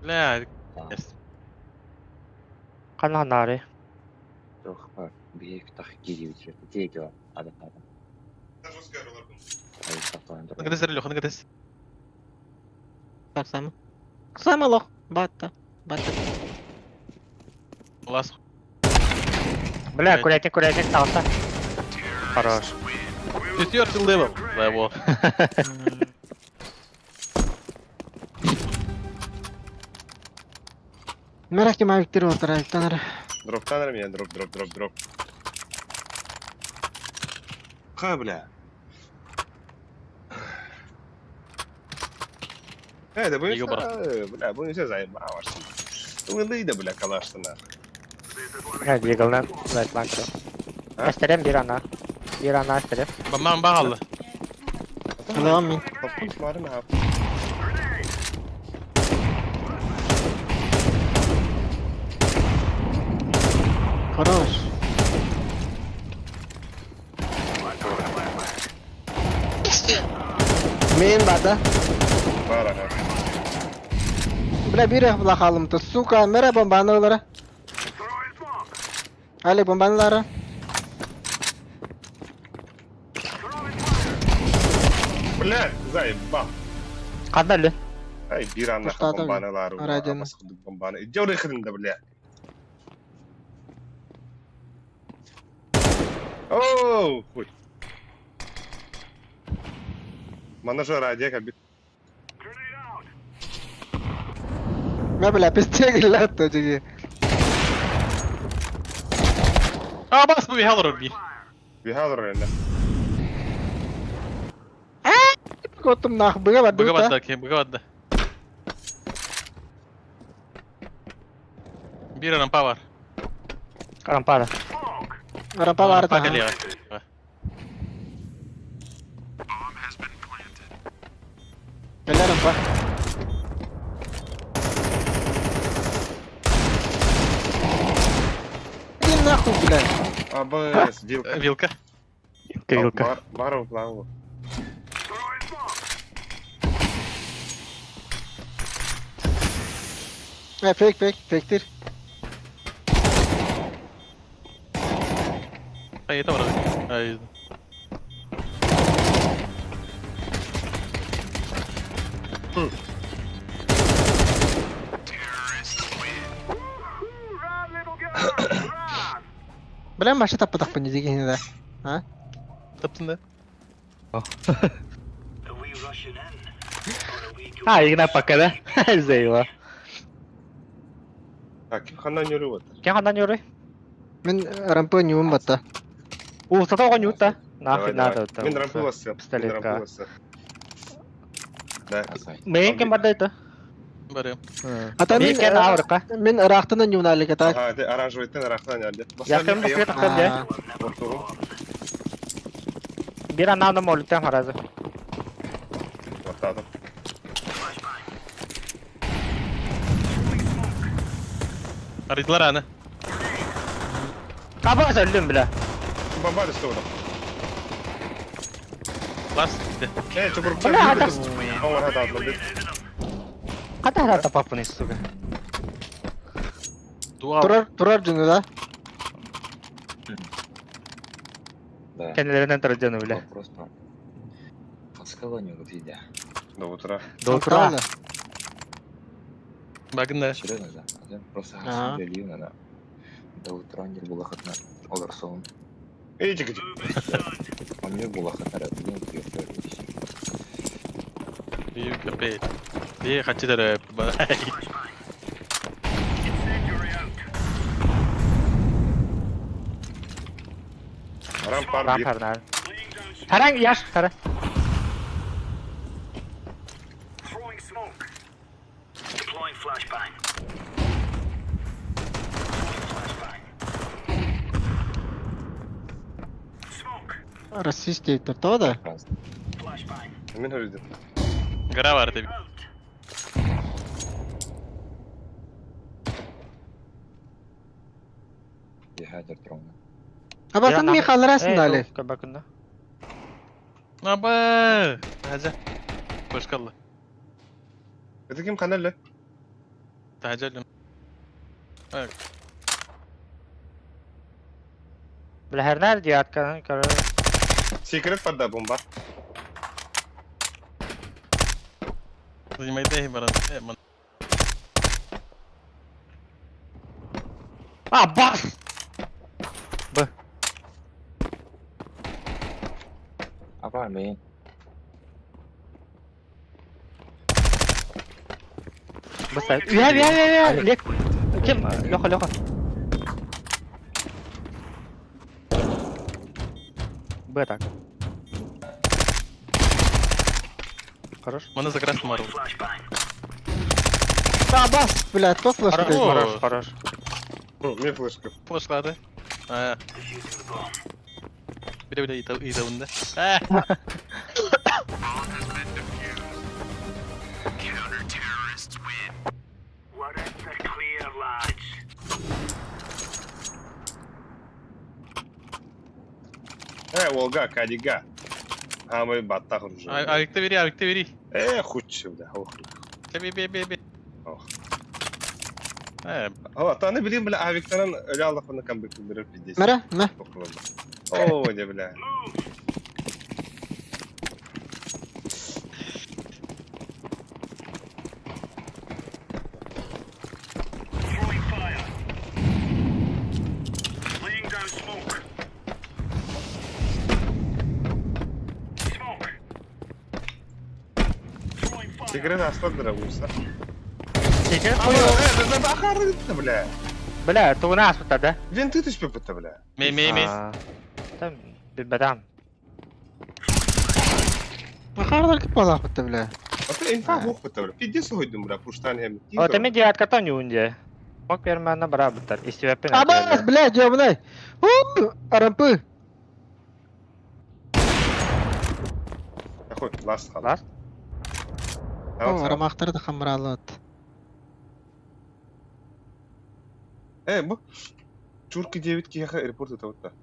Бля, есть. Кана нары. Жоқ бар. Биек тах кири битир. Тиеки бар. Ада ада. Хныгы десер, хныгы дес. Так само. Само лох. Батта. Батта. Лас. Бля, курятник, курятник талса. Хорош. Четвертый level. Level. Мерахи мавиктер олтар, Александр. Дроп танер меня, дроп, дроп, дроп, дроп. Ха, бля. Э, да будем Иго все, бля, будем все заебал. Вылыйда, бля, калаш нахуй. Бля, дигална, блядь, ланчо. Эстерем бир ана. Бир ана эстерем. Баман багалы. Алло, Топун смотри нахуй. Хорош. Мин бада. Бара, ха. Бля, бир бла то сука, мере бомбаны олара. Али бомбанылары. Бля, заебал. Канда ле? Ай, бир ана Пуштады, бомбанылары. Радионы. Бомбаны. Идёр хрен да, бля. Оу, хуй. Мана же радио как бы. Ме бля, пиздец, лето, диги. А, бас бу бихалыр би. Бихалыр енді. Котум нах, быга бады. Быга бады, ке, быга бады. Бир рампа бар. Рампа да. Рампа бар Рампа да. келе. Келе рампа. Иди нахуй, блядь. Абыс, вилка. Вилка. Вилка, вилка. Бар, бар плаву. Фейк, фейк, фейктир. Ай, это бар. Ай. Бля, маша таппатахпын дии киһини да. А? Таптын да. А, игна пока да? Заила. Так, ким ханна нөрү батар? Кем ханна нөрү? Мин рампы ньуум батта. У, сата оҕо ньуутта. Давай, Нахуй давай. надо. Мин рампы бассым. Мин Пистолетка. рампы бассым. Да. Мейн кем барда это? Барыам. Ата мин Мейн кен аврыка. мин ыраахтан ньуунаалыга так. Ага, ты оранжевый рахтан әлде. Якын бу тахтан де. Bir anlamda moluktan harazı. Ортадым. Арыйдылар аны. Кабас öldüm bile. Бомба түсті одан. Лас gitti. Э, чукур. Бля, ата. Оңар хата Ката харата папыны сука. Дуа. Турар турар дьону да. Да. Kendilerinden taracağını bile. Вопрос там. Подсказал не видя. До утра. До утра. Багын да. Серьезно, да? Адам просто Ага. хасып надо. До утра не булахатна. Оларсон. Эй, чики. Он не булахатна, блин, ты Bir köpeği. Bir kaçı da Рампар бир. Rampar nerede? Taran yaş tara. Расист диэбиттэр тоҕо да? Мин хөрүдүм. Гра var tabii. Дехадер трона. Абатын ми халларасың да али. Bakın da. Аба! Тахажа. Hoş kaldı. Это ким канал Тахажа ölüm. Bile her nerede diye arkadan karar. Секрет барда бомба. Занимайте баран. Э, ман. А бас! Б. Аба, мен. Бас. Üye üye üye üye. Lek. Kim? Loka loka. Б так. Хорош. Маны за красным арыл. Абас, блядь, то флешка. Хорош, О. хорош, хорош. Мен флешка. Флешлады. А. Бире бире итабында. А. Э, Волга, Кадига. Хамай баттах уже. Авикте бери, авикте бери. Э, худче, бля. Ох. Би би би би. Ох. Э, О, таны билим, бля, авиктанан өлө аллахына камбэк берер пиздец. Мэрэ, мэ. О, не, бля. Секрет астадыра уса. Секрет Бля, бля. Бля, то у нас вот да? Винты ты спепыта, бля. мей мей мей. Там бедам. Махардар кипалаах бутта бля. А ты инфа хох бля. Пиздец хойдум, бля, пуштан хем. О, ты мне откатон юнде. Мог пермана бара бутар. Истивепен. Абас, блядь, ёбаный. У, Рампы. Ахой, ласт хал. Ласт? О, рамахтар да хамралат. Э, бу Чурки 9 киха репорт это вот та.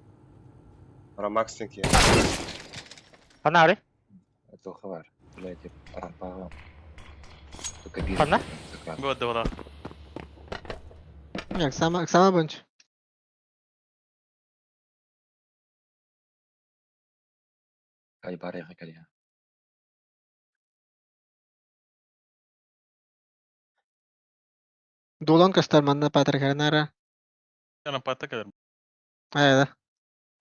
Рамакс ки. Ханари? Это хабар. Блядь, рампа. Только бир. Хана? Вот да Як сама, сама бонч. Кай бар яга калия. Дулон кастар манна патар карнара. Рампата kadar. Айда.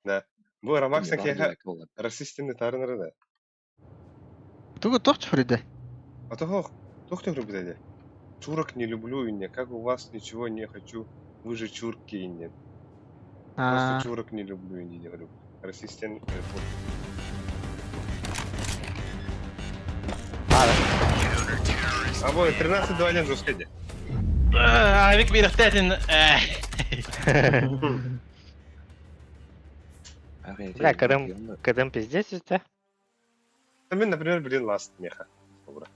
Да. Бу Ромакса Бар киэһэ диэбэккэ буоллар. расистины таарынара да. Тугу туох чуфрыйда? А то туох төхрүбүт эдэ. Чурок не люблю инне, как у вас ничего не хочу, вы же чурки инне. Просто Аа, чурок не люблю инне, говорю. Расистен А бой, 13-2-1 жестко иди. Авик биирхтээтин. Бля, Крым, Крым пиздец это. А мен, например, блин, ласт меха. Добро.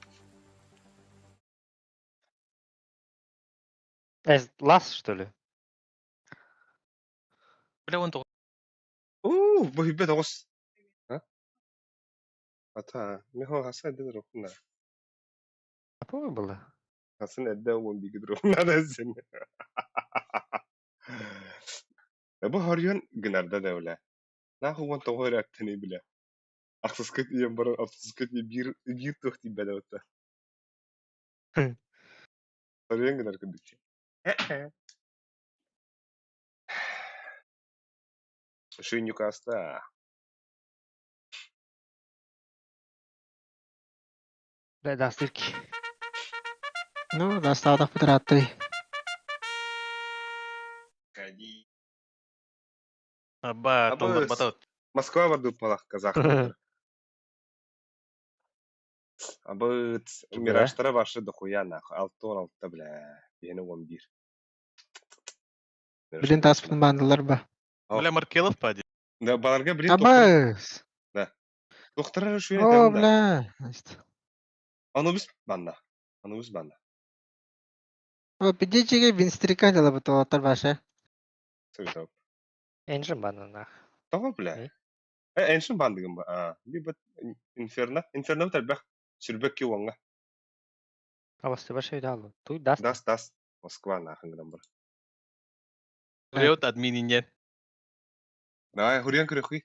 Лас, что ли? Бля, он тоҕо. Уу, бу хиббет оҕус. А? Ата, меха хаса эдде рухна. Какое было? Хасын эдде уон биги рухна да сен. Бу хорьон гынарда да бля. Наху уон тоҕо эрээттини бля. Ахсыска тиийэн баран ахсыска тиийэн биир биир туох тиийбэтэ батта. Хорьон гынар курдук. Шинюкаста. Бля, да, стырки. ну, достаток потраты. Ходи. Аба, Абы толлар батат. Москва бардып малах казах. Абы мираштара башы дохуя нахуй. Алты он алты бля. Ені он бир. Блин, таспын бандылар ба. Бля, Маркелов пади. Да, баларга блин Абас. доктора шуя О, да. бля. Значит. Анубис банна. Анубис банна. О, пидечиге винстрика дела бы то баша. Сөйтіп. Энжин бана нах. Того бля. Э? Э, эншин бандыгым ба. А, либо инферно. Инферно тәрбәх. Сүрбәк ки уаңга. А вас ты вообще дал. Тут даст. Дас, дас. Москва нахын гынан бар. Врет админ инен. Давай, хурьян күрі хуй.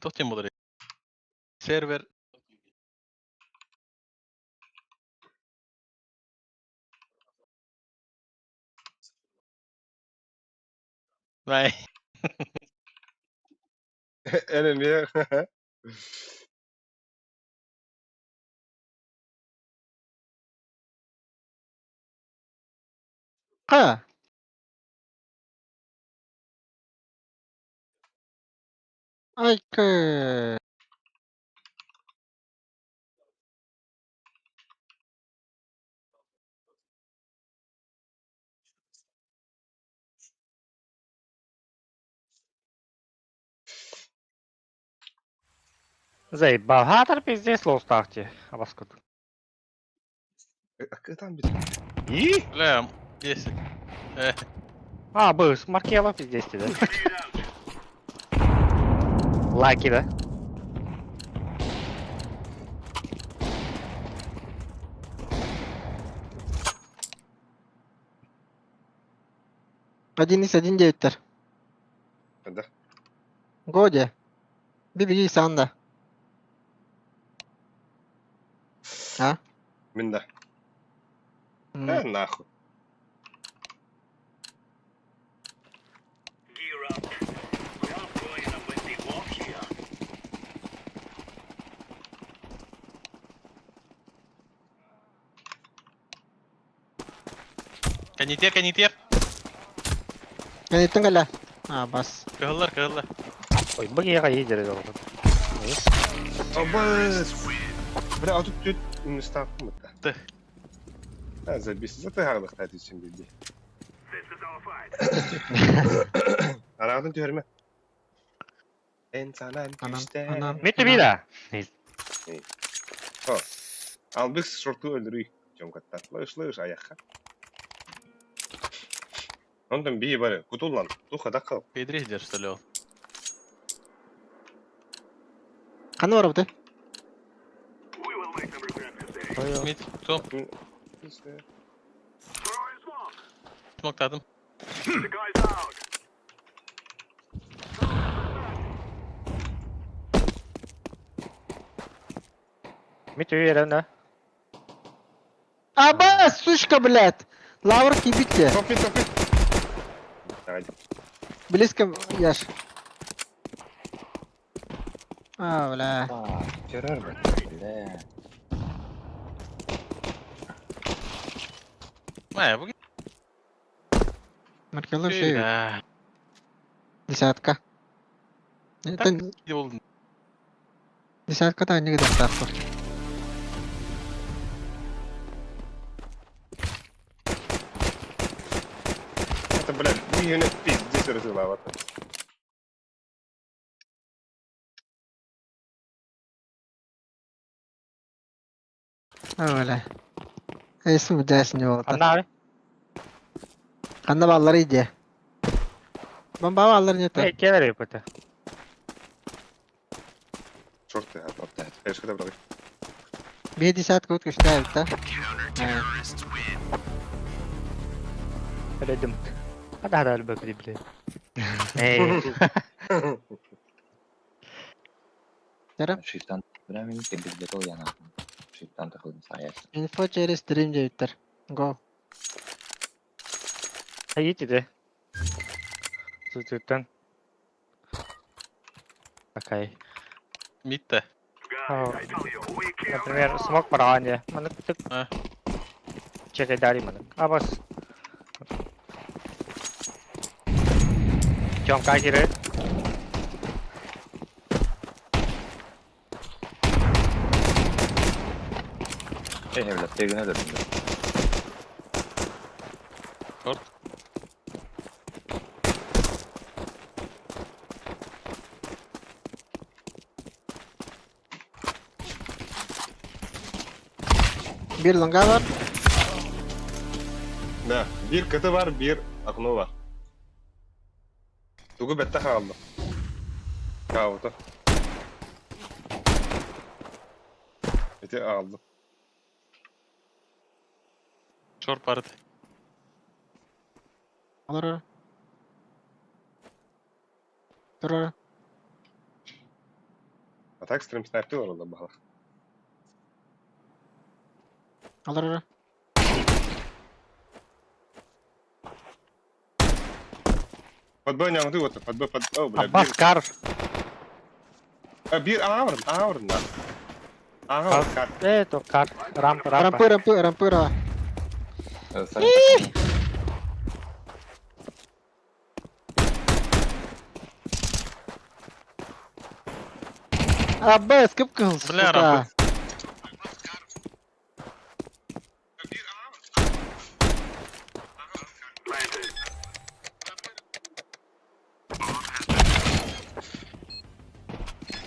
Тохтен болар. Сервер. Вай. Энеме. Ка. Айка. Заебал. Хатар пиздец лоустахте. А вас куда? Там бит. И? Бля, 10. А, был с Маркелов пиздец, да? Лаки, да? Один из один девяттер. Да. Годе. Биби санда. А? Мин да. М. Э, нахуй. Канитер, канитер. Каниттен кэлэ. А, бас. Кыһыллар, кыһыллар. Ой, быгега едер должен. Абыс. Бля, а тут тут места мыта. Ты. А, забис. Зато хагдах тати син биди. Арадан түһәрмә. Энсанан Анам, күстә. анам. Митті бира. Албыс шорту өлдүрүй. Жомкатта. Лыш лыш аяққа. Онтон бии бары кутуллан. Туха даккал. Педрейдер, что ли, ол? Ханы бар бу? Мид, кто? Смоктадым. Митті бира, да? Аба, сучка, блядь! Лавр кибите. Топи, топи. Давай. Близко, Яш. А, бля. А, террор, блядь. Бля. Мэ, бу Маркелов şey. Да. Десятка. Это Болдун. десятка да не где-то. Это, блядь, миигин пиздец ырытыылаабата. А, бля. Эсим дясин болта. Анна Ханна баллары иде. Бомба баллары нет. Э, келер бит. Шорты, Конечно, когда брали. Бе десятка вот кыштает, да? Өлөдүм. Хада хада өлбөк ди биле. Эй. Шифтан прям тебе я нахуй. Шифтан такой саяс. Инфо через стрим девиттер. Го. Хайыт иде. Сутуттан. Окей. Митте. Например, смог параня. Манык тык. А. Чекай дари манык. Абас. Тёмка кире. Эй, блядь, ты гнали, блядь. Шорт. Бир лонга бар. Да, бир кыты бар, бир окно бар. Тугу бетте хаалла. Каута. Эти аалды. Шорт барды. Алар. Тур. А так стрим снайпер олар бахалах. Алар. Под Б не вот, под Б, под О, бля, Аббас бир. кар. А, бир, ааврын, ааврын, да. Ааврын, кар. Э, то кар. Рампа, рампа. Рампы, рампы, рампы, ра. Абба, скып кыл, Бля, сука. рампы.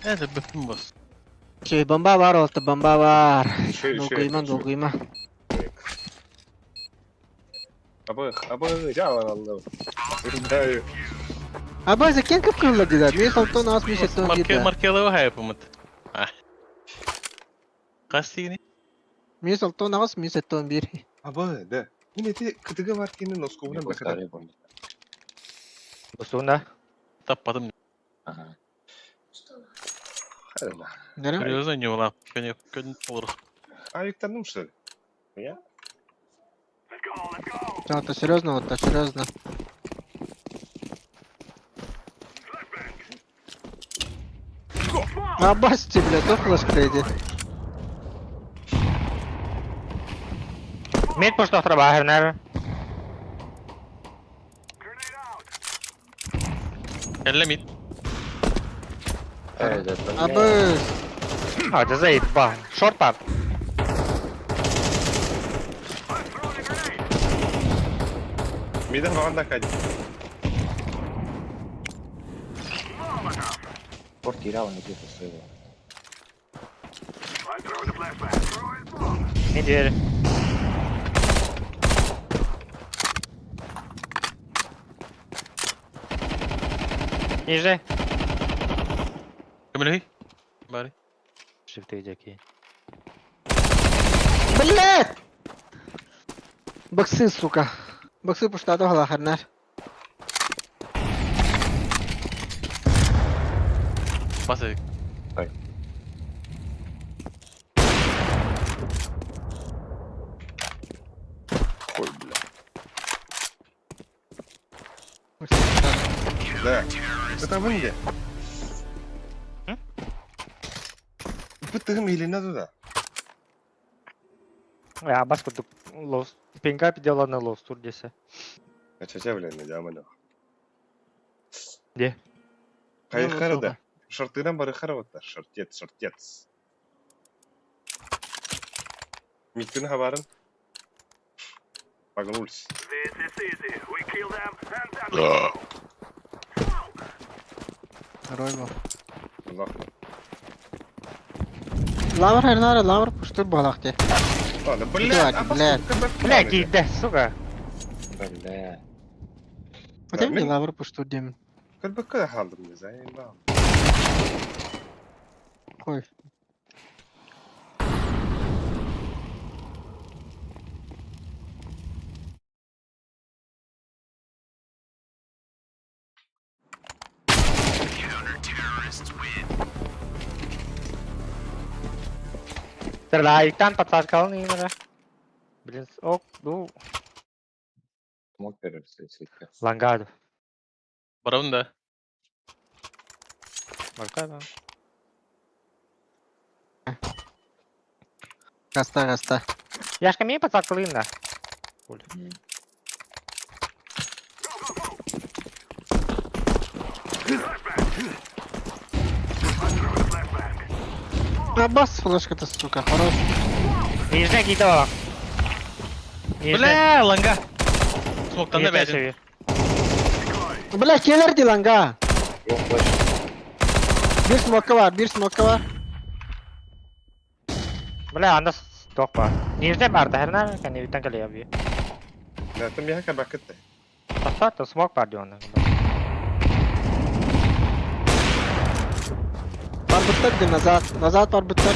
Это бөптүм бос. Şey, бомба бар oldu, бомба бар. Еще, еще. Долгуйма, долгуйма. Абы, абы, жа алды. Знаю. Аба, зекен кып кылла дида. Мен салтон ас ми сеттон Марке дида. маркелы хайпымыт. А. Кастигини? Мен салтон ас ми сеттон бир. Абы, да. Мин эти кытыгы бар кини носкубунан баката. Бусуна. Таппадым. Ага. Нерем? Серьезно не улап. Көне көн olur. А, юктандым, что ли? Я? Это серьезно, вот, серьезно. Абасти, бля, то флешка иди. Мид пуш доктор бахер нер. Элле мид. Абы, А, да заебал. Шорт пап. Миден баганда кайд. Порт терял, не где-то своего. Мид дверь. Ниже. Көмөлөй. Бары. Шифты дяки. блядь! Баксы, сука. Баксы пуштады халахарнар. Басы. Да. Это вы где? Бытыгым илинэ туда. Абас курдук лос. Пинга пиделаны лостур десе. Чача блин, дьаманы. Де? Хайыхара да. Шортынан барыхара вот шортец, шортец. Миткин хабарын. Погнулись. Рой был. Аллах. Лавр хернара, лавр пуштур балахте. Ладно, блядь, Блядь, блядь. Бля, киирдэ, сука. Бля. Вот я Мен- лавр пуштур деймин. Кырбыкка халдым не заебал. Ой. Тарлайктан подсказкал не надо. Блин, ок, ну, Смок берер сетке. лангаду. Барабын да. Марка, да. Гаста, гаста. Яшка мне подсказкал да. Абас флешка-то, сука, хорош. Нижняя киирдэ. Бля, ланга. Смоктан да бәдин. Бля, келер ди ланга. Yok flash. Bir smoke var, bir smoke var. Бля, анда ток бар. Нижняя бар, да, херна, кани витан калия би. Да, там я кабакыт. Тасат, смок бар дион. Барбыттар ди назад, назад барбыттар.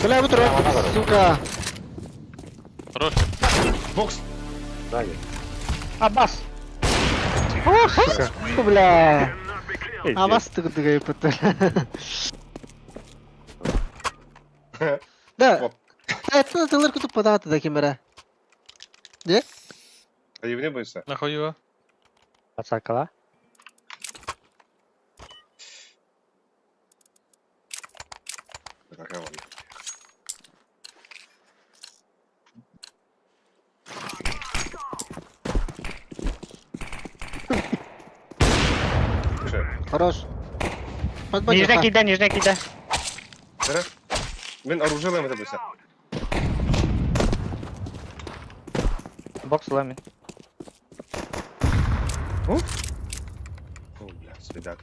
Бля, вот рот, сука. Хорош. Бокс. Сзади. Абас. Сука, бля. Абас тыгдыгай пытыр. Да. Это тылыр күтіп падаты да кемера. А не бойся. Нахуй его. Подсказкала. Такая вон. Че, Хорош. Нижняя киирдэ, нижняя киирдэ. Сара? Мен оружие это бойся. Бокс лами. О, бля, следак.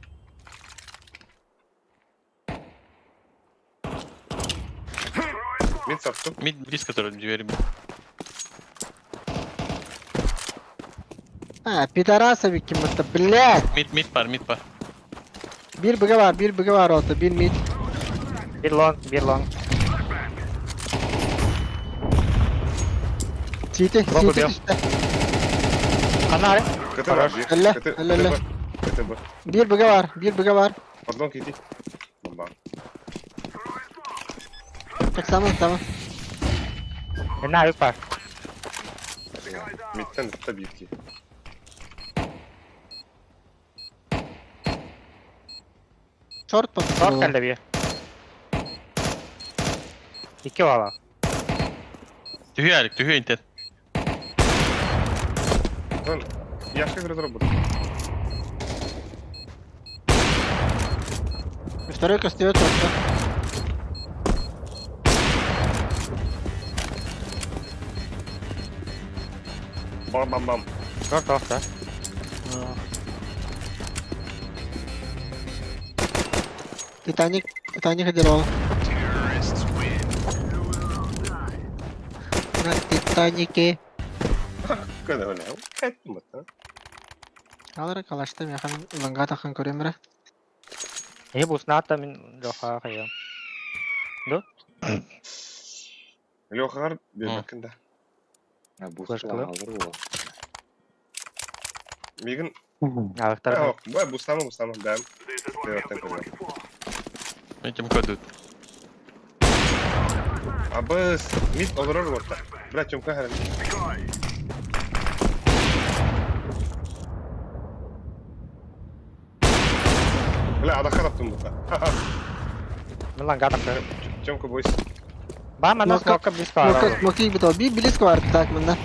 Мен саптым. Мид близко тоже дверь. А, пидорасовик кем-то, блядь. Мид, мид пар, мид пар. Bir bıga var, bir bıga var orada, bir mid. Bir long, bir long. City, Bak city bakayım. işte. Канары. КТ бар, Элле, КТ, элле, элле. КТ, КТ. Bir bıga var, bir bıga var. Подлонки иди. Бомба. Так, tamam tamam. Энна үк бар. Мидтен табитки. Short Шорт patladı. кэллэ би. Икки бала. Түһү Алик, түһү интен. Вон, я же разработал. Второй костюм short. Бам-бам-бам. Шорт офта. Титаник, Титаник одервал. На Титанике. Когда бля, кеттим а? Алара калашты, мен хан ланга тахан көрем бire. Э бусната мин жоха кайым. Лёха бер да. Ha, bu Флешкалар. alır o. Мигин, Алыктар. бай, бустама, бустама, да. Этим Этим кодут. Абыс, мид олорор уотта. Бля, Тёмка харан. Бля, адахха таптым бута. Ну ланга тапты. Тёмка бойс. Ба манна Смока- смока близко Смока, аралу. смоки бит би близко бар так манна.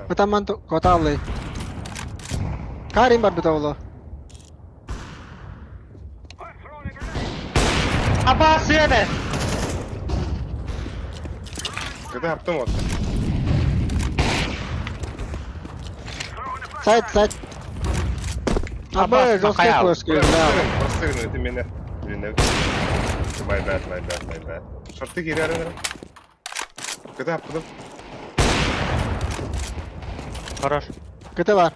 Бытаман коталлы. Карим бар бит олу. Аба сыаны! Когда аптым вот. Сайт, сайт. Аба, Абас, жесткий Махаял. флешки, Бля, да. простыгну, это меня. Блин, My bad, my bad, my bad. Шорты киирэр эрэ. Когда аптым. Хорош. КТ бар.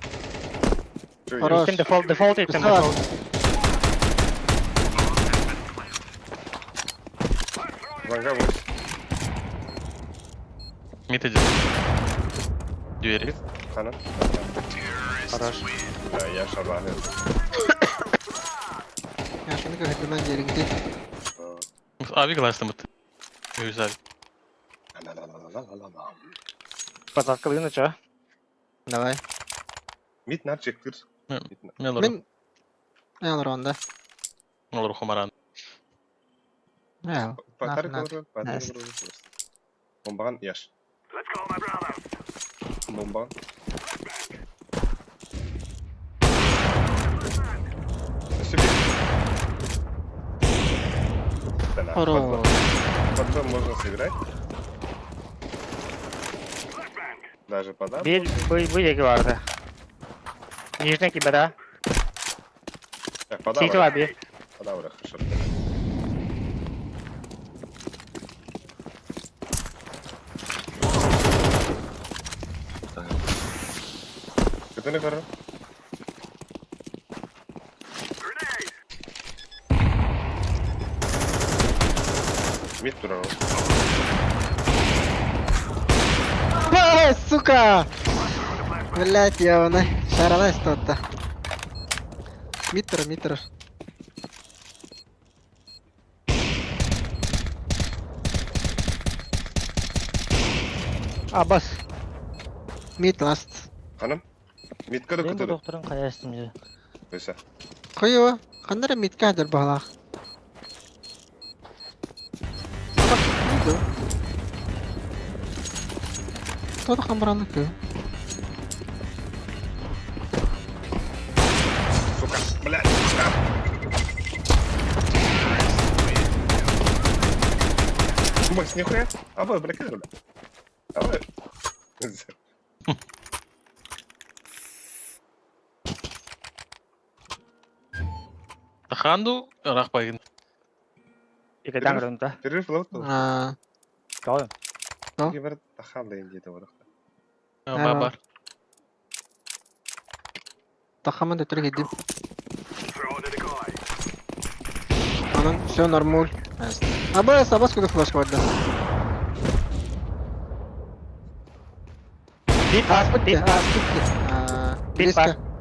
Хорош. Иттим дефолт, дефолт иттим Кысар. дефолт. Ланга бойс. Мид идет. Двери. Хана. Хорош. Да, я шабаны. Я шуны как это дерегде. Авик ластымыт. Үз авик. Подсказка чё? Давай. Мид нар чектир. Мен олору. Мен Мен ронда. Олору хомаран. Ял. Патар Нах, олору, патар Наст. олору. Бомбаган яш. Бомбаган. Себе. Да, Хорош. Под Б можно сыграть. Даже под А. Bir bu bu yegi vardı. Нижний кибера. Так, под Сити А. var bir. Под А, хорошо. Кытыны көрөр. Мид турар. Ой, сука! Блять, ёбаный. Шаралась тот-то. Митр, митр. Абас. Мид ласт. Ханым. Мидка да Ben bu кытыды. doktorun kayastım Өсө. Кыйы, кандара мидке хадыр балах. Тот хамраны кы. Сука, блядь. Мась, нихуя. А вы, бля, бля. А вы. Ханду, рахпайын. Икеден рында. Перерыв ловт. А, Doğru. Кибер тахалдайын дейді орақта. Бар бар. тахаман да түрге дип. Анан все нормуль. Абас, абас куда флешка бар да. Bit var, Аспытты, bit var. аспытты. А, Бит бар. близко.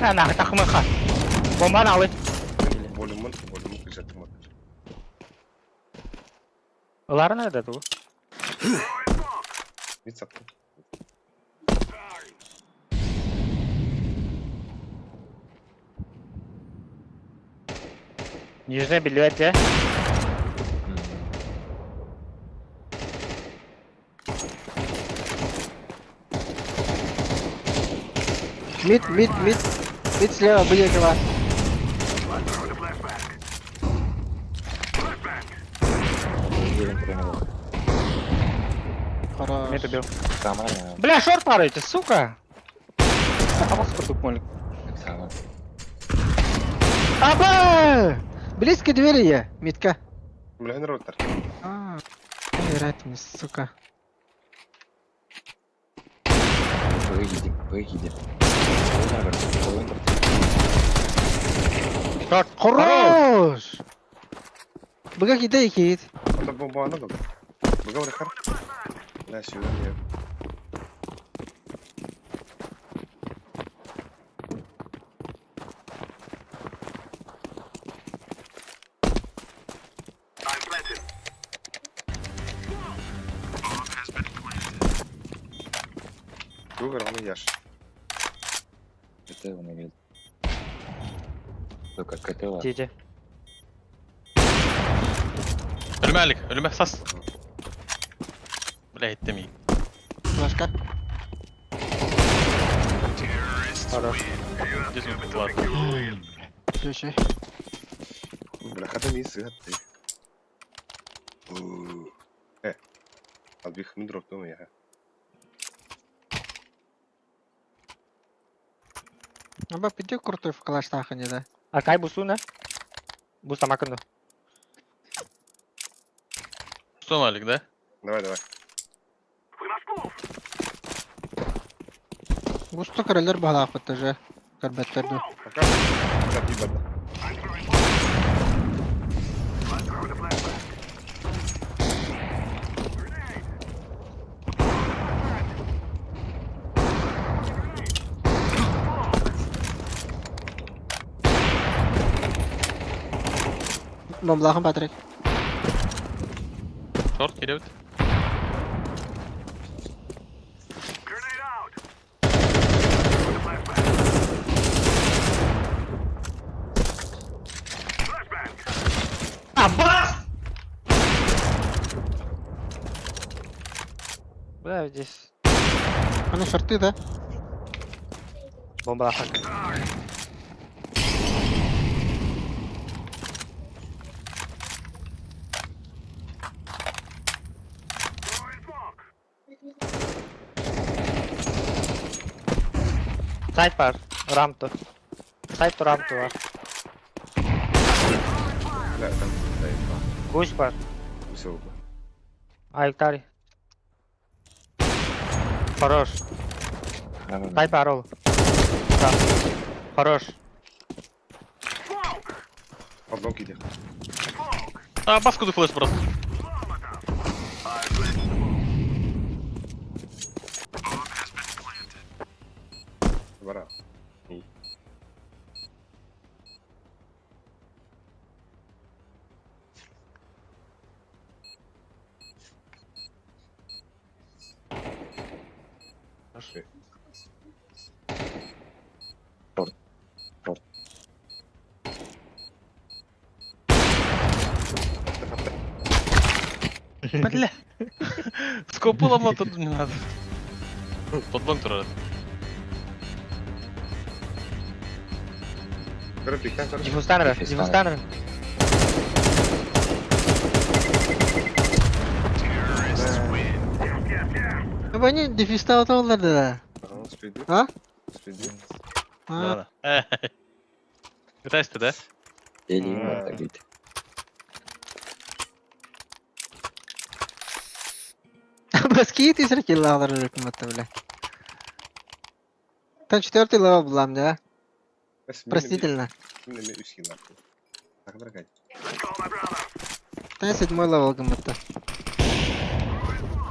Ha, nah, takımı ka. Bombanı alayım. Волюмын, волюмын күзәтім. Ular nerede bu? Мид саптым. Нижний билет Мид, мид, мид. Мид слева, будет два. Елен туран Хорош. Мид убил. Самар я. Бля, шорт парите, сука! Абас курдук молик. Самар. Аба! Близко двери я, мидка. Бля, роттар. А, Вероятно, сука. Выйди, выйди. Шорт. Хорош! Быга киде кит. Ата бомбаны қылды. Бұға бір қар. Бля, сюда не. Бу көрөҕүнэ Яш. КТ он имеет. Только КТ бар. Тиже. Ölüme Alik. Ölüme sas. Бля, ettim iyi. Флешка. Хорош. Здесь он ладно. Включай. Бля, хата ми сыгатты. Э. Албих мин дроптум я. Аба пиди крутой в калаштах не да. А кай бусу на? Бус тамакынду. Что, Алик, да? Давай, давай. Густо королер балаах тоже. Карбеттерду. Пока. Пока ебать. Бомблахым Патрик. Шорт, киребит. Бля, здесь Аны шорты, да? бомба лахак. Сайт бар, рамту. Сайт рамту бар. Бля, там заебал. Гусь бар. Все. Айлтари. Хорош. Сайт бар ол. Да. Хорош. Пардон, киди. А, баску ты флеш просто. Бара. Шорт. Шорт. Бля. Скопу ломал тут не надо. Под лонг турар. Көрө пиктен көрө. Диффузтан ра, Диффузтан. диффузтан ра. Аба не дефиста оталар да. Спиди. А? Спиди. А, Кытайсты, да? Или так говорит. Баски ты срекилалар рекомендую, бля. Там четвертый левел был, да? Простительно. Мен үс килл. Так, дорогая. Там седьмой левел гаммата.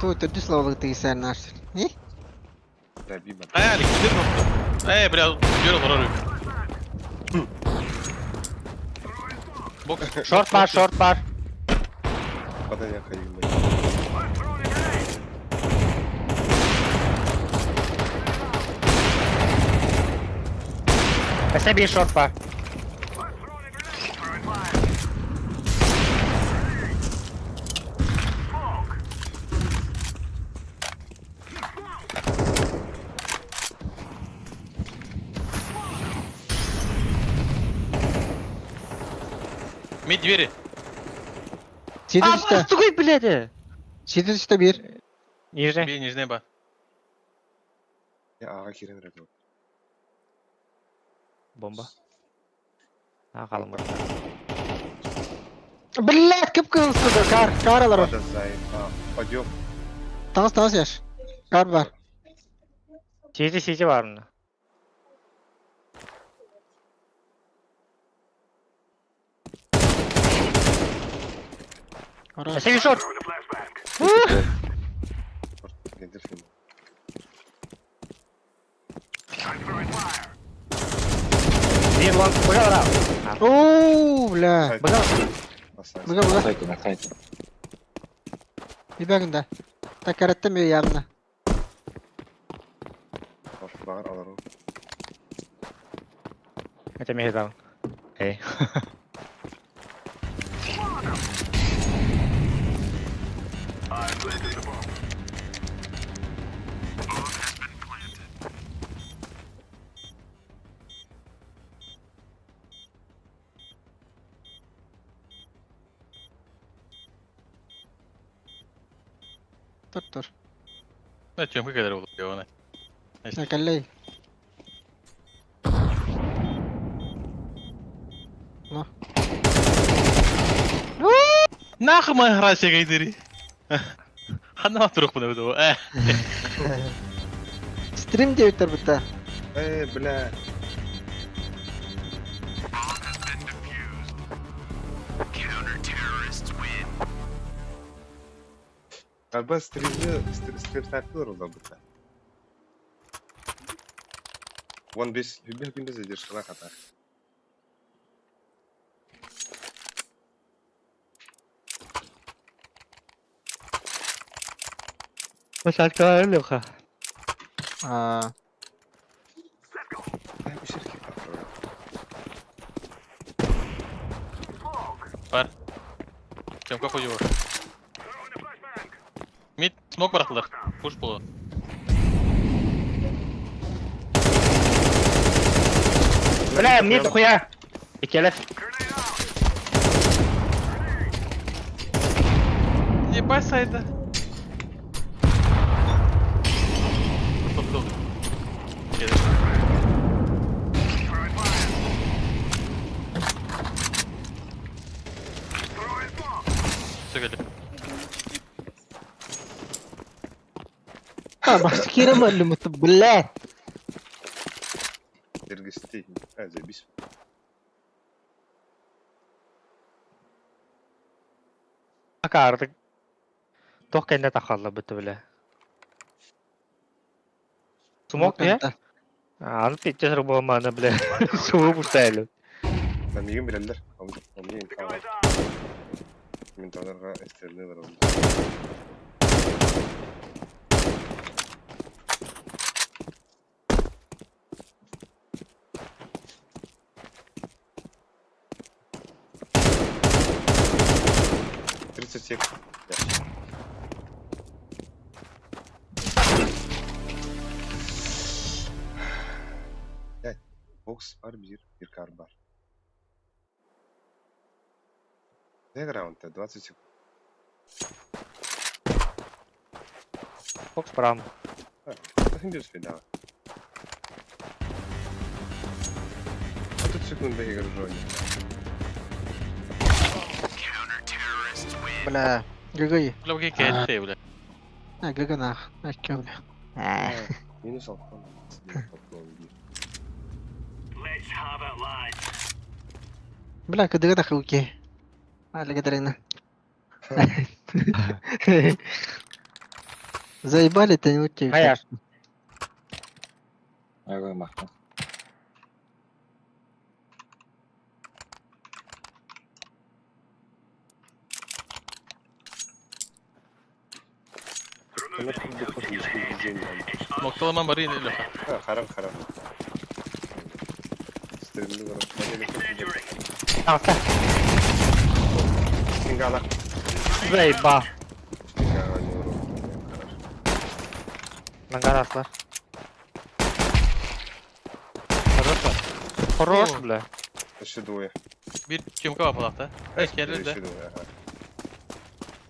Тут төрдүс левел ты наш. Не? Бля, биба. Эй, Алик, киди просто. Эй, бля, бери лорар. Бокс. Шорт бар, шорт бар. Подай я хайым. Эсэ бир шорт бар. Мид двери. А, Четыреста. тугой, блядь. 401. Нижний. Би нижний ба. Я ага кирен рәдө. Бомба. А, қалым бар. Блядь, кып кылсыды, кар, кар алар. Ада заебал. Пойдем. Таңыз таңыз яш. Кар бар. Сити, сити бар мында. Хорош. Эсэ бир шорт. Гендер фильм. Бир лонг. Быга бара. Оу, бля. Быга. Быга На быга. сайте, на сайте. Бибәгендә. Так караттым явно. Баҕар олору. Это мехетал. Эй. Тур тур. Тёмка кэлэр буолуо Кэллэй. Ну. Нахуй моя рация гайдыри. Ханна турук буна бу. Э. Стрим диэбиттэр бутта. Э, бля. Арба стримни стримстартылар олар бутта. Вон бес, хүббе күндө задержкала хата. Площадкалар Леха. Аа. Бар. Тёмка хуёво. Мид смок бырахтылар. Пуш буолуо. Бля, мне хуя. Икелер. Ебать сайда. Стоп, стоп. Все кэллэ. А, башкирым өлүмүтү, блядь. Киргизти. А, заебись. Акаардык. Туох кэннэ тахалла бытты бля. Смок не? А, ну пиздец рубомана, бля. Сугу пустайлы. Там мигин билэллэр. Мигин Мин таларга эстерни бар. 30 секунд. Блядь, бокс бар бир, бир кар бар. Дай раунд, 20 секунд. Бокс прам. Да. А тут секунда игр жони. Бля. ГГ. Бля, бу кэллэ, бля. А, ГГ нах. Аккё, бля. Минус алкон. Бля, кыдыга тахылки. Али Катерина. Заебали-то не утек. А я. Ага, махна. Мокталаман бары Леха. А, харам, харам. Стримни бар. Алса. Сингала. Заеба. Сингала не урок. Нангараслар. Хорош. Хорош, бля. Еще двое. Бир Тёмка бар булакта. Э, кэллэ да. Еще двое, ага.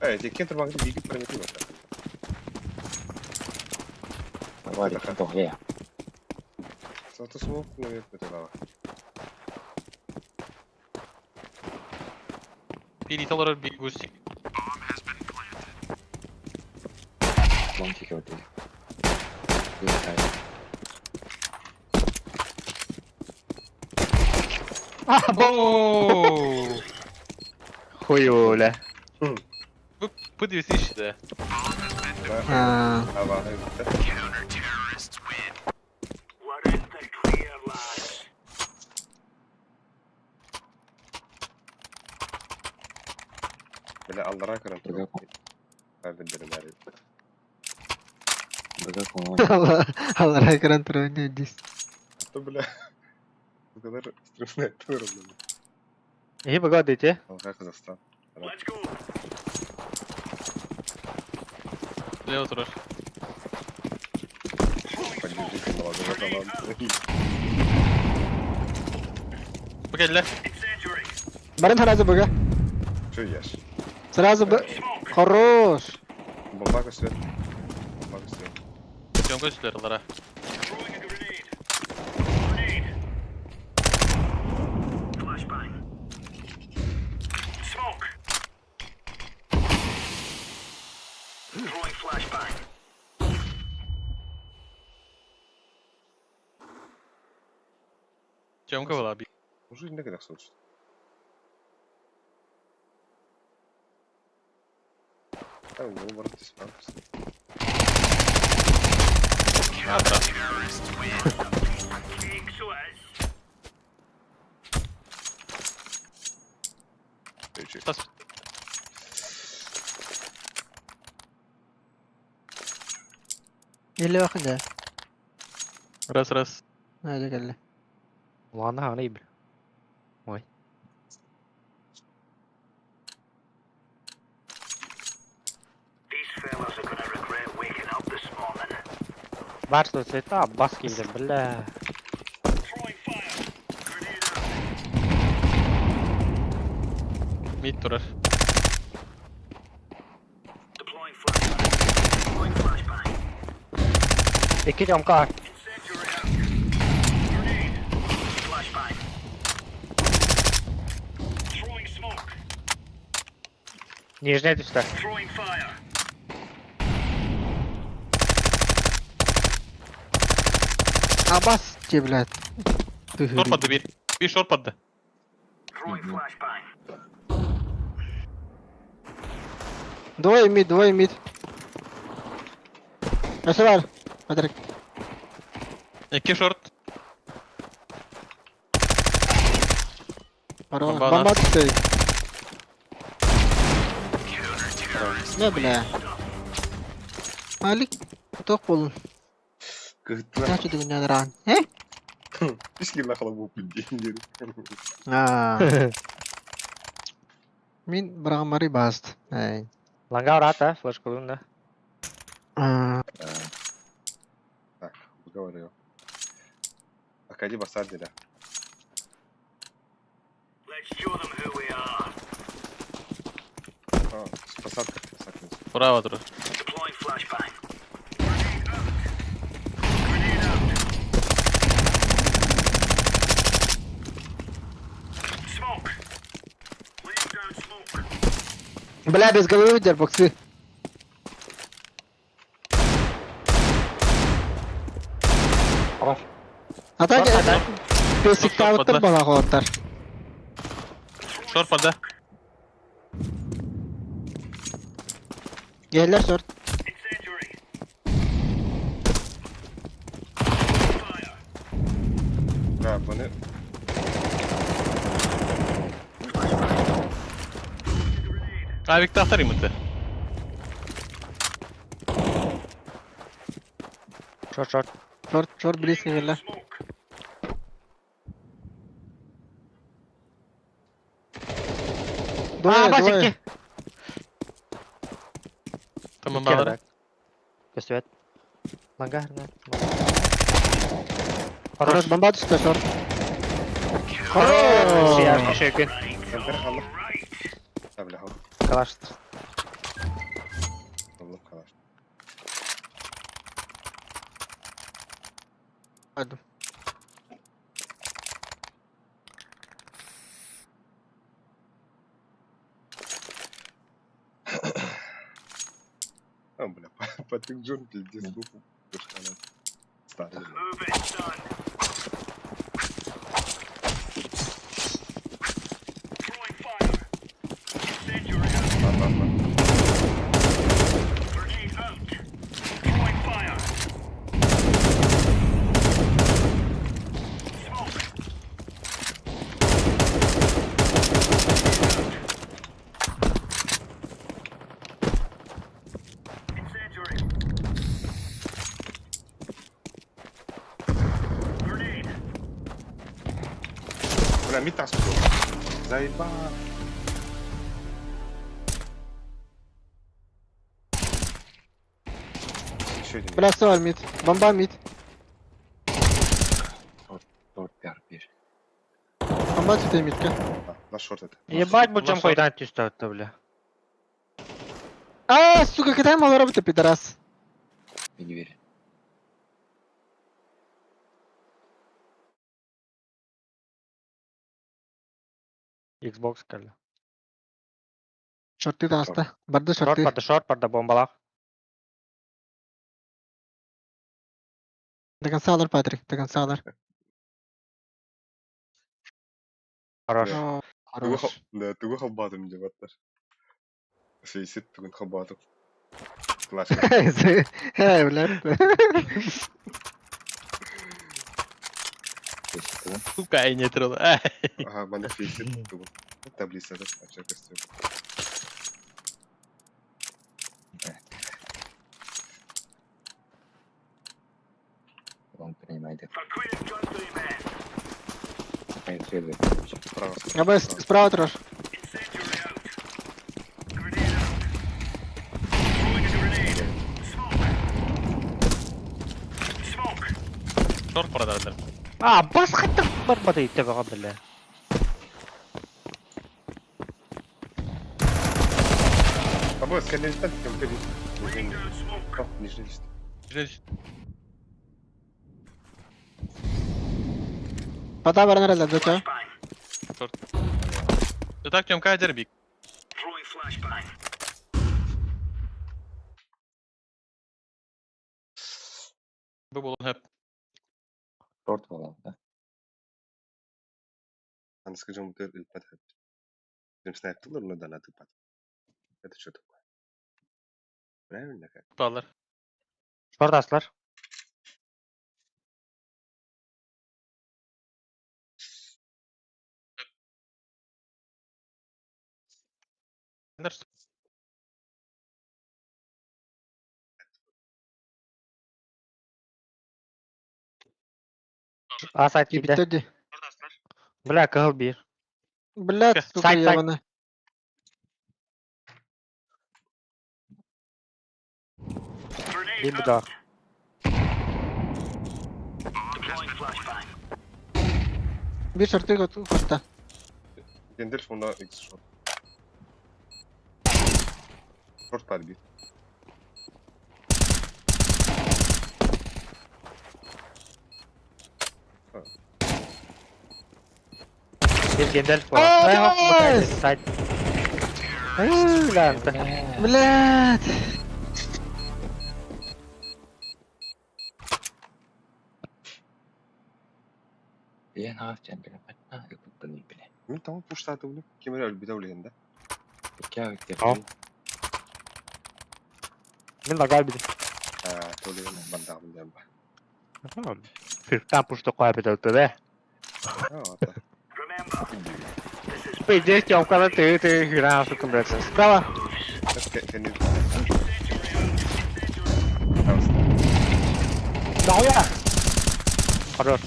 Эй, эти кентр могли бегать проникнуть. Варик, тоҕуя. Зато смог, наверное, это дала. Бир италар бир густик. Long security. Ооо! Хуюля. Бу бу дивisi да. Аа. Ава, Бля, аллара көрөн. Быга куһаҕан. Аллараа көрөн туран дис. Да бля. Kadar streamler var. İyi bak dedi. Алға Казахстан. Лево турар. Поддержите молодого таланта. Бу кэллэ. Баран сразу быга. Че ешь? Сразу бы. Хорош. Бомба көстөр. Бомба көстөр. Съемка үстүлэр аллара. Съемка была би. Уже не когда случится. А, ну, барып түспән. Атра. Тас. Или вакыт. Раз раз. Hadi кэллэ. Ulan ha ne bil. Ой. Бар сөйтсе бас келді, бля. Мид турар. İki cam kar. Нижняя түстэ. Абас те, блядь. Шорпады бир. Бир шорпады. Двое мид, двое мид. Өсө бар. Патрик. Эки шорт. Хорош. Бомба Бомба түстэ. Не, бля. Алик, тоқ болун. Кыттына. Наче дүгүннен ран. Э? Ишкин нахала буп деңдер. Аа. Мин бырагамари баст. Эй. Ланга урата, флешка да. Аа. Так, выговариваю. Акади басар деля. А, посадка, посадка. Браво турар. Бля, без головы дер боксы. Хорош. А так, песик Шорт табыттар падла. бала холоттар. Шорпады. Геллер шорт. Да, бұны Авикті ақтар имінті. Шорт, шорт. Шорт, шорт близко геллер. Двое, А, бас двое. икки. Tamam İki балара. adak. Көстүбэт. Ланга харна. Хорош, Хорош. бомба түстэ шорт. Хорош. Сияр шөкін. Контр қалды. Да, бля, хоп. Калаш. Аллах калаш. Пойду. А, бля, Патрик Джон пиздец, глупо. Старый. бля. Бар, бар, бар. Бля, мид тас Заебал. Еще один. Бля, все, мид. Бомба мид. Торт пиар bir. Бомба сюда мидка. А, на шорт это. Ебать, бу Нашел. чем койдан түстө бля. А, сука, когда мало работы, пидорас? Bir dveri. Xbox кэллэ. Шорты таста. Барды Шорт шорты. барда, шорт барда бомбалаах. До конца алар, Патрик, до конца алар. Хорош. О, Тугу Хорош. Да, тугу хабатым деп аттар. Сейсит тугун хабатым. Класс. Эй, блядь. Teşekkür Сука, ай не трол. Ай. Ага, мана фейсит тугун. Таблица да, ача костюм. Он принимает это. Hayır, Справа. Абай, справа трош. Шорт продадыр. А, бас хаттык барбады итте бага бля. Абы, сканерстан кем ты. Нижний лист. Здесь Пота баран реле, да чё? Да так, Тёмка, дербик. Бу болон хөп. Шорт falan da. Аны скажем, ты подход. Тем снайпер, но да, надо под. Это что такое? Правильно как? Балар. Шорт аслар. А сайт киирдэ. Кибитеди. Бля, кыһыл биир. Блядь, сука, Сайт, сайт. ебаная. Биир буда. Bir шорты котта. Гендальф на X шорт. Шорт подбит. Биир Гендальф А, буолар. найс! Сайт. Бля, Блядь. Я ne yapacağım bile. Ne yapıp bile. Мен там пуштаты блин. Кемер өлбүтэ улиһин да. Пекя Ал. Мин лагай бит. А, толуйун бандагын диэн ба. Фиртан пушта кое бит өтө А, ата. Пиздец, Тёмка, ты ты хера, сука, блядь. Справа. Кенни. Нахуя? Хорош.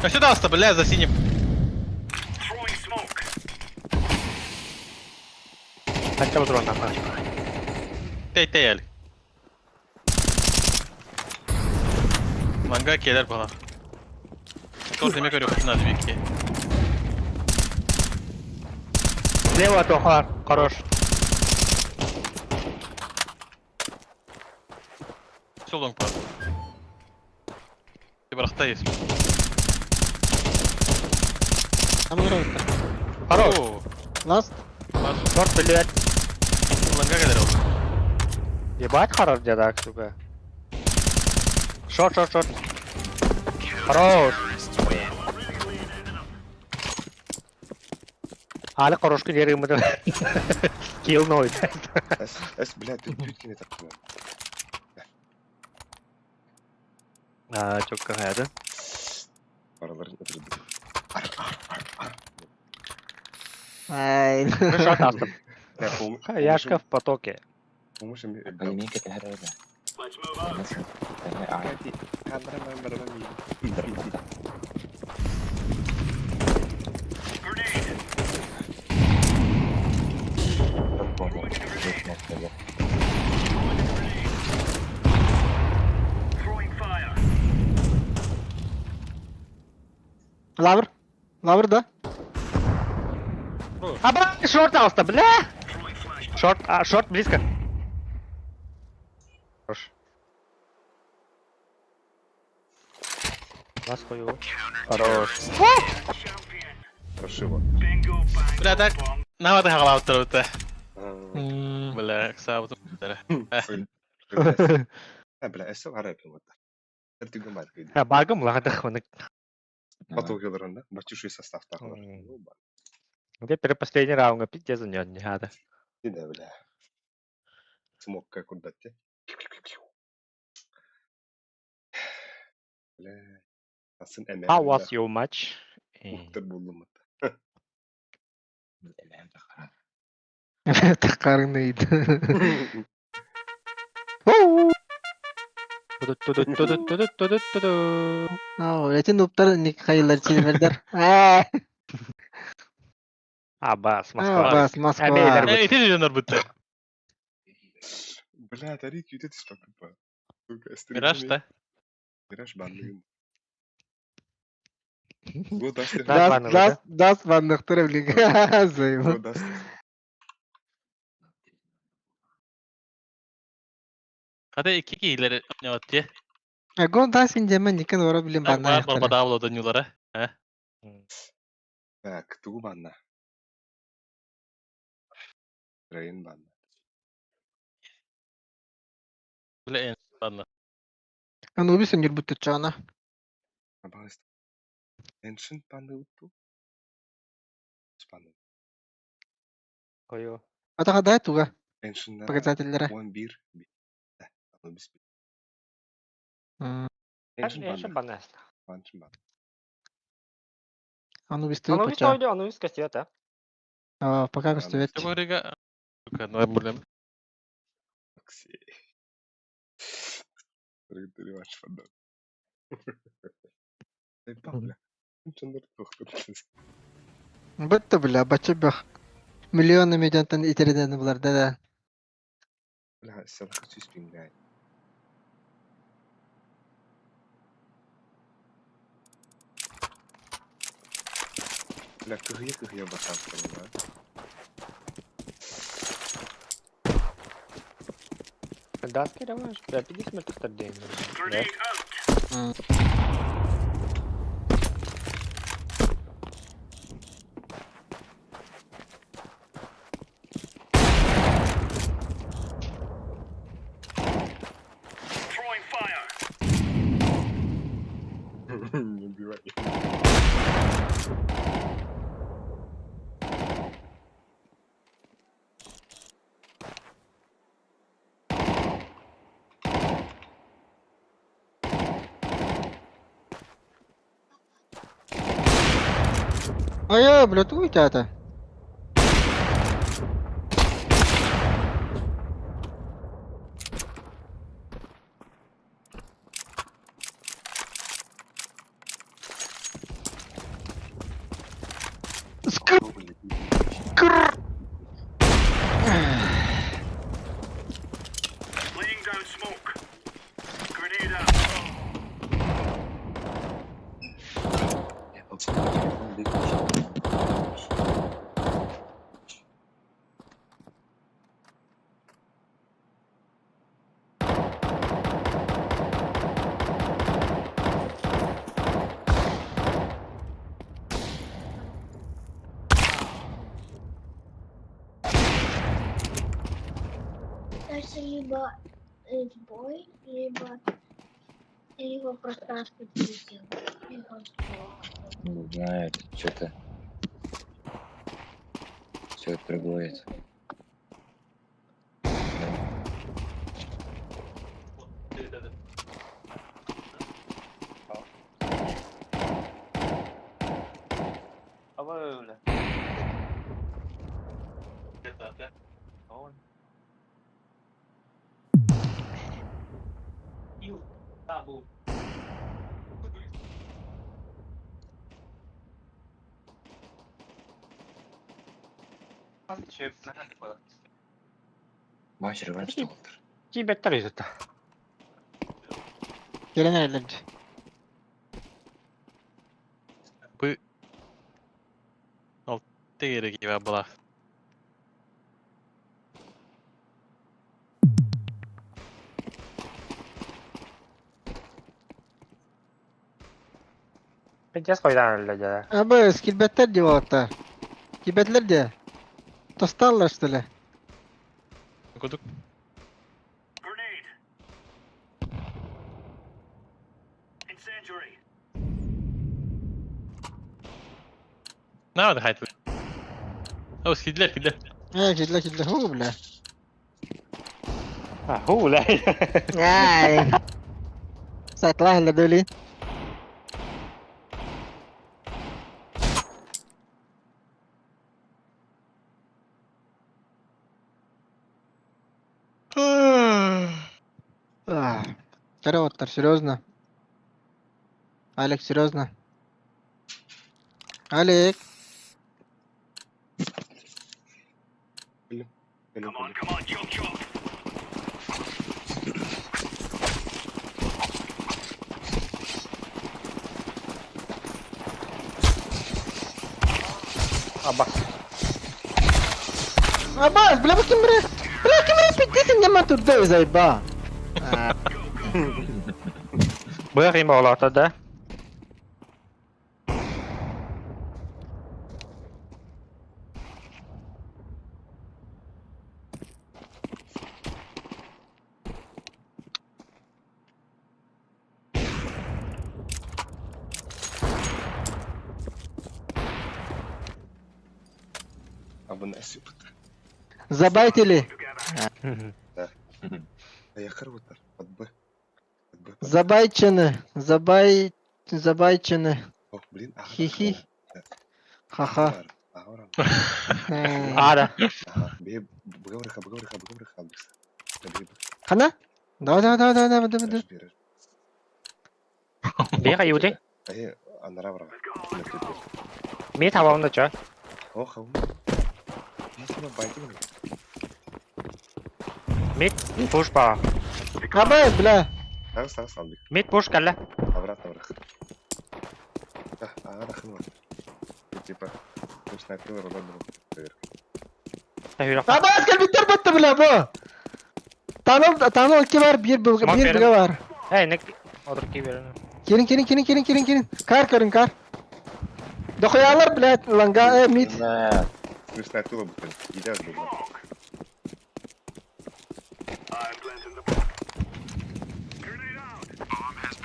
А сюда оста, бля, за синим. Хотя бы дрон нахуй. Тей, тей, Алик. Манга келер бала. Шорт неме көрүк надо бикке. Слева Тохар, хорош. Все лонг бар. Ты барахта есть. Там играют. Хорош. Ласт. Шорт, блядь. Лонга келер ол. Ебать хорош дедак, сука. Шорт, шорт, шорт. Хорош. Али хорошка дерим Килл ной. Эс, эс, блядь, тут тут кини таптым. А, чокка хаяды. Араларын өтүрдү. Ай. Шорт астым. Яшка в потоке. Полемика herhalde. Nasıl? Yani ay. Лавр. Лавр да? Аба, шорт алста, бля! Шорт, а, шорт близко. Хорош. Вас хуёво. Хорош. Прошиво. Бля, так. Навады хагалаабыттар бутта. М, Бля, ыксаабытым. Бля, эссе бар эпин вот. Эртүгө бар күйдү. А, багым ладах оны. Батыл Батюши состав тағылар. Где перепоследний раунд, пиздец у него не надо. Да, бля. Смок как курдатте. Бля. Асын эме. How was your match? Уктар булдум. Таққарыңды дейді. Оу! Ту-ду-ту-ду-ту-ду-ту-ду-ту-ду. Ау, эти нубтар ник хайылар чилмердер. Э, Абас, Москва. Абас, Москва. Амейлер Э, ити дьоннор бутта. Бля, тарик ютет испакупа. Мираж да? Мираж банныгын. Го дастер. Да, Дас, баннер, дас, дас банныктыр блин. Го Заебал. дастер. Хата икки киилери ойнобот дии. Гон дас индемен никен ора блин Так банна баар яқтар. барбадаабыл донюлара. Так, тугу банна. Рейн банна. Бля, эн банна. Анубис өнүр бүтү чана. Абаст. Ancient банны утту. Банны. Хуёво. Атаға дай туга Ancient показательлere. 1 1. Анубис. М, Ancient Ancient банна. банна. Ancient банна. Анубис тугу Анубис пача. ойды, Анубис костюет, а? А, пока костюет. Категорияга Сука, блин. Окси. Ваш фанат. Бля. Чындыр тохтор. Бітті бля, бачы бөх. Миллионы медиантан итередені бұлар да да. Бля, сен хочу спингай. Бля, кыгыя кыгыя батан да? Даски давай, бля, 50 метров день. Да. М. Не убивай. Ай, бля, тугу итята. Скр. Кр. Я телефон выключил. Дальше либо boy, либо либо пространство либо Не знаю, что-то. Все это другое. Аба, бля. Матч реванш доллар. Кибеттер изетта. Келен әрелерді. Бу алта эрэ киһи была. Пиздец койдан өллө дьэ. Абы, килбэттэр дии уолаттар. Килбэтилэр дии. Тосталлар что ли? Кудук. Надо хайт. О, скидлер, кидлер. Э, кидле, кидле, ху, бля. А, ху, бля. Ай. Сатлах дөли. Караваттар, серьезно? Алекс, серьезно? Алек. Кэлим, кэлим. Аба. Абас, бля, ким бре? Бля, ким бре, пиздец, нема турда заеба. Быах им оҕолоото да? Абонес юпта. Забайтили. А я харватар. Под Б. Под Б. Под Б. Забайчены. Забай... Забайчены. О, блин, ага. Хи-хи. Ха-ха. Ага, Э, Ада. ага. Бе, бгаврыха, бгаврыха, бгаврыха, бгаврыха. Хана? Давай, давай, давай, давай, давай, давай. Беха юди. Э, анаравра. Ми табамда чо. О, хау. Я тебя байтим. Мид пуш ба. Абай, бля. Ага, сам сам. Мид пуш кэллэ. Обратно врах. Да, ага, да, хну. Типа, ты снайпер, ролан, Тахүрэх. Абас, кэлбиттэр батта, бля, бу. Таныл, таныл икки бар, бир бил, Смок бир берин. биле бар. Эй, ник одыр киберин. Келин, келин, келин, келин, келин, келин. Кар көрүн, кар. Дохуялар, блядь, ланга, э, мид. Бля, Ты снайпер, блин. Идешь, блин.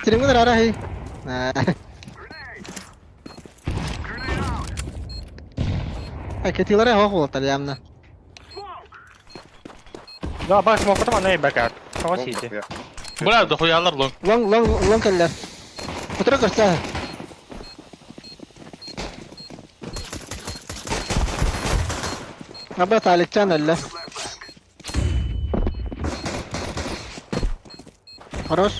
Тириңин ара хей. Э, кетилere хох болтар ямна. Да, баш смокутум аны бакар. Тоҕо сиити. Бля, дохуялар лонг. Лонг, лонг, лонг келлер. Отура көрсө. Аба таликчан элле. Хорош.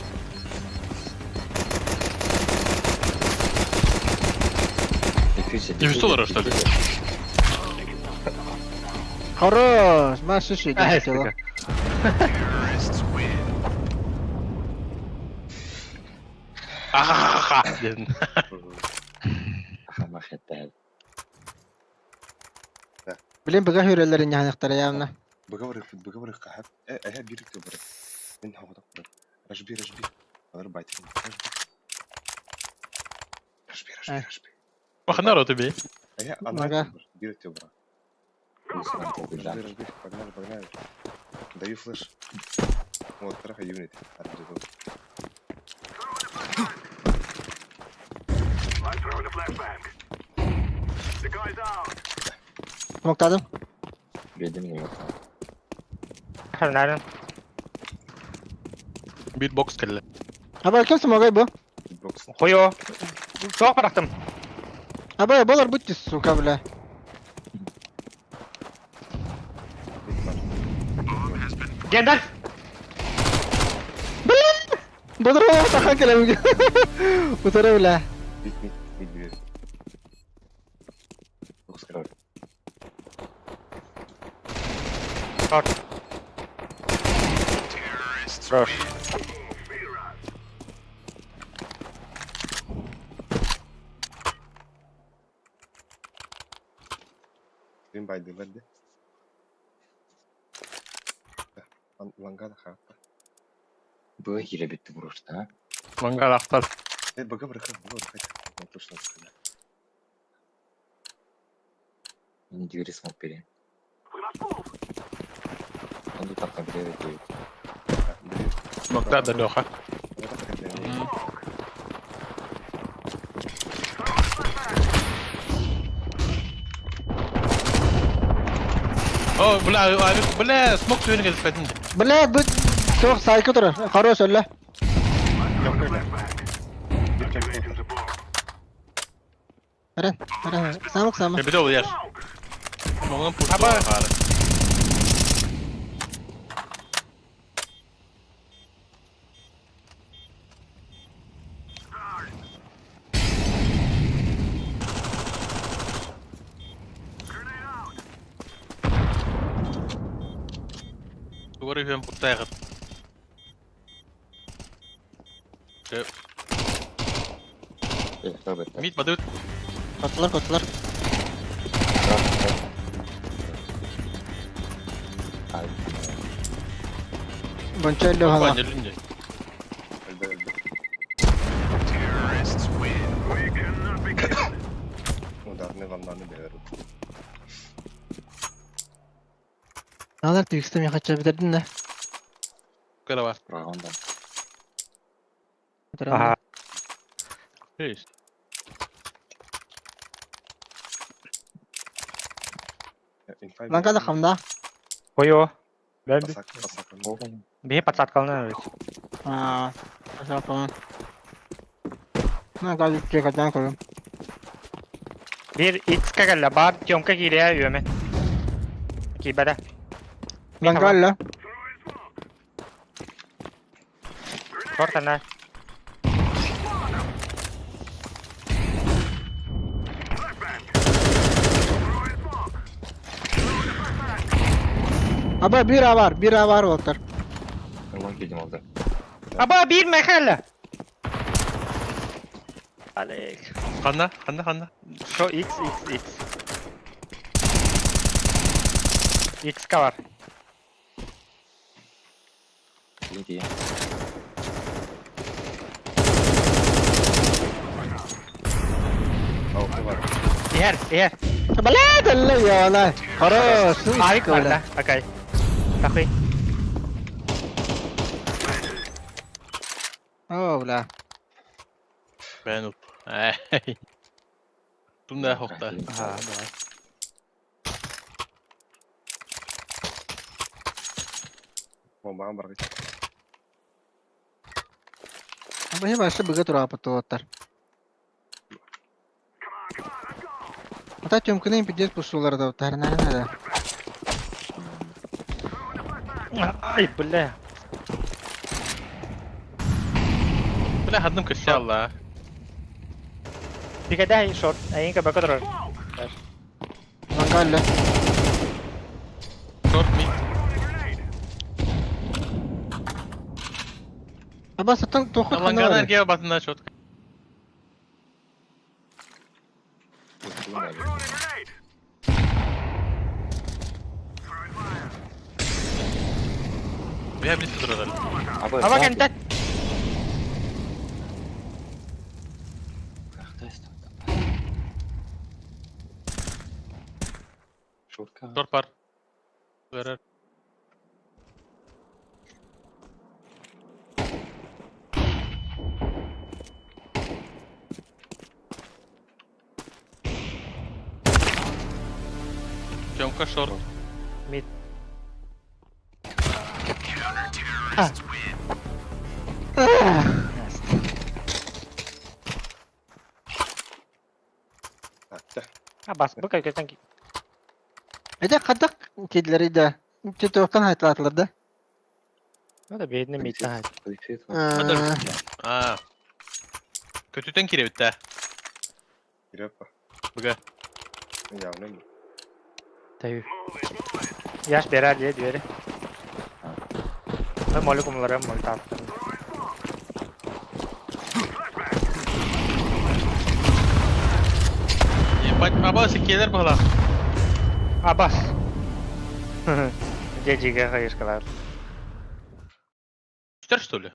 200, 200 долларов, что ли? Хорош. Ма шиши Ай, ден сука. Ахахаха. Дедин. Ахама хэттээл. Билен быга хүрелерин яхнактара явна. Бгаврых, бгаврых, хап. Э, э, бир кыбры. Мен хавдак бир. Рашби, рашби. Алар байтим. Рашби. Рашби, рашби, рашби. Махнару тебе. Э, Ага. ана бир кыбры. Усынан Рашби, толкуйдаан. рашби. Погнали, погнали. Даю флеш. Вот, траха юнит. Смоктадым. Биэдим не yok. Харнарын. Битбокс кэллэ. Аба ким смогай бу? Бокс. Хуё. Тоох барахтым. Аба болар будьте, сука, бля. Гендальф. Бодро тахан келем. Утара бля. Мид, мид, мид, дверь. Бокс, короче. Шорт. Хорош. Мин байдылар дии. Лангада хаатта. Б киирэбит просто, а? Ланга ахтар. Э, БГ бырыха, БГ бырыха. Ну, точно бырыха. Мин двери смог пере. Он тут так нагревает девять. Смокта да Леха. О, бля, авик, бля, смок түһэн кэлбэтин. Бля, бу туох сайка турар. Хорош өллө. Эрэн, эрэн, самык самык. Кэбитэ ол яш. Смогун пушку Аба. хаары. Тугары үһүөн куттайгыт. Э, Мид бадыбыт. Котлар, котлар. Бонча өллө хала. Өлүнде. Өлбө, өлбө. Ударный волнаны берер. Алар түйүкстө мен хача битердин да. Кыра бар. Раундом. Ага. Есть. Лангада хамда. Ой-о. Бен Пасак, пасак. бии подсадкалынан өлөт. Аа, пожалуйста. На газик качан көрөм. Бир икска кэллэ бар Тёмка киирээ үөмэ. Киибэтэ. Лангалла. Шортана. Аба бир авар, бир авар болтар. Лонг видим алды. Аба бир мэхэлэ. Алек. Ханна, ханна, ханна. Шо X X X. X бар. Иди. Алты бар. Иһэр, иһэр. Блядь, алла я вала. Хорош. Авик бар да. Окей. Такый. О, бля. Бен ут. Эй. Тунда хокта. Ага, давай. Бомбаҕын баргыт. Аба хе башы быга тура патуоттар. Ата Тёмканы пиздец пустулар да тарнарна да. Ай, бля. Бля, хадным кырса алла. Бигәдә шорт. Әйинкә бака торар. Лангалла. Шорт мид. Аба сатан тохот Лангана хана. эрге батына шот. Бля, близко турар. Аба, Аба кентет. Шортка. Шорт бар. Берер. Тёмка шорт. Мид. Атта. А бас бу көтөн Эде кадак кедлери да. Четоктан хайтлатлар да. Ну да бедный мид та. А. Көтүтен киребит да. Киреппа. Быга. Явно. Таю. Яш берер дие двери. Мен молю кумларым молю таптым. Ебать, аба секелер бала. Абас. Дьэ дьигэ хайыскалар. Үстэр что ли?